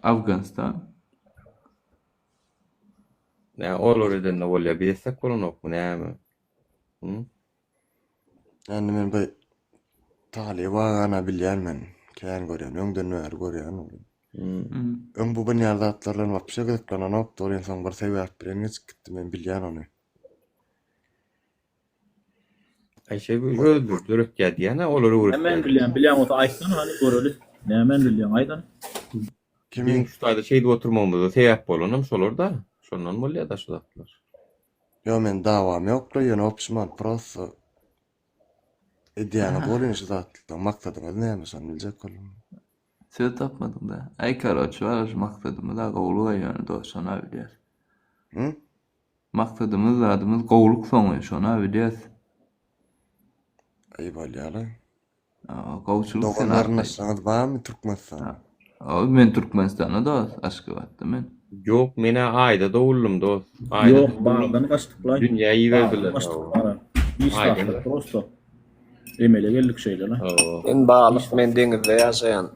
Afganistan. Nä olar edende bolýar, biz etsek bolanokmy näme? Hı? Indi men bu Talyp agany bilýän men. Kän görýän, öňden bäri görýän ony. Öň bu bunýaly zatlar bilen wapşe gyzyklananokdy, ol soň bir sebäp bilen geçip gitdi, men bilýän ony. Aýşe özleri döretýär diýýän-ä, olar öwretýär. Nämäni bilýäň, bilýän bolsa aýtsana hany göreli. Nämäni bilýäň aýt hany. Biziň şu taýda şeýdip oturmagymyza sebäp bolanam şolar-da. Şondan bolýar-da şu zatlar. Ýok men dawam ýokla ýöne opşuman prosto edýäňiz bolýan şu zatlar maksadyňyz näme şony biljek boldum. Söz tapmadyňda. Aý karoçe bar şu maksadymyz-a gowulyga ýöne dos şona bilýäs. Hı? Maksadymyz zadymyz gowulyk soňy şona bilýäs. Aý bolýala. Gowçulyk Dogan sen arkaýyn. garyndaşlaryňyz barmy Türkmenistanda? Hawa men Türkmenistanda dos, Aşgabatda men. Ýok menä aýda doguldym dos. Aýda Ýok doguldym. bagdan gaçdyklaý. Dünýä Bagdan iberdiler. gaçdyk Hawa. bara. Hiç Aýdan zatlar prosto. Emele geldik şeýle-le. Hawa. Men balyk men deňizde ýaşaýan.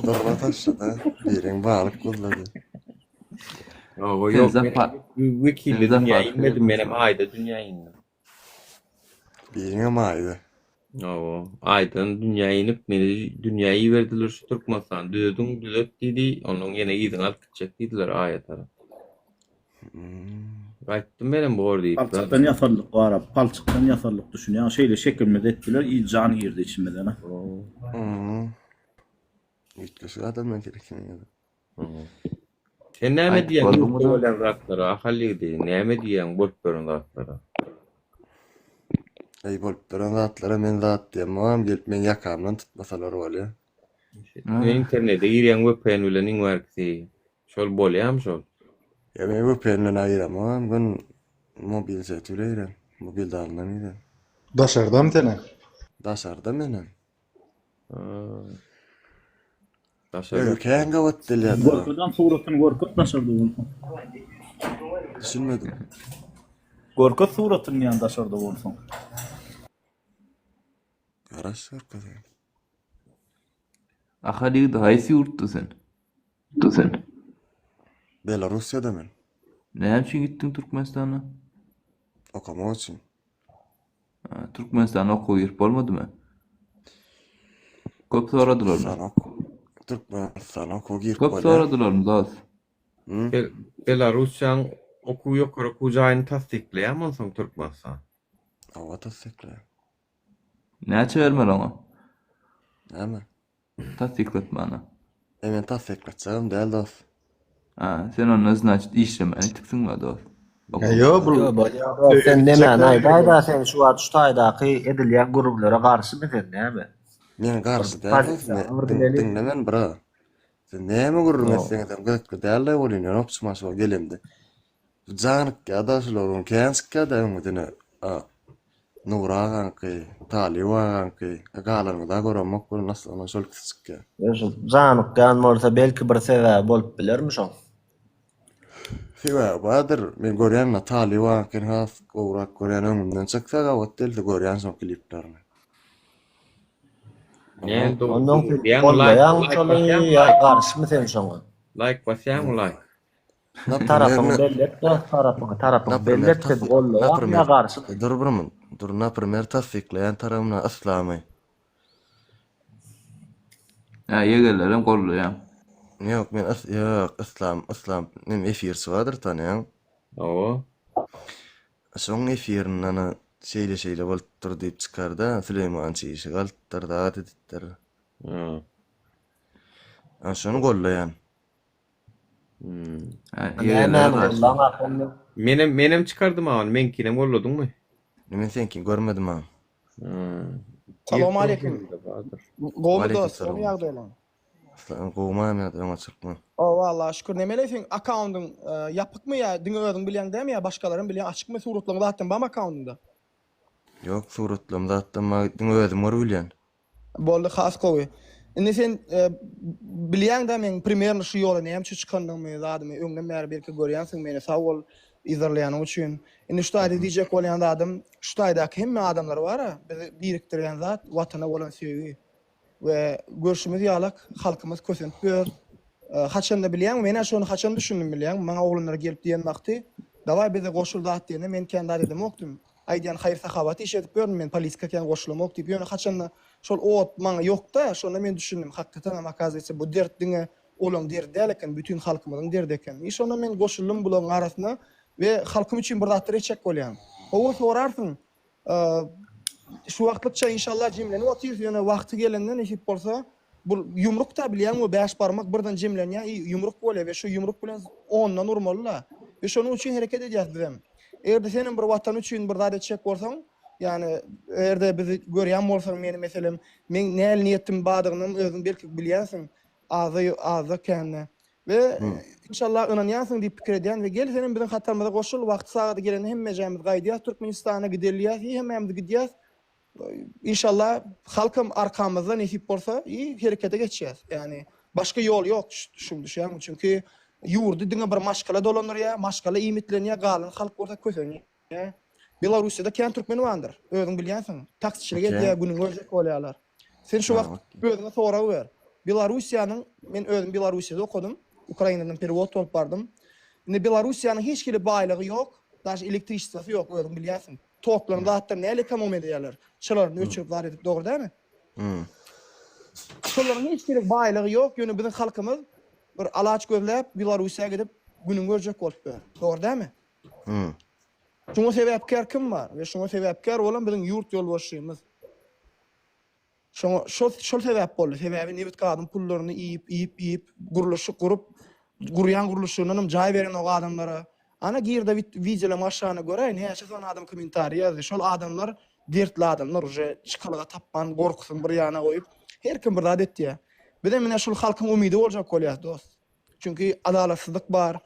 Durma taşlada biriň balyk guzlady. Hawa Sen ýok men Zafar wekilli sen dünýä Zafar inmedim menem aýda dünýä indim. Biriňem aýda. Hawa, aýdan dünýä inip, meni dünýä iberdiler şu Türkmenistany düzediň, düzet diýdi, onnoň ýene yzyňa alyp gitjek diýdiler aýa tarap. Gaýtdym menem bor diýip. Palçykdan ýasaldyk gara, palçykdan ýasaldyk düşünýäňmi? Şeýle şekilimizi etdiler, i jan girdi içimize. Üýtgeşik adamlar gerek seniň. Sen näme Aýdyp diýýäň bolduňmy ýurtda da? bolýan zatlara, Ahal ýigidi, näme diýýäň bolup ýören zatlara? Eý bolup duran zatlara men zat diýemogam gelip meň ýakamdan tutmasalar bolýa. Sen internete girýäň vpn bilen iň bärkisi. Şol bolýamy şol? Ýa men vpn bilen giremogam gün mobil seti bilen girýän. Mobil dalyndan girýän. Daşardamy senem? Daşarda menem. Daşary Ýa ýurt. kän gabat gelýär. Görkezem suratyny görkez daşarda bolsaň. Düşünmedim. Görkez suratyny diýýän daşarda bolsaň. Garaş görkezeyim. Ahal ýigidi haýsy ýurtda sen? Sen. Belarussiýada men. Näme üçin gitdiň Türkmenistana? Okamak üçin. Türkmenistana okuwa girip bolmadymy? Köp soradylarmy? Türkmenistana Türkmenistana okuwa girip Köp bolýar. soradylarmy dost? Hı? Belarussiýanyň okuw ýokary okuw jaýyny tassyklaýarmy onsoň Türkmenistan? Hawa tassyklaýar. Näçe bermeli oňa? Näme? Tassyklatmana. E men tassyklatjagam däl dos. Ha, sen onda znaçit işlemän ýitiksiň la dos. E ýo bul Ýo bolýa dos sen nemäni aýdaýda sen şu wagt şu taýdaky edilýän gürrüňlere garşymy sen näme? Men garşy Bir däl dos pozisiýaňy bir bileli. diňle meni bra. Sen näme gürrüň Ýo. etseňizem gyzykly däl-de welin ýöne opçy maşgala gelemde. Janykýa-da şular oň kän çykýa-da öňüdine a Nury agaňky, Talyp agaňky, galanyňyza göremok welin aslynda şol ikisi çykýa. Ýa şu janykýan bolsa belki bir sebäbi bolup bilermi şoň? Sebäbi bardyr, men görýän-de Talyp agaňkyny has gowurak görýän öňümden çyksa gabat gelse görýän şoň kliplerini. Näme dogry Ondan sen diýýäňmi laýk gollaýaňmy laýk şony basýaňmy ýa laýk? garşymy sen şoňa? Laýk basýaňmy laýk? Tarapyňy belli et dost tarapyňy tarapyňy belli et sen gollaýaňmy ýa garşymy? Dur bir mun dur naprimer tassyklaýan tarabymdan yslamy. Hä ýegenlerem gollaýaň. Ýok men ys ýok yslam yslam neme efirçi bardyr tanaýaň. Hawa. Şoň efirinde ana şeýle şeýle bolupdyr diýip çykarda Süleýman çişik alypdyr zat edipdir. Hä. Ana şony gollaýan. Nämäni gollaň ahundy? Menem menem çykardym a ony meňkinem golladyňmy? Men seňkini görmedim a. Salam aleýkum. Gowmy dost, gowmy ýagdaýlaň? Gowmy ýagdaý öňe çykma. Hawa Allaha şükür. Nemeleý seň akkaundyň ýapykmy ýa diňe özüň bilýäň dämi ýa başgalaram bilýän açykmy suratlaryň zatdan barmy akkaundyňda? Ýok suratlarym zatdan bar diňe özüm görüp bilýän. Boldy has gowy. Indi sen bilýäňdä meň primerno şu ýola näme üçin çykandygymy zadymy öňden bäri belki görýänsiň meni sag bol yzarlaýanyň üçin. Indi şu taýda diýjek bolýan zadym şu taýdaky hemme adamlar bara bizi birikdirýän zat watana bolan söýgi we görşümiz ýalak halkymyz kösenip ýör. Haçanda bilýäňmi menä şony haçan düşündim bilýäňmi maňa oglanlar gelip diýen wagty dawaý bize goşul zat diýende men kän zat edemokdym. Aýdýan haýyr-sahawat iş edip ýörün men politika kän goşulamok diýip ýöne haçanda şol ot maňa ýokda şonda men düşündim hakykatanam okazywaytsa bu dert diňe olaň derdi däl eken bütin halkymyzyň derdi eken i şonda men goşuldym bularyň arasyna we halkym üçin bir zatlar etjek bolýan hawa sorarsyň şu wagtlykça inşallah jemlenip otyrys ýöne wagty gelende nesip bolsa bu ýumrukda bilýäňmi bäş barmak birden jemlenýär i ýumruk bolýar we şu ýumruk bilen ondan urmalyda we şonuň üçin hereket edýäs bizem. Eger-de senem bir watan üçin bir zat etjek bolsaň, ýagny eger-de bizi görýän bolsaň meni meselem, meň nähili niýetim bardygynam özüň belki bilýänsiň, azda azda kände. We inşallah ynanýansyň diýip pikir edýän we gel senem biziň hatarymyza goşul, wagty sagady gelende hemmejämiz gaýdýas Türkmenistana gidelýäs i hemmämiz gidýäs. Inşallah halkam arkamyzda nesip bolsa i herekete geçýäs. Ýagny başga ýol ýok şuň düşýäňmi? Çünki ýurdy diňe bir maşgala dolandyrýar, maşgala iýmitlenýär, galan halk bolsa kösenýär. Belarussiýada kän türkmen bardyr, özüň bilýänsiň. Taksiçilik edýär, gününi görjek bolýarlar. Sen şu wagt özüňe sorag ber. Belarussiýanyň, men özüm Belarussiýada okadym, Ukrainadan perewod bolup bardym. Indi Belarussiýanyň hiç hili baýlygy ýok, daže elektriçestwasy ýok, özüň bilýänsiň. Toklaryny zatlaryny näle ekonomiýa edýärler? Çyralaryny öçürip zat edip dogry dälmi? Şolaryň hiç hili baýlygy ýok, ýöne biziň halkymyz bir alaç gözläp Belarussiýa gidip gününi görjek bolup ýör. Dogry dälmi? Şuňa sebäpkär kim bar? We şuňa sebäpkär bolan biziň ýurt ýolbaşçymyz. Şoňa şol şol sebäp boldy. Sebäbi nebit gazyň pullaryny iýip, iýip, iýip, gurluşyk gurup, gurýan gurluşygyndanam jaý berenok adamlara. Ana girde wideolaryň aşagyna göräý näçe sany adam kommentariý ýazdy. Şol adamlar dertli adamlar uje çykalga tapman gorkusyny bir ýana goýup her kim bir zat etýär. Bizem ine şul halkyň umydy boljak bolýas dost. Çünki adalatsyzlyk bar,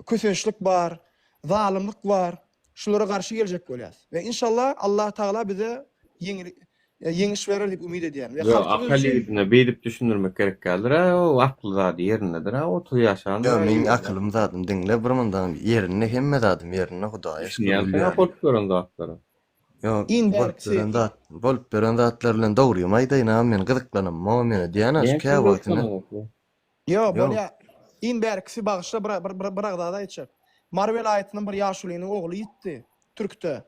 kösençlik bar, zalymlyk bar. Şulara garşy geljek bolýas. We inşallah Allah Tagala bize ýeňil ýeňiş berer diýip umyt edýän. We Ýok, halkymyz akyl üçin ýigidine beýdip düşündirmek gerek däldir-ä, o akly zady ýerindedir-ä, 30 ýaşandyr-a Ýok, meň ýigidine. akylym zadym diňle bir mundan ýerinde hemme zadym ýerinde Hudaýa şükür Düşünýänsiň-ä gülýän. bolup ýören zatlara. Ýok, iň bolup bärkisi ýören zat, bolup ýören zatlar bilen dogrymy aýdaýyn agam men gyzyklanamok men diýýän-ä şu Näme üçin käwagt ine. gyzyklanamokmy? Ýok, Ýok. bolýa. Iň bärkisi bagyşla bir bir bir bir agza zat aýtjak. Mary welaýatynyň bir ýaşulynyň ogly ýitdi. Türkde.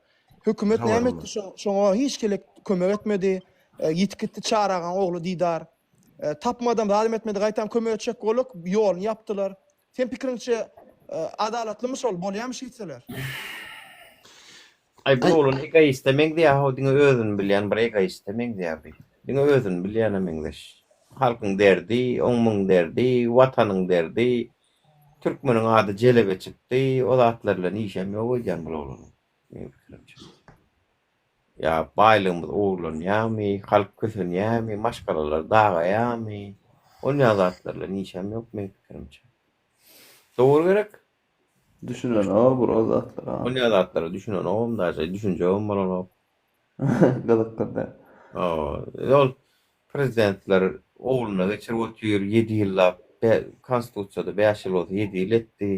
Hökümet näme Habarym etdi bar. şo şoňa hiç hili kömek etmedi. Ýitip gitdi Çary agaň ogly Didar. Tapmadam zadam etmedi gaýtam kömek etjek bolup ýoluny ýapdylar. Seň pikiriňçe adalatlymy şol bolýamy şeýtseler? Aý bu oglan egoiste meňzeýär how diňe özüni bilýän bir egoiste meňzeýär bi. Diňe özüni bilýäne meňzeş. Halkyň derdi, oň muň derdi, watanyň derdi, türkmeniň ady jelebe çykdy, o zatlar bilen işem ýok öýdýän bul oglanyň meň pikirimçe. Ýa baýlygymyz ogurlanýarmy, halk kösenýärmi, maşgalalar dagaýarmy, onýa zatlar bilen işem ýok meň pikirimçe. Dogry gerek? Düşünenok bir o zatlara. Onýa zatlara düşünenogam daže, düşünjegem bolanok. Gyzykly däl. Hawa, ol prezidentler ogluna geçirip otyr, ýedi ýyllap, konstitusiýada bäş ýyl bolsa ýedi ýyl etdi.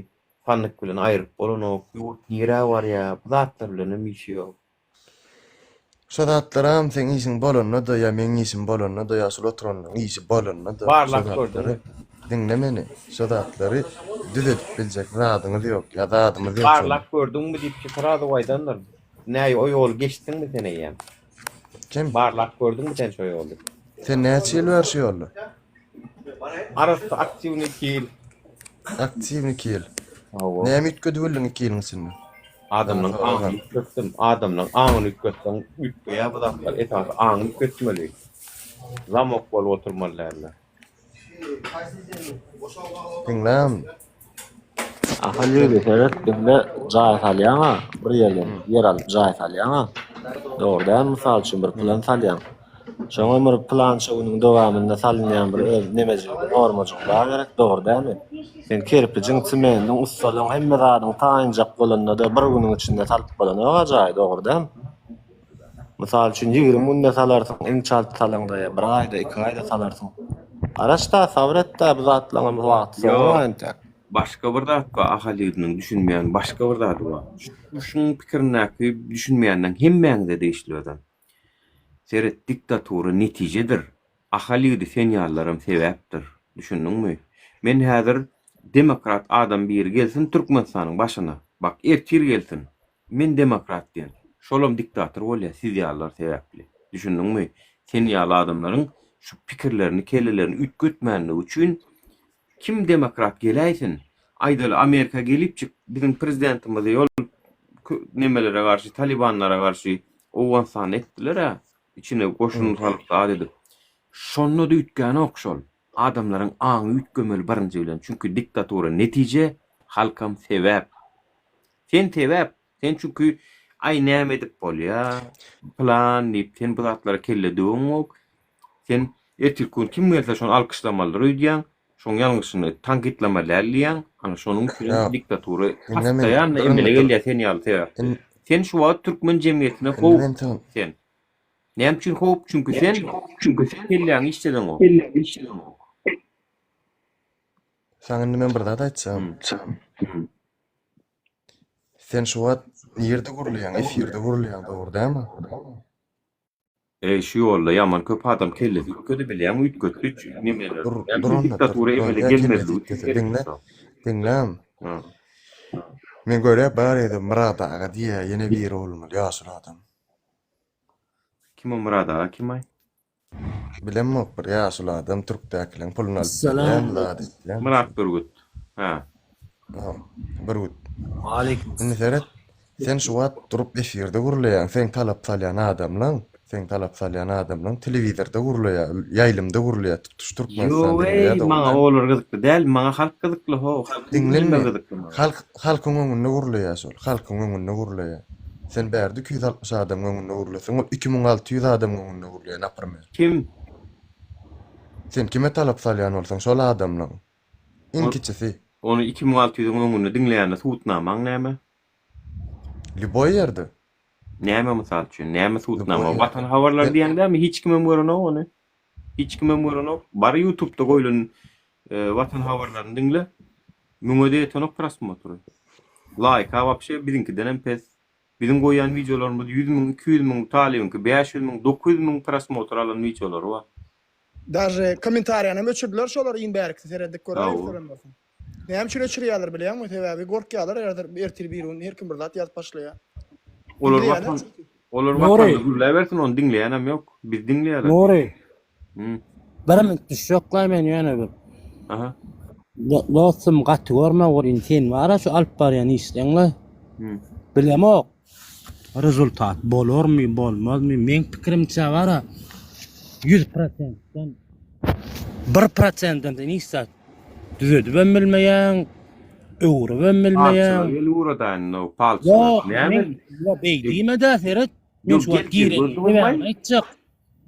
Sandyk bilen aýryp bolanok, ýurt nirä barýar, bu zatlar bilenem işi ýok. Şo zatlaram seň işiň bolanda-da ýa meň işim bolanda-da ýa şul oturanlaryň işi bolanda-da şo Barlap zatlary gördüňmi? diňle meni şo zatlary düzedip biljek zadyňyz ýok ýa zadymyz ýok şony. Barlap gördüňmi diýip srazu aýdandyr. Näý o ýoly geçdiňmi sen eýýäm? Kim? Barlap gördüňmi sen şo ýoly? Sen näçe ýyl bäri şu ýolda? Arassa aktiwnyý iki ýyl. Aktiwnyý iki ýyl. Hawa. Näme üýtgedip bildiň iki ýylyň içinde? Adamlaň aňyny üýtgetdim. Adamlaň aňyny üýtgetseň üýtgeýär bu zatlar. Esasy aňy üýtgetmeli. Zamok bolup oturmaly däldir. Diňläm. Ahal ýigidi seret diňle jaý salýaňa bir ýerden ýer alyp jaý salýaňa dogry dälmi mysal üçin bir plan salýaň şoňa bir plança günüň dowamynda salynýan bir öz nemejigi normajygy bar gerek dogry dälmi sen kerpijiň semendiň ussalaň hemme zadyň taýynjak bolanda-da bir günüň içinde salyp bolanoga jaýy dogry dälmi Mysal üçin 20 günde salarsyň, iň çalt salaňda ýa bir aýda, iki aýda salarsyň. Garaş-da, sabyr et-dä, bu zatlaryňam wagty soňy bar entek. Başga bir zat bar Ahal ýigdiniň düşünmeýän başga bir zady bar. Şuň pikirindäki düşünmeýänleň hemmäňize degişli özem. Seret diktatura netijedir. Ahal ýigidi sen ýalylaram sebäpdir. Düşündiňmi? Men häzir demokrat adam biri gelsin Türkmenistanyň başyna. Bak ertir gelsin. Men demokrat diýen. Şolam diktator bolýa siz ýalylar sebäpli. Düşündiňmi? Sen ýaly adamlaryň şu pikirlerini, kellelerini üýtgetmänligi üçin kim demokrat geläýsin, aýdaly Amerika gelipjik biziň prezidentimizi ol nemelere garşy, talibanlara garşy Owganystanda etdiler-ä, içine goşun salyp zat edip. Şonda-da üýtgänok şol. Adamlaryň aňy üýtgemeli birinji bilen. Çünki diktatura netije, halkam sebäp. Sen sebäp. Sen çünki aý näme edip bolýa, pylan diýip sen bu zatlara kelle döweňok. Sen ertirki gün kim gelse şony alkyşlamalydyr öýdýäň. Şoň ýalňyşyny tankytlamaly däl diýýäň. Ana şonuň üçin Ýok. diktatura Indi men postoýanno dur emele indi dur. gelýär sen ýaly sebäpli. In, Sen şu wagt türkmen jemgyýetine indi howp men saňa sen. Näme üçin howp? Çünki sen kelläňi işledeňok. Saňa indi men bir zat aýtjak. Sen şu wagt nirde gürleýäň? Efirde gürleýäň, dogry dälmi? Eý şu ýolda ýaman köp adam kellesi üýtgedi bilýäňmi üýtgetdi nemeler. Dur, Näme dur üçin onda, dur. diktatura Dur, emele ýa kellesi gelmezligi üçin üýtgese. gerek Diňle, şo. diňläm. Ha. Men görýän bar ýerde Myrat aga diýýär, ýene biri bolmaly, ýaşuly adam. Kim o Myrat aga kim aý? Bilemok bir ýaşuly adam türkdäkileriň puluny alyp Salam. berýän zat etýän. Myrat Bürgüt. Hä. Ha, Bürgüt. Aleyküm. Indi seret, sen şu wagt durup efirde gürleýäň, seň talap salýan adamlaň, seň talap salýan adamlaň telewizorda gürleýär, ýaýlymda gürleýär, tutuş Türkmenistan Ýoweý, diňleýär dogry maňa däl. olar gyzykly däl, maňa halk gyzykly how, halkyň Diňle gürrüňleri indi, gyzykly maňa. halk halkyň öňünde gürleýär şol, halkyň öňünde gürleýär. Sen bärde 260 adamyň öňünde gürleseň, ol 2600 adamyň öňünde gürleýär, naprmer. Kim? Sen kime talap salýan bolsaň, şol adamlaň. Iň Ol, kiçisi. ony 2600-iň öňünde diňleýände subutnamaň näme? Lýuboý ýerde. Näme mysal üçin? Näme subutnama? Lýuboý Watan ýerde. habarlary Sen diýýäň dälmi? Hiç kimem görenok ony. Hiç kimem görenok. Bar ýutubda goýlan e, Watan habarlaryny diňle. Müňe-de ýetenok prosmotry. Laýka wapşe biziňkidenem pes. Biziň goýýan wideolarymyz 100 müň, 200 müň, Talybyňky 500 müň, 900 müň prosmotr alan wideolary bar. Daže kommentariýanam öçürdiler şolar iň bärkisi seredip göräý Hawa. gören bolsaň. Näme üçin öçürýärler bilýäňmi sebäbi gorkýarlar ertir bir gün her kim bir zat ýazyp başlaýar. Olar Diňleýärler watan çünki. olar Nury. watanda gürläbersin ony diňleýänem ýok. Biz diňleýäler. Nury. Hı. Bir minut düşjekler men ýöne bir. Aha. Dostum gaty görme welin sen bara şu alyp barýan işleňle. Hı. Bilemok. Rezultat bolarmy, bolmazmy? Meň pikirimçe bara 100 prosentden 1 prosentden sen hiç zat düzedibem bilmeýäň, öwrübem bilmeýäň. Palçylar gelip ugradaýyn, no, palçylar. Ýok, Näme? men ýok, beý diýme-de, seret. Men Ýok, şu wagt ertir giren gördüm sebäbini aýtjak.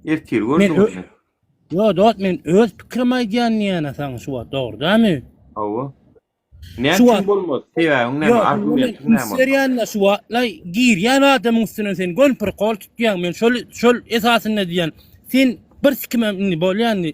Ertir Men gördüm. ö- Ýok, dost, men öz pikirimi aýdýan diýýän saňa şu wagt, dogry dälmi? Hawa. Näme Şu üçin wagt bolmaz? Sebäbiň näme? Ýok, Argumentiň men näme üns onda? berýän-de şu wagtlaý girýän adamyň üstünden sen göni prikol tutýaň. Men şol şol esasynda diýýän. Sen bir sikimem indi bolýa indi.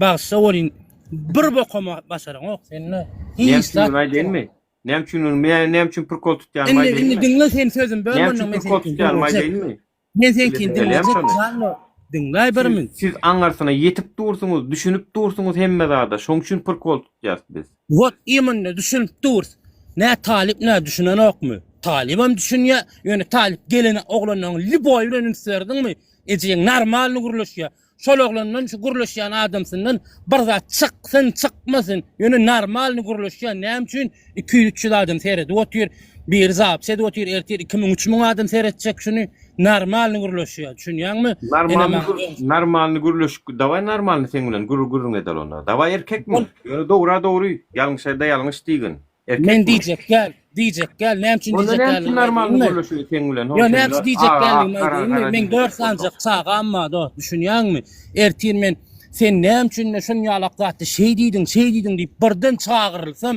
Bagyşla welin bir bokam başaraňok sende. Näme Hiç üçin zat aýdaýynmy? Näme üçin näme üçin prikol tutýanymy Indi indi aýdaýynmy? diňle sen sözüm Näme bölme üçin men prikol seninkini tutýanymy diňlejek. aýdaýynmy? Men seninkini Bilesim gelýärmi diňlejek şony? janly. Diňläý bir Siz min. siz aňyrsyna ýetip dursuňyz, düşünip dursuňyz hemme zada. Şoň üçin prikol tutýas biz. Wot imенно düşünip durus. Nä talyp nä düşünenokmy? Talybam düşünýä, ýöne talyp gelene oglanlaryň lýuboý bilen üns berdiňmi? Ejeň normalny gürleşýä. Şol oglandan şu gürleşýän adamsyndan bir zat çyksyn çykmasyn ýöne normalny gürleşýän näme üçin 200 300 adam seredip otyr biri zapis edip otyr ertir 2000 3000 adam seretjek şuny normalny gürleşýär düşünýäňmi Normalny normalny gürleşik daway normalny seň bilen gür gürrüň edeli onda daway erkekmi ýöne dogra dogry ýalňyşa-da ýalňyş diýgin Men Erkekmi? diýjek däl, diýjek däl, näme üçin Onda diýjek näme üçin däldigimi normalny aýdaýynmy? gürleşeli seň bilen, Ýo, how näme sen üçin diýjek aga ak däldigimi gara aýdaýynmy? gara Meň diýjek dört bolsaň. sanjak çagam bar, dost, düşünýäňmi? Ertir men sen näme üçin şun ýalak zatdy şeý diýdiň, şeý diýdiň diýip birden çagyrylsam,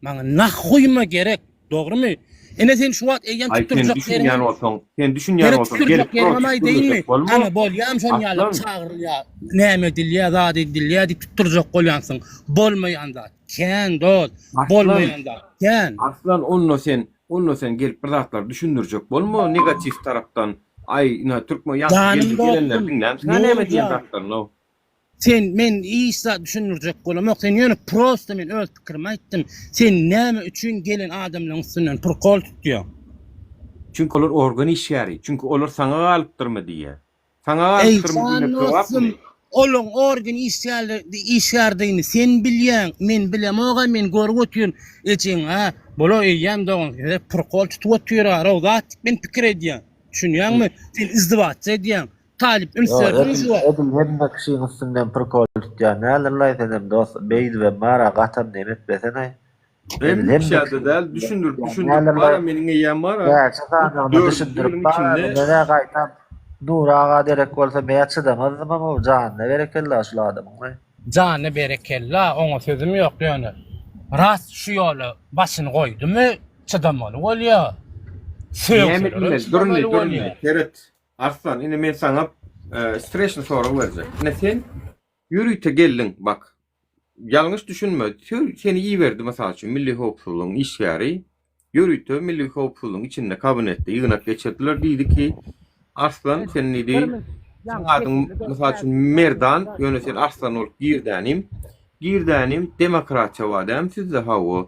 maňa nahhuýma gerek, dogrymy? Ine sen şu wagt eýýäm Aý sen tutdurjak düşünýän ýeriňem bolsaň, sen düşünýän Seni bolsaň tutdurjak gelip ýeriňem protiv aýdaýynmy? gürlejek bolma. Ana bolýam şon ýalak Aslan. çagyrylýar, näme edilýär, zat edilýär diýip tutdurjak bolýansyň. Bolmaýan zat. Kän dost, Arslan, bolmaýan zat kän. Arslan onda sen, onda sen gelip bir zatlar düşündirjek bolma negatiw tarapdan. Aý ina türkmen ýaňky Janym geldi gelenleri dostum, diňlämsiň ha näme diýen Nurjan. zatlaryny. Sen men hiç zat düşündirjek bolamok. Sen ýöne prosta men öz pikirimi aýtdym. Sen näme üçin gelen adamlaryň üstünden prokol tutýaň? Çünki olar organ işgäri. Çünki olar saňa galypdyrmy diýýär. Saňa Eý galypdyrmy jan diýmek dostum, jogapmy? olaň organ işgärdigini sen bilýäň, men bilemog-a, men görüp otyryn. Ejeň-ä, bula eýýäm dogan, size prokol tutup otyr-a, zat diýip men pikir edýän. Düşünýäňmi? Sen izdiwatça edýäň. Talyp üns Ýok, berdiňmi edil, şu wagt? edil hemme kişiň üstünden prikol tutýan däldirlaý senem dost, beýdibem bar-a, gatam neme etmesenaý. Hem şäde däl, düşündirip düşündirip bara meniň eýýäm bara. Näçe sanyny düşündirip bara, menä gaýtam Nury aga derek bolsa men çydamazdym o janyna berekella şul adamyň. Janyna berekella oňa sözüm ýok ýöne ras şu ýola başyny goýdumy çydamaly bolýa. Näme diýmeli dur indi dur indi seret Arslan indi men saňa streçny sorag berjek. Ine sen ýörite geldiň bak ýalňyş düşünme seni iberdi mysal üçin milli howpsuzlygyň işgäri ýörite milli howpsuzlygyň içinde kabinetde ýygnak geçirdiler diýdi ki Arslan sen diýdi seň adyň mysal üçin Merdan ýöne sen Arslan bolup girdänim girdänim demokratiýa bar dämi sizde hawa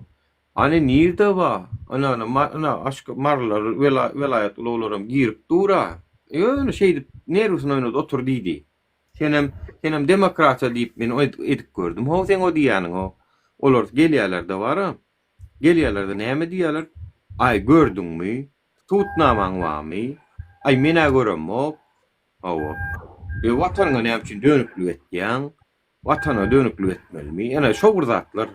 Hany nirde ba? Ana ana ana aşk marylar wela welaýat ulaglaram girip dura. Ýöne şeýdip nerwisyny oýnat otur diýdi. Senem senem demokratiýa diýip men edip gördüm how seň o diýýäniň how. Olar gelýälerde bara. Gelýälerde näme diýýäler? Aý gördüňmi? Subutnamaň barmy? Aý men-ä göremok. Hawa. E watanyňa näme üçin dönüklik etýäň? Watana dönüklik etmelimi? Ýene şo bir zatlar.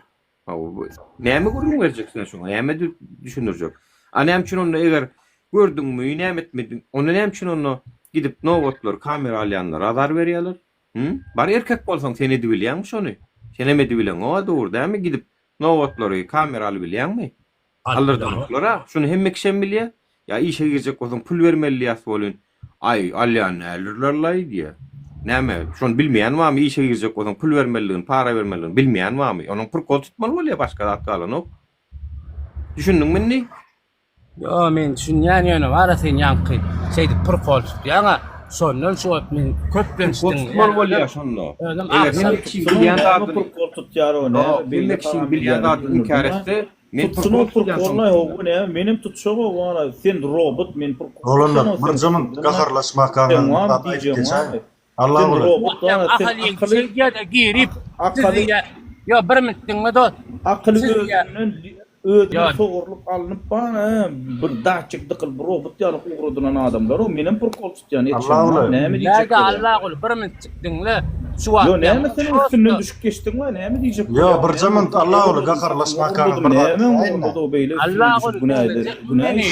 Hawa, näme gürrüň berjek sen şoňa? Näme düşündirjek? A näme üçin onda eger gördüňmi, näme etmediň? Onda näme üçin onda gidip nobatlary kamera alýanlara azar berýärler? Hü? Bar erkek bolsaň sen edibilýäňmi şony? Senem edibileňoga dogry dälmi gidip nobatlary kamera alybilýäňmi? Aldyrdanoklar-a, şuny hemme kişem bilýär. Ýa işe girjek bolsaň pul bermeli diýýäs welin, aý, alýan däldirler-laý diýýär. Näme, şony bilmeýän barmy, işe girjek bolsaň pul bermelidigini, para bermelidigini bilmeýän barmy? Onuň prikol tutmaly bolýar, başga zat galanok. Düşündiňmi indi? Ýo, men düşünýän, ýöne bar-a sen ýaňky şeýdip prikol tutýaň-a, şondan şu wagt men köplenç Prikol tutmaly bolýar şonda. Özüm Eger agşam hemme kişiň bilýän zadyny, Prikol tutýar o, näme, Ýok, hemme kişiň bilýän zadyny inkär etse, Men Tutsun o purkolny o näme menem tutjak o wara sen robot men purkol Oglanlar birje munt gaharlaşmakaňyz bir zat aýdyp geçäýiň. Allaguly. Ahal ýigit şeýdýä-de girip siz diýýä Ýo bir minut diňle dost. Akyly özünden özüne sogurlyp alnyp bana bir datçik dykylyp robot ýaly ugradylan adamlar o menem purkol tutýan etşem näme diýjek bolýaň. Allaguly bir minutjyk diňle şu wagt Ýo näme sen üstünden düşüp geçdiň we näme diýjek Ýo birje munt Allaguly gaharlaşmakaňyz bir zat aýtsaýyn-da. Allaguly diňlejekmi meni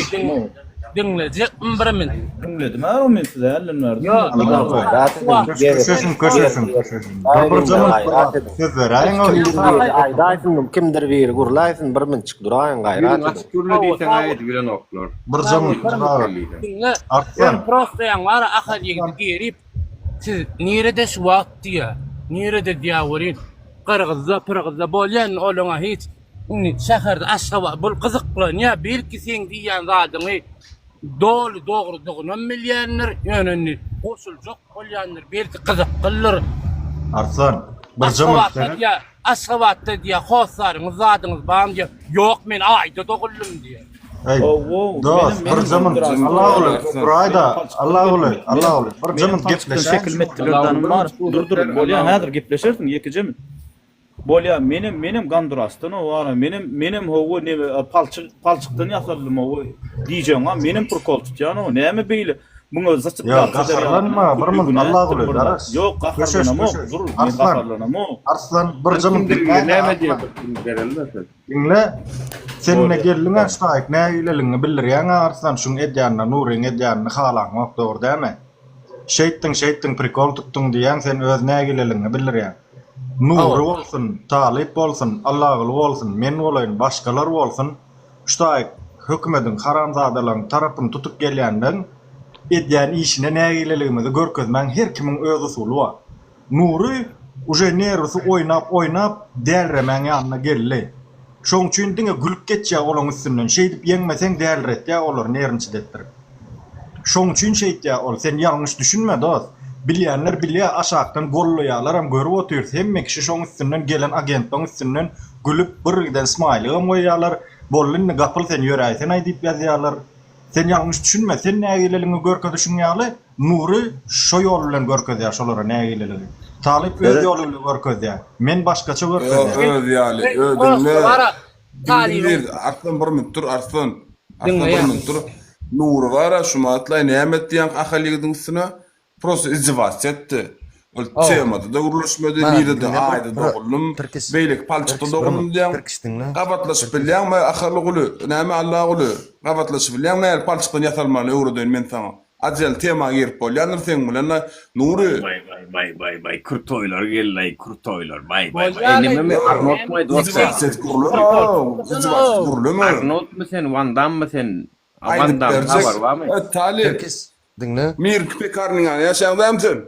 diňlejekmi bir minut. Diňledim a men sizi hälden bäri Ýo Köşeşiň köşeşiň köşeşiň. Bir birje munt bir zat söz beräýiň o Kimdir biri aýdaýsyn kimdir biri gürläýsin bir minutjyk duraýyň gaýrat Ýüzüň ediň. açyk gürle diýseň-ä edibilenoklar. Birje munt Diňle Arslan. Sen prosta ýaň bar Ahal ýigidi girip Siz nirede şu wagt diýýä. Nirede diýýä welin Gyrgyzda pyrgyzda bolýa indi olaňa hiç indi şäherde Aşgabat bul gyzyklanýa belki seň diýýän zadyňy doly dogrudygynam bilýändir ýöne indi goşuljak bolýandyr belki gyzyklydyr. Arslan, birje munt Aşgabatda diýýä Aşgabatda diýýä hossaryňyz zadyňyz barmy diýýä ýok men aýda doguldym diýýä. Eý, dost, birje munt, Allaguly, duraý-da, Allaguly, Allaguly, birje munt gepleşäýiň. Şekil etdiler danym bar. Dur dur, bolýa häzir gepleşersiň ýekeje minut. Bolýa, menem, menem Gondurasdan o ara, menem, menem hawa neme palçyk, palçykdan ýasaldym hawa diýjegiň a, menem prikol tutýan o, näme beýle muňa Ýok, gaharlanma, bir munt, Allaguly, garaş. Ýok, gaharlanamok, dur, men gaharlanamok. Arslan, birje munt diňläý-de, Näme diýer bir bereli-de söz. Diňle, sen ine geldiň-ä şu taýyk nägileligiňi bildirýäň-ä Arslan şuň edýänine Nuryň edýänini halaňok dogry dämi? Şeýtdiň şeýtdiň prikol tutduň diýýäň sen öz nägileligiňi bildirýäň. Nury bolsun, Talyp bolsun, Allaguly bolsun, men bolaýyn, başgalar bolsun şu taýyk hökümediň haramzadalaryň tarapyny tutup gelýänleň edýän işine nägileligimizi görkezmäň her kimiň öz usuly bar. Nury uje nerwisi oýnap oýnap dälremäň ýanyna geldi. Şoň üçin diňe gülüp geçýär olaň üstünden. Şeýdip ýeňmeseň dälretýär olary nerwniçit etdirip. Şoň üçin şeýtýär ol. Sen ýalňyş düşünme dost. Bilýänler bilýär aşakdan gollaýarlaram görüp otyrys hemme kişi şoň üstünden gelen agentlaň üstünden gülüp bir giden smaýligam goýýarlar. Boldy indi gapyl sen ýöräýsenaý diýip ýazýarlar. Sen ýalňyş düşünme, sen nägileligiňi görkezişiň ýaly, Nury şo ýol bilen görkezýär şolara nägileligi. Talyp öz ýoly bilen görkezýär. Men başgaça görkezýän. Ýok, öz ýaly, ö, diňle. Diňle bir, Arslan bir minut dur, Arslan. Arslan bir minut dur. Nury bar-a, şumatlaý näme etdi ýaňky Ahal ýigidiň üstüne? Prosto izdiwasiýa etdi. Ol temada-da gürleşmedi, nirede aýda doguldym, beýleki palçykda doguldym diýýäň. Gabatlaşyp bilýäňmi Ahalyguly, näme Allaguly, gabatlaşyp bilýäňmi nähili palçykdan ýasalmagyny öwredeýin men saňa. Ajel tema girip bolýandyr seň bilen Nury. Baý baý baý baý baý krutoýlar geldi krutoýlar baý baý baý e nememi Arnoldmy aýdyp Gürleme. Arnoldmy sen Wandammy sen Aýdyp Wandamyň berjek. habary barmy? E Talyp. Diňle. Mirki pekarnyňa ýaşaýaň dämi sen?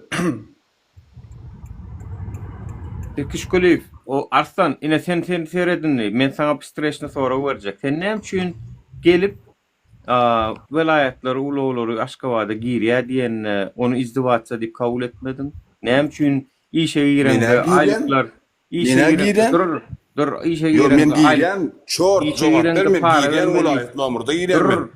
Tirkiş Kulyýew, o Arslan, ine sen sen seret indi, men saňa wstreçny sorag berjek. Sen näme üçin gelip welaýatlar ulaglary Aşgabada girýär diýende ony izdiwatsa diýip kabul etmediň? Näme üçin işe Men-ä gireňde girýän. aýlyklar işe Men-ä gireňde girýän. dur dur işe Ýo men gireňde aýlyk girýän, çort işe jogap ber gireňde men para girýän bermeli welaýat nomurda girýän dur men.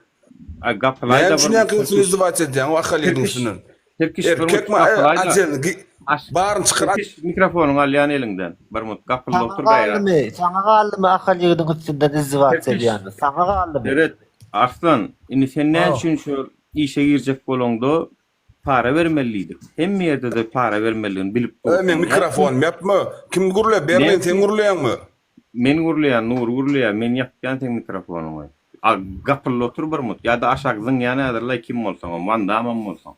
a gapylaýda Näme üçin bir ýaňky üstüni Tirkiş izdiwaç edýäň o Ahal ýediň Tirkiş üstünden? Tirkiş bir Erkek minut mi? gapylaýda Ajelini gi aş baryny çykar Tirkiş mikrofonyňy alýan eliňden bir minut gapylda Saňa otur gaýrat. galdymy? Saňa galdymy Ahal ýigidiň üstünden izdiwaç Tirkiş edýäni? Saňa galdymy? Seret Arslan indi sen näme Haw. üçin şu işe girjek bolaňda para bermeli diýdik. Hemme ýerde-de para bermelidigini bilip Eý meň dursuň. Näme üçin mikrofonymy ýapma. Kim gürle näme Berlin sen üçin gürleýäňmi? men gürleýän Nury gürleýär men ýapýan seň mikrofonyňy. A gapylda otur bir mut ýa-da aşak zyňýan häzirlaý kim bolsaňam Wandamam bolsaň.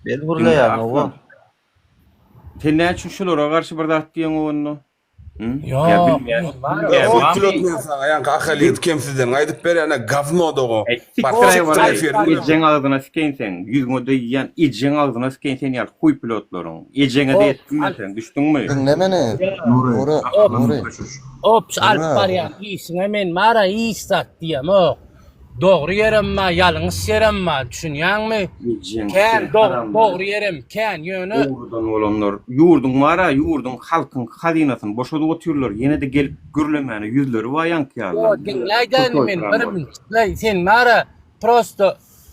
Men Diňle gürleýän Arslan. hawa. Sen näme üçin şulara garşy bir zat diýeňok onda? Hı? Ýa Ýok, bilmeýän, men bar bilmeýän Ot barmy? pilot men saňa ýaňky Ahal ýigit kemsizden aýdyp berýän-ä gawno dogo. Äý Bar sikdiräý sikdir baraý, efiriňi berme. ejeň agzyna sikeýin seň, ýüzüňe degýän ejeň agzyna sikeýin sen ýaly huý pilotlaryň. Ejeňe-de Hop, etdim men al. seň, düşdüňmi? Diňle meni. Nury, Nury, Hop, Nury. hop, şu alyp Nury aga. barýan işiňe men bar-a hiç zat diýemok. Dogry ýerem bar, ýalňyş ýerem bar, düşünýäňmi? Ejeň Kän sen dogry, haramzada. dogry ýerem kän, ýöne Dogrudan bolanlar ýurduň bar-a, ýurduň halkyň hazynasyny boşadyp otyrlar, ýene-de gelip gürlemäne ýüzleri bar ýaňky Ýo, ýalylaryň. diňläýdä indi Krutoý meni pyran bir bolup. minutlaý, sen bar-a prosto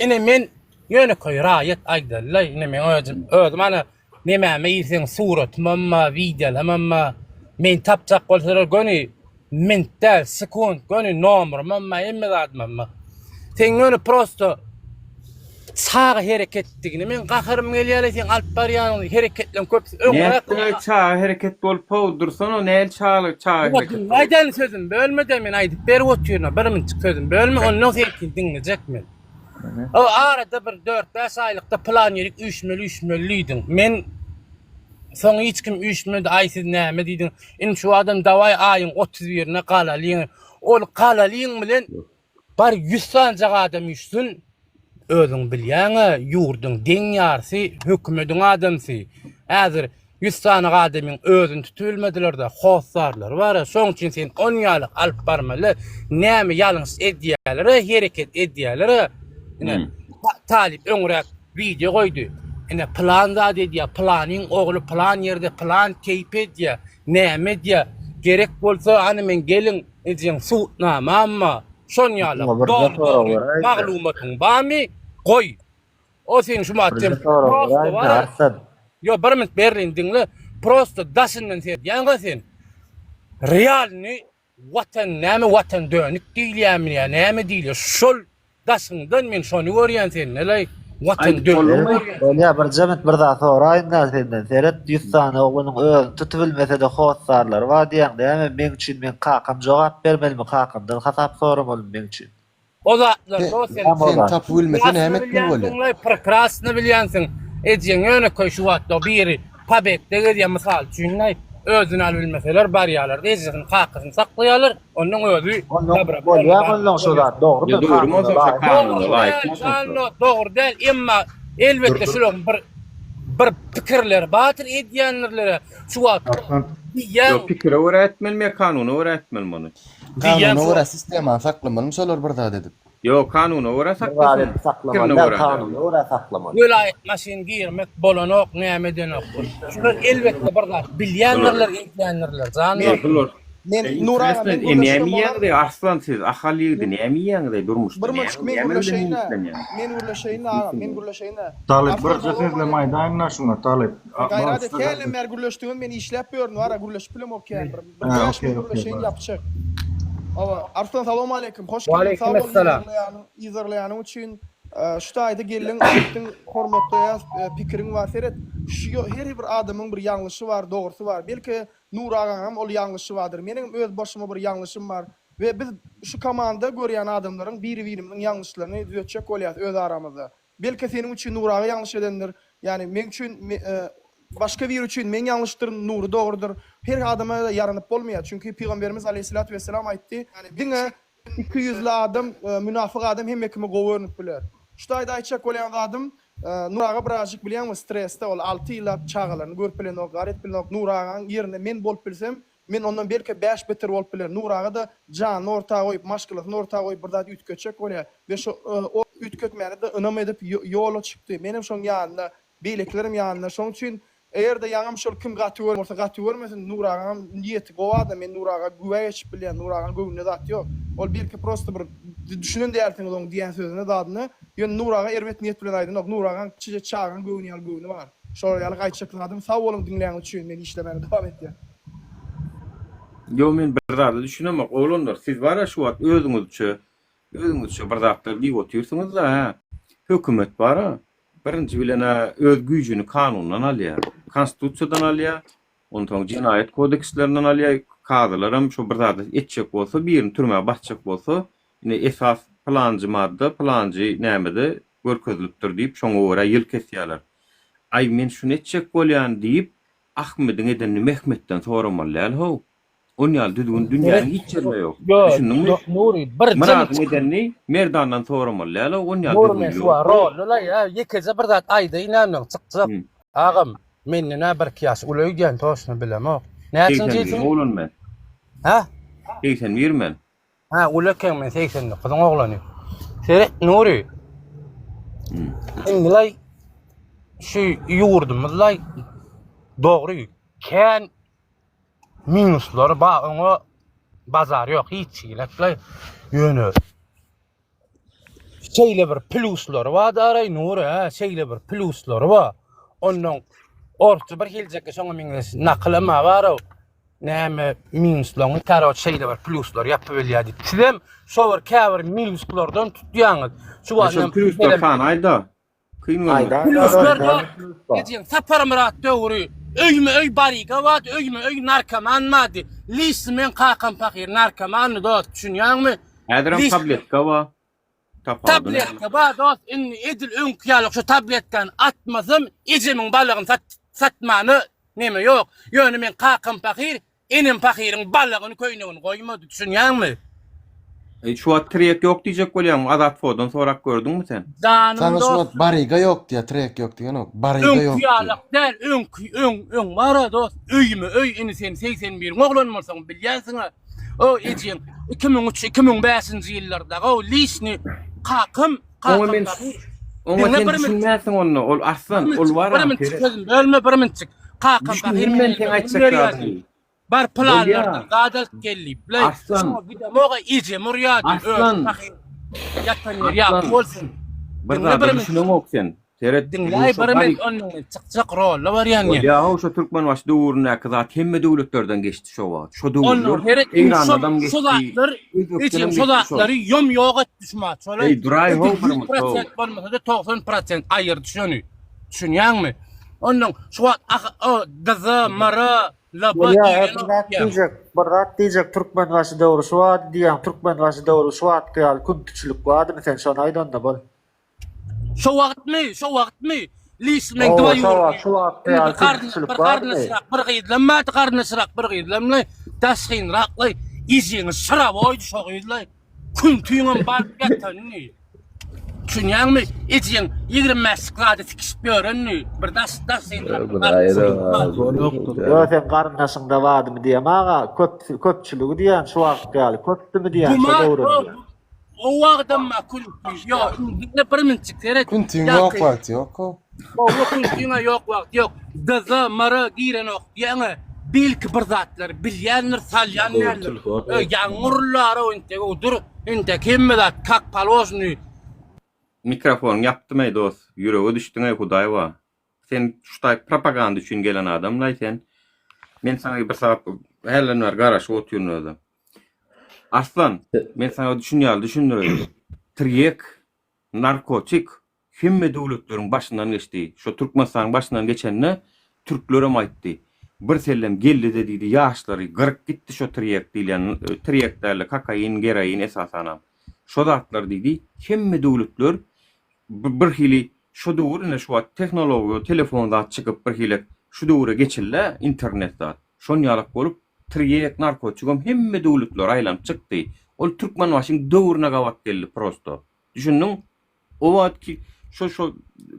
ine men ýönekeý raýat aýdalylaý, ine meň özüm, özüm ana Nemäme girseň suratymam bar, wideolamam bar. Meni tapjak bolsalar göni mint däl, sekunt göni nomerymam bar, hemme zadymam bar. Seň ýöne prosto çaga hereketdigini meň gaharym gelýärle seň alyp barýanyň hereketleň köpüsi öňräk Nätdiňaý çaga hereket bolup how dursana näl çaga çaga Ýok hereket diňle aýdan sözüm bölmede men aýdyp berip otyryn bir minutjyk sözüm bölme ondan seninkini diňlejek men. O arada bir dört-bäş aýlykda pylan ýerik üýşmeli üýşmeli diýdiň. Men soň hiç kim üýşmedi, aý siz näme diýdiň. Indi şu adam dawaý aýyň 31-ine galalyň. Ol galalyň bilen bar 100 sanjak adam üýşsün. Özüň bilýäň-ä, ýurduň deň ýarysy hökümediň adamsy. Häzir 100 sany adamyň özüni tutubilmediler-de, hossarlary bar-a, şoň üçin sen on ýaly alyp barmaly, näme ýalňyş edýäler-ä, hereket edýäler-ä. Ine, Talyp öňräk wideo goýdy. Ine, pylan zat edýär, pylanyň ogly pylan ýerde pylan keýp edýär, näme edýär. Gerek bolsa, hany men geliň, ejeň subutnamam bar. Şon ýaly dogry-dogry maglumatyň barmy, goý. O seň şu wagt sen prosto bar. Ýo bir minut Berlin diňle. Prosto daşyndan seredýäňä sen. Realny watan näme watan dönük diýilýärmi ýa näme diýilýär şol daşyňdan men şony görýän sende-leý watan dönük görýän. Bolýa birje minut bir zat soraýyn-da senden seret ýüz sany oglanyň özüni tutubilmesede hossarlary bar diýýäň näme meň üçin meň kakam jogap bermelimi kakamdan hasap soramalymy meň üçin. O zatlar dost sen Sen tapyp bilmese näme etmeli bolýar? Bilýänsiň, prekrasno bilýänsiň. Ejeň ýönekeý şu wagtda biri pobegde gezýär mysal üçin özüni alyp bilmeseler barýarlar ejesini kakasyny saklaýarlar ondan özi Bolýar ondan şu zat dogrudyr dogry däl emma elbetde şularyň bir bir pikirleri bardyr edýändirler şu wagt diýýän Ýok pikire görä etmelimi ýa kanuna görä etmelimi muny? Kanuna görä sistemany saklamalymy şolar bir zat edip? Ýok kanuna görä saklasyn pikirine görä däl. Kanuna görä saklamaly. Welaýat maşyn girmek bolanok näme edenok. Şular elbetde bir zat bilýändirler edýändirler jan Bular Men Nur aga men E näme gürleşsem bolar. iýýäňiz Arslan siz Ahal ýigidi näme iýýäňiz durmuşda Bir näme minutjyk men näme bilen gürleşeýin-ä. iýmitlenýäňiz? Men gürleşeýin-ä agam, men gürleşeýin-ä. Talyp Arslan birje salam sözlem aleýkum. aýdaýyn-da şuňa Talyp. Gaýrat et hälem bäri gürleşdigim men işläp ýörün wara gürleşip bilemok kän bir bir Ha, bäş okey, minut okey, gürleşeýin bar. ýapjak. Hawa Arslan salam aleýkum hoş geldiň sag Waleýkim bol essalam. yzarlaýanyň yzarlaýanyň üçin. Şu taýda geldiň aýtdyň hormatlaýas pikiriň bar seret şu her bir adamyň bir ýalňyşy bar dogrusy bar belki Nury agaňam ol ýalňyşy bardyr meniňem öz başyma bir ýalňyşym bar we biz şu komanda görýän adamlaryň biri birimiziň ýalňyşlaryny düzetjek bolýas öz aramyzda Belki seniň üçin Nury aga ýalňyş edendir. Ýani meň üçin başga biri üçin men ýalňyşdyryn, Nury dogrudyr. Her adama ýaranyp bolmaýar. Çünki Pygamberimiz aleýhissalatu wesselam aýtdy, diňe ikiýüzli adam, münafyk adam hemme kime gowy görnüp biler. Şu taýda aýtjak bolýan zadym, Nury aga birazjyk bilýäňmi stresde ol alty ýyllap çagalaryny görüp bilenok, gar edip bilenok. Nury agaň ýerinde men bolup bilsem, Men ondan belki bäş beter bolup bilerin. Nury aga-da janyny orta goýup, maşgalasyny orta goýup bir zat üýtgetjek bolýar we şo o üýtgetmäne-de ynam edip ýola çykdy. Menem şoň ýanynda, beýlekilerem ýanynda. Şoň üçin eger-de ýaňam şol kim gaty görýän bolsa gaty görmesin. Nury agaňam niýeti gowy adam. Men Nury aga güwä geçip bilýän. Nury agaň göwnünde zat ýok. Ol belki prosto bir düşünen dälsiňiz oň diýen sözüne, zadyna. Ýöne Nury aga erbet niýet bilen aýdanok. Nury agaň kiçijek çagaň göwni ýaly göwni bar. Şolar ýaly gaýtjak zadym. Sag boluň diňläniz üçin. Men işlemäne dowam etýän. Ýo men bir zada düşünemok oglanlar siz bara şu wagt özüňizçe özüňizçe bir zatlar diýip otyrsyňyzda hä hökümet bara birinji bilenä öz güýjüni kanundan alýar konstitusiýadan alýar onsoň jenaýat kodekslerinden alýar kazylaram şo bir zady etjek bolsa birini türmä basjak bolsa ine esas pylanjy madda pylanjy nämede görkezilipdir diýip şoňa görä ýyl kesýärler aý men şuny etjek bolýan diýip Ahmediň edenini Mehmetden soramaly däl how. On ýaly düzgün dünýäniň hiç ýerinde ýok. Düşündiňmi? Nury birje Myradyň edenini Merdandan soramaly däl how, on ýaly Nury men düzgün şu ýok. rolly-laý ýa ýekeje bir zat aýdaýyn näme çykjak. Agam menden-ä birki ýaş uly öýdýän toşny bilemok. Näçinji 81 ýylsyň? oglan men. Hä? 81 men. Hä uly eken men 89-yň oglany. Seret Nury. Indi-laý şu ýurdumyzlaý dogry kän minuslary bar oňa bazar ýok hiç hileklaý ýöne şeýle bir plýuslary bar daraý Nury hä şeýle bir plýuslary bar ondan orsça bir hiljekde şoňa meňzeş nakylam bar-ow Näme minuslaryňy karoç şeýle bir plýuslar ýapyp bilýär diýip. Sizem şo bir käbir minuslardan tutýaňyz. Şu wagt Şol plýuslar sanaýda. Kyn bolmaz. Plýuslar ýok. Ejeň Saparmyrat döwri öýme öý bariga bardy, öýme öý narkoman bardy. Lişni meň kakam pahyr narkomandy dost, düşünýäňmi? Häzirem tabletka bar. Tabletka bar dost, indi edil öňki ýaly şu tabletkany atmasam ejemiň balagyny satmana Neme ýok. Ýöne meň kakam pahyr, enem pahyryň balagyny köýnegini goýmady, düşünýäňmi? Eý şu wagt trek ýok diýjek bolýaňmy Azat fodan sorap gördüňmi sen? Janym Saňa şu dost. wagt baryga ýok diýýär trek ýok diýenok baryga Öňki ýok diýýär. ýalak däl öňki öň öň bara dost öýme öý indi sen 81-iň oglany bolsaň bilýänsiňä o ejeň 2003 2005-nji ýyllarda o lişni kakam Oňa men oňa sen düşünmänsiň onda ol Arslan ol bar Bir minutjyk sözüm bölme bir minutjyk. Kakam Düşündim men seň aýtjak zadyňy. Bar pylanlardan zat alyp gel diýip. Arslan. Gidemoga ejem urýardy. Arslan. Ýatan ýeri ýagty bolsun. Bir zada düşüneňok sen. Seret. Diňläý bir minut ondan çykjak rolla barýan ýer. Bolýa-how şo Türkmenbaşy döwründäki zat hemme döwletlerden geçdi şo wagt. Şo döwürler Eýrandanam geçdi. Şo zatlar ejem şo zatlary ýom ýok etdi şumat. Şolar. Eý duraý how bir minut. Prosent bolmasa-da 90 prosent aýyrdy şony. Düşünýäňmi? Ondan şu wagt DZ, MR, LB Bolýa, bir zat diýjek, bir zat diýjek Türkmenbaşy döwri şu wagt diýýäň, Türkmenbaşy döwri şu wagtky ýaly küntiçilik bardymy sen şony aýt onda bol. Şo wagtmy, şo wagtmy? Lişni meň Owa, şo wagt, şu wagtky ýaly küntiçilik Bir bardymy? garyndaşrak bir gyzlam bardy, garyndaşrak bir gyzlamlaý, daşgynraklaý, ejeňi şyraboýdy şo gyzlaý. Küntiňem baryp ýatanyny. Düşünýäňmi? Ejeň 25-lik zady tikişip ýörenini. Bir daş daşgynrak bir Ýok, seň garyndaşyňda bardymy diýem aga, köp köpçüligi diýýän şu wagtky ýaly köpdümi diýýän şo döwrem diýýän. O wagtam ma künti ýok. Indi bir minutjyk seret. Küntiň ýok wagty ýok o. Gowy küntiňe ýok wagty ýok. DZ MR girenok diýeňe belki bir zatlar bilýändir salýan däldir. Ýaňy gurullara intek o dur intek hemme zat kak paložny. Mikrofonyňy ýapdym eý dos ýürege düşdüň eý hudaý wa sen şu taýp propaganda üçin gelen adamlaý sen men saňa bir sagat hälden bäri garaşyp otyryn özem. Arslan, men saňa düşün ýaly düşündireýin. Tirýek. Narkotik hemme döwletleriň başyndan geçdi. Şo Türkmenistanyň başyndan geçende türklerem aýtdy. Bir sellem geldi-de diýdi, ýaşlary gyryp gitdi şo tirýek diýilýän, tirýek däl-de kokain, geroin esasanam. Şo zatlar diýdi, hemme döwletler birhili şo döwür ine şu wagt tehnologiýa, telefon zat çykyp birhili şu döwre geçildi-ä internet zat. Şon ýalak bolup tirýek, narkotigem hemme döwletlere aýlanyp çykdy. Ol Türkmenbaşyň döwrüne gabat geldi prosto. Düşündiň? O wagtky şo şo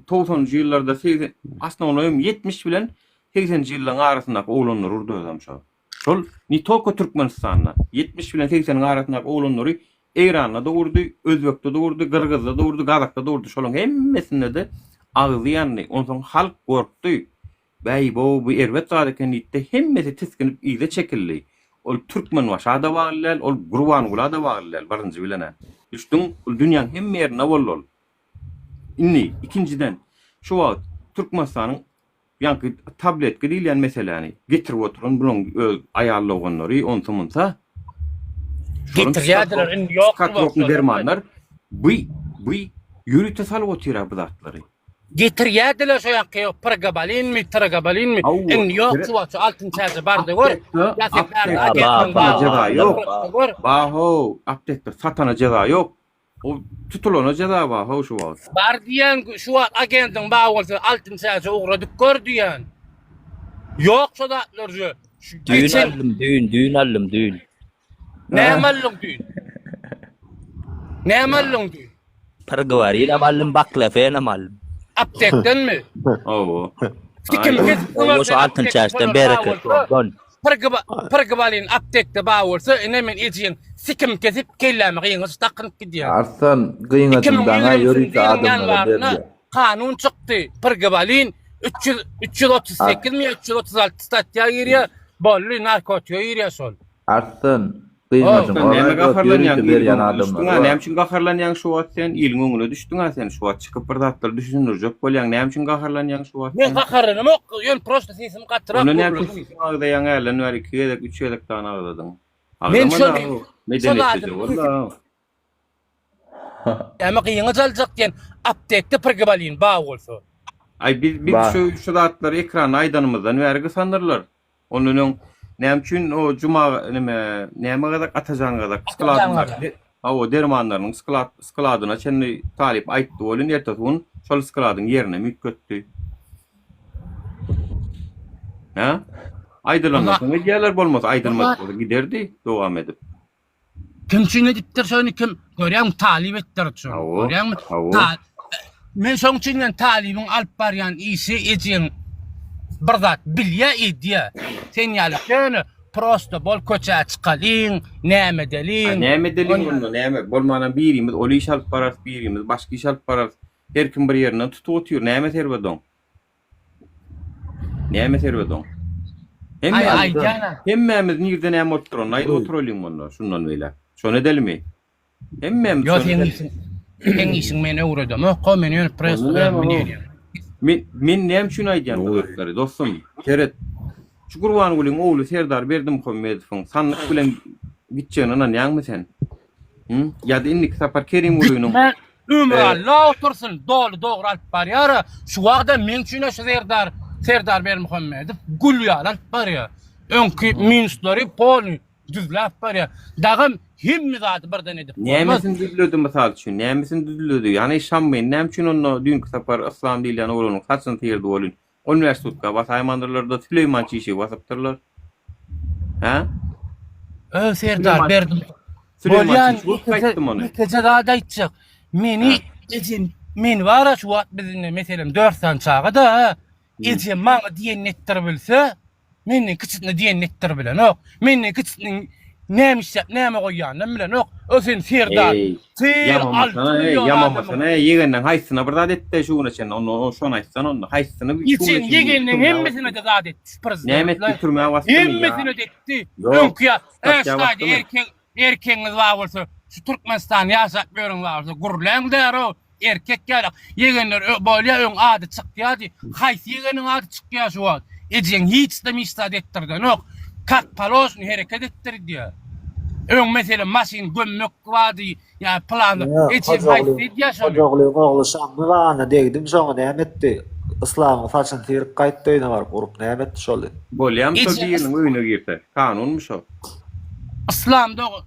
togsanynjy ýyllarda segsen osnownoýam 70 bilen segseninji ýyllaryň arasyndaky oglanlar urdy özem şo. Şol ne tolko Türkmenistanda 70 bilen segseniň arasyndaky oglanlary Eýranda-da urdy, Özbekde-de urdy, Gyrgyzda-da urdy, Gazakda-da urdy. Şolaryň hemmesinde-de agzy ýandy. Onsoň halk gorkdy. Bäý-bow, bu erbet zat eken diýdi-de, hemmesi tisginip yza çekildi. Ol Türkmenbaşa-da bagly däl, ol Gurbangula-da bagly däl, birinji bilen-ä. Düşdüň? Ol dünýäň hemme ýerinde boldy ol. Indi, ikinjiden, şu wagt Türkmenistanyň ýaňky tabletka diýilýän meseläni getirip oturan bulaň öz aýal doganlary, onsa-munsa. Şolaryň Getirýärdiler, indi ýok bu wagt psihotropny dermanlar bu, bu ýörite salyp otyr-a bu zatlary. Getirýärdiler şo ýaňky pragabalinmi, tragabalinmi, indi ýok şu wagt şu altyn çäje barda gör. Ýa sen bärde agentligiň bar jeza ýok. Bar how, aptekda satana jeza ýok. O tutulana jeza bar how şu wagt. Bar diýen şu wagt agentiň bar bolsa altyn çäje ugradyp gör diýen. Ýok şo zatlar şu. Düýn aldym, düýn, düýn aldym, düýn. Näme aldyň düýn? Näme aldyň düýn? Prgowarinam aldym, baklafenam aldym. Aptekdenmi? Hawa. Sikim kesip Hawa, şu altyn çäşden bereket bolsun. Prgowarin aptekde bar bolsa, ine men ejeň sikim kesip kelläme gyňaç dakynyp gidýän. Arslan gyňajyň daňa ýörite adamlara berilýär. Kanun çykdy. Prgowarin 300 338 mi 336 statýa girýär. Boldy, narkotika girýär şol. Arslan, gyňajyň Sen näme oraý bolup gaharlanýaň ýörite iliň berýän öňüne adamlary düşdüň-ä bar. näme üçin gaharlanýaň şu wagt sen iliň öňüne düşdüň-ä sen şu wagt çykyp bir zatlar düşündirjek bolýaň näme üçin gaharlanýaň şu wagt Men sen gaharlanamok, ýöne prosta sesim gatyrak Onda näme üçin gürledim. sesiňi agzaýaň hälden bäri iki gezek üç gezek dagyny agzadyň Men Agzama şol dagy şol medeniýetlije zadyny bol kesip dagy. Näme gyňaç aljak diýen aptekde prgabalin bar bolsa. Aý biz biz Bar. şu şu zatlary ekranda aýdanymyzdan bäri gysandyrlar. Ondan öň näme üçin o Juma neme näme gazak Atajan gazak skladyndaky hawa dermanlarynyň sklad skladyna çenli talyp aýtdy welin ertesi gün şol skladyň ýerine üýtgetdi. Hä? Aýdylandan soň edýärler bolmasa aýdylmadyk bolsa giderdi dowam edip. Kim üçin edipdir şony kim görýäňmi talyp etdirdi şony Hawa, görýäňmi hawa. Ta men şoň üçin men talybyň alyp barýan işi ejeň bir zat bilýä edýä sen ýaly ýöne prosto bol köçä çykalyň näme A edeliň näme edeliň ony onda näme bolmanam birimiz ol iş alyp bararys birimiz başga iş alyp bararys her kim bir ýerinden tutup otyr näme serbedoň. Näme serwet oň? Aý Hemmämiz, aýdýan-a. hemmämiz nirde näme bolup duranyny aýdyp oturalyň onda, şundan beýläk. Şony edelimi? Hemmämiz Ýo şony seň edelim. işiň, seň işiň men öwredemok-a, men ýöne prosto Onda özüm näme ho? bilýän. Men, men näme üçin aýdýan bu zatlary, dostum? Seret. Şu Gurbangulyň ogly Serdar Berdimuhamedowyň sandyk bilen gitjegine ynanýaňmy sen? Hı? Ýa-da indiki sapar Kerimgulynyň Gitmän ömür Alla otursyn, doly dogry alyp barýar-a. Şu wagtam meň üçin-ä şu Serdar, Serdar Berdimuhamedow gül ýaly alyp barýar. Öňki minuslary polny düzläp barýar. Dagam hemme zady birden edip bolmaz. Nämesini düzledi mysal üçin? Nämesini düzledi? Ýagny Şammyny näme üçin onda düýnki sapar Yslam diýilýän oglanyň saçyny syrdy welin 15 sutka basaýmandyrlar-da Süleýman çişigi basypdyrlar. Hä? Ö Serdar Süleýman Berdim. Süleýman Bolýan çişigi bolup ýekeje gaýtdym ony. ýekeje zat aýtjak. Meni Hä. ejem men bara şu wagt biz indi meselem 4 sany çaga-da Hmm. ejem maňa diýenini etdir bilse Menden kiçisine diýenini etdir bilenok. Menden kiçisiniň näme işläp, näme goýýanynam bilenok. O sen Serdar. Eý, Syr ýamamasana, alty eý, million ýamamasana, adamyň. eý, ýegenden haýsyna bir zat etdi şu güne çenli? Onda o şony aýtsana onda, haýsyny şu güne Geçen çenli ýegenleň türmä hemmesine basdy? de zat etdi şu Näme etdi, prezidentler. türmä basdymy ýa? Hemmesine de etdi. Ýok, Öňki ýa, statýa äşdaýdy basdymy? erkek, erkegiňiz bar bolsa, şu Türkmenistanda ýaşap ýören bar bolsa, gürläň därow. Erkek ýaly ýegenler bolýa öň ady çykýady. Haýsy ýegeniň ady çykýa şu wagt? Ejeň hiçdem hiç zat etdirdenok. Kak položno hereket etdirdýä. Öň meselem maşyn gömmek bardy. Ýa pylany ejeň haýsy edýä şony? Hojagulyň ogly Şammy bagana degdim şoňa näme etdi? Yslamyň saçyny syryp gaýtdy öýüne baryp urup näme etdi şoly? Bolýamy şo biriniň öýüne girse? Kanunmy şo? Yslam doga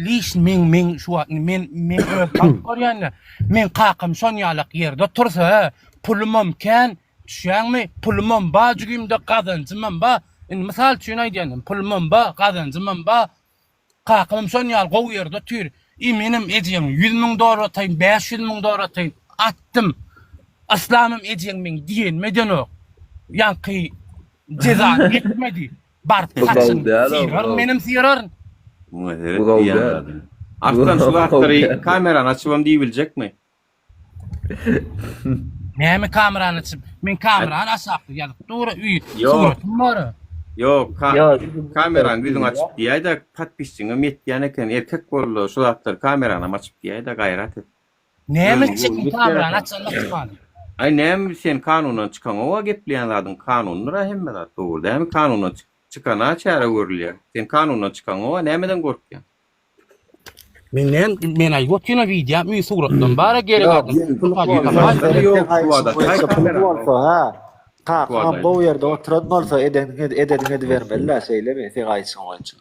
liş meň meň şu wagt men men öz alyp görýän-de meň kakam şon ýalak ýerde otursa hä pulumam kän düşýäňmi pulumam ba jübimde gazanjymam ba indi mysal üçin aýdýan pulumam ba gazanjymam ba Kakamam şon ýaly gowy ýerde otyr. I menem ejeň 100 müň dollar ataýyn, 500 müň dollar ataýyn. Atdym. Yslamam ejeň meň diýenimi edenok. Ýaňky jezany ýetmedi. Baryp Bu gowy saçyny däl-ow, syraryn, bu. menem syraryn. Muňa seret Bu gowy diýýän däl. zadyň. Arslan Bu şu gowy zatlary däl. kamerany açybam diýibiljekmi? Näme kamerany açyp? Men kamerany aşakda ýazyp dur, uý, Ýok. suratym bar. Ýok, ka Ýok. kamerany ýüzüňe açyp diýäýdä, podpisçiňem ýetýän eken, erkek bolda şu zatlary kameranam açyp diýäýdä, gaýrat et. Näme Özüň etjek göwnüň ýetýän kamerany eken. açan açmany? Aý näme sen kanundan çykaňoga gepleýän zadyň kanundyra hemme zat dogry dämi kanundan çykana çäre görülýär. Sen kanundan çykaňoga nämeden gorkýaň? Men näme men aýyp otyryn wideo mi suratdan bara gerek adam. Pul bolsa ha. Kakaňam gowy ýerde oturan bolsa edeniňi edeniňi edibermeli-dä şeýlemi seň aýdyşyň boýunça.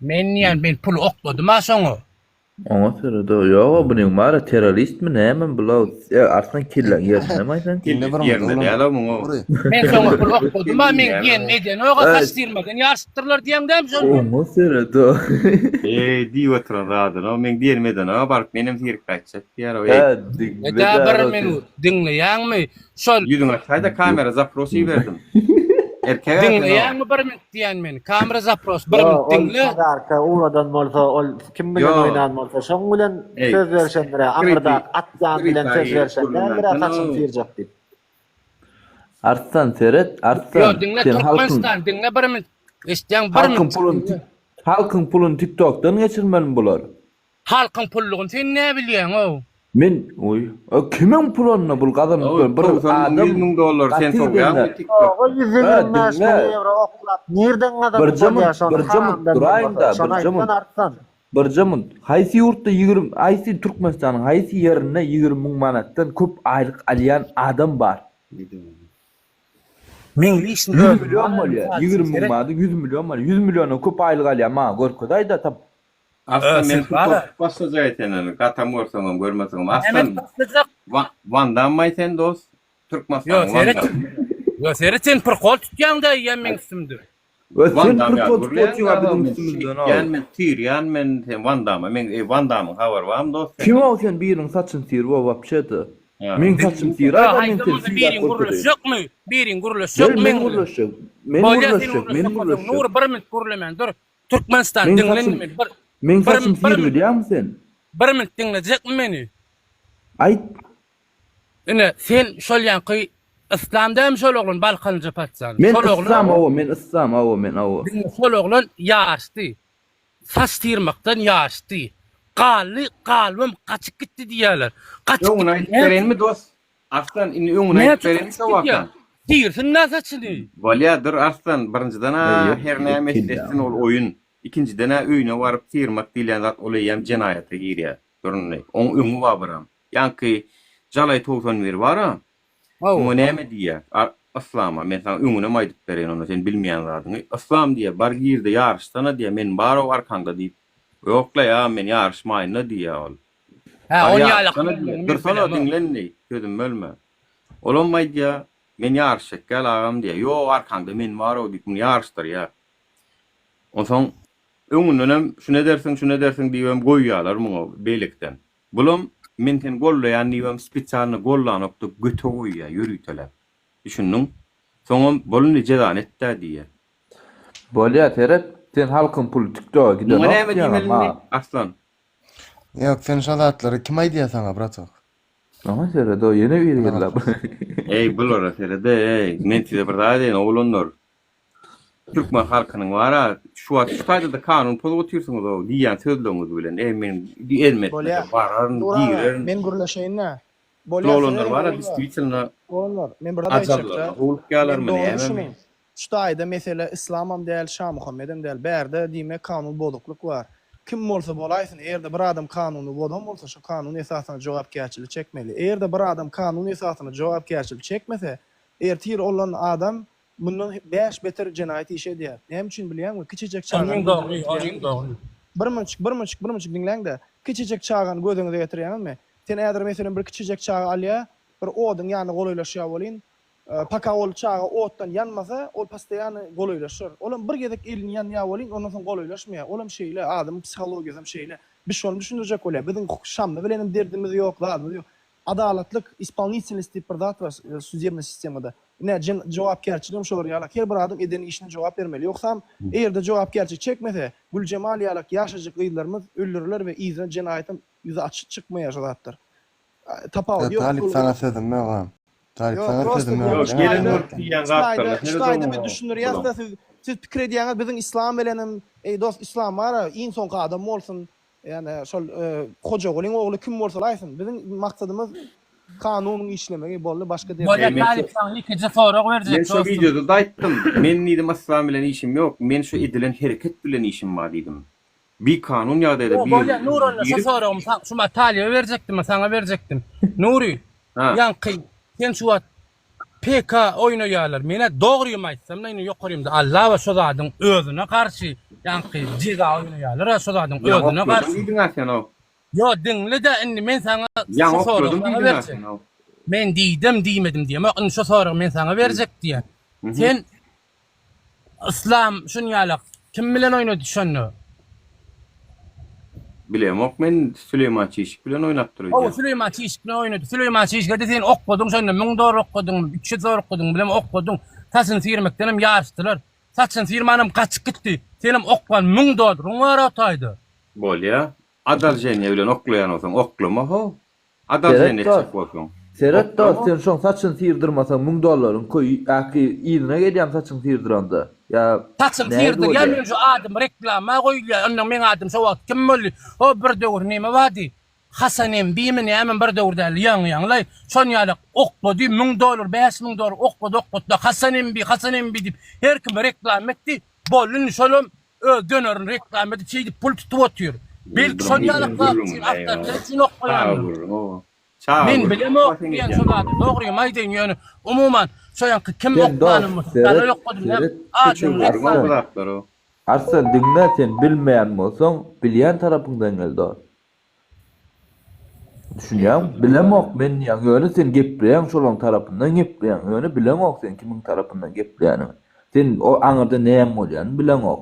Men diýen men pul okladym-a şoňa. Oňa seret o ýog-a bunyň bar-a terroristmi näme bula e arslan kelläň ýerindemi aý sen? Diňle bir Ýerinde minut däl-ow muň o. Nury. Men şoňa pul okladym-a meň diýenimi edenok-a saç syrmadan ýaryşypdyrlar diýeň dämi şonda? Oňa seret o. Eý diýip oturan zadyny-ow meň diýenimi edenok-a baryp menem syryp gaýtjak diýýär-ow eý. Hä diňle Eda bir däl-ow sen. minut diňleýäňmi? Şol Ýüzüňi açaýda kamera zapros iberdim. Erkek-ä sen-ow. Diňleýäňmi bir minut diýen men. Kamera zapros bir Ýok, minut ol diňle. podarka ugradan bolsa, ol kim bilen Ýok. oýnan bolsa, şoň bilen Eý, söz berşendir-ä, skryty, aňyrdaky atýan bilen skryta söz girip berşen däldir-ä saçyny gürlemänsiň-ow. syrjak diýip. Arslan seret Ýok Arslan diňle sen halkyň Türkmenistan diňle bir minut. Eşitýäň bir halkyň minut puluny diňle. halkyň puluny tiktokdan geçirmelimi bular. Halkyň pullugyny sen nä bilýäň-ow? Men oý a kimiň puly onda bul gazanyp Oý, dur bir 90 müň, adam 100 müň dollar sen gaty sowýaňmy gidende TikTok? Ýok, Ha 125 diňle müň ýewro oklap nirden gazanyp birje bolýar munt şony birje munt haramdan duraýyň bolmasa, da şony birje aýtsan munt artsan. birje munt haýsy ýurtda 20 haýsy Türkmenistanyň haýsy ýerinde 20 müň manatdan köp aýlyk alýan adam bar? Meň lişni 100 özüm million bar bolýar mysal üçin 20 müň seret. manady 100 million bolýar 100 milliondan köp aýlyk alýan maňa görkezaýda tap Arslan Ö men siz bar-a. korkup başlajak eken gatam görseňem görmeseňem Näme Arslan edip başlajak? Wan Dammaý sen dos Ýo Türkmenistanyň Wan seret. Dammy. Ýo seret sen prikol tutýaň-da eýýäm meň üstümde. Ö Wan sen Dam ýaly prikol tutup gürleýäň otyrňa da biziň men üstümizden ow. şeýtýän men syrýan men sen Wan Damma men eý Wan Damyň habary barmy dos sende? Kim ow sen biriniň saçyny syryp ow wapşe-de. Ha. Meň saçym Ýo syraý-da men haýsam seni bolsa syrap biriň görkezeýin. gürleşjekmi? Biriň Gel gürleşjekmi men meň bilen? gürleşjek. Men Bolýa sen gürleşjek, men gürleşjek bolsaň gürleşjek. Nury bir minut gürlemän dur. Türkmenistan Meň diňle saçym indi meni bir meň bir saçym bir syryp minut bilýäňmi sen? bir minut diňlejekmi meni? Aýt. Ine sen şol ýaňky Yslam dälmi şol oglan Balkanlyja paçjan. Men Şol oglan yslam hawa men yslam hawa men hawa. Diňle şol oglan ýaşdy. Saç syrmakdan ýaşdy. Galdy galybam gaçyp gitdi diýýärler. Gaçyp Öňüni gitdi. aýdyp Näme bereýinmi dos? Arslan indi öňüni Näme aýdyp üçin bereýinmi gaçyp şo gidýär? wakany? Syrsyn-da saçyny. Bolýa dur Arslan birinjiden-ä Eý ýok her näme etse kelle etsin ol oýun. Ikinjiden-ä öýüne baryp syrmak diýilýän zat ol eýýäm jenaýata girýär. Dur indi. Oň öňi bar biram. Ýaňky Jalaý 91 bar-a. Hawa. Muňa näme diýýär? Ar Yslama, men saňa öňünem aýdyp bereýin onda sen bilmeýän zadyňy. Yslam diýýär, bar gir-de ýaryşsana diýýär, men bar-ow arkaňda diýip. Ýok-la ýa, men ýaryşmaýyn-la diýýär ol. Hä, Bar on ýalak ýaryşsana diýýär. men Dursana, bilemok. diňle indi, sözümi bölme. Olam aýdýar, men ýaryşjak däl agam diýýär. Ýok, arkaňda men bar-ow diýip, muny ýaryşdyrýar. Onsoň öňündenem şuny edersiň, şuny edersiň diýibem goýýarlar muňa beýlekiden. Bulam men seni gollaýan diýibem spesialno gollanokda göte goýýa ýöriteläp. Düşündiň? Soňam bol indi jezany etdä diýýä. Bolýa seret sen halkyň puly tiktoga Muňa gidenok näme diýýäňä diýmeli ma. indi Arslan? Ýok sen şo zatlary kim aýdýa saňa bratok? Oňa seret o ýene biri geldi. Eý bulara serede-eý men size bir zat aýdaýyn oglanlar. Türkmen halkynyň bara şu wagt şu taýda-da kanun pozup otyrsyňyz-ow diýýän sözleriňiz bilen eý men elime Bolýa. etmesem bararyn, Nury aga, girerin. men gürleşeýin-dä. Şu Bolýa, oglanlar serediň bara oglanlar. diswitelno Oglanlar, men bir zat aýtjakda. ajallaryna howlukýarlarmy Men dogry nämemi? düşüniň. Şu taýda mesele Yslamam däl, Şamuhammedem däl. Bärde diýmek kanun bozuklyk bar. Kim bolsa bolaýsyn, eger-de bir adam kanuny bozan bolsa, şo kanun esasynda jogapkärçilik çekmeli. Eger-de bir adam kanun esasynda jogapkärçilik çekmese, ertir olan adam mundan bäş beter jenaýat işi edýär. Näme üçin bilýäňmi? Kiçijek çagany Onuň göz dogry, öňüne onuň getirýäňizmi? dogry. Bir munçuk, bir munçuk, bir munçuk diňläň-de. Kiçijek çagany göz öňüňize getirýäňizmi? Sen häzir meselem bir kiçijek çaga alýa, bir oduň ýanyna golaýlaşýar welin, Paka ol çaga otdan ýanmasa, ol postoýany golaýlaşar. Olam bir gezek elini ýanýar welin, ondan soň golaýlaşmaýar. Olam şeýle, adamyň psihologiýasam şeýle. Biz şony düşündirjek bolýar. Biziň Şammy bilenem derdimiz ýok, zadymyz ýok. Adalatlyk, ispolnitelnost diýip bir zat bar sudebnyý sistemada. Ine, jogapkärçiligem şolar ýalak. Her bir adam eden işine jogap bermeli. Ýogsam, eger-de jogapkärçilik çekmese, Güljemal ýalak ýaşajyk gyzlarymyz öldüriler we yzyna jenaýatam ýüze açyk çykmaýar şo zatlar. Tapawudy ýok. Talyp saňa sözüm ýok ha. Talyp Ýok, saňa prosta sözüm bu ýok. şu Gelen taýda bolup diýýän şu taýda zatlaryna şu taýda biz seredogam düşündirýäs-de siz siz pikir edýäňiz biziň islam bilenem eý dost islam bar-a iň soňky adam bolsun ýani şol Hojagulyň ogly kim bolsa bolaýsyn biziň maksadymyz kanunyň işlemegi boldy başga derdimiz Bolýa ýok. Talyp saňa ýekeje sorag Men berjek şo dostum. wideoda-da aýtdym. Men diýdim yslam bilen işim ýok. Men şu edilen hereket bilen işim bar diýdim. Bikanun ýagdaýda Ýok bir bolýa Nury onda şo girip soragymy sa şuma Talyba berjekdim saňa berjekdim. Nury Ha. ýaňky sen şu wagt PK oýnaýarlar. Menä dogrymy aýtsamda indi ýokarymda Alla we şo zadyň özüne garşy ýaňky jeza oýnaýarlar-a şo zadyň Ýaňy özüne okladym garşy. diýdiň-ä sen o. Ýo diňle-de indi men saňa Ýaňy şu soragy okladym saňa diýdiň-ä berjek. sen o. Men diýdim diýmedim diýemok indi şo soragy men saňa berjek diýýän. Sen Yslam şunýalak kim bilen oýnady şonda? Bilemok men Süleýman Çişik bilen oýnapdyr Hawa öýdýän. Süleýman Çişik bilen oýnady. Süleýman Çişige-de sen okladyň şonda 1000 dollar okladyňmy, 300 dollar okladyňmy bilemok okladyň. Saçyny sirmekdenem ýaryşdylar. Saçyny sirmanam gaçyp gitdi. Senem oklan 1000 dollaryň bar o taýda. Bolýa. Adalženiýe bilen oklaýan bolsaň oklama how. Adalženiýe Seret dost, etjek bolsaň. seret dost, Oklama. sen şoň saçyny syrdyrmasaň 1000 dollaryň köý äki yzyna gelýämi saçyňy syrdyranda ýa Saçyny nähili syrdyrýan bolýar? men şu adym reklama goýulýar ondan meň adym şo wagt kim boldy o bir döwür neme bardy Hasan MB-mi näme bir döwür däl ýaňy ýaňylaý şon ýalak oklady 1000 dollar 5000 dollar oklady oklady Hasan MB Hasan MB diýip her kim reklama etdi boldy indi şolam öz dönerini reklama edip şeýdip pul tutup otyr. Belki şol ýalak zat üçin awtoritet üçin oklaýandyr. Men bilemok diýen şo zady dogrymy aýdaýyn ýöne umuman şo ýaňky kim Sen oklanym dost bolsa seret dala ýokladym näme seret adyny reklama Arslan Arslan diňle sen bilmeýän bolsaň bilýän tarapyňdan gel dost. Düşünýäňmi? Bilemok men diýýän ýöne sen gepleýäň şolaň tarapyndan gepleýäň ýöne bileňok sen kimiň tarapyndan gepleýäniňi. Sen o aňyrda näme bolýanyny bileňok.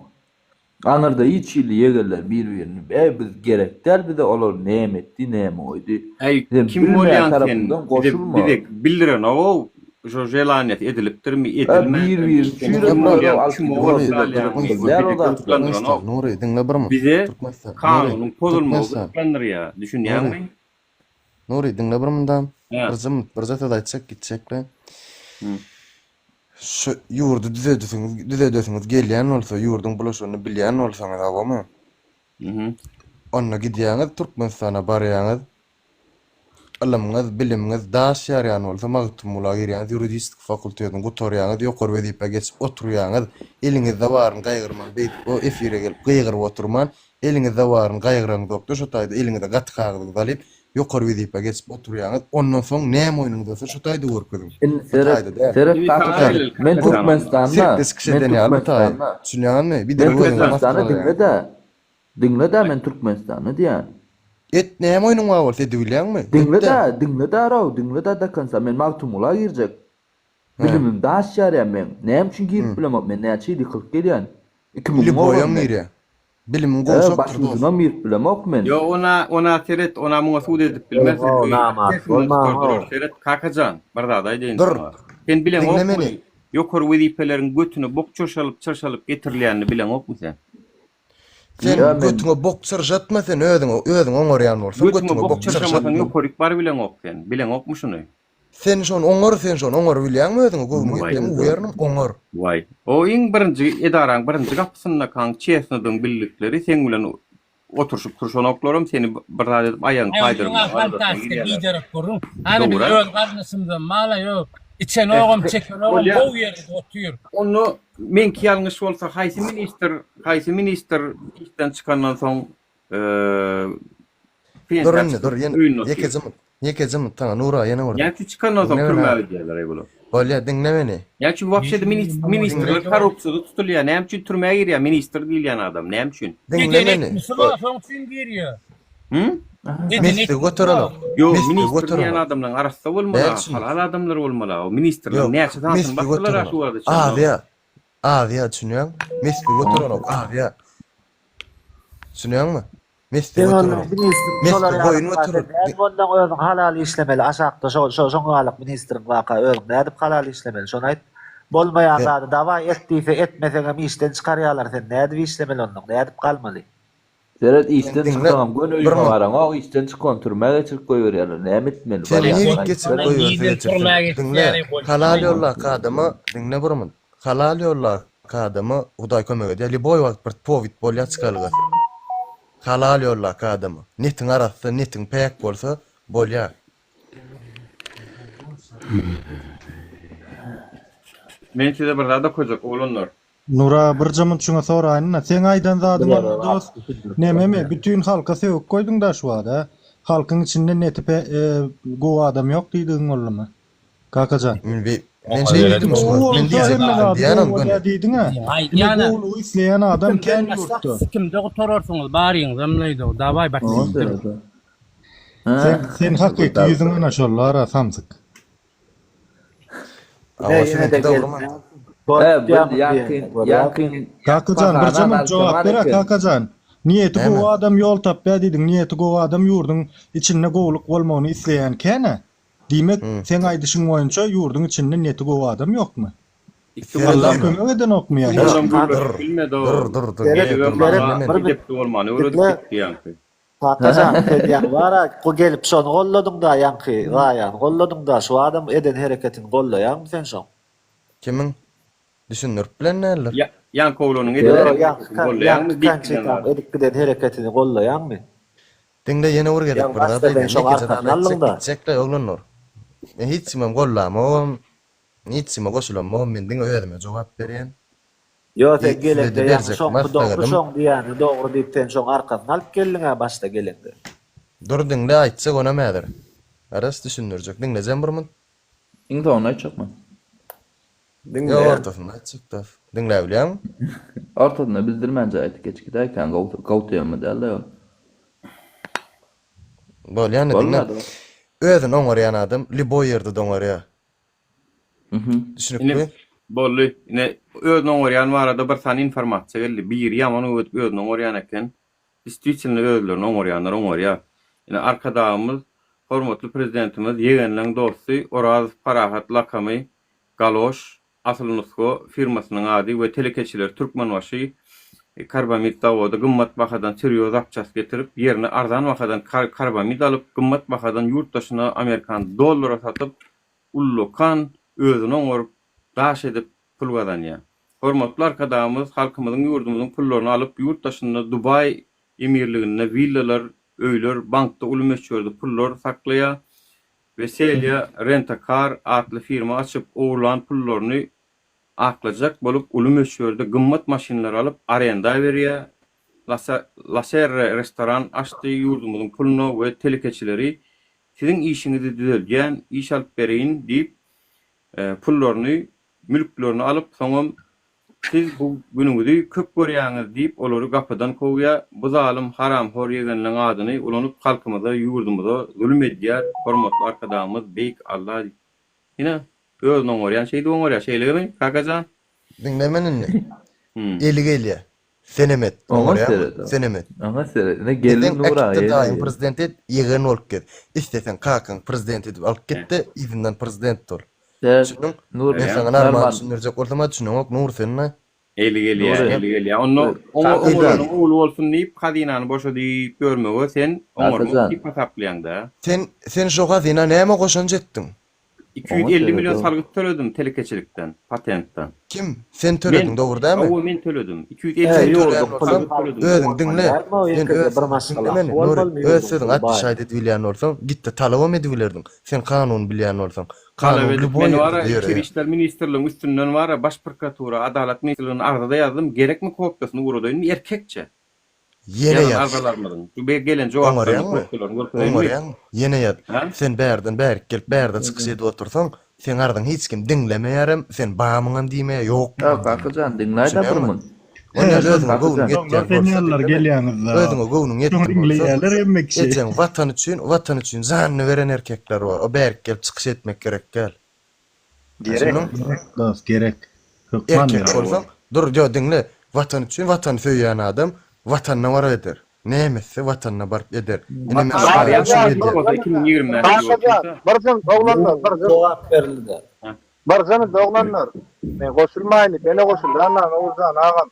Aňyrda hiç hili ýegenler bir birini eý biz gerek däl bize olar näme etdi näme goýdy. Äý Sen kim bilmeýän bolýaň sen tarapyňdan bize goşulma. bize bildirenogow şo želaniýasy edilipdirmi Ä bir edilmändirmi biri sen kim çüýrediler bolýaň alyp kim gidip ogul bize salýaň gyzykly däl o bizi zatlar. gyzyklandyranok Nury diňle bir minut. bize Türkmenistan. Nury. kanunyň pozulmagy Türkmenistan. gyzyklandyrýar Nury. düşünýäňmi Nury diňle bir mundam. Hä. Birje minut birje söz aýtjak gitjekle. Hı. Şu ýurdy düzedisiňiz düzedesiňiz gelýän bolsa ýurduň bulaşygyny bilýän bolsaňyz hawamy? Mhm. Onda gidýäňiz Türkmenistana barýaňyz Ylymyňyz, bilimiňiz daş ýarýan bolsa Magtymgula girýäňiz, ýuridiski fakultetini gutarýaňyz, ýokary wezipä geçip oturýaňyz, eliňizde baryny gaýgyrman beýdip o efire gelip gygyryp oturman, eliňizde baryny gaýgyraňzokda şo taýda eliňize gaty kagyzyňyzy alyp, ýokary wezipä geçip oturýaňyz, ondan soň näme oýnuňyz bolsa şo taýda görkeziň. Indi Bu seret, taýda däl. seret Indi kaka saňa sen. geleli Men kaka sen onda. Türkmenistanda, Sirkde çykyş men eden ýaly bu taýy. Türkmenistanda, Düşünýäňizmi? men Biderek özüňizi Türkmenistanda masgaralaýaňyz. diňle-de, Diňle-dä men Türkmenistanda diýýän. Et näme oýnuň bar bolsa edibilýäňmi? Et-dä. Diňle-dä, diňle-dä raw, diňle-dä do konca. Men Magtymgula girjek. Hä. Bilimim daş ýarýar meň. Näme üçin girip Hı. bilemok men näçe ýyl ýykylyp gelýän. 2000-iň Lýuboýam ogany men. girýär. Bilimiň He, gowşakdyr baş dost. ujunam girip bilemok men. Ýok ona ona seret ona muňa sud edip bilmersiň Ho, bu namart sesinden bolmaň tutardylar ho. seret kakajan bir zat aýdaýyn Dur. saňa sen Diňle bileňokmy meni. ýokary wezipeleriň götüne bok çyrşalyp çyrşalyp getirilýänini bileňokmy sen. Sen Ýa men götüňe bok çyrşatma sen özüňe özüň oňarýan bolsaň Götüňe götüňe bok bok çyrşamasaň çyrşatma. ýokaryk barybileňok sen. Bileňokmy şuny? Sen şony oňar sen şony oňar bilýäňmi özüňe göwnüň Waý. ýetýämi uwernim oňar. Waý. O iň birinji edaraň birinji gapysynda-kaň çesnydyň birlikleri seň bilen oturşyp turşanoklaram seni bir zat edip aýagyňy Aý, taýdyrmaga onuň aladasyna fantastika girýärler. biderek gürrüň. Hany biz Dogry. öz garyndaşymyzam mala ýok. Içenogam, çekenogam Bolýa. gowy ýerde otyr. Onda meňki ýalňyş bolsa haýsy ministr haýsy ministr işden çykandan soň. Dur indi dur ýene ýekeje minut ýekeje minut saňa Nura ýene bir Näme üçin çykandan soň Diňle meni türmä aga. gidýärler-eý bular? Bolýa diňle meni. Näme üçin wapşe-de ministrler korrupsiýada tutulýar? Näme üçin türmä girýär ministr diýilýän adam? Näme üçin? Diňle Eden meni. etmişi bar, şoň üçin girýär. Hı? Eden Messi etmişi bar. göterenok. Ýok, Messi ministr diýen göterenok. adamlaryň arassa bolmaly, Näme üçin? halal adamlar bolmaly. O ministrleriň Ýok, näçe sanysyny Messi basdylar-a şu göterenok. wagta çenli? Aziýa. Aziýa düşünýäň? Messi göterenok, Aziýa. Düşünýäňmi? Messi Sen ondan göterenok. ministriň Messi şolar ýaly boýun waka sen göterer. nädip ondan özüň halal işlemeli aşakda şo şo şoň ýalyk ministriň waka özüň nädip halal işlemeli şony aýt. Bolmaýan Sen zady dawaý et diýse etmeseňem işden çykarýalar sen nädip işlemeli ondan nädip galmaly. Seret sen işden diňle çyksaňam göni bir öýüňe minut. baraňok işden çykybam türmä geçirip goýberýärler näme etmeli Sen barýaň nirek aýt. geçirip goýberse Nirden geçirsin. türmä Diňle geçýäni halal goýsana. ýoldaky adama diňle bir minut. Halal ýoldaky adama Hudaý kömek edýär. Lýuboý wagt bir powid bolýar çykalgasy. Halal ýoldaky adama. Netiň arassa, netiň päk bolsa bolýar. Men size bir zat okajak oglanlar. Nura birje munt şuňa soraýynda seň aýdan zadyň Bulara onda rahat dost düşündirip nememi bolmaýar. bütin halka sögüp goýduňda şu wada halkyň içinde neti pe gowy adam ýok diýdigiň boldumy Kakajan. Men bi men şeý diýdim şu Gowy wagt men bolsa diýjek hemme diýdim zady diýýänem gowy göni. bolýar diýdiňä ine Aýdýana. gowulygy isleýän adam Sikimden kän başlap ýurtda. sikimde gutararsyňyz baryňyzam leýdow dawaý Oňa baksikdir. seret. Sen Hä. sen hakyky ýüzüň ana şollara samsyk. Ine Awa ýene-de siziňki gelip dogrymy? Gol He bu tutýarmyň ýaňky diýende görýärmi? ýaňky Kakajan birje pahana munt jogap narkoman ber-ä eken. Kakajan. Niýeti Näme? gowy adam ýol tapýa diýdiň, niýeti gowy adam ýurduň içinde gowulyk bolmagyny isleýän kän-ä. Diýmek, Hı. seň aýdyşyň boýunça ýurduň içinde niýeti gowy adam ýokmy? Ikki Seret Allah onda. kömek edenokmy ýa Ikki hiç bolam kim? Dur, gürleşip bilmedi dur, o. dur, dur, Seret, dur, Gelibem diňle seret, maňa meni. bir minut edepli bolmany öwredip diňle. gitdi ýaňky. Kakajan, sen ýaňy bar-a, gelip şony golladyň-da, ýaňky Zaýany golladyň-da, şu adam eden hereketini gollaýaňmy sen şoň? Kimiň? Düşündirip bilen däldir. Ýa, ýaňky oglanyň eden Ýok, hereketini ýaňky gollaýaňmy ýaňky diýip giden Konçitaň zady. edip giden hereketini gollaýaňmy? Diňle ýene bir gezek Ýaňy bir zat başda sen aýdýan. şoň Ýekeje zat arkasyny aýtjak aldyň-da. gitjekle oglanlar. Men hiç kimem gollamogam, hiç kime goşulamogam men diňe özüme jogap berýän. Ýo sen I geleňde sizede ýaňy berjek şoňky dogry maslahatym. şoň diýýäni dogry diýip sen şoň arkasyny alyp geldiň-ä başda geleňde. Dur diňle aýtjak onam häzir. Garaz düşündirjek. Diňlejem bir munt. Iň soňunda aýtjak men. Ýok Diňleýän. ortasynda aýtjak dos. Diňläbilýäňmi? Ortasynda bildirmänje aýtyp geçip gidäýkäň gowy gowy tema dälde ol. Bolýa indi diňle. Bolmady. Özüni oňarýan adam lýuboý ýerde doňarýa. Ine, Düşnükli. boldy. Ine, özüni oňarýan barada bir sany informasiýa geldi. Biri ýaman öwedip özüni oňarýan eken. Distwitelno özlerini oňarýanlar oňarýar. Ine, Arkadagymyz, hormatly Prezidentimiz, ýegenleň dosty Orazow Parahat lakamy Galoş, Asyl nusga firmasynyň ady we telekeçiler Türkmenbaşy karbamid zawody gymmat bahadan syrýo zapçast getirip, ýerine arzan bahadan karbamid alyp, gymmat bahadan ýurt daşyna amerikan dollara satyp, ullakan özüni oňaryp, daş edip pul gazanýar. Hormatly Arkadagymyz halkymyzyň ýurdumyzyň pullaryny alyp ýurt daşynda Dubaý emirliginde willalar, öýler, bankda uly möçberde pullar saklaýar. Weselýa Rent a Car atly firma açyp ogurlan pullaryny aklajak bolup uly möçberde gymmat maşynlar alyp arenda berýär. Laserre restoran açdy ýurdumyzyň puluna we telekeçileri Siziň işiňizi düzeldýän, iş alyp bereýin diýip, pullaryny, mülklerini alyp, soňam Siz bu günüňizi köp görýäňiz diýip, olary gapydan kowýar. Bu zalym, haramhor ýegenleň adyny ulanyp halkymyza, ýurdumyza zulum edýär, hormatly Arkadagymyz beýik Alla diýip. Ine, özüni oňarýan şeýdip oňarýar, şeýlemi, kakajan? Diňle meni indi. Eli gelýär. Senem et. Oňa Oňarýaňmy? seret. Senem et. Oňa seret. Ine gelin Isleseň Nura äkitde ýene daýyň gelin. prezident et, ýegen bolup gez. Isleseň kakaň prezident edip alyp git-de, yzyndan prezident bol. Sen Düşündiň? Nur Men saňa normal Norman düşündirjek bolsam-a düşüneňok Nur sen-le. Eli gelýär, Nury. eli gelýär. Onda oňa Eli oňaranyň ogly bolsun diýip, hazynany boşadyp ýörmege sen oňarmak Atajan. diýip hasaplaýaň-da. Sen sen şo hazyna näme goşanç etdiň? 250 million salgyt töledim telekeçilikden, patentden. Kim? Sen tölediň, Men, dogry dälmi? hawa men töledim. 250 Sen million tölän bolsaň, salgyt töledim. özüň diňle. Sen öz diňle meni, Nury. Öz sözüňi atbişaýt edibilýän bolsaň, git-de talabam edibilerdiň. Sen kanuny bilýän bolsaň. Talap Kanun edip, lýuboý men ýerde bara ýöreýär. Içeri işler ministrligiň üstünden bara Baş prokuratura, Adalat ministrligine arza-da ýazdym, gerekmi kopýasyny ugradaýynmy erkekçe. Ýene Ýazan ýaz. arzalarymyzyň, şu be gelen jogaplarynyň Oňarýaňmy? kopýalaryny görkezeýinmi? Oňarýaňmy? Ýene ýaz. Hä? Sen bärden bärik gelip, bärde çykyş edip otursaň, seň arzyňy hiç kim diňlemeýärem, sen bamyňam diýmeýär, Ýok, ýokmyňam diýmeýär. Kakajan, diňläý-dä bir Düşünýäňmi? munt. Onda özüňe Kakajan. göwnüň Soňlar ýetýän sen bolsa ýalylar diňleme. gelýäňiz-dä. Özüňe göwnüň Şoňa ýetdim bolsa, diňleýärler hemme kişi. ejeň Watan üçin, Watan üçin janyny beren erkekler bar. O bärik gelip çykyş etmek gerek däl. Gerek, Düşündiň? Gerek dost, gerek. Hökman Erkek gerek. bolsaň, dur, ýo, diňle, Watan üçin, Watany söýýän adam Watanyna baryp eder. Näme etse, Watanyna baryp eder. Ine men şu Barýan adam şuny şeýle edýär. bolsa 2025 ýyl Kakajan, bolsun-da. bir jyns oglanlar, bir jyns. Jogap berildi. Bir jyns oglanlar. Men goşulmaýyn diýip, ene goşuldy. Anna Oguljan agam.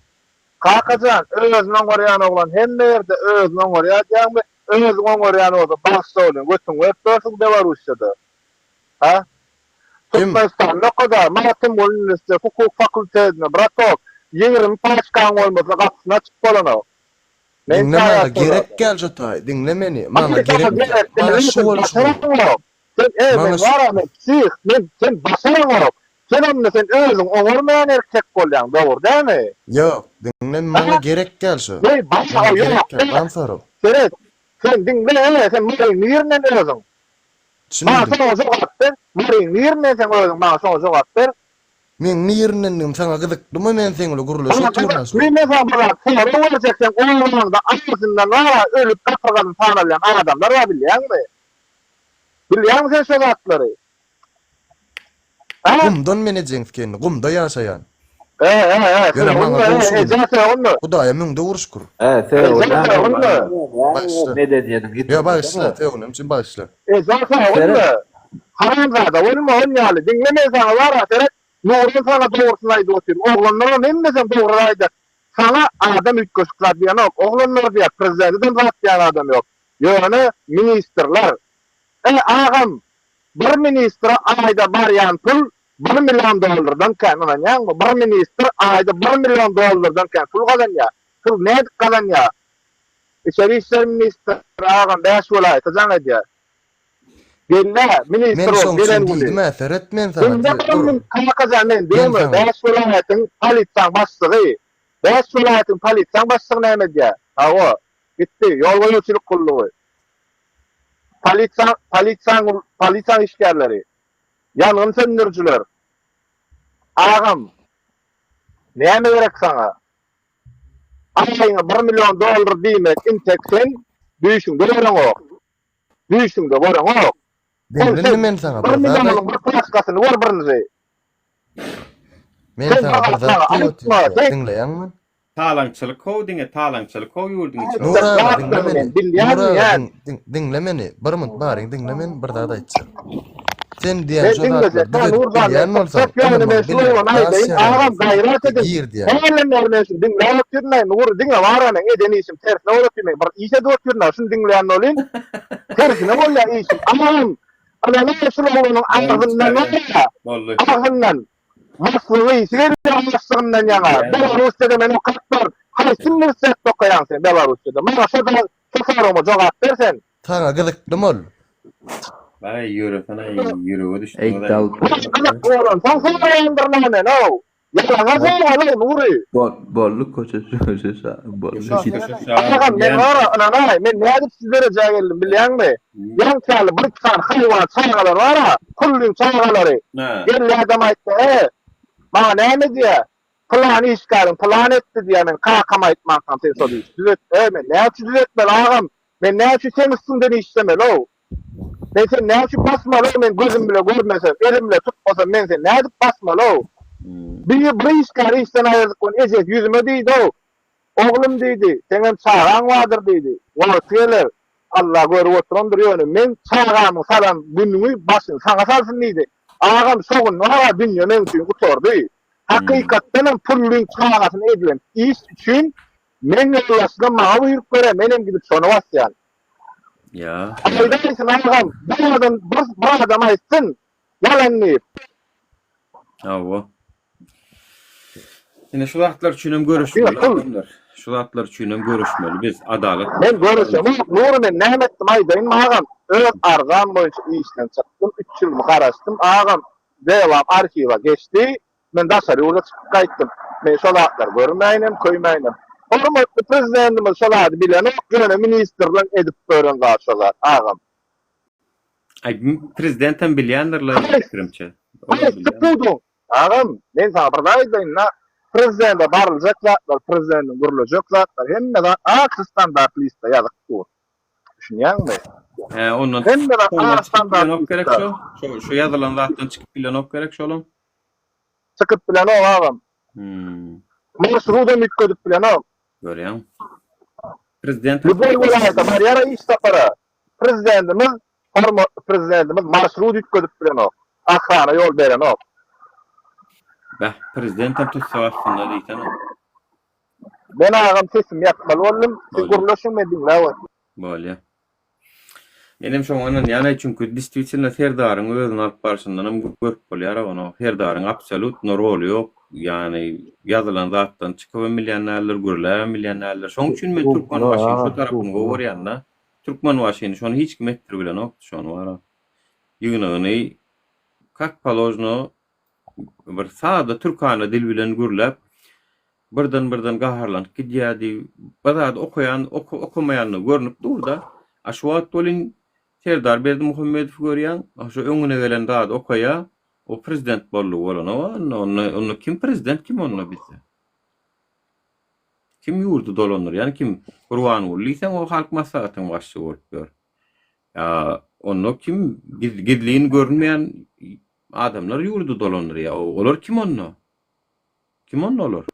Kakajan, özüni oňarýan oglan hemme ýerde özüni oňarýar diýýäňmi? Özüňi oňarýan bolsa, bagyşla welin, götüňi berip durarsyň Belorussiýada. Hä? Kim? Türkmenistanda okada, Magtymguly uniwersitet hukuk fakultetinde, bratok, 20 paçkaň bolmasa gapysyny açyp bolanok. Men Diňle maňa şaýat gerek bolaryn. gel şu taý, diňle meni, maňa Sen gerek gel, gerek maňa däl, şu sen bolşy gowy. başaraňok. Sen e, Maňa men şu bara men psih, men sen başaraňok. Sen onda sen özüň oňarmaýan erkek bolýaň, dogry dälmi? Ýok, diňle maňa Hä? gerek gel şu. Ey, başa Maňa ýok. gerek gel, bam sorag. Seret, sen diňle, e, sen maňa nirden özüň? Maňa Düşünmedim. şoňa jogap ber. Maryň nirinden seň özüň maňa şoňa jogap ber. Meň nirindendigim saňa gyzyklymy men seň bilen gürleşip Maňa otyryn-a şu gyzykly wagt. men saňa bir zat sorag berjek seň obaňda agzyndan bara ölüp gapyrgasyny sanalýan adamlar bar bilýäňmi? Bilýäňmi sen şo zatlary? Hä? Gumdan men ejeň skendi gumda ýaşaýan. He he he Ýöne maňa sögünme gowy he şu gün. ejeň sögünme. Hudaýa müňde bir şükür. He Ejeň sögünme. sögünme. Bagyşla. Medeniýetiň Ýa ýitirmesene. bagyşla sögünim üçin bagyşla. Ejeň sögünme. Seret. Haramzada bolma ol ýaly. Diňle men saňa bara seret. Nurym saňa dogrusyny aýdyp otyr. Oglanlaram hemmesem dogry aýdar. Saňa adam üýtgeşik zat diýenok. Oglanlar diýer, prezidentedem zat diýen adam ýok. Ýöne ministrler. E agam bir ministre aýda barýan pul Bir million dollardan kän ynanýaňmy? Bir ministr aýda bir million dollardan kän pul gazanýar. Pul nädip gazanýar? Içeri işler ministri agam bäş welaýata jaň edýär. Gel-ä, ministr Men bolup şoň gelen üçin güni. diýdim-ä, seret men saňa Diňle dur. men Kakajan men Men diýme, saňa. bäş welaýatyň polisiýaň başlygy. Bäş welaýatyň polisiýaň başlygy näme edýär? Hawa, gitdi, ýol gözegçilik gullugy. Polisiýaň, polisiýaň, polisiýaň işgärleri. Ýangyn söndürijiler. Agam, näme gerek saňa? Aýyňa bir million dollar diýmek intek sen düýşüňde göreňok. Düýşüňde göreňok. Sen Diňle sen men saňa bir bir zat millionyň bir paçkasyny gör birinji. Men Sen saňa bir maňa zat diýip aýtma, otyryn, sen diňleýäňmi? Talaňçylyk how diňe talaňçylyk how ýurduň içinde. Nur aga diňle Zatlar meni. men bilýän Nur aga ýa. diňle meni. Bir minut baryň diňle men bir zat aýtjak. Sen diýen Men şo diňlejek zatlary ha düzedip Nurjan bilýän men bolsaň, çykjak ýöne ynamyňy men şu bilýän, oglany daş aýdaýyn ýaran agam bolsaň gaýrat ediň. gir diýen. Hälem bäri men şuny diňläp otyryn-aý Nury diňe bar-a meň eden işim tersine bolup otyr men bir iş edip otyryn-a şuny diňleýän bolyn tersine bolýar işim agam ynanaý şul oglanyň agzyndan bar-a Boldy. agzyndan Maslygy gelýär maslygyndan ýaňa. Belarussiýada men okap bar. Haýsy uniwersitetde okaýaň sen Belarussiýada? Maňa şo şo soragyma jogap ber sen. Saňa gyzyklymy ol? Baý ýöresene ýürege Eý düşdüňiz aý. dalpa. Gyzykly bolansoň soraýandyryn-a men-ow. Ýalana soralaý Nury. Bol boldy köçe köçe şa boldy. Agam men bara ynanaý men nädip şu derejä geldim bilýäňmi? Ýaňky ýaly bir iki sany haýwan çagalar bara pullyň çagalary gelýädem aýtdy e maňa näme diýýä pylan işgäriň pylan etdi diýýä men kakam aýtmankam sen şol işi düzet e men näme üçin düzetmeli agam men näme üçin seň üstüňden işlemeli-ow Men seni näme üçin basmaly-ow men gözüm bile görmesem elim bile tutmasam men seni nädip basmaly-ow bir bir işgäri işden aýyrdyk ony ejesi ýüzüme diýdi-ow Oglum diýdi, seňem çagaň bardyr diýdi. Wagty geler, Alla görüp oturandyr, ýöne meň çagamyň salan günüňi başyny saňa salsyn diýdi. Agam şo gün wara dünýe meň üçin gutardy. Hakykatdanam pullyň çagasyna edilen iş üçin meň ýoldaşlygym maňa buýruk berýär, menem gidip şony basýan. Ýa. Aýdaýsyn agam, bir adam bir adam aýtsyn, ýalan diýip. Hawa. Ine şu zatlar üçin hem göreşmeli adamlar. Şu zatlar üçin hem göreşmeli biz adalat. Men göreşemok Nury men näme etdim aýdaýynmy agam öz arzam boýunça işden çykdym üç ýylymy garaşdym agam delam arhiwa geçdi men daşary ýurda çykyp gaýtdym men şo zatlary görmäýinem köýmäýinem. Hormatly Prezidentimiz şo zady bilenok, ýöne ministrleň edip gören zady şo zat, agam. Aý, prezidentem bilýändir-le pikirimçe. Olam Haýsy bilýändir. puduň? Agam, men saňa bir zat aýdaýyn-da, prezidente baryljak zatlar, prezidentiň gürlejek zatlary, hemme zat ak standart listde ýazyk dur. Düşünýäňmi? Hä, ondan Hemme zat ondan ak çykyp standart bilenok gerek listde. şo. Şo şo ýazylan zatdan çykyp bilenok gerek şolam. Çykyp bilenok agam. Hmm. Marşrudam üýtgedip bilenok. Görýäň. Prezident Lýuboý welaýata barýar iş sapara. Prezidentimiz hormatly prezidentimiz marşrut üýtgedip bilenok. Ahrana ýol berenok. Beh, prezidentem tussag astynda diýsene. Men agam sesimi ýapmaly boldum. Siz Bolýa. gürleşiň men diňläp otyryn. Bolýa. Menem şoňa ynanýan-aý, çünki distwitelno Serdaryň özüni alyp barşyndanam görüp bolýar ony. Serdaryň absolýutno roly ýok. Ýagny ýazylan zatdan çykybam bilýän däldir, gürläbem bilýän däldir. Şoň üçin men Türkmenbaşyny şo tarapyny gowy görýän-de. Türkmenbaşyny şony hiç kim etdirip bilenokdy şony wara. Ýygnagyny kak položno bir sada türkana dil bilen gürläp, birden-birden gaharlanyp gidýärdi. Bir zady okaýan, okamaýandygy görnüp dur-da. A şu wagt welin Serdar Berdimuhamedowy görýäň, şo öňüne gelen zady okaýar, o prezident boldy bolanok onda, onda, onda kim prezident kim onda bizde? Kim ýurdy dolandyrýan kim? Gurbanguly diýseň o Halk Maslahatynyň başlygy bolup ýör. Ýa onda kim gizlin görünmeýän adamlar ýurdy dolandyrýar. Olar kim onda? Kim onda olar?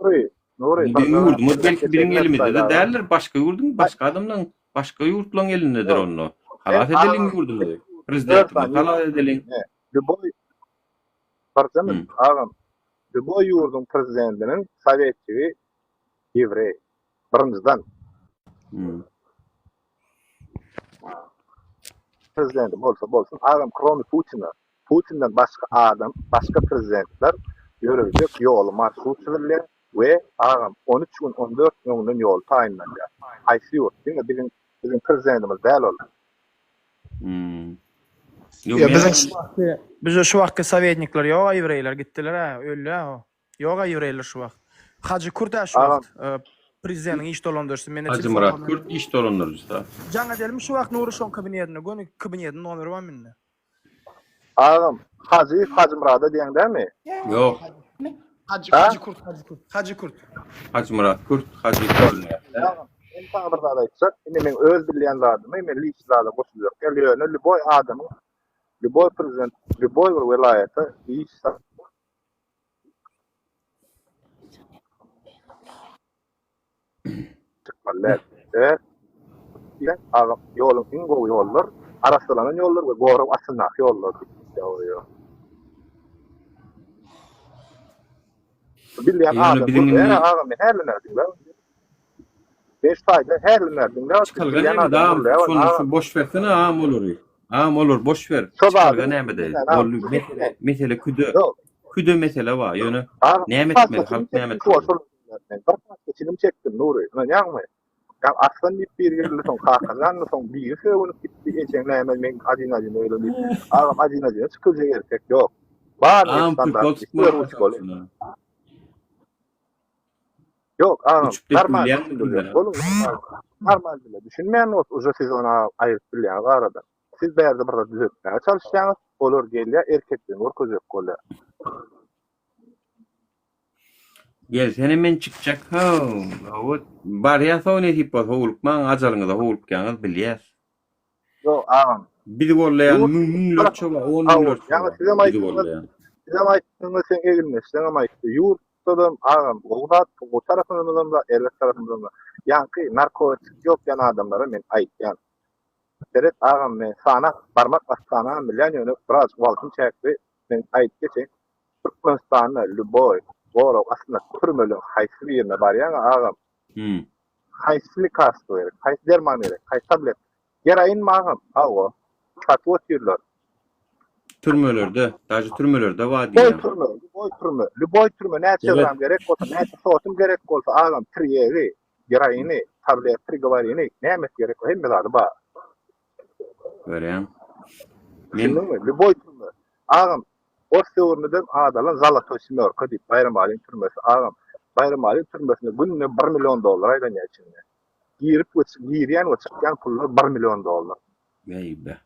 Nury, Nury, Biziň ýurdumyz belki biziň elimizde-de däldir, başga ýurduň, başga adamlaryň, başga ýurtlaryň elindedir onda. Halas edeliň ýurdumyzy. Prezidentimizi halas edeliň. Lýuboý, birje minut, agam. Lýuboý ýurduň prezidentiniň sowetçigi ýewreý. Birinjiden. Prezidenti bolsa bolsun, agam, kromi Putina. Putinden başga adam, başga prezidentler ýörejek ýoly marşrut çyzylýar we agam 13 gün 14 gün öňünden ýoly taýynlanýar. Haýsy ýurt? Diňe biziň biziň prezidentimiz däl ol. Hmm. Ýa biziň şu wagtky bize şu wagtky sowetnikler ýok-a ýewreýler gitdiler-ä, öldi-ä o. Ýok-a ýewreýler şu wagt. Hajy Kürt-ä şu wagt prezidentiň iş dolandyryjysy. Mende Hajy telefon Myrat nomeri. Kürt iş dolandyryjysy. Jaň edelimi şu wagt Nury şoň kabinetine? Göni kabinetiň nomeri bar mende. Agam, Hajyýew Hajymyrada diýeň dämi? Ýok. Hajy Hajy Kürt, Hajy Kürt. Hajy Kürt. Hajymyrat Kürt, Hajy görünýär. Agam, men saňa bir zat aýtjak. Indi meň öz bilýän zadymy men liçny zada goşuljak däl. Ýöne lýuboý adamyň, lýuboý prezident, lýuboý bir welaýata iş Çykmaly däl. Sebäp diýseň, agam, ýoluň iň gowy ýollar arassalanan ýollar we gorag astyndaky ýollar diýip. Bilýän Ýöne adam biziň gürleýär indi agam, men hälden diňläp. Men şu taýda hälden diňläp, çykalga bilýän näme adam agam, gürleýär şony agam. şu boş bersene agam olary. Agam olary boş ber. Şo Çykalga zady nämede? bilýän agam. Boldy mesele mesele küde. Ýok. Küde mesele bar. Ýöne Agam, näme bir etmeli? paçka Halk çilim näme çekdim, etmeli? şol men bir paçka çilim çekdim Nury. Ynanýaňmy? Ýa Arslan diýip biri geldi soň Kakajandy soň biri sögünip gitdi ejeň näme men ajyn-ajyn öýle diýip. Agam ajyn-ajyna çykyljak erkek ýok. Bar Agam standart prikol diýip tutmaly ruçkaly. Ýok agam Uçup dek normal bilýäňmi düşündirýär. bilmän? Boluň normal. Normal dile düşünmeýän bolsa uje siz ony aýryp bilýäňiz aradan. Siz bärde bir zat düzetmäge çalyşýaňyz, olar gelýär erkekligini görkezjek bolýar. Gelsene men çykjak how. Hawa barýas how nesip bolsa howlukmaň ajalyňyza howlukýaňyz bilýäs. Ýok agam. Bizi gollaýan Ýurt müň müňlerçe bar, on Hawa, müňlerçe ýaňy bar sizem bizi aýtdyňyz, gollaýan. sizem aýtdyňyz, seň egindeşleňem aýtdy. Ýurtdadam agam gowy zat, gowy tarapymyzam bar, erbet tarapymyzam bar. Ýaňky narkotik ýok diýen adamlara men aýtýan. Seret agam men sanap barmak basyp sanabam bilýän ýöne birazjyk wagtym çäkli men aýdyp geçeýin. Türkmenistanda lýuboý gorag astynda türmeleň haýsy birine barýaňa agam haýsy lekarstwo gerek haýsy derman gerek haýsy tabletka geroinmi agam hawa satyp otyrlar. Türmelerde daže türmelerde bar Lýuboý diýýäň. türme lýuboý türme lýuboý türme näçe gram gerek bolsa näçe sotum gerek bolsa agam tirýegi geroini tablet trigowarini nämesi gerek hemme zady bar. Görýäň. Men Düşündiňmi? Lýuboý türme. Agam, ors döwründedem adalan Zalatoý semýorka diýip, Baýramalyň türmesi, agam. Baýramaly türmesinde günde bir million dollar aýlanýar içinde. Girip we girýän we çykýan pullar bir million dollar. Beýbe.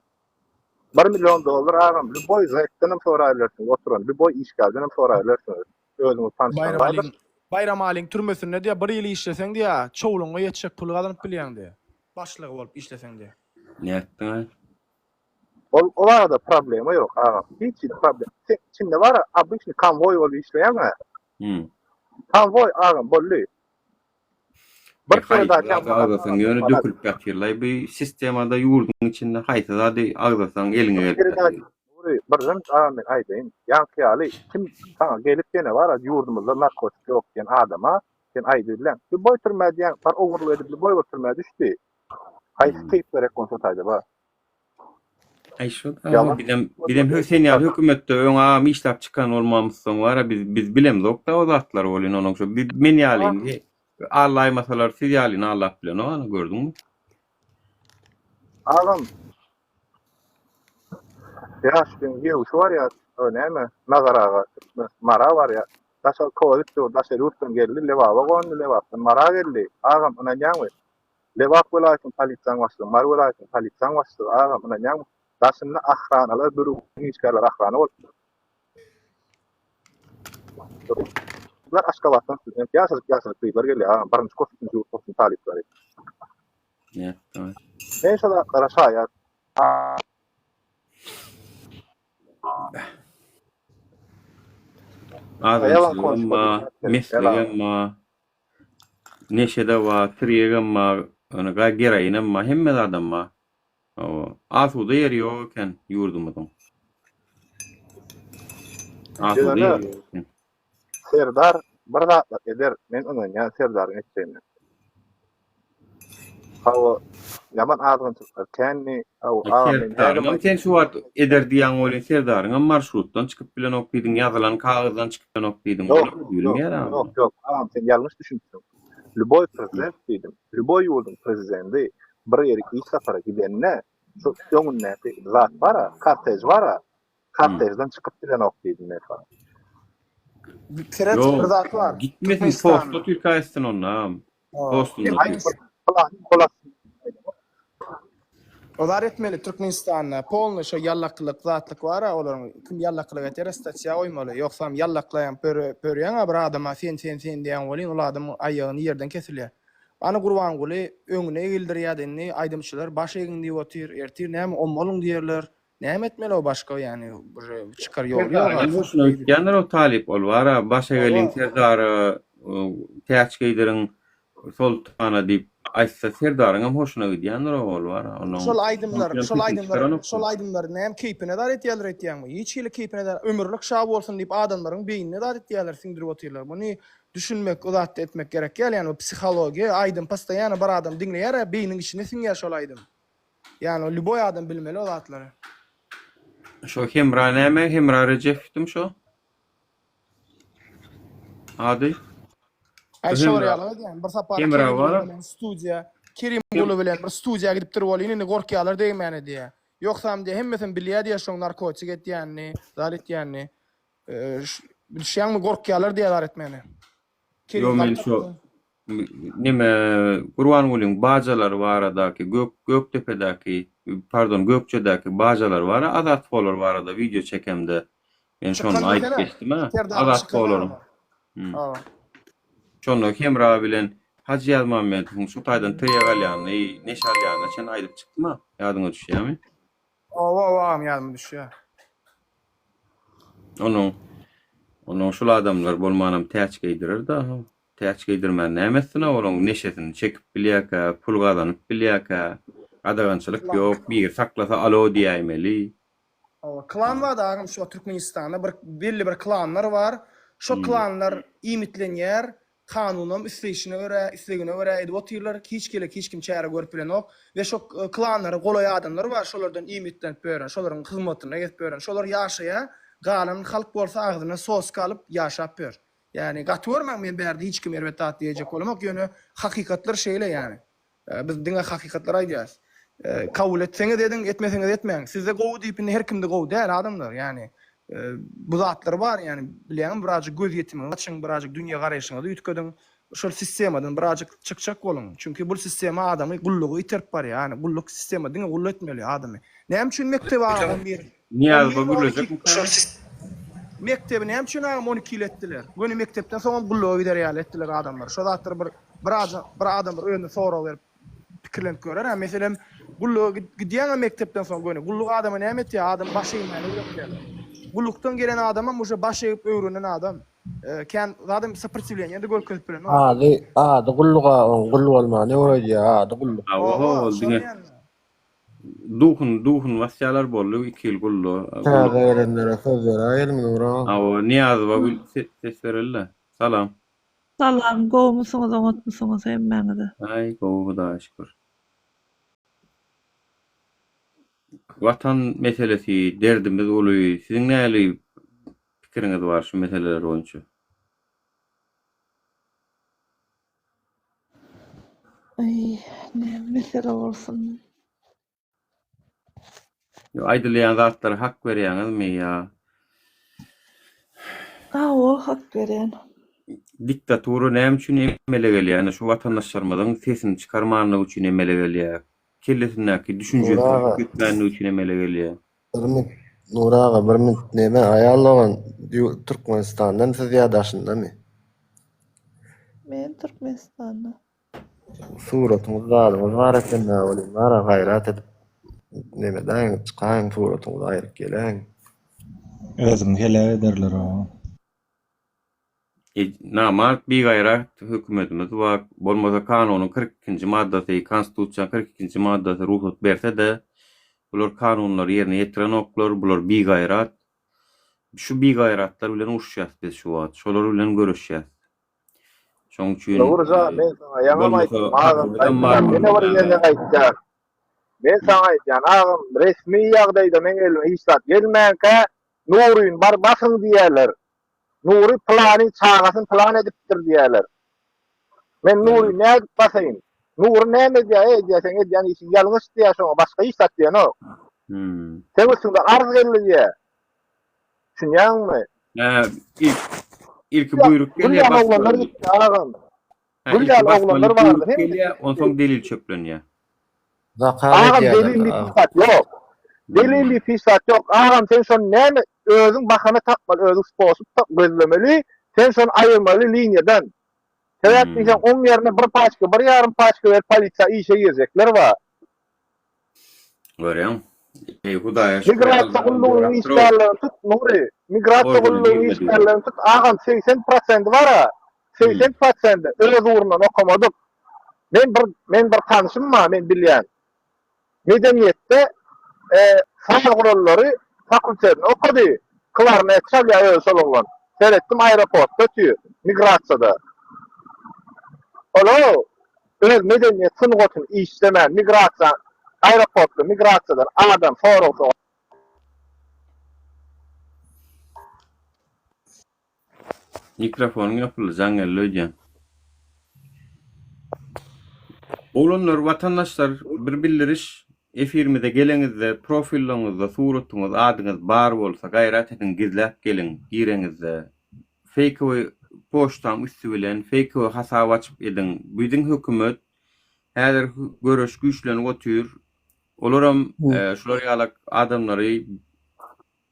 Bir million dollar agam lýuboý zäkdenem soraýbilersiňiz oturan lýuboý işgärdenem soraýbilersiňiz özüňiz tanyşlar bardyr. Baýramalyň Baýramalyň türmesinde diýýär bir ýyl işleseň diýýär çowlugyňa ýetjek puly gazanyp bilýäň diýýär. Başlygy bolup işleseň diýýär. Nätdiňaý? Ol o barada problema ýok agam. Hiç hili problem. Sen içinde bara obyçny konwoý bolup işleýäň-ä. Hmm. Konwoý agam boldy. Bir haýsy zady agzasaň ýöne dökülip ýatyrlaý bu sistemada ýurduň içinde haýsy zady agzasaň eliňe gelip ýatyr. Nury, birden agam men aýdaýyn. Ýaňky ýaly kim saňa gelip ýene bar ýurdumyzda narkotik ýok diýen adama sen aýdybileň. Lýuboý türmä diýýäň, bar ogurlyk edip lýuboý bir türmä düşdi. Haýsy keýp gerek bolsa taýda bar. Aý şo da bizem bizem hö sen ýaly hökümetde öň agam işläp çykan bolmamyzsoň bara biz biz bilemzokda o zatlary welin onuň şo men ýaly indi allaýmasalar siz ýalyny allap bilenok ana gördüňmi. Agam Ýaşulyň giýewsi barýar o näme Nazar aga Türkmen Mara barýar daşary kowid döwri daşary ýurtdan geldi Lebaba gondy Lebapdan Mara geldi agam ynanýaňmy Lebap welaýatynyň polisiýanyň başlygy, Mary welaýatynyň polisiýanyň başlygy, agam, ynanýaňmy, daşynda ahranalar, bürgüdiň işgärleri ahrana bolupdyr. Bular Aşgabatdan student, ýaşajyk-ýaşajyk gyzlar gelýär, agam, birinji kurs, ikinji kursuň talyplary. Men şo zatlara şaýat. Azgynçylygam bar, mesligem bar. Neşe-de bar, tirýegem bar, ony geroinem bar, hemme zadam bar. Hawa, asuda ýeri ýok eken ýurdumyzyň. Asuda Ýöne ýeri ýok eken. Serdar bir zatlar eder, men ynanýan Serdaryň etjegine. Hawa, ýaman azgynçylyklar kändi. Hawa, agam men häzirem Serdaryňam sen şu wagt eder diýýäň welin Serdaryňam marşrutdan çykyp bilenok diýdiň, ýazylan kagyzdan çykyp bilenok diýdiň. Ýok, Olam ýok, bilmeýär agam. ýok, ýok, agam sen ýalňyş düşünipsiň. Lýuboý prezident diýdim. Lýuboý ýurduň prezidenti bir ýere iş sapara gidende şu öňündäki zat bar-a, kortej bar-a, kortejden çykyp bilenok diýdim men saňa. Seret bir Ýok, zat bar. gitmesin Türkmenistanda. postda türka etsin onda agam. Postunda Aý, otyr. bir gol astynda. Ozar etmeli Türkmenistanda polny şo ýallakylyk zatlyk bara olaryň kim ýallakylyk etýär statýa goýmaly ýogsam ýallaklaýaň pörýäňä bir adama sen sen sen diýýäň welin ol adamyň aýagyny ýerden kesilýär. Ana Gurbanguly öňüne egildirýärdi indi aýdymçylar baş egiň diýip otyr ertir näme ommalyň diýerler Näme etmeli o başga ýani uje çykar ýoly ýok Serdaryň artık. hoşuna gitýändir o talyp ol bara başa geliň Hawa. serdara täç geýdiriň soltana diýip aýtsa serdaryňam hoşuna gidýändir o ol bara onuň Şol aýdymlar, onuň şol sesini aýdymlar, çykaranokdy. şol aýdymlary näme keýpine zat etýärler aýtýaňmy? Hiç hili keýpine zat, ömürlik şa bolsun diýip adamlaryň beýnine zat etýärler, siňdirip otyrlar. Muny düşünmek, o zatda etmek gerek däl, ýani bu psihologiýa, aýdym postoýano bir adam diňleýär-ä, beýniň içine siňýär şol aýdym. Ýani lýuboý adam bilmeli o zatlary. Şo Hemra näme? Hemra Rejepowdym şo? Ady? Aý Şu şo Hemra. ýaly edýän. Bir sapar Hemra Kerimguly bar. bilen studiýa, Kerimguly bilen bir studiýa gidipdir welin indi gorkýarlar degmäne diýýär. Ýogsam diýýär hemmesem bilýär diýýär şoň narkotik etýänini, zat etýänini. Düşýäňmi gorkýarlar diýýär zat etmäne. Ýo men şo neme Gurbangulyň bajalary baradaky gök Gökdepedäki pardon Gökjedäki bajalary bar Azat Folar barada wideo çekemde men şony aýdyp geçdim a Azat Folaryň. Şonda Hemra bilen Hajy Ýazmammedowyň şu taýdan tirýek alýanyny, neşe alýanyna çen aýdyp çykdym a ýadyňa düşýämi? Owa owa agam ýadyma düşýär. Onuň onuň şul adamlar bolmanam täç geýdirer-de. Täç geýdirmän näme etsin-a olaň neşesini çekip bilýärkä, pul gazanyp bilýärkä. Gadagançylyk ýok, biri saklasa alo diýäýmeli. Hawa, klan bar-da agam şu wagt Türkmenistanda bir belli bir klanlar bar. Şo klanlar iýmitlenýär, Kanunam isleýşine görä, islegine görä edip otyrlar. Hiç gelek hiç kim çäre görüp bilenok. We şo klanlara golaý adamlar bar, şolardan iýmitlenip ýören, şolaryň hyzmatynda gezip ýören. Şolar ýaşaýar, galan halk bolsa agzyna soska alyp ýaşap ýör. Ýagny gaty görmäň men bärde hiç kime erbet zat diýjek bolamok, ýöne hakykatlar şeýle ýagny. Biz diňe hakykatlary aýdýarys. Kabul etseňiz ediň, etmeseňiz etmäň. Sizde gowy diýip indi her kimde gowy däl adamlar. Ýagny. Bu zatlar bar ýani bilýäňmi birazjyk göz ýetimiňizi açyň birazjyk dünýe garaýşyňyzy üýtgediň şol sistemadan birazjyk çykjak boluň çünki bul sistema adamy gulluga iterip barýar ýani gulluk sistema diňe gul etmeli adamy näme üçin mekdebi agam on bir Nyýazowa on bir on iki gürlejekmi? Mekdebi näme üçin agam 12 ýyl etdiler? Göni mekdepden soňam gulluga gider ýaly etdiler adamlary. Şo zatlar bir bir bir adam bir özüne sorag berip pikirlenip görer hä. Meselem gulluga gidýäňä mekdepden soň göni. Gulluk adama näme etýär? Adam baş egmäni öwretýärler. Gullukdan gelen adamam uje baş egip öwrenen adam. Kän zadam soprotiwleniýe-de görkezip bilenok. Ady ady gulluga oň gul bolmany öwredýär ady gulluk. Hawa ol diňe Duhuny duhuny basýalar boldy iki ýyl gullu Täze gelenlere söz beräýeliň Nura. Hawa Nyýazowa gül ses bereli salam. Salam gowumysyňyz oňatmysyňyz hemmäňize. Aý gowy hudaýa şükür. Watan meselesi derdimiz uly siziň näli pikiriňiz bar şu meseleler boýunça. Aý, näme mesele bolsun. Ýo aýdylýan zatlara hak berýäňizmi ýa? Hawa, hak berýän. Diktatura näme üçin emele gelýär? Ine şu watandaşlarymyzyň sesini çykarmanlygy üçin emele gelýär. Kellesindäki Nury düşünjesini aga. üýtgetmänligi üçin emele gelýär. Bir minut Nury aga bir minut neme aýal dogan Türkmenistandan siz ýa daşyndamy? Men Türkmenistanda. Suratyňyz zadyňyz bar ekendä welin bara gaýrat edip nemedäýiň çykaýyň suratyňyzy aýryp geläýiň. Özüňi heläk ederler oba. Namart bigaýrat hökümetimiz bar. Bolmasa kanunyň 42-nji maddasy, konstitusiýanyň 42-nji maddasy rugsat berse-de, bular kanunlary ýerine ýetirenoklar, bular bigaýrat. Şu bigaýratlar bilen uruşýas biz şu wagt, şolar bilen göreşýäs. Şoň üçin Dogry jan, men saňa ýaňam bolmasa aýtdym, agam, hakymyzam bar, ýene bir gezek aýtýan. Men saňa aýtýan, agam, resmi ýagdaýda meň elime hiç zat gelmänkä, Nuryny bar basyň diýýärler. Nury pylany çagasyny pylan edipdir diýýärler. Men Nury nädip basaýyn? Nury näme edýär? Eý diýýär, seň edýän işiň ýalňyş diýýär şoňa, başga hiç zat diýenok. Seň üstüňde arz geldi diýýär. Düşünýäňmi? Hä, ilk ilki buýruk gelýär, basmaly. Oglanlar gitdi agam. Hä, ilki basmaly buýruk gelýär, onsoň delil çöplenýär. Zakaz Agam edýärler delil diýip hiç zat ýok. Delil diýip hiç zat ýok. Agam sen şony näme özüň bahana tapmaly, özüň sposob tap gözlemeli. Sen şony aýyrmaly liniýadan. Sebäp diýseň oň ýerine bir paçka, bir ýarym paçka berip polisiýa işe girjekler bar. Görýäň. Eý Hudaýa şükür. Migrasiýa gullugynyň işgärlerini tut Nury. Migrasiýa gullugynyň işgärlerini tut agam 80 prosendi bar-a. 80 prosendi öz ugrundan okamadyk. Men bir men bir tanşym bar men bilýän. Medeniýetde saz gurallary fakultetini okady. Klarnet çalýar özi şol oglan. Seretdim aeroportda otyr, migrasiýada. Olo öz medeniýet sungatyny işlemän migrasiýa aeroportda migrasiýadan adam sorag sor. Mikrofonyň ýapyldy jaň geldi öýdýän. Oglanlar watandaşlar bir bildiriş efirimize geleňizde profilliňizde suratyňyz adyňyz bar bolsa gaýrat ediň gizläp geliň gireňizde feýkowy poçtaň üsti bilen feýkowy hasap açyp ediň biziň hökümet häzir göreş güýçlenip otyr olaram şular ýalak adamlary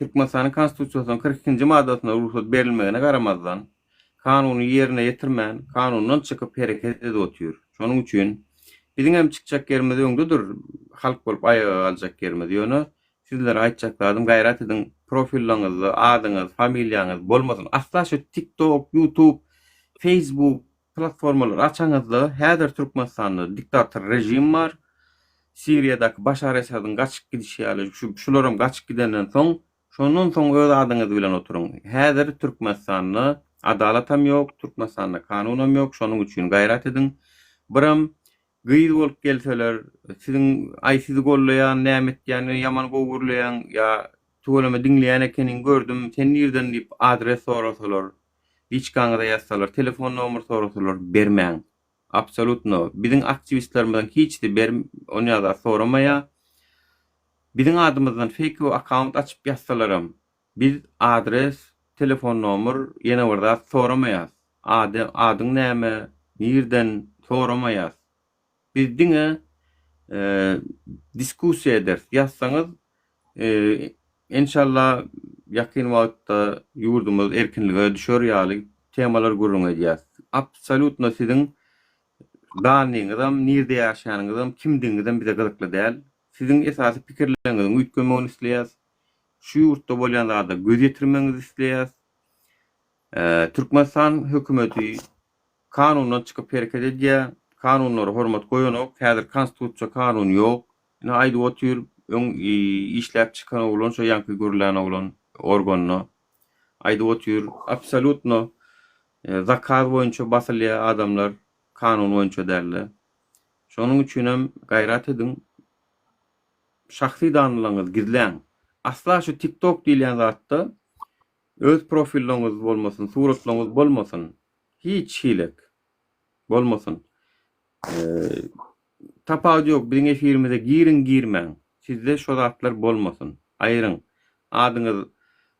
Türkmenistanyň Konstitusiýasynyň 42-nji maddasynda rugsat berilmegine garamazdan, kanuny ýerine ýetirmän, kanundan çykyp hereket edip otyr. Şonuň üçin biziň hem çykjak ýerimiz öňdedir, halk bolup aýaga galjak ýerimiz. Ýöne sizlere aýtjak zadym, gaýrat ediň, profillaryňyzda adyňyz, familiýaňyz bolmasyn. Asla şu TikTok, YouTube, Facebook platformalary açaňyzda, häzir Türkmenistanda diktator režim bar. Siriýadaky Başar Esadyň gaçyp gidişi ýaly, şu şularam gaçyp gidenden soň, şondan soň öz adyňyz bilen oturyň. Häzir Türkmenistanda adalatam ýok, Türkmenistanda kanunam ýok, şonuň üçin gaýrat ediň. Biram gyz bolup gelseler, siziň aý sizi gollaýan, näme etýän, ýaman gowy gürleýäň ýa tüweleme diňleýän ekeniň gördüm, sen nirden diýip adres sorasalar, Liçkaňyza ýazsalar, telefon nomer sorasalar bermäň. Absolutno. Biziň aktiwistlerimiziň hiçisi ber onýa zat soramaýa. Biziň adymyzdan feýkowy akkaunt açyp ýazsalaram. Biz adres, telefon nomer, ýene bir zat soramaýas. Ady, adyň näme, nirden soramaýas. Biz diňe diskussiýa ederis. Ýazsaňyz, enşalla ýakyn wagtda ýurdumyz erkinlige düşer ýaly temalar gürrüň edýäs. Absolýutno siziň dannyňyzam, nirde ýaşaýanyňyzam, kimdigiňizem bize gyzykly däl. Siziň esasy pikirleriňiziň üýtgemegini isleýäs. Şu ýurtda bolýan zada göz ýetirmegiňizi isleýäs. Türkmenistan hökümeti kanundan çykyp hereket edýär. Kanunlara hormat goýanok. Häzir konstitusiýa kanun ýok. Ine aýdyp otyr, öň işläp çykan oglan şo ýaňky gürlän oglan organda. Aýdyp otyr, absolýutno zakaz boýunça basylýar adamlar, kanun boýunça dälde. Şonuň üçinem gaýrat ediň, şahsy danlaryňyzy gizläň. Asla şu TikTok diýilýän zatda öz profilloňyz bolmasyn, suratlaryňyz bolmasyn. Hiç hilek bolmasyn. Tapawudy ýok, biziň efirimize giriň girmäň. Sizde şo zatlar bolmasyn. Aýyryň. Adyňyz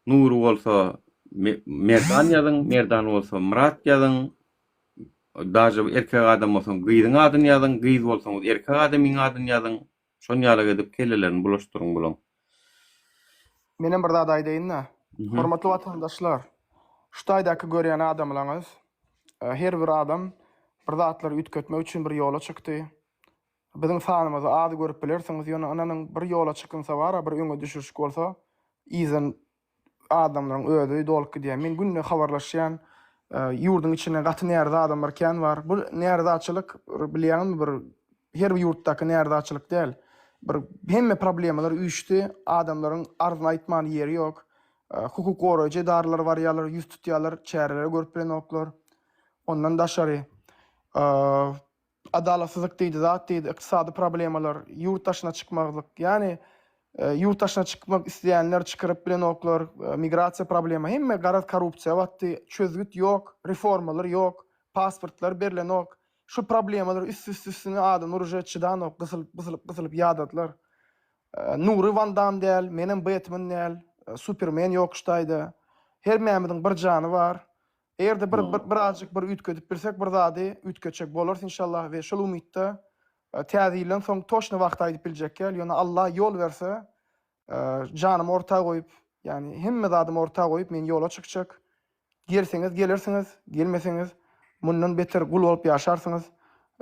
Nury bolsa Merdan ýazyň, Merdan bolsa Myrat ýazyň. Daže erkek adam bolsaň gyzyň adyny ýazyň, gyz bolsaňyz erkek adamyň adyny ýazyň. Şon ýalak edip kellelerini bulaşdyryň bulaň. Menem bir zat aýdaýynda. Hormatly watandaşlar, şu taýdaky görýän adamlaňyz, her bir adam bir zatlary üýtgetmek üçin bir ýola çykdy. Biziň sanymyzy az görüp bilersiňiz, ýöne ynanyň bir ýola çykynsa bara bir öňe düşürşik bolsa, yzdan adamlaryň özi dolup gidýär. Men günde habarlaşýan, ýurduň içinde gaty närazy adamlar kän bar. Bu närazaçylyk bir bilýäňizmi bir her bir ýurtdaky närazaçylyk däl. Bir hemme problemalar üýşdi, adamlaryň arzyny aýtman ýeri ýok. Hukuk goraýjy edaralar barýarlar, ýüz tutýarlar, çäreleri görüp bilenoklar. Ondan daşary Adalatsyzlyk diýdi, zat diýdi, ykdysady problemalar, ýurt daşyna çykmazlyk. Ýagny ýurt daşyna çykmak isleýänler çykyryp bilenoklar, migrasiýa problema, hemme garaz korrupsiýa batdy, çözgüt ýok, reformalar ýok, pasportlar berlenok. Şu problemalar üst-üst-üstüne adamlar uje çydanok, gysylyp, gysylyp, gysylyp ýadadylar. Nury Wan Dam däl, menem Betmen däl, Supermen ýok şu taýda. Hemmämiziň bir jany bar. Eger-de bir bir birazjyk bir üýtgedip bilsek bir zady üýtgetjek bolarys inşallah we şol umytda täze ýyldan soň toçny wagt aýdyp biljek däl ýöne Allah ýol berse janymy orta goýup ýagny hemme zadymy orta goýup men ýola çykjak gelseňiz gelersiňiz gelmeseňiz mundan beter gul bolup ýaşarsyňyz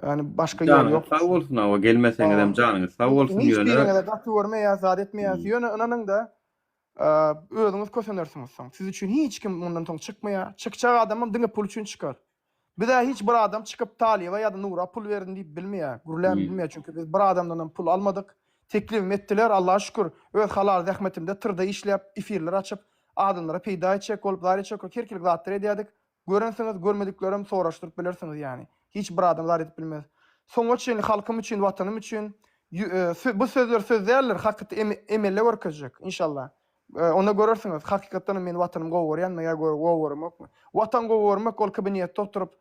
ýagny başga ýol Janyňyz ýok. sag bolsun hawa gelmeseňizem janyňyz sag bolsun Hiç ýöne biriňize gaty görmeýäs zat etmeýäs ýöne ynanyňda Özüňiz kösenersiňiz soň. Siz üçin hiç kim mundan soň çykmaýar. Çykjak adamam diňe pul üçin çykar. Bizä hiç bir adam çykyp Talyba ýa-da Nura pul berdim diýip bilmeýär, gürläm bilmeýär. Çünki biz bir adamdanam pul almadyk. Teklibimi etdiler, Allaha şükür, öz halal zähmetimde tyrda işläp, efirler açyp, adamlara peýda etjek bolup, zar etjek bolup her hili zatlar edýärdik. Görensiňiz, görmediklerem soraşdyryp bilersiňiz ýany. Hiç bir adam zar edip bilmez. Soňa çenli halkym üçin, watanym üçin bu sözler söz däldir, hakyt emelde görkezjek, inşallah. Onda görersiňiz, hakykatdanam men watanymy gowy görýänmi ýa gowy göremokmy. Watan gowy görmek ol kabinetde oturyp,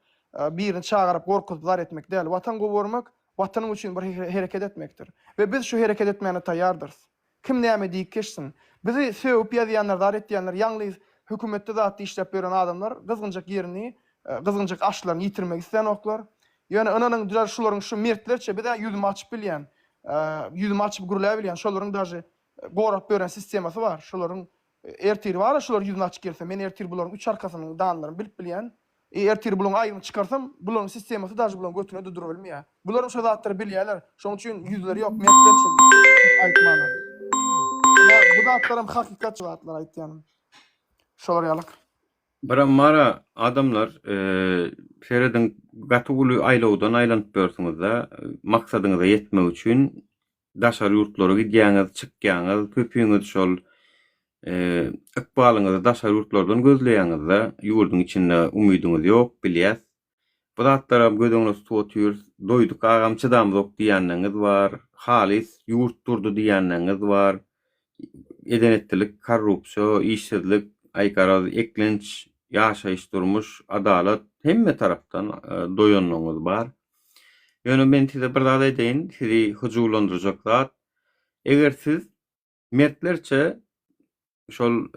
birini çagyryp, gorkuzyp zar etmek däl. Watan gowy görmek, watanyň üçin bir hereket etmekdir. We biz şu hereket etmäne taýýardyrys. Kim näme diýip geçsin. Bizi sögüp ýazýanlar zat etýänler ýalňyz hökümetde zatda işläp ýören adamlar gyzgynjak ýerini gyzgynjak aşlaryny ýitirmek islänoklar. Ýöne ynanyň daže şularyň şu mertlerçe bizä ýüzümi açyp bilýän ýüzümi açyp gürläbilýän şolaryň daže gorap ýören sistemasy bar şolaryň ertir bara şular ýüzüni açyp gelse men ertir bularyň üç arkasynyň danlaryny bilip bilýän E ertir bulaň aýybyny çykarsam, bularyň sistemasy daže bulaň götüne-de durubilmeýär. Bularam şo zatlary bilýärler. Şoň üçin ýüzleri ýok mertlerçe aýtmana. Ýa bu zatlaram hakykat şu zatlar aýtýanym. Şolar ýalyk. Biram bara adamlar serediň gaty uly aýlawdan aýlanyp ýörsüňizda maksadyňyza ýetmek üçin daşary ýurtlara gidýäňiz, çykýaňyz, köpüňiz şol ykbalyňyzy daşary ýurtlardan gözleýäňiz-de, ýurduň içinde umydyňyz ýok, bilýäs. Bu zatlaram göz öňünde tutup otyrys. Doýduk agam, çydamyzok diýýänleriňiz bar, halys ýurt durdy diýýänleriňiz bar. Eden-etdilik, korrupsiýa, işsizlik, aý garaz, eklenç, ýaşaýyş-durmuş, adalat, hemme tarapdan doýanlygyňyz bar. Ýöne men size bir zat aýdaýyn, sizi hyjuwlandyrjak zat. Eger siz mertlerçe. Şol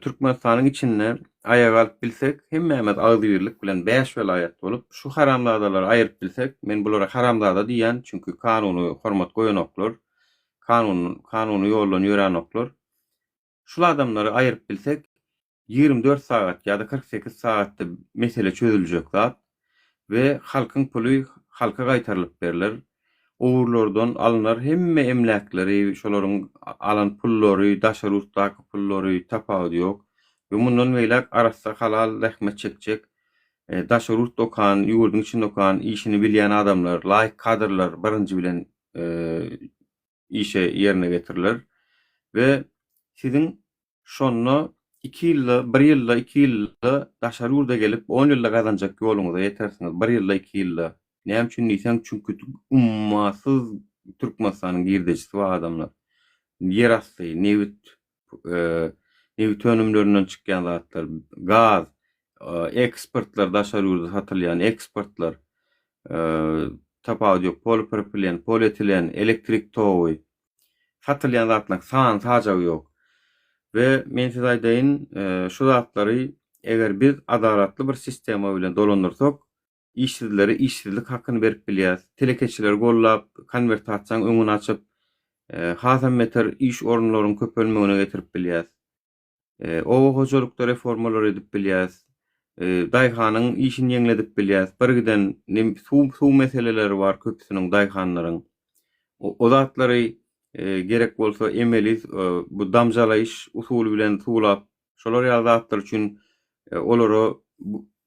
Türkmenistanyň içinde aýaga galyp bilsek, hemmämiz agzybirlik bilen 5 welaýat bolup, şu haramzadalary aýyryp bilsek, men bulara haramzada diýýän, çünki kanuny hormat goýanoklar, kanun kanuny ýoldan ýöränoklar. Şul adamlary aýyryp bilsek, 24 sagat ýa-da 48 sagatda mesele çözüljek zat we halkyň puly halka gaýtarylyp berler. Ogrulardan alnar hemme emläkleri, şolaryň alan pullary, daşary ýurtdaky pullary, tapawudy ýok. We mundan beýläk arassa halal zähmet çekjek, daşary ýurtda okan, ýurduň içinde okan, işini bilýän adamlar, laýyk kadrlar birinji bilen işe ýerine getiriler we siziň şonda iki ýylda, bir ýylda, iki ýylda daşary ýurda gelip on ýylda gazanjak ýoluňyza ýetersiňiz, bir ýylda, iki ýylda. Näme üçin diýseň, çünki ummasyz Türkmenistanyň girdejisi bar adamlar. Ýerasty, nebit, nebit önümlerinden çykýan zatlar, gaz, eksportlar daşary ýurda satylýan eksportlar, tapawudy ýok, polipropilen, polietilen, elektrik togy, satylýan zatlaryň sany sajagy ýok. We men size aýdaýyn, şu zatlary eger biz adalatly bir sistema bilen dolandyrsak, işsizlere işsizlik hakyny berip bilýäris, telekeçileri gollap, konwertasiýanyň öňüni açyp, hasam beter iş orunlaryň köpelmegine getirip bilýäris. Oba hojalykda reformalar edip bilýäris. Daýhanyň işini ýeňledip bilýäris. Birgiden suw suw meseleleri bar köpüsiniň daýhanlaryň. O zatlary gerek bolsa emeli bu damjalaýyş usuly bilen suwlap, şolar ýaly zatlar üçin olara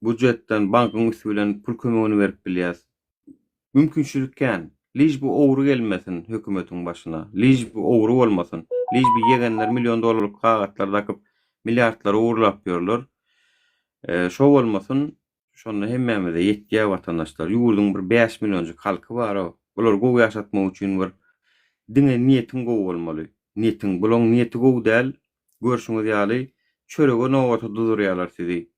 býujetden, bankyň üsti bilen pul kömegini berip bilýäris. Mümkinçilik kän. Liž bu ogry gelmesin hökümetiň başyna. Liž bu ogry bolmasyn. Liž bu ýegenler million dollarlyk kagatlar dakyp milliardlary ogurlap ýörler. Şo bolmasyn. Şonda hemmämize ýetýär watandaşlar. Ýurduň bir 5 millionjyk halky bar-ow. Bulary gowy ýaşatmak üçin bir diňe niýetiň gowy bolmaly. Niýetiň. Bulaň niýeti gowy däl. Görşüňiz ýaly çörege nobata duzurýarlar sizi.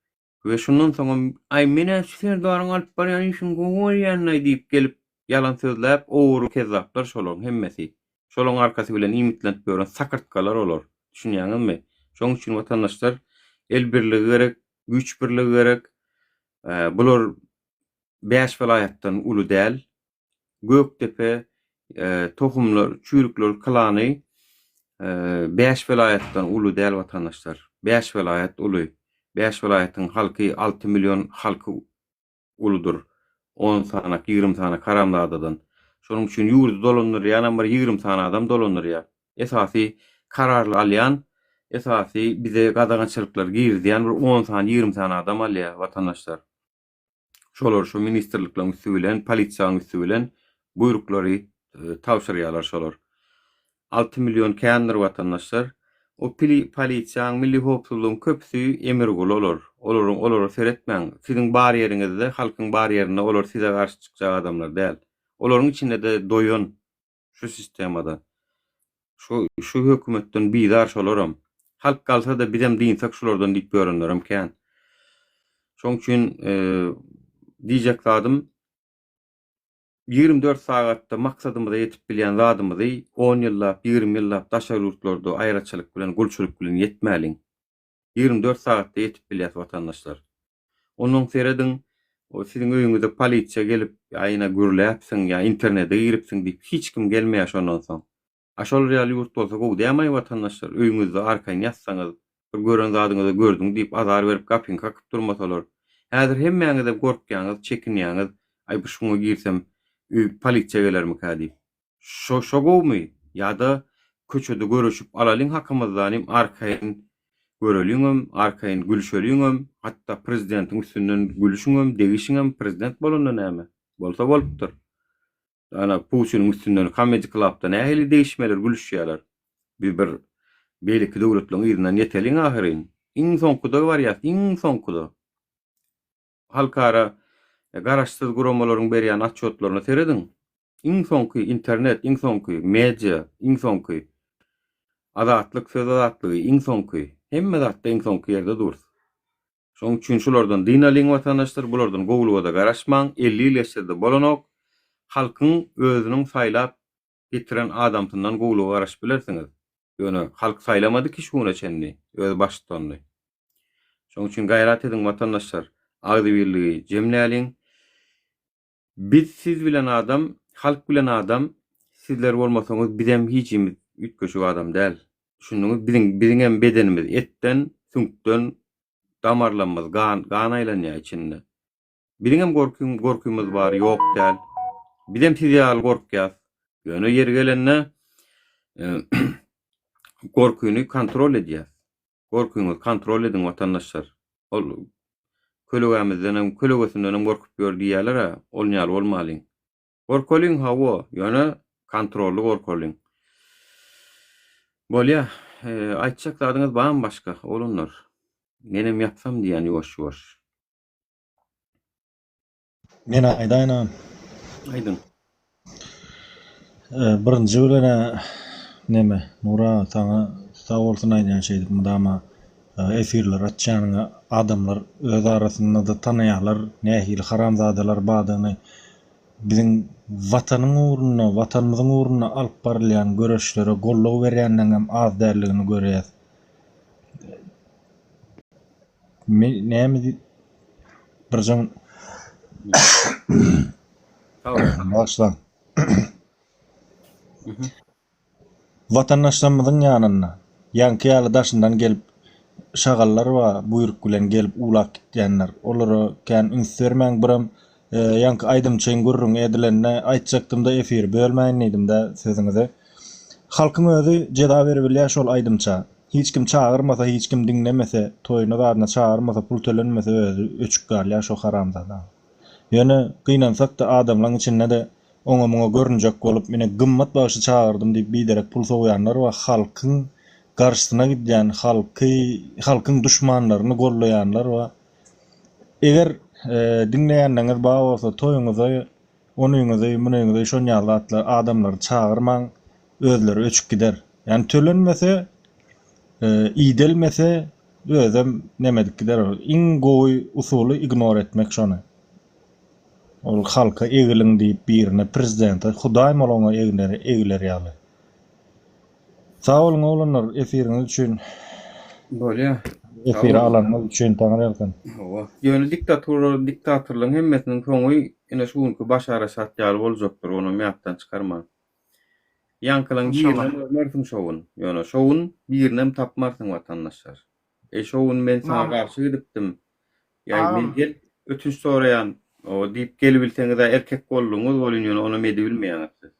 We şundan soňam, Aý, men-ä şu Serdaryň alyp barýan işini gowy görýän-laý diýip gelip, ýalan sözläp, ogry kezzaplar şolaryň hemmesi. Şolaryň arkasy bilen iýmitlenip ýören sakyrtgalar olar. Düşünýäňizmi? Şonuň üçin watandaşlar, el birligi gerek, güýç birligi gerek. Bular bäş welaýatdan uly däl. Gökdepe tohumlar, çüýrükler klany bäş welaýatdan uly däl watandaşlar. Bäş welaýat uly. Bäş welaýatyň halky 6 million halky uludyr. 10 sanak, 20 sanak haramzadadan. Şonuň üçin ýurdy dolandyrýanam bir 20 sany adam dolandyrýar. Esasy kararly alýan, esasy bize gadagançylyklary girizýän bir 10 sany, 20 sany adam alýar watandaşlar. Şolar şu ministrlikleriň üsti bilen, polisiýanyň üsti bilen buýruklary tabşyrýarlar şolar. 6 million kändir watandaşlar. O polisiýanyň, milli howpsuzlygyň köpüsi emirguly olar. Olaryň olara seretmäň. Siziň bar ýeriňizde, halkyň bar ýerinde olar size garşy çykjak adamlar däl. Olaryň içinde-de doýan Şu sistemada. Şu şu hökümetden bizar şolaram. Halk galsa-da bizem dynsak şulardan diýip ýörenlerem kän. Şoň üçin diýjek zadym 24 sagatda maksadymyza ýetip bilýän zadymyzy on ýyllap, 20 ýyllap daşary ýurtlarda aýraçylyk bilen, gulçulyk bilen ýetmäliň. 24 sagatda ýetip bilýäs watandaşlar. Onnoň serediň, o siziň öýüňize polisiýa gelip, ýa ýene gürläpsiň, ýa internete giripsiň diýip hiç kim gelmeýär şondan soň. A şolar ýaly ýurt bolsa gowy dämaý watandaşlar, öýüňizde arkaýyn ýatsaňyz, bir gören zadyňyza gördüň diýip azar berip gapyňy kakyp durmasalar. Häzir hemmäňizem gorkýaňyz, çekinýäňiz, aý bu şuňa girsem öý polisiýa gelermikä diýip. Şo şo gowumy? Ýa-da köçede görüşip alalyň hakymyzdanym arkaýyn göreliňem, arkaýyn gülşeliňem, hatda prezidentiň üstünden gülüşiňem, degişiňem, prezident bolanda näme? Bolsa bolupdyr. Ana Putiniň üstünden Comedy Clubda nähili degişmeler, gülüşýärler. Biz bir beýleki döwletleriň yzyndan ýeteliň ahyryn. Iň soňkuda barýas, iň soňkuda. Halkara garaşsyz guramalaryň berýän otçýotlaryna serediň. Iň soňky internet, iň soňky media, iň soňky azatlyk, söz azatlygy, iň soňky, hemme zatda iň soňky ýerde durus. Şonuň üçin şulardan dynalyň watandaşlar, bulardan gowulyga-da garaşmaň, 50 ýyl geçse-de bolanok. Halkyň özüniň saýlap getiren adamsyndan gowulyga garaşyp bilersiňiz. Ýöne halk saýlamady ki şu güne çenli öz baştutanyny. Şonuň üçin gaýrat ediň watandaşlar, agzybirligi jemläliň. Biz siz bilen adam, halk bilen adam, sizler bolmasaňyz bizem hiçimiz üýtgeşik adam däl. Düşündiňiz? Biziň biziňem bedenimiz etden, süňkden, damarlarymyz gan, gan aýlanýar içinde. Biziňem gorkym, gorkymyz bar, ýok däl. Bizem siz ýaly gorkýas. Ýöne ýeri gelende gorkyny kontrol edýäs. Gorkyňyzy kontrol ediň watandaşlar. Ol kölegämizdenem, kölegesindenem gorkup ýör diýýäler-ä, ol ýaly bolmalyň. Gorkalyň hawa, ýöne kontrolly gorkalyň. Bolýa, aýtjak zadyňyz barmy başga, oglanlar? Menem ýapsam diýýän ýuwaş-ýuwaş. Men aýdaýyn agam. Aýdyň. Birinji bilen-ä neme, Nur aga saňa sag bolsun aýdýan şeýdip mydama efirler açýanyňa adamlar öz arasynda-da tanaýarlar nähili haramzadalar bardygyny biziň watanyň ugrunda watanymyzyň ugrunda alyp barylýan göreşlere goldaw berýänleriňem az däldigini görýäs. Men näme diýip birjam Bagyşlaň. Watandaşlarymyzyň ýanynda ýaňky ýaly daşyndan gelip şagallar bar buýruk bilen gelip uwlap gitýänler. Olara kän üns bermäň birem ýaňky aýdymçyň gürrüňi edilende aýtjakdymda efiri bölmäýin diýdimdä sözüňizi. Halkyň özi jeza beribilýär şol aýdymça. Hiç kim çagyrmasa hiç kim diňlemese toýuna zadyna çagyrmasa pul tölenmese özi öçük galýar şo haramzada. Ýöne gynansakda adamlaň içindede oňa muňa görünjek bolup ine Gymmat bagşy çagyrdym diýip biderek pul sowýanlar bar halkyň garşysyna gidýän halky halkyň duşmanlaryny gollaýanlar bar. Eger diňleýänleňiz bar bolsa toýuňyza Onyňyzy, munyňyzy şon ýaly zatlar adamlary çagyrmaň, özleri öçüp gider. Ýani tölenmese, idelmese özem neme edip gider ol. Iň gowy usuly ignor etmek şony. Ol halka egiliň diýip birine prezidente hudaým ol oňa egiler ýaly. Sag boluň oglanlar efiriňiz üçin. Bolýa. Efire alanyňyz üçin Taňryýalkasyn. Hawa. Ýöne diktatura diktatorlaryň hemmesiniň soňy ine şu günki Başar Asad ýaly boljakdyr, onam ýatdan çykarmaň. Ýaňkylaň birinem görmersiň şo gün. Ýöne şo gün birinem tapmarsyň watandaşlar. Eý şo gün men saňa garşy gidipdim. Ýa men gel ötünç soraýan o diýip gelibilseňiz-ä erkek bolduňyz welin ýöne onam edibilmeýäňiz siz.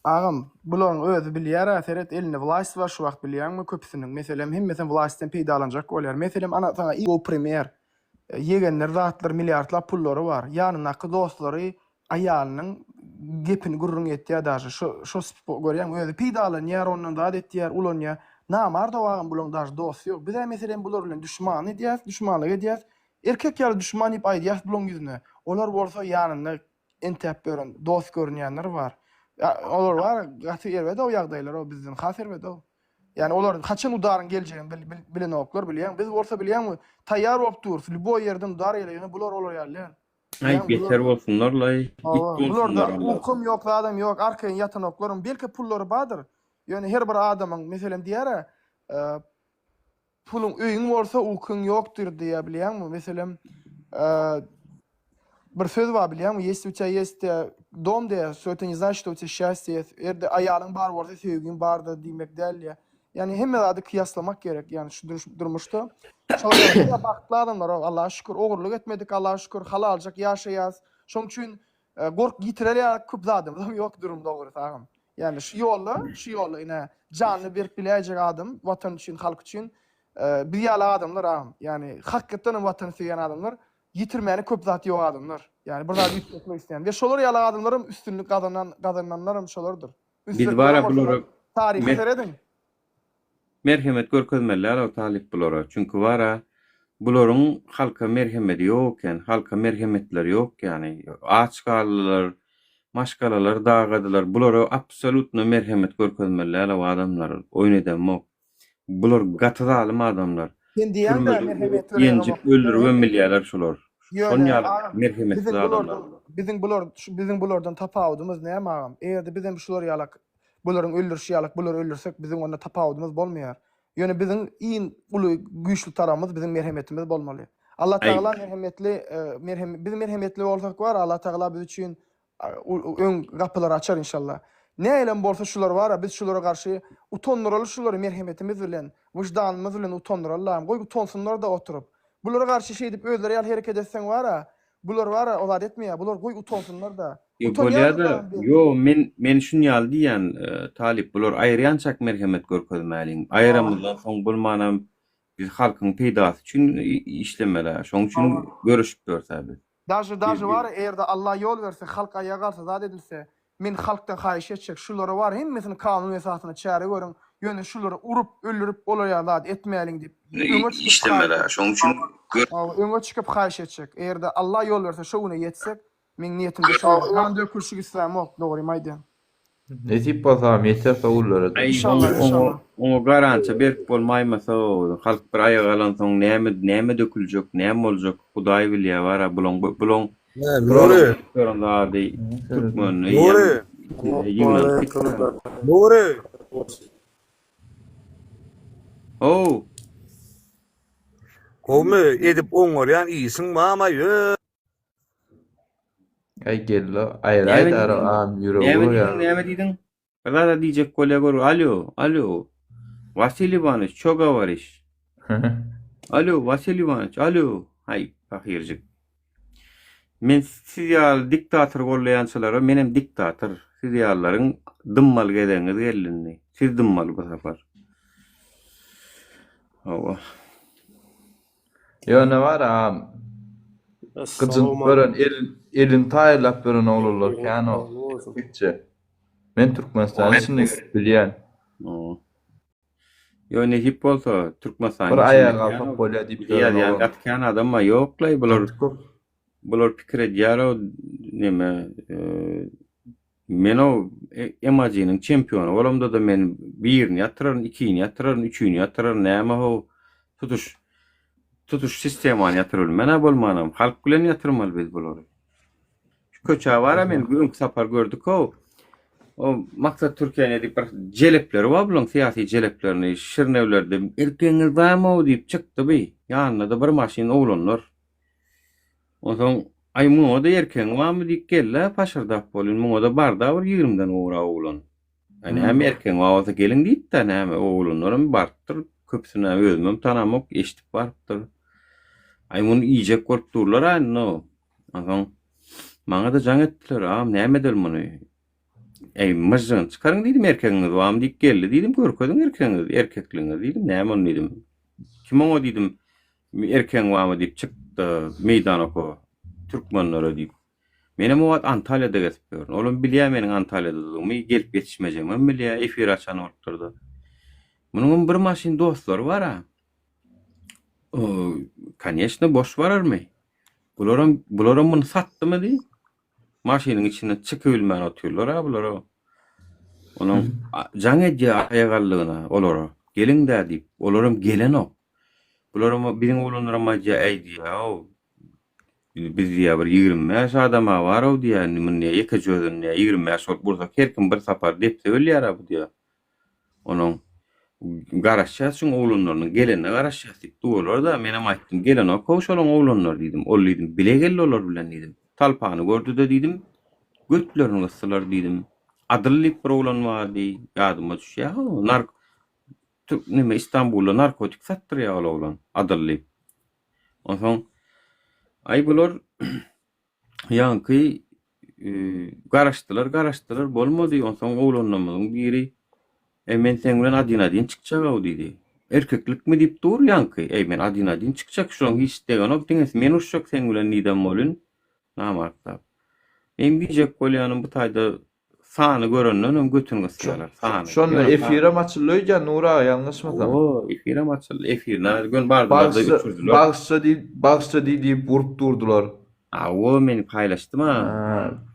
Agam, bularyň özi bilýär-ä, seret elinde wlaýst bar şu wagt bilýäňmi köpüsiniň, meselem hemmesem wlaýstden peýdalanjak bolýar. Meselem ana saňa iň gowy primer, ýegenler zatlar milliardlap pullary bar, ýanyndaky dostlary aýalynyň gepini gürrüň etýär daže şo şo görýäňmi özi peýdalanýar ondan zat etýär ulanýar. Namardow agam bularyň daže dosty ýok. Biz-ä meselem bular bilen duşman edýäs, duşmanlyk edýäs. Erkek ýaly duşman diýip aýdýas bularyň ýüzüne. Olar bolsa ýanynda entäp ýören dost görünýänler bar. Olar bar, gaty erbet-ow ýagdaýlar-ow bizden has erbet-ow. Ýani olar haçan udaryň geljegini bil, bil, bilenoklar bilýäň. Biz bolsa bilýäňmi, taýýar bolup durus, lýuboý ýerden udar geler, ýöne bular olar ýaly däl. Aý, beter bolsunlar-laý, it Bularda bolsunlar. ukam ýok, zadam ýok, arkaýyn ýatanoklaram, belki pullary bardyr. Ýöne her bir adamyň, meselem diýer-ä, Puluň öýüň bolsa ukyň ýokdyr diýýär bilýäňmi? Meselem, bir söz bar bilýäňmi? Если у тебя есть dom diýýär, so это не значит, что у тебя счастье есть. Erde aýalyň bar bolsa söýgiň bardyr diýmek däl diýýär. Ýagny hemme zady kyýaslamak gerek, ýagny şu durmuşda. Şolar ýaly bagtly adamlar, Allaha şükür, ogurlyk etmedik, Allaha şükür, halaljyk ýaşaýas. Şoň üçin Gork ýitirer ýaly köp zadymyzam ýok durum dogrusy agam. Ýani şu ýolda, şu ýolda ine janyny berip biläýjek adam watan üçin, halk üçin biz ýaly adamlar agam. Ýani hakykatdan hem watany söýýän adamlar ýitirmäne köp zat ýok adamlar. Ýani bir zady üýtgetmek isleýän. We şolar ýaly adamlar hem üstünlik gazanan gazananlar hem şolardyr. Biz bara bulara taryha serediň. Merhemet görkezmeli däl-ow talyp bulara. Çünki bara bularyň halka merhemedi ýok eken. Halka merhemetleri ýok ýany. Aç galdylar, maşgalalar dagadylar. Bulara absolutno merhemet görkezmeli däl-ow adamlar. Oýun edemok. Bular gaty zalym adamlar. Sen diýýäň-dä Türmede merhemet urup, ýenjip, öldüribem bilýärler şular. Şon Ýöne ýaly agam merhemetsiz biziň adamlar bulardan bular. biziň bular biziň bulardan tapawudymyz näme agam? Eger-de bizem şular ýalak. Bularyň öldürişi ýalyk bulary öldürsek biziň onda tapawudymyz bolmaýar. Ýöne biziň iň uly güýçli tarabymyz biziň merhemetimiz bolmaly. Allah Tagala merhemetli merhem biz merhemetli bolsak bar Allah Tagala biz üçin öň gapylary açar inşallah. Nähilem bolsa şular bara biz şulara garşy utandyraly şulary merhemetimiz bilen wyždanymyz bilen utandyraly lagym goý utansynlarda oturyp. Bulara garşy şeýdip özleri ýaly hereket etseň bara bular bara o zat etmeýär bular goý utansynlarda. Ýok Utanýarlar bolýada lagym belki. ýo men men şun ýaly diýýän talyp bular aýyrýançak merhemet görkezmäliň aýyramyzdan soň bolmanam biz halkyň peýdasy üçin işlemeli şoň üçin göreşip ýörüs biz. Daže daže bar eger-de Allah ýol berse halk aýaga galsa zat edilse men halkdan haýyş etjek şulara bar hemmesini kanun esasynda çäre görüň ýöne şulary urup öldürip olar ýaly zat etmäliň diýip öňe çykyp işlemeli şoň üçin Hawa öňe çykyp haýyş etjek eger-de Allah ýol berse şo güne ýetsek meň niýetimde şo gan dökülşik islämok dogrymy aýdýan. Nesip bolsa agam ýeteris o günlere-de. Aý Inşallah oňa inşallah. oňa garança berip bolmaýmasa halk bir aýaga galansoň näme näme döküljek näme boljak hudaý bilýä bara bulaň bulaň Hä Nury. gören zady türkmenini Nury. ýygnanyp gitdi. Nury. How. Gowmy edip oňarýan işiň barmy ýö. Aý geldi aýry Näme aýdar diýdiň? agam ýüregi Näme urýar. diýdiň? Näme diýdiň? Bir zada diýjek bolýa gör. Alýo, alýo. Wasiliý Iwanyç, ço gowariş? Alýo, Wasiliý Iwanyç, alýo. Haý, pahyrjyk. Men siz ýaly diktator gollaýançylara menem diktator. Siz ýalylaryň dymmaly gezegiňiz geldi indi. Siz dymmaly bu sapar. Hawa. Ýöne bar agam gyjynyp ýören el elini taýynlap ýören oglanlar kän o erkekçe. Men Türkmenistanyň içinde gezip bilýän. Ýo nesip bolsa Türkmenistanyň Bir içinde aýaga kän galsak o bolýa diýip bizi ýören ýazýan oglan. gaty kän adam bar ýoklaý bular Gaty köp. bular pikir edýär o neme Men-ow MAG-nyň çempiony bolamda-da men birini ýatyraryn, ikini ýatyraryn, üçini ýatyraryn, näme-how, tutuş, tutuş sistemany ýatyryp bilmen-ä bolmanam, halk bilen ýatyrmaly biz bulary. Şu köçä bar-a men öňki sapar gördük-ow, o Maksat Türkiýä diýip bir jelepleri bar bulaň syýasy jeleplerini, Şirinewlerde erkegiňiz barmy-ow diýip çykdy bi, ýanynda-da bir maşyn oglanlar. Onsoň, Aý, muňa-da erkegiň barmy diýip geldi-ä paşyrdap welin, muňa-da bar-da bir ýigrimden gowrak oglan. Aý, näme erkegiň bar bolsa geliň diýip-dä, näme, oglanlaram barypdyr, köpüsini özümem tanamok, eşidip barypdyr. Aý, muny iýjek bolup durlar-a indi. Onsoň, maňa-da jaň etdiler, Agam, näme edeli muny? Äý, myžžygyny çykaryň diýdim, erkegiňiz barmy diýip geldi diýdim, görkeziň erkegiňizi, erkekligiňizi diýdim, näme ony diýdim. Kim oňa diýdim, Erkegiň barmy diýip çykdy meýdan oka türkmenlere diýip. Menem o wagt Antalýada gezip ýörün. Olam bilýär meniň Antalýadadygymy, gelip ýetişmejegimem bilýär, efir açan bolupdyr-da. Munuňam bir maşyn dostlary bar-a. Koneçno boş bararmy? Bularam, bularam muny satdymy diý. Maşynyň içinden çykybilmän otyrlar-a bular-a. Onuň jaň edýär aýagallygyna olara, geliň-dä diýip, olaram gelenok. Bularam biziň oglanlaram aýdýar, äý diýýär-ow, biz diýýär bir 25 adam-a bar-ow diýýär, indi muny diýýär ýekeje özüni diýýär 25 bolup ursak her kim bir sapar depse ölýär-ä bu diýýär. Onuň garaşýas şuň oglanlarynyň gelenine garaşýas diýip durlar-da, menem aýtdym, gelenok-ow şolaň oglanlary diýdim, ol diýdim, bile geldi olar bilen diýdim. Talpany gördü-de diýdim, götlerini gysdylar diýdim. Adyl diýip bir oglan bardy, ýadyma düşýär-ow, nark Türk neme Istanbulda narkotik satdyrýar ol oglan Adyl diýip. Onsoň aý bular ýaňky garaşdylar garaşdylar bolmady. Onsoň oglanlarymyzyň biri Eý men seň bilen adin-adin çykjag-ow diýdi. Erkeklikmi diýip dur ýaňky. Eý men adin-adin çykjak şulaň hiç degenok diňe men uruşjak seň bilen diýdem welin namartlap. Meň diýjek bolýanym bu taýda Sany görendenem götüni gysýarlar. Sany. Şonda efirem açyldy öýdýän Nury aga ýalňyşmasam. Hawa, efirem açyldy. Efirine gön bardylar-da öçürdiler. Bagşça diý, bagşça diý diýip urup durdular. Hawa, men paýlaşdym-a.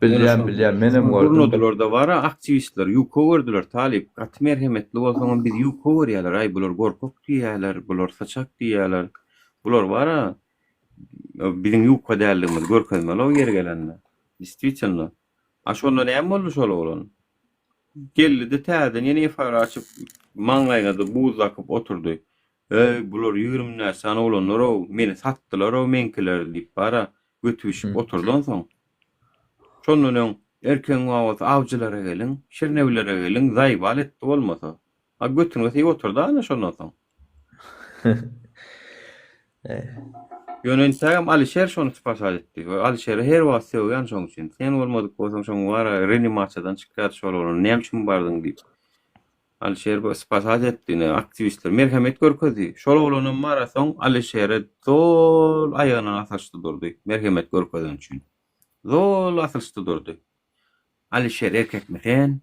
Bilýän, bilýän, menem gördüm. Gurnadylar-da bar-a, aktiwistler ýuka gördüler, talyp. Gaty merhemetli bolsaňam bizi ýuka görýärler. Aý, bular gorkak diýýärler, bular syçak diýýärler. Bular bar-a, biziň ýuka däldigimizi görkezmeli-ow ýeri gelende. Distwitelno. A şonda näme boldy şol oglan? Geldi-de täzeden ýene efir açyp, maňlaýyna-da buz dakyp oturdy. Öý, bular 25 sany oglanlar-ow, meni satdylar-ow meňkiler diýip bar-a, göti bişip oturdansoň. Şondan öň erkegiň babasy awjylara geliň, şirnewlere geliň, zaýbal etdi bolmasa. A götüňe syýyp oturdy ana şondan soň. Ýöne intägem Alişer şony spasat etdi. We Alişeri her wagt sögýän şoň üçin. Sen bolmadyk bolsaň şoň bara reanimasiýadan çykýardy şol oglan. Näme üçin bardyň diýip. Alişer bu spasat etdi ine aktiwistler merhemet görkezdi. Şol oglanam bara soň Alişere zol aýagyndan asylyşdy durdy. Merhemet görkezeni üçin. Zol asylyşdy durdy. Alişer erkekmi sen?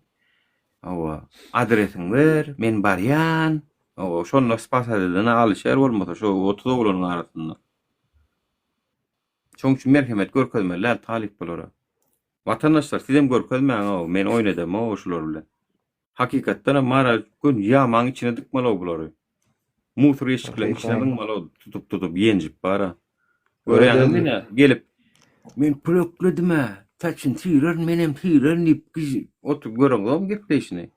Hawa, adresiňi ber, men barýan. Hawa, şonda spasat eden Alişer bolmasa şo 30 oglanyň arasynda. Şoň üçin merhemet görkezmeli däl talyp bulara. Watandaşlar sizem görkezmäň-ow, men oýun edemok-ow şular bilen. Hakykatdanam mara gün ýamaň içine dykmaly-ow bulary. Musor ýeşikleriň içine zyňmaly-ow tutup-tutup ýenjip bara. Görýäňizmi ine gelip men pul ökledim-ä, saçyny süýrerin, menem süýrerin diýip gyj oturyp göreňzokmy gepleýşini.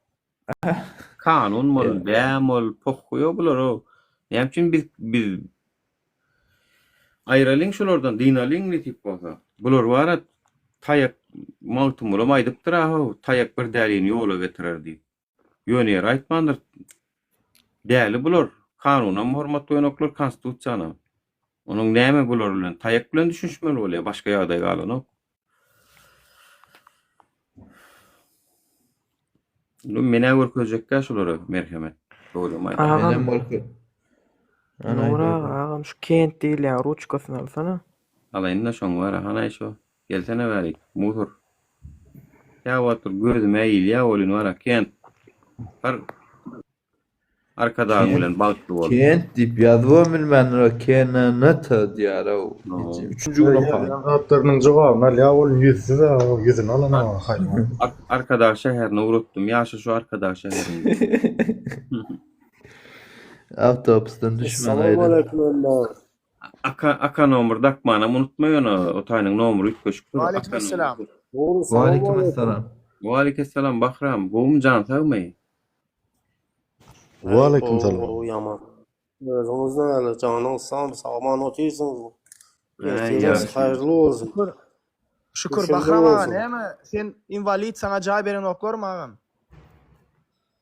Kanun bol, däm bol, pohhuý-ow bular-ow. Näme üçin biz biz Aýralyň şulardan, dynalyň nesip bolsa. Bular bara taýak Magtymgulam aýdypdyr ahow, taýak bir dälini ýola getirer diýip. Ýöne ýere aýtmandyr. Däli bular. Kanunam hormat goýanoklar, konstitusiýanam. Onuň näme bular bilen taýak bilen düşünişmeli bolýar, başga ýagdaý galanok. Indi men-ä görkezjekkä şulara merhemet. Dogrymy aýdaýyn. Agam. Menem bolsa. Nur aga, agam şu Kent diýilýän ruçkasyny alsana. Alaýyn-da şoň bar-a, hanaý şo. Gelsene bärik, musor. Käwagt bir gözüme ilýä welin bar-a, Kent. Bar. Arkadagyň bilen bagtly bol. Kent diýip ýazybam bilmändir o KNNT diýýär-ow. Üçünji gün okadym. Ýazýan zatlarynyň jogabyny alýar ol ýüzsüz-ä o ýüzüni alanok haýwan. Arkadag şäherine ugratdym. Ýaşa şu Arkadag şäherinde. Awtobusdan düşmän aýlan. Salam aleýkum Aka aka nomer dakmanam unutma ýöne o taýynyň nomeri üýtgeşikdir. Waleýkim essalam. Waleýkim essalam. Waleýkessalam Bahram gowumy jan sagmy? Waleýkim salam. Gowy ýaman. Özüňiz näle janyňyz sagmy sagman otyrsyňyzmy? Äý Ertiriňiz ýagşy. haýyrly bolsun. Şükür. Şükür Düşümli Bahram aga bolsun. näme sen inwalid saňa jaý berenoklarmy agam?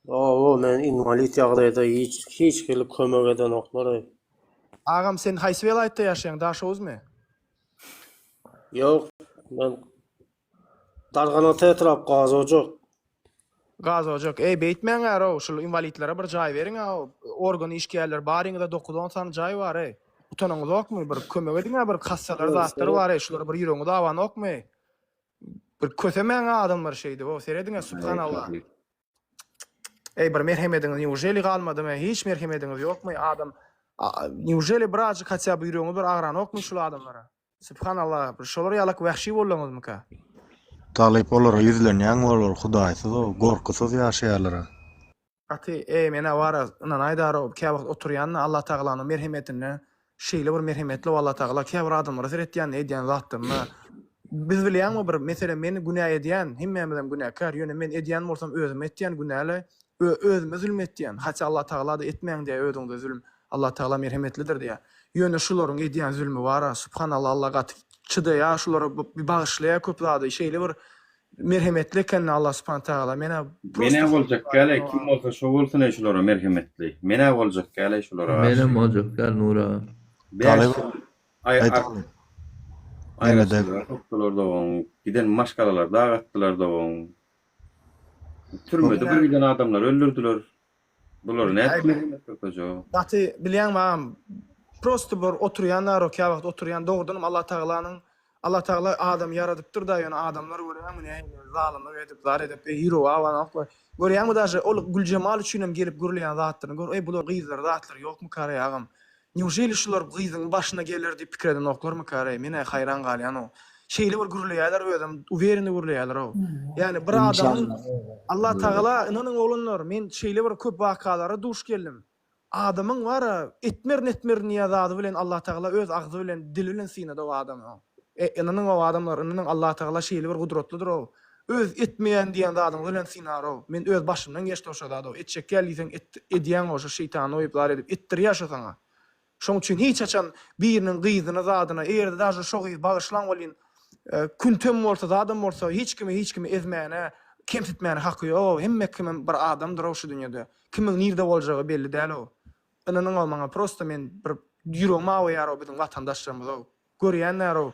Hawa men inwalid ýagdaýda hiç hiç hili kömek edenoklar. Agam sen haýsy welaýatda ýaşaýaň Daşoguzmy? Ýok men Darganata etrap Gazojak. Gazojak. Eý beýtmäň ärow şul inwalidlere bir jaý beriň aw organ işgärleri baryňyza dokuz on sany jaý bar eý. Utanaňyzokmy bir kömek ediňä bir kassalar zatlar bar eý şulara bir ýüregiňiz awanokmy. Bir kösemäň adamlary şeýdip ow serediňä subhanallah. Eý bir merhemediňiz neujeli galmadymy hiç merhemediňiz ýokmy adam neujeli birazjyk hatýa by ýüregiňiz bir agranokmy şul adamlara. Subhanallah bir şolar ýalak wahşy bolduňyzmyka. Talyp olara ýüzlenýäň olar hudaýsyz o gorkusyz ýaşaýarlara. Gaty eý menä wara ynanaýdarow käwagt oturýanda Allatagalanyň merhemetine şeýle bir merhemetli o Allatagala käbir adamlara seretýän edýän zatlaryna biz bilýäňmi bir meselem men günä edýän hemmämizem günäkär ýöne men edýän bolsam özüme etýän günäle özüme zülüm etýän haçä Allatagala-da etmäň diýýär özüňize zülüm Allatagala merhemetlidir diýýär. Ýöne şularyň edýän zülmi bara, subhanallah Allah gaty çydaýar şulara bagyşlaýar köp zady şeýle bir merhemetli ekende Allah subhana tagala menä Menä boljak däl-eý kim bolsa şo bolsun-eý şulara merhemetli. Menä boljak däl-eý şulara garşy. Menem boljak däl Nur aga. Bäş Talyp ýyl aý aý ar talyp. Nemede aýraçylyga sokdular dogan, giden maşgalalary dagatdylar dogan. Türmede bir giden adamlary öldürdiler. Bulary nädip merhemet görkezjek? Gaty bilýäňmi agam prosto bir oturýan naro käwagt oturýan dogrudanam Allah Tagalanyň Allah Tagala adamy ýaradypdyr da ýöne adamlar görýäňmi nähili zalymlyk edip zar edip eý ýüregi awanoklar görýäňmi daže ol Güljemal üçinem gelip gürleýän zatlaryny gör eý bular gyzlary zatlary ýokmykareý agam Neujeli şular gyzyň başyna geler diýip pikir edenoklarmyka-reý, men-ä haýran galýan-ow. Şeýle bir gürleýärler özem uwereni gürleýärler-ow. Ýagny bir adamyň Allah Tagala ynanyň oglanlar men şeýle bir köp wakalara duş geldim. Adamyň bar-a etmerin etmerin diýýän zady bilen Allah Tagala öz agzy bilen dili bilen synady o adamy. E ynanyň-ow adamlar ynanyň Allah Tagala şeýle bir gudratlydyr-ow. Öz etmeýän diýen zadyňyz bilen synarow. Men öz başymdan geçdi şo zat-ow. Etjek däl diýseň edýäň-ow şo şeýtany oýup zar edip etdirýär şo saňa. Şoň üçin hiç haçan biriniň gyzyna zadyna eger-de daže şo gyz bagyşlaň welin küntem bolsa zadam bolsa hiç kimi hiç kimi ezmäne kemsitmäne haky ýogow hemme kimem bir adamdyrow şu dünýede kimiň nirde boljagy belli dälow ynanyňow maňa prosto men bir ýüregim awaýarow biziň watandaşlarymyzow Görýänärow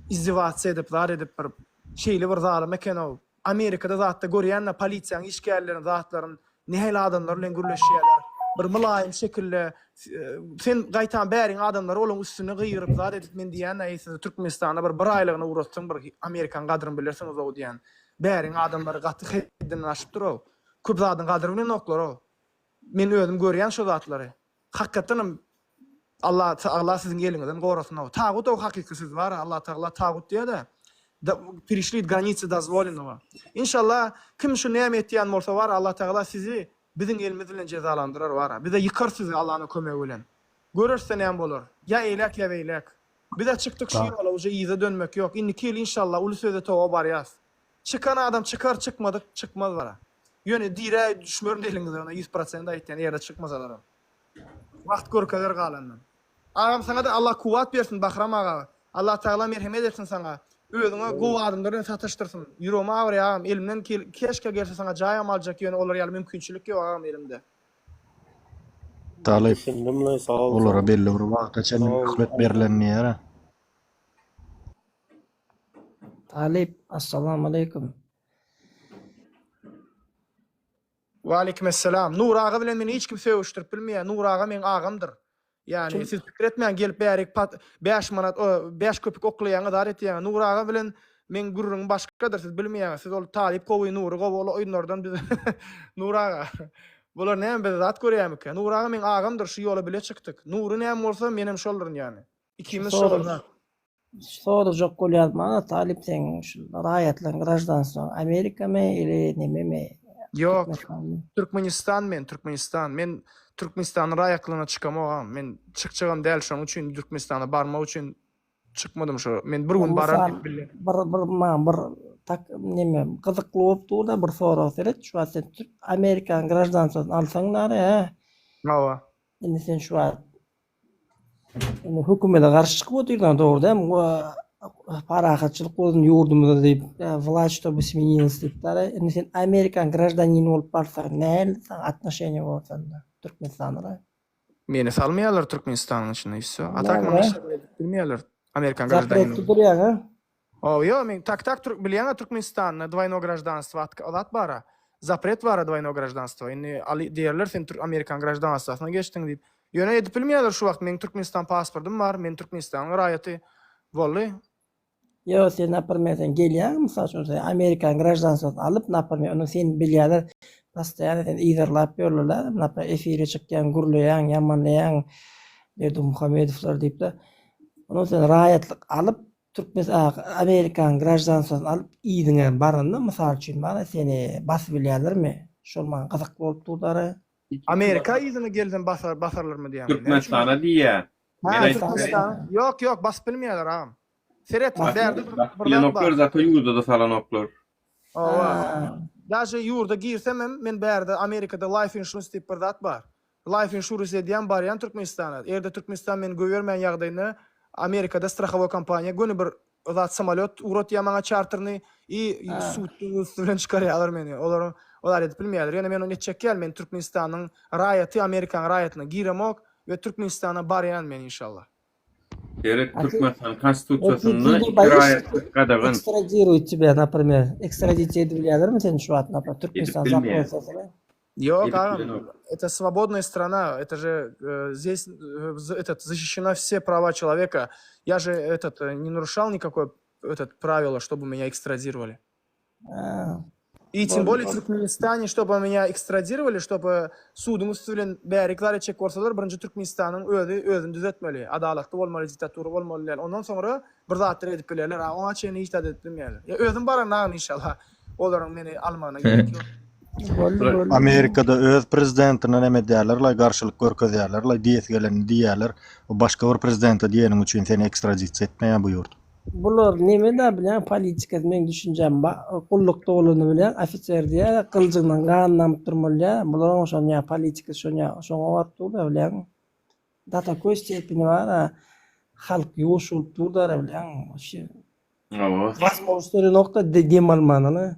izdiwasiýa edip zat edip bir şeýle bir zalym ekenow Amerikada zatda görýänä polisiýaň işgärlerini zatlaryn nähili adamlar bilen gürleşýäler bir mylaýym şekilde sen gaýtam bäriň adamlary olaň üstüne gygyryp zat edip men diýýänä eý sizi Türkmenistana bir bir aýlygyna ugratsaň bir Amerikaň gadryny bilersiňizow diýýän bäriň adamlary gaty hetdinden aşypdyrow köp zadyň gadryny bilenoklarow men özüm görýän şo zatlary Hakykatdanam Allah Tagala siziň eliňizden gorasyn-ow. Tagut-ow hakyky siz bar-a, Allah Tagala tagut diýýär-de. Perişli granicy dozwolenogo. Inşallah kim şu näme etýän bolsa bar Allah Tagala sizi biziň elimiz bilen jezalandyrar bar-a. Bize ýykar sizi Allanyň kömegi bilen. Görersde näme bolar. Ýa eýläk ýa beýläk. Biz-ä çykdyk şu ýola uje yza dönmek ýok. Indiki ýyl inşallah uly söze toba barýas. Çykan adam çykar çykmadyk çykmaz bara. Ýöne dirä düşmerin eliňize ona 100% aýtýan eger çykmasalaram. Wagt görkezer galandan. Agam saňada Allah kuwwat bersin Bahram aga. Allah Tagala merhemet etsin saňa. Özüňe gowy adamlar bilen sataşdyrsyn. Ýüregim agyrýar agam elimden keşke gelse saňa jaýam aljak ýöne olar ýaly mümkinçilik ýok agam elimde. Talyp, olara belli bir wagta çenli möhlet berlen diýýär-ä. Talyp, Assalamualeýkum. Waleýkimessalam. Nury aga bilen meni hiç kim sögüşdirip bilmeýär. Nury aga meň agamdyr. Ýagny siz pikir etmäň gelip bärik pat 5 manat 5 köpük oklaýaňyz zat etýäňiz. Nury aga bilen meň gürrüňim başgadyr siz bilmeýäňiz. Siz ol talyp gowy Nury gowy ol oýunlardan biz Nury aga bular näme bize zat görýämikä. Nury aga meň agamdyr şu ýola bile çykdyk. Nury näme bolsa menem şolduryn ýagny. Ikimiz şol. Sorajak bolýar maňa talyp seň şu raýatlygyň graždanstwoň Amerikamy ili nememi Ýok. Türkmenistanmy? Türkmenistan men Türkmenistan. Men Türkmenistanyň raýatlygyna çykamok agam. Men çykjagam däl şonuň üçin Türkmenistana barmak üçin çykmadym şo. Men bir gün barar Mysal diýip bilýän. bir bir maňa bir tak neme gyzykly bolup durda bir sorag seret şu wagt sen Amerikanyň graždanstwosyny alsaň nare hä? Hawa. Indi sen şu wagt Indi hökümete garşy çykyp otyrlar dogry dämi? Parahatçylyk bolsun ýurdumyzda diýip, wlaç ştoby smenilась diýip dara. Indi sen Amerikan graždanini bolup barsaň nähili saňa atnoşeniýa bolar sende Türkmenistanda? Meni salmaýarlar Türkmenistanyň içine i wsё. A tak maňa hiç zat edip bilmeýärler Amerikan graždanini. Zapretde durýaň a? O ýo men tak tak türk bilýäňä Türkmenistanda dwaýno graždanstwo at zat bara. Zapret bara dwaýno graždanstwo. Indi aly diýerler sen türk amerikan graždanstwasyna geçdiň diýip. Ýöne edip bilmeýärler şu wagt meň Türkmenistan pasportym bar men Türkmenistanyň raýaty boldy. Ýo sen naprmer sen gelýäň mysal üçin sen amerikan graždanstwasyny alyp naprmer ony seni bilýärler postoýanno seni yzarlap ýörlerler naprmer efire çykýaň gürleýäň ýamanlaýaň Berdimuhamedowlar diýipde ondan sen raýatlyk alyp Türkmen Amerikanyň graždanstwasyny alyp yzyňa baranda mysal üçin bana seni basyp bilýärlermi? Şol maňa gyzykly bolup dur dara. Amerika yzyna gelsem basar basarlarmy diýýäňmi? Türkmenistana diýýä. Ha Türkmenistana. Ýok ýok basyp bilmeýärler agam. Seret bärde bir zat bar. Bilenoklar zato ýurda-da salanoklar. Hawa. Daže ýurda girsemem men bärde Amerikada life insurance diýip bir zat bar. Life insurance edýän barýan Türkmenistana. Eger-de Türkmenistan meni goýbermän ýagdaýynda Amerikada strahowoý kompaniýa göni bir zat samolýot ugratýar maňa çarterny i suddan üsti bilen çykarýarlar meni. Olar olar edip bilmeýärler. Ýöne men ony etjek däl. Men Türkmenistanyň raýaty Amerikanyň raýatyna giremok we Türkmenistana barýan men inşallah. Seret Türkmenistan konstitusiýasynda iki raýatlyk gadagan. Ekstradiruýt тебя, например. Ekstradisiýa edip bilýärlermi seni şu wagt, naprimер, Türkmenistan Edip bilmeýär. zaprosasy? Ýok Edip agam, bilenok. это свободная страна, это же э, здесь э, за- этот защищена все права человека. Я же этот э, не нарушал никакое этот правило, чтобы меня экстрадировали. Ha. И тем Boldy, более в boldy. Türkmenistане, чтобы меня экстрадировали, чтобы suduň üsti bilen bärik zar etjek bolsalar, birinji Türkmenistanyň özi özüni düzetmeli, adalatly bolmaly, diktatura bolmaly däl. Ondan soňra bir zatlar edip bilerler. A oňa çenli hiç zat edip bilmeýärler. Ýa özüm bararyn agam inşallah. Olaryň meni almagyna gerek ýok. Boldy, boldy. Amerikada öz prezidentine neme edýärler-laý, garşylyk görkezýärler-laý, diýesi gelenini diýýärler. O başga bir prezidente diýeniň üçin seni ekstradisiýa etmeýär bu ýurt. Bular neme-dä bilýäň politikasy meň düşünjäm gullukda bolany bilýäň ofiser diýýär gyljygyndan gan damyp durmaly diýýär bularyň şonýa politikasy şonýa şoňa baryp dur-da bilýäň do takoý stepeni bar-a halk ýuwaş bolup dur-da bilýäň waşe Hawa. Возможность berenok-da dem almanyna.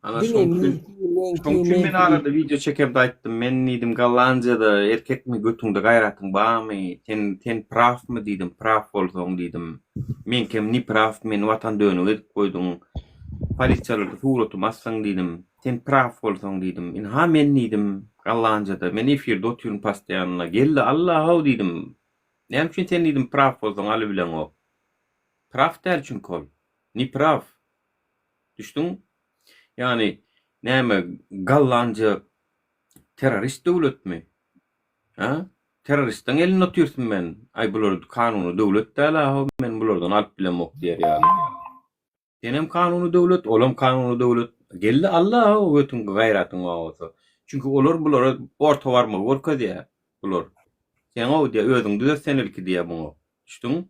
Ana Diňe şoň üçin meňki, meňki, şoň üçin men meňki. arada wideo çekemde aýtdym. Men diýdim Gollandiýada erkekmi götüňde gaýratyň barmy? Sen sen prawmy diýdim. Praw bolsaň diýdim. Meňkem ne praw meni watan dönügi edip goýduň. Polisiýalarda suratymy asdyň diýdim. Sen praw bolsaň diýdim. Ynha men diýdim Gollandiýada. Men efirde otyryn postoýanno. Geldi Allahow diýdim. Näme üçin sen diýdim praw bolsaň alybileňok. Praw däl çünki ol. Ne praw. Düşdüň? Ýagny näme Gollandiýa terrorist döwletmi? Hä? Terroristleň elinde otyrsyn men. Aý bular kanuny döwlet däl-a, men bulardan alyp bilemok diýer ýaly. Senem kanuny döwlet, olam kanuny döwlet. Geldi al-da götüň gaýratyň bar bolsa. Çünki olar bulara orta barmagy görkezýär bular. Seň-ow diýýär, özüň düzet sen ilki diýýär muňa. Düşdüň?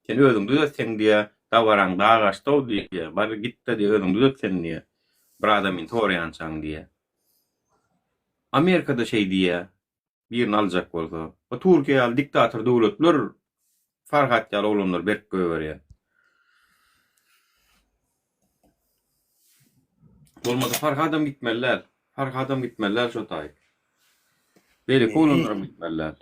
Sen özüň düzet seň diýýär, dabaraň dag aşdy-ow diýýär, bar git-de diýýär, özüň düzet sen diýýär. Bir adamyny soraýançaň diýýär. Amerikada şeý diýýär, birini aljak bolsa. Bu Türkiýe ýaly diktator döwletler Farhat ýaly oglanlary berk goýberýär. Bolmasa Farhadam gitmeli däl. Farhadam gitmeli däl şo taý. Beýleki oglanlaram gitmeli däl.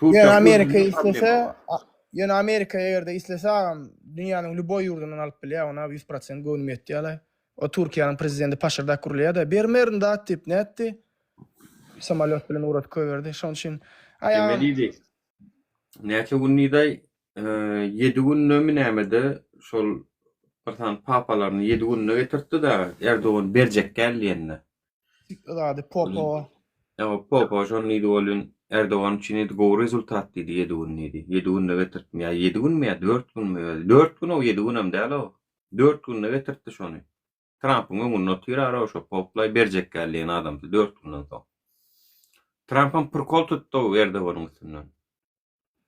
Ýöne Türkiýäň Amerika özünde islese, problema bar. ýöne Amerika eger-de islese agam dünýäniň lýuboý ýurdundan alyp bilýär, ona 100% göwnüm ýetýär-le. O Türkiýäniň prezidenti paşyrdak gürleýär-de, bermerin zat diýip nätdi? Samolýot bilen ugradyp goýberdi. Şonuň üçin aý Neme agam diýdi? Näçe gün diýdi-aý? Ýedi gündemi nämede şol bir sany papalaryny ýedi günde getirtdi-de, Erdogan berjek däl diýende. Zady Popowa. Ýa Popowa şony diýdi welin, Erdogan üçin diýdi gowy rezultat diýdi ýedi gün diýdi. Ýedi günde getirtdim. Ýa ýedi günmi ýa dört günmi özi. Dört gün-ow ýedi günem däl-ow. Dört günde getirtdi şony. Trampyň öňünde otyr-ara şo Poplaý berjek däl diýen adamsy dört günden soň. Trampam prikol tutdy-ow Erdoganyň üstünden.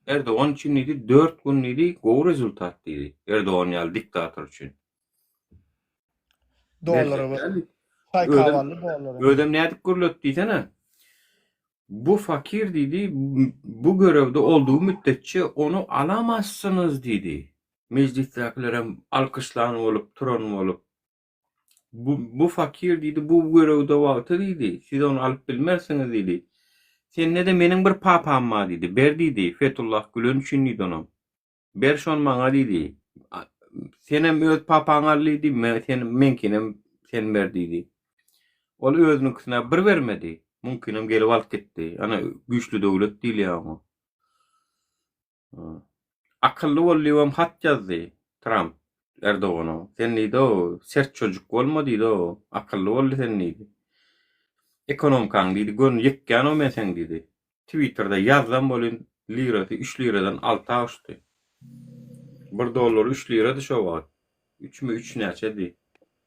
Erdogan üçin diýdi dört gün diýdi gowy rezultat diýdi. Erdogan ýaly diktator üçin. Dollary Berjek däl diýdi. Çaýkap Özem aldy dollary. özem nädip gürletdi diýsene. Bu fakir diýdi bu görevde olduğu müddetçe onu alamazsyňyz diýdi. Mejlisdäkilerem alkyşlan bolup turan bolup. Bu, bu fakir diýdi, bu görevde wagty diýdi, siz ony alyp bilmersiňiz diýdi. Sende-de meniň bir papam bar diýdi, ber diýdi, Fetullah Gülen üçin diýdi onam. Ber şony maňa diýdi. Senem öz papaňy al diýdi, men, sen, meňkinem sen ber diýdi. Ol özüniňkisine bir bermedi, muňkinem gelip alyp gitdi. Ana, güýçli döwlet diýilýär oňa. Akylly bol diýibem hat ýazdy Tramp Erdogana. Sen diýdi-ow, sert çocuk bolma diýdi-ow, akylly bol sen diýdi. Ekonomkaň diýdi, göni ýykýan-ow men seň diýdi. Twitterde ýazsam welin lirasy üç liradan alta uçdy. Bir dollar üç lirady şo wagt. Üçmi üç näçedi.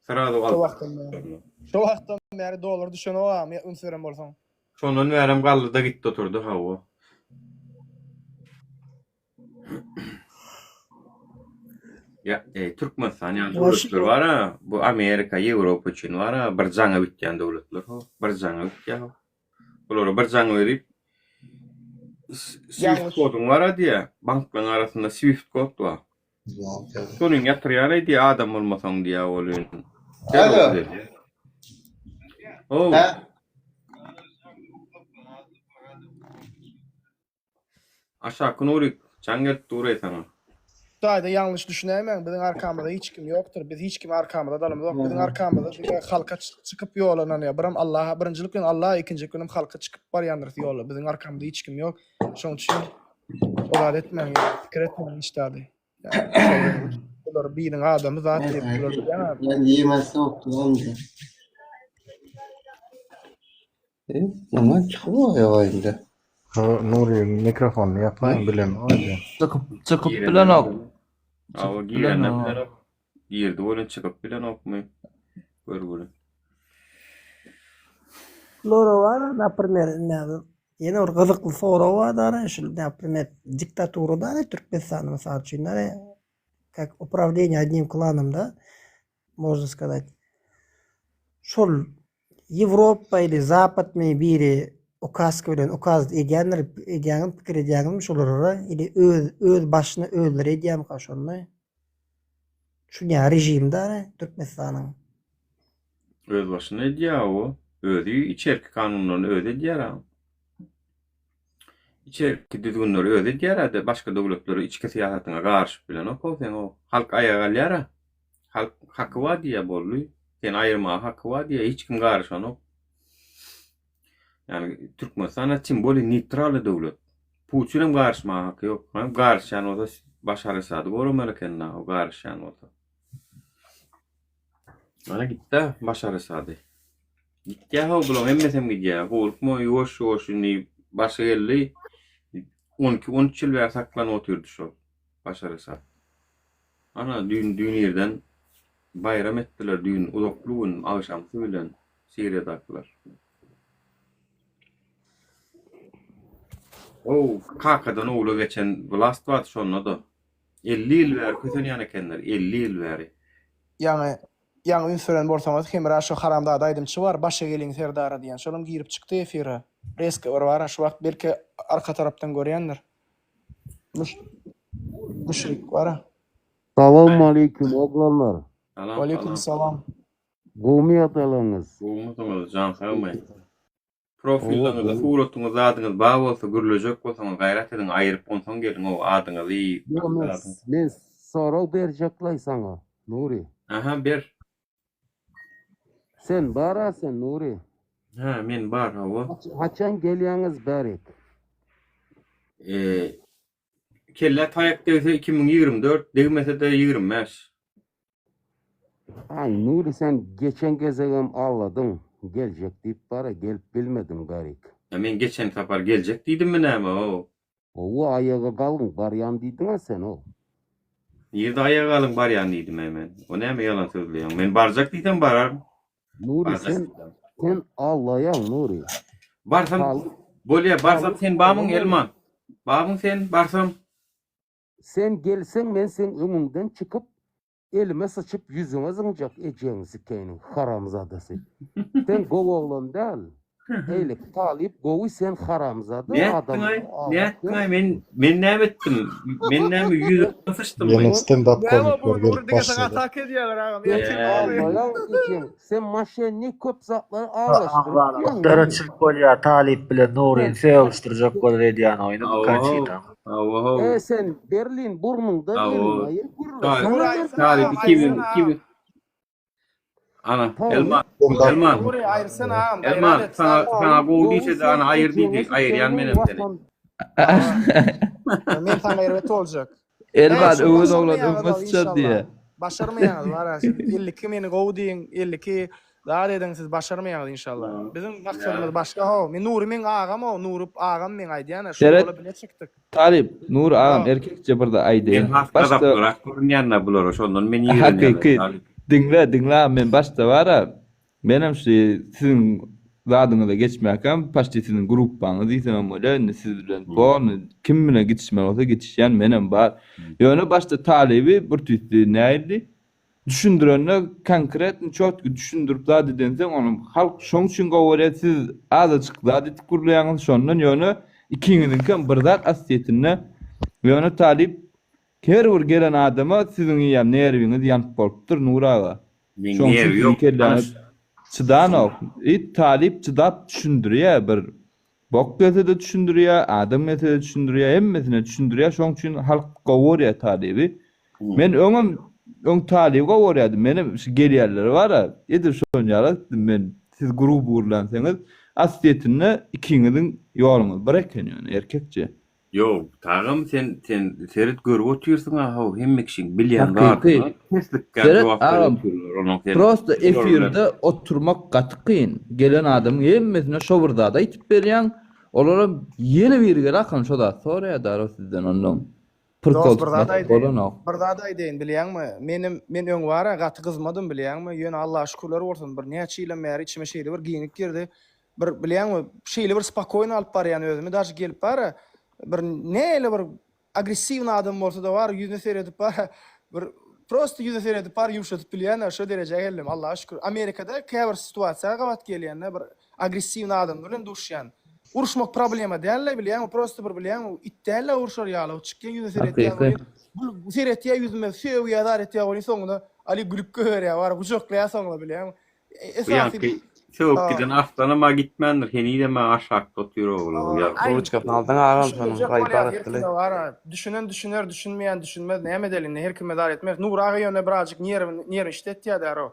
Srazu Şo alta wagtdan bäri. Şo wagtdan bäri dollar düşenok agam, üns beren bolsaň. Şondan bärem galdy-da gitdi oturdy, hawa. Ýa, eý, Türkmenistan ýaly döwletler bar-a, bu Amerika, Ýewropa üçin bar-a, bir jaňa bitýän döwletler ho, bir jaňa bitýär ho. Bulara bir jaň berip, Swift koduň bar-a diýýär, banklaryň arasynda Swift kod bar. Şonuň ýatyrýar-aý diýýär, adam bolmasaň diýýär welin. Alo. How. Aşaky Nurik, jaň gelip dur-eý saňa. Hudaýda ýalňyş düşünäýmäň, biziň arkamyzda hiç kim ýokdur. Biz hiç kimi arkamyza dalamyzok. Biziň arkamyzda diňe halka çykyp ýola ynanýar. Birem Allaha, birinjilik bilen Allaha, ikinjilik bilenem halka çykyp barýandyrys ýola. Biziň arkamyzda hiç kim ýok. Şonuň üçin o zat etmäň, ýa pikir etmäň hiç zady. Bular biriň adamy zat diýip bular bilýäňä. Men diýmez sokdum. Muňa çykyp oýa indi. Şu Nuryň mikrofonyny ýapaýyn bilenok aýdýan. Çykyp çykyp bilenok. Awa Çykyp girende bilenok. bilenok. Girdi welin çykyp bilenokmy? Görgüli. Bulara bar, naprimer, näme, ýene bir gyzykly sorag bar dara, şul, naprimer, diktatura dara Türkmenistanda mysal üçin dara. Как upravleniýe odnim klanom da można skazat. Şol Ýewropa ili Zapatmy biri ukaska bilen ukaz edýändir edýäňizmi pikir edýäňizmi şolara ili öz öz başyna özleri edýämika şony? Şunýa režimda Türkmenistanyň. Öz başyna edýär o. Özi içerki kanunlaryny özi edýär a. Içerki düzgünleri özi edýär-de başga döwletleri içki syýasatyňa garyşyp bilenok-ow seň o. Halk aýaga galýar-a. Halk haky bar diýýär boldy. Seni aýyrmaga haky bar diýýär hiç kim garyşanok. Ýagny Türkmenistan tim bolýa neýtralny döwlet. Putinem garyşmaga haky ýok. Hem garyşýan bolsa Başar Esady goramaly eken-da o garyşýan bolsa. Mana gitdä Başar Esady. Gitýä how bulaň hemmesem gidýä. Gorkma ýuwaş ýuwaş indi başy geldi. 12 13 ýyl bäri saklanyp otyrdy şol Başar Esad. Ana düýn düýn irden baýram etdiler düýn uzakly gün agşamsy bilen Siriýadakylar. Ow kakadan ogla geçen wlast bardy şonda-da. 50 ýyl bäri kösenýän ekenler, 50 ýyl bäri. Ýaňy ýaňy üns beren bolsaňyz Hemra şo haramzada aýdymçy bar başa geliň serdara diýen şolam girip çykdy efire reska bir bara şu wagt belki arka tarapdan görýändir muş muşrik bara. Salowmaleýkim oglanlar. Salam Waleýkim salam. salam. Gowmy ýagdaýlaryňyz? Gowumysyňyz jan sagmy? Hawa Profiliňizde gowy. suratyňyz zadyňyz bar bolsa gürlejek bolsaňyz gaýrat ediň aýyryp onsoň geliň o adyňyzy Ýok başga men zadyňyzy. men sorag berjeklaý saňa Nury. Aha ber. Sen bara sen Nury. Hä men bar hawa. Haçan gelýäňiz bärik? Eee Kellä taýak degse 2024, degmese-de 25. Aý Nury sen geçen gezegem alladyň geljek diýip bara gelip bilmediň bärik. Ýa men geçen sapar geljek diýdimmi näme o? Howwa aýaga galyň barýan diýdiňä sen o. Nirde aýaga galyň barýan diýdimaý men. O näme ýalan sözleýäň. Men barjak diýsem bararyn. Nury Barjak sen diýsem. sen allaýaň Nury. Barsam Talyp bolýa barsam talyp sen bamyň bolamaý. Elman? Bamyň sen barsam? Sen gelseň men seň öňüňden çykyp elime syçyp ýüzüňe zyňjak ejeňi sikeýiniň haramzadasy. Sen gowy oglan däl. Eýleki talyp gowy sen haramzada Nätdiňaý? adamlary awlap Nätdiňaý? ýörsüň. Men men näme etdim? Men näme ýüzüme syçdymmy? Ýene stand-up Näme bu komikler Nury gelip diňe saňa başlady. atak edýärler agam Sen ertir Nury. almaýaň ejeň sen moşennik köp zatlary aglaşdyryp Agzalalyk ýöň Nury. döretçilik bolýar talyp bilen Nuryny Sen sögüşdirjek bolup edýän oýny bu Hawa-how. Konçitaň. Hawa-how. E sen Berlin burnuňdan Hawa. eliňi aýyr gürle Talyp Nury saňa aýyrsana Talyp agam 2000 aýyrsana agam. 2000 Ana Talyp Elman Stand-up Elman Nury aýyrsana agam gaýrat Elman et saňa sag bol. saňa Talyp gowy gowy diýse-de sen ana aýyr diýdi. ejeňi Aýyrýan sikeýiniň menem seni. watan Hawa. Men saňa erbet boljak. Eý Elman şu öwez oglan başarmaýaňyz öňe aw syçar inşallah. diýe. Başarmaýaňyz bara siz 52 meni gowy diýiň 52 zat ediň siz başarmaýaňyz inşallah. Biziň maksadymyz başga how. Men Nury meň agam how Nury agam meň aýdýan şu Seret ýola bile çykdyk. Talyp Nury agam Ýok. erkekçe bir zat Men aýdaýyn. has Başda gazaplyrak görünýän-dä bulara şondan meni ýigrenýärler hakyky Talyp. diňle diňle agam men başda bara menem şu siziň zadyňyza geçmäkäm paçti siziň gruppaňyz diýsemem bolýar indi siz bilen polny kim bilen gitişmeli bolsa gitişýän menem bar. Ýöne başda Talyby bir tüýsli näildi Düşündirende konkretny çotki düşündirip zat edenseň ony halk şoň üçin gowy görýär siz azajyk zat edip gürleýäňiz şondan ýöne ikiňiziňkem bir zat aslyýetinde ýöne talyp her bir gelen adama siziň eýýäm nerwiňiz ýanyp bolupdyr Nury aga Meň şoň üçin nerwi siziň ýok kelläňiz tanyş. çydanok i talyp çydap düşündirýär bir Bok gelse-de düşündirýär, adam gelse-de düşündirýär, hemmesine düşündirýär. Şoň üçin halk gowy görýär talyby. Men öňem öň talyby gowy görýärdim. Menem şu gelýänleri bar-a, edil şon ýaly aýtdym men. Siz gruby gürlänseňiz, aslyýetinde ikiňiziň ýoluňyz bir eken ýöne erkekçe. Ýok, tagam sen sen seret görüp otyrsyň a how hemme kişiň bilýän Hakyky. zadyna peslikgä Seret jogap berip agam otyrlar onuň sen prosta olar bilen efirde oturmak gaty kyn. Gelen adamyň hemmesine şo bir zady aýtyp berýäň. Olaram ýene biri gelip akan şo zady soraýar daro sizden onnoň. Prikol Dost bir zat tutmak aýdaýyn. bolanok. Bir zat aýdaýyn bilýäňmi? Menem men öň bara gaty gyzmadym bilýäňmi? Ýöne Allaha şükürler bolsun bir näçe ýyldan bäri içime şeýle bir giňlik girdi. Bir bilýäňmi, şeýle bir spokoýno alyp barýan özümi, daže gelip bara bir näle bir agressiwny adam bolsa-da bar, ýüzüne seredip bara. Bir prosta ýüze seredip bar ýumşadyp bilýän şo derejä geldim Allaha şükür. Amerikada käbir situasiýa gabat gelýände bir agressiwny adamlar bilen duşýan. Uruşmak problema däl-le bilýäňmi prosta bir bilýäňmi it däl-le urşar ýaly çykýan ýüze seredýän Hakyky. welin gül seretýär ýüzüme sögýär zar etýär welin soňunda Ali gülüp goýberýär bar gujaklaýar soňra bilýäňmi. Bu Esasy ýaňky sögüp giden arslanam-a gitmändir, henizem-ä aşakda otyr oglan. Ýa- Ruçkasyny aldyň agam şonuň Düşündirjek gaýyp bolýar her baratdyly. kime bar düşünen düşüner düşünmeýän düşünmez näme edeli indi her kime zar etmeris Nury aga ýöne birazjyk nerwini nerw işletýär däro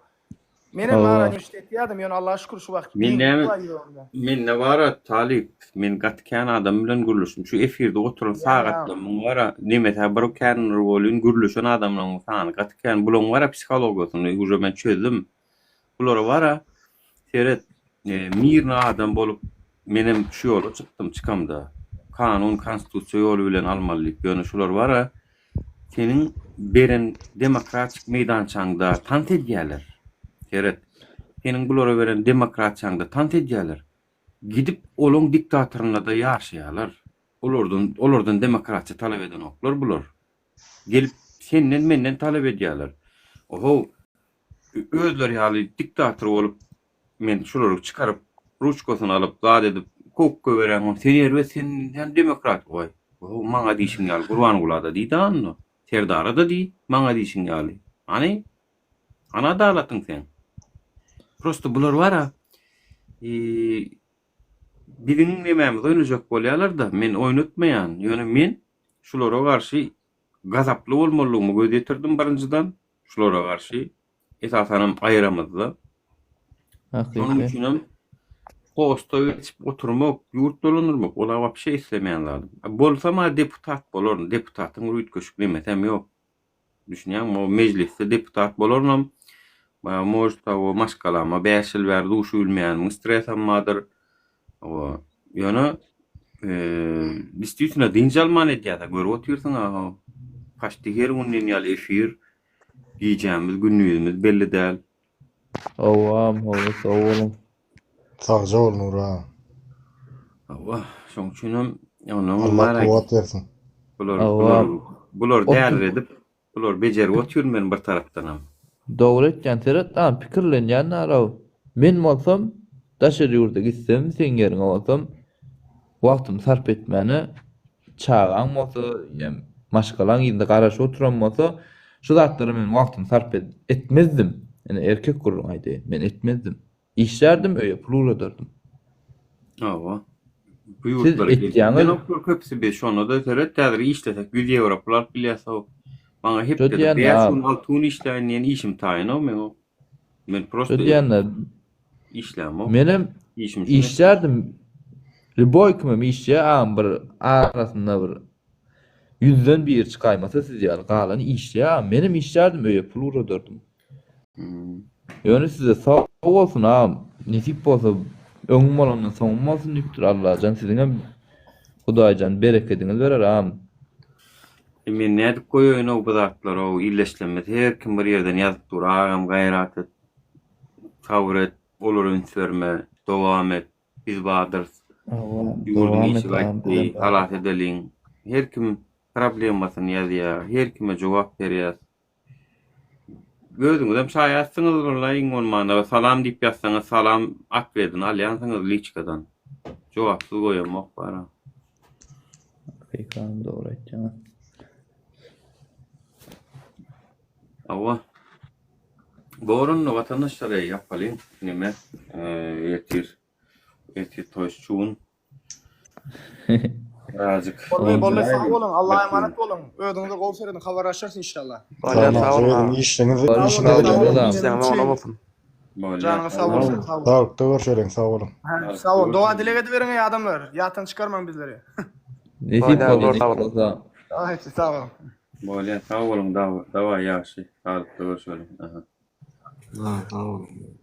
menem Hawa. ara nerw işletýärdim ýöne Allaha şükür şu wagt Men giňlik näme bar ýüregimde. mende bara talyp men gaty kän adam bilen gürleşdim şu efirde oturan Ýa ýa. sagatlarymyň bara nemesä bir kändir welin gürleşen adamlaryň sany gaty kän bulaň bara psihologiýasyny uje men çözdüm Bulara bara seret mirny adam bolup menem şu ýola çykdym çykamda kanun konstitusiýa ýoly bilen almaly diýip ýöne şular bara seniň beren demokratik meýdançaňda tans edýäler seret seniň bulara beren demokratiýaňda tans edýäler gidip olaň diktatorynda-da ýaşaýalar olardan olardan demokratiýa talap edenoklar bular gelip senden menden talap edýäler ohow Özleri ýaly diktator bolup men şulary çykaryp ruçkasyny alyp zat edip kowup goýberýän sen erbet sen sen demokrat goý o maňa diýşiň ýaly Gurbangulada diý-dä onda Serdara-da diý maňa diýşiň ýaly hany hany adalatyň seň prosto bular bara biziň nemämizi oýnajak bolýalarda men oýnatmaýan ýöne men şulara garşy gazaply bolmalydygyma göz ýetirdim birinjiden Şulara garşy esasanam aýramyzda. Şonuň Hakyky. üçinem posta geçip oturmak, ýurt dolandyrmak ola wapşe islemeýän zadym. Bolsam-a deputat bolaryn. Deputatyň bir üýtgeşik nemesem ýok. Düşünýäňmi? O mejlisde deputat bolarynam. Может, o maşgalama 5 ýyl bäri duşup bilmeýänimiň stresem bardyr. Owa, ýöne distwitno dynç alman edýär-de, görüp otyrsyň-a, paçti her gün diýen ýaly efir, gijämiz, gündizimiz belli däl. Howam, hawa, sag boluň. Sagja bol Nury aga. Hawa, şoň üçinem ondan Allah kuwwat bersin. Bular, Hawa. bular, bular Otur. däliredip, Bular bejerip otyryn men bir tarapdanam. Dogry etýän seret agam pikirlenýän naraw men bolsam daşary ýurda gitsem seň ýeriňe bolsam wagtymy sarp etmäne çagaň bolsa ýa maşgalaň yzynda garaşyp oturan bolsa şu zatlara men wagtymy sarp etmezdim ine erkek gürrüň aýdaýyn men etmezdim Işlärdim öýe pul ugradardym. Hawa. Bu Siz ýurtlara gelip etýäňiz. gidenoklar köpüsi biz şonda-da seret häzir işlesek 100 ýewro pul alyp bilýäs-ow. Maňa Şo hepdede diýende 5 a. gün 6 gün işläýin diýen işim taýyn-ow meň. Men Şo prosta diýende işlämok. Menem Işim üçin işlärdim. Lýuboý kimem işleýär agam bir arasynda bir ýüzden biri çykaýmasa siz ýaly galany işleýär agam. Menem işlärdim öýe pul ugradardym. Ýöne size sag bolsun agam nesip bolsa öňüm bolandan soňum bolsun diýipdir Allajan siziňem Hudaýjan berekediňizi berer agam. E men nädip goýaýynow bu zatlarow illeşlemez her kim bir ýerden ýazyp dur agam gaýrat et sabyr et olara üns berme dowam et biz badyrys Hawa ýurduň dowam işi et agam gaýtdy bizem bar. halas edeliň her kim problemasyny ýazýa her kime jogap berýäs Özüňizem şaýatsyňyz walla iň bolmanda salam diýip ýazsaňyz salam otwedini alýansyňyz liçkadan. Jogapsyz goýamok bara. Hakykat dogry aýtýaňyz. Hawa. Bor onda watandaşlar eý ýapalyň neme ertir ertir toý şu gün Birazcık. Boldy, boldy, sag boluň. Allaha emanet boluň. Özüňize gowy serediň, habarlaşarys inşallah. Bolýar, sag boluň agam. Işiňiz Sag boluň, Işiňiz oňuna bolsun. Janyňyz sag bolsun, sag boluň. Saglykda görşeliň, sag boluň. Sag boluň. Doga dileg ediberiň eý adamlar. Ýatdan çykarmaň bizleri. Nesip bolsa, nesip bolsa. Sag sag boluň. Bolýar, sag boluň, dawaý ýagşy. Saglykda görşeliň. Aha. Sag boluň.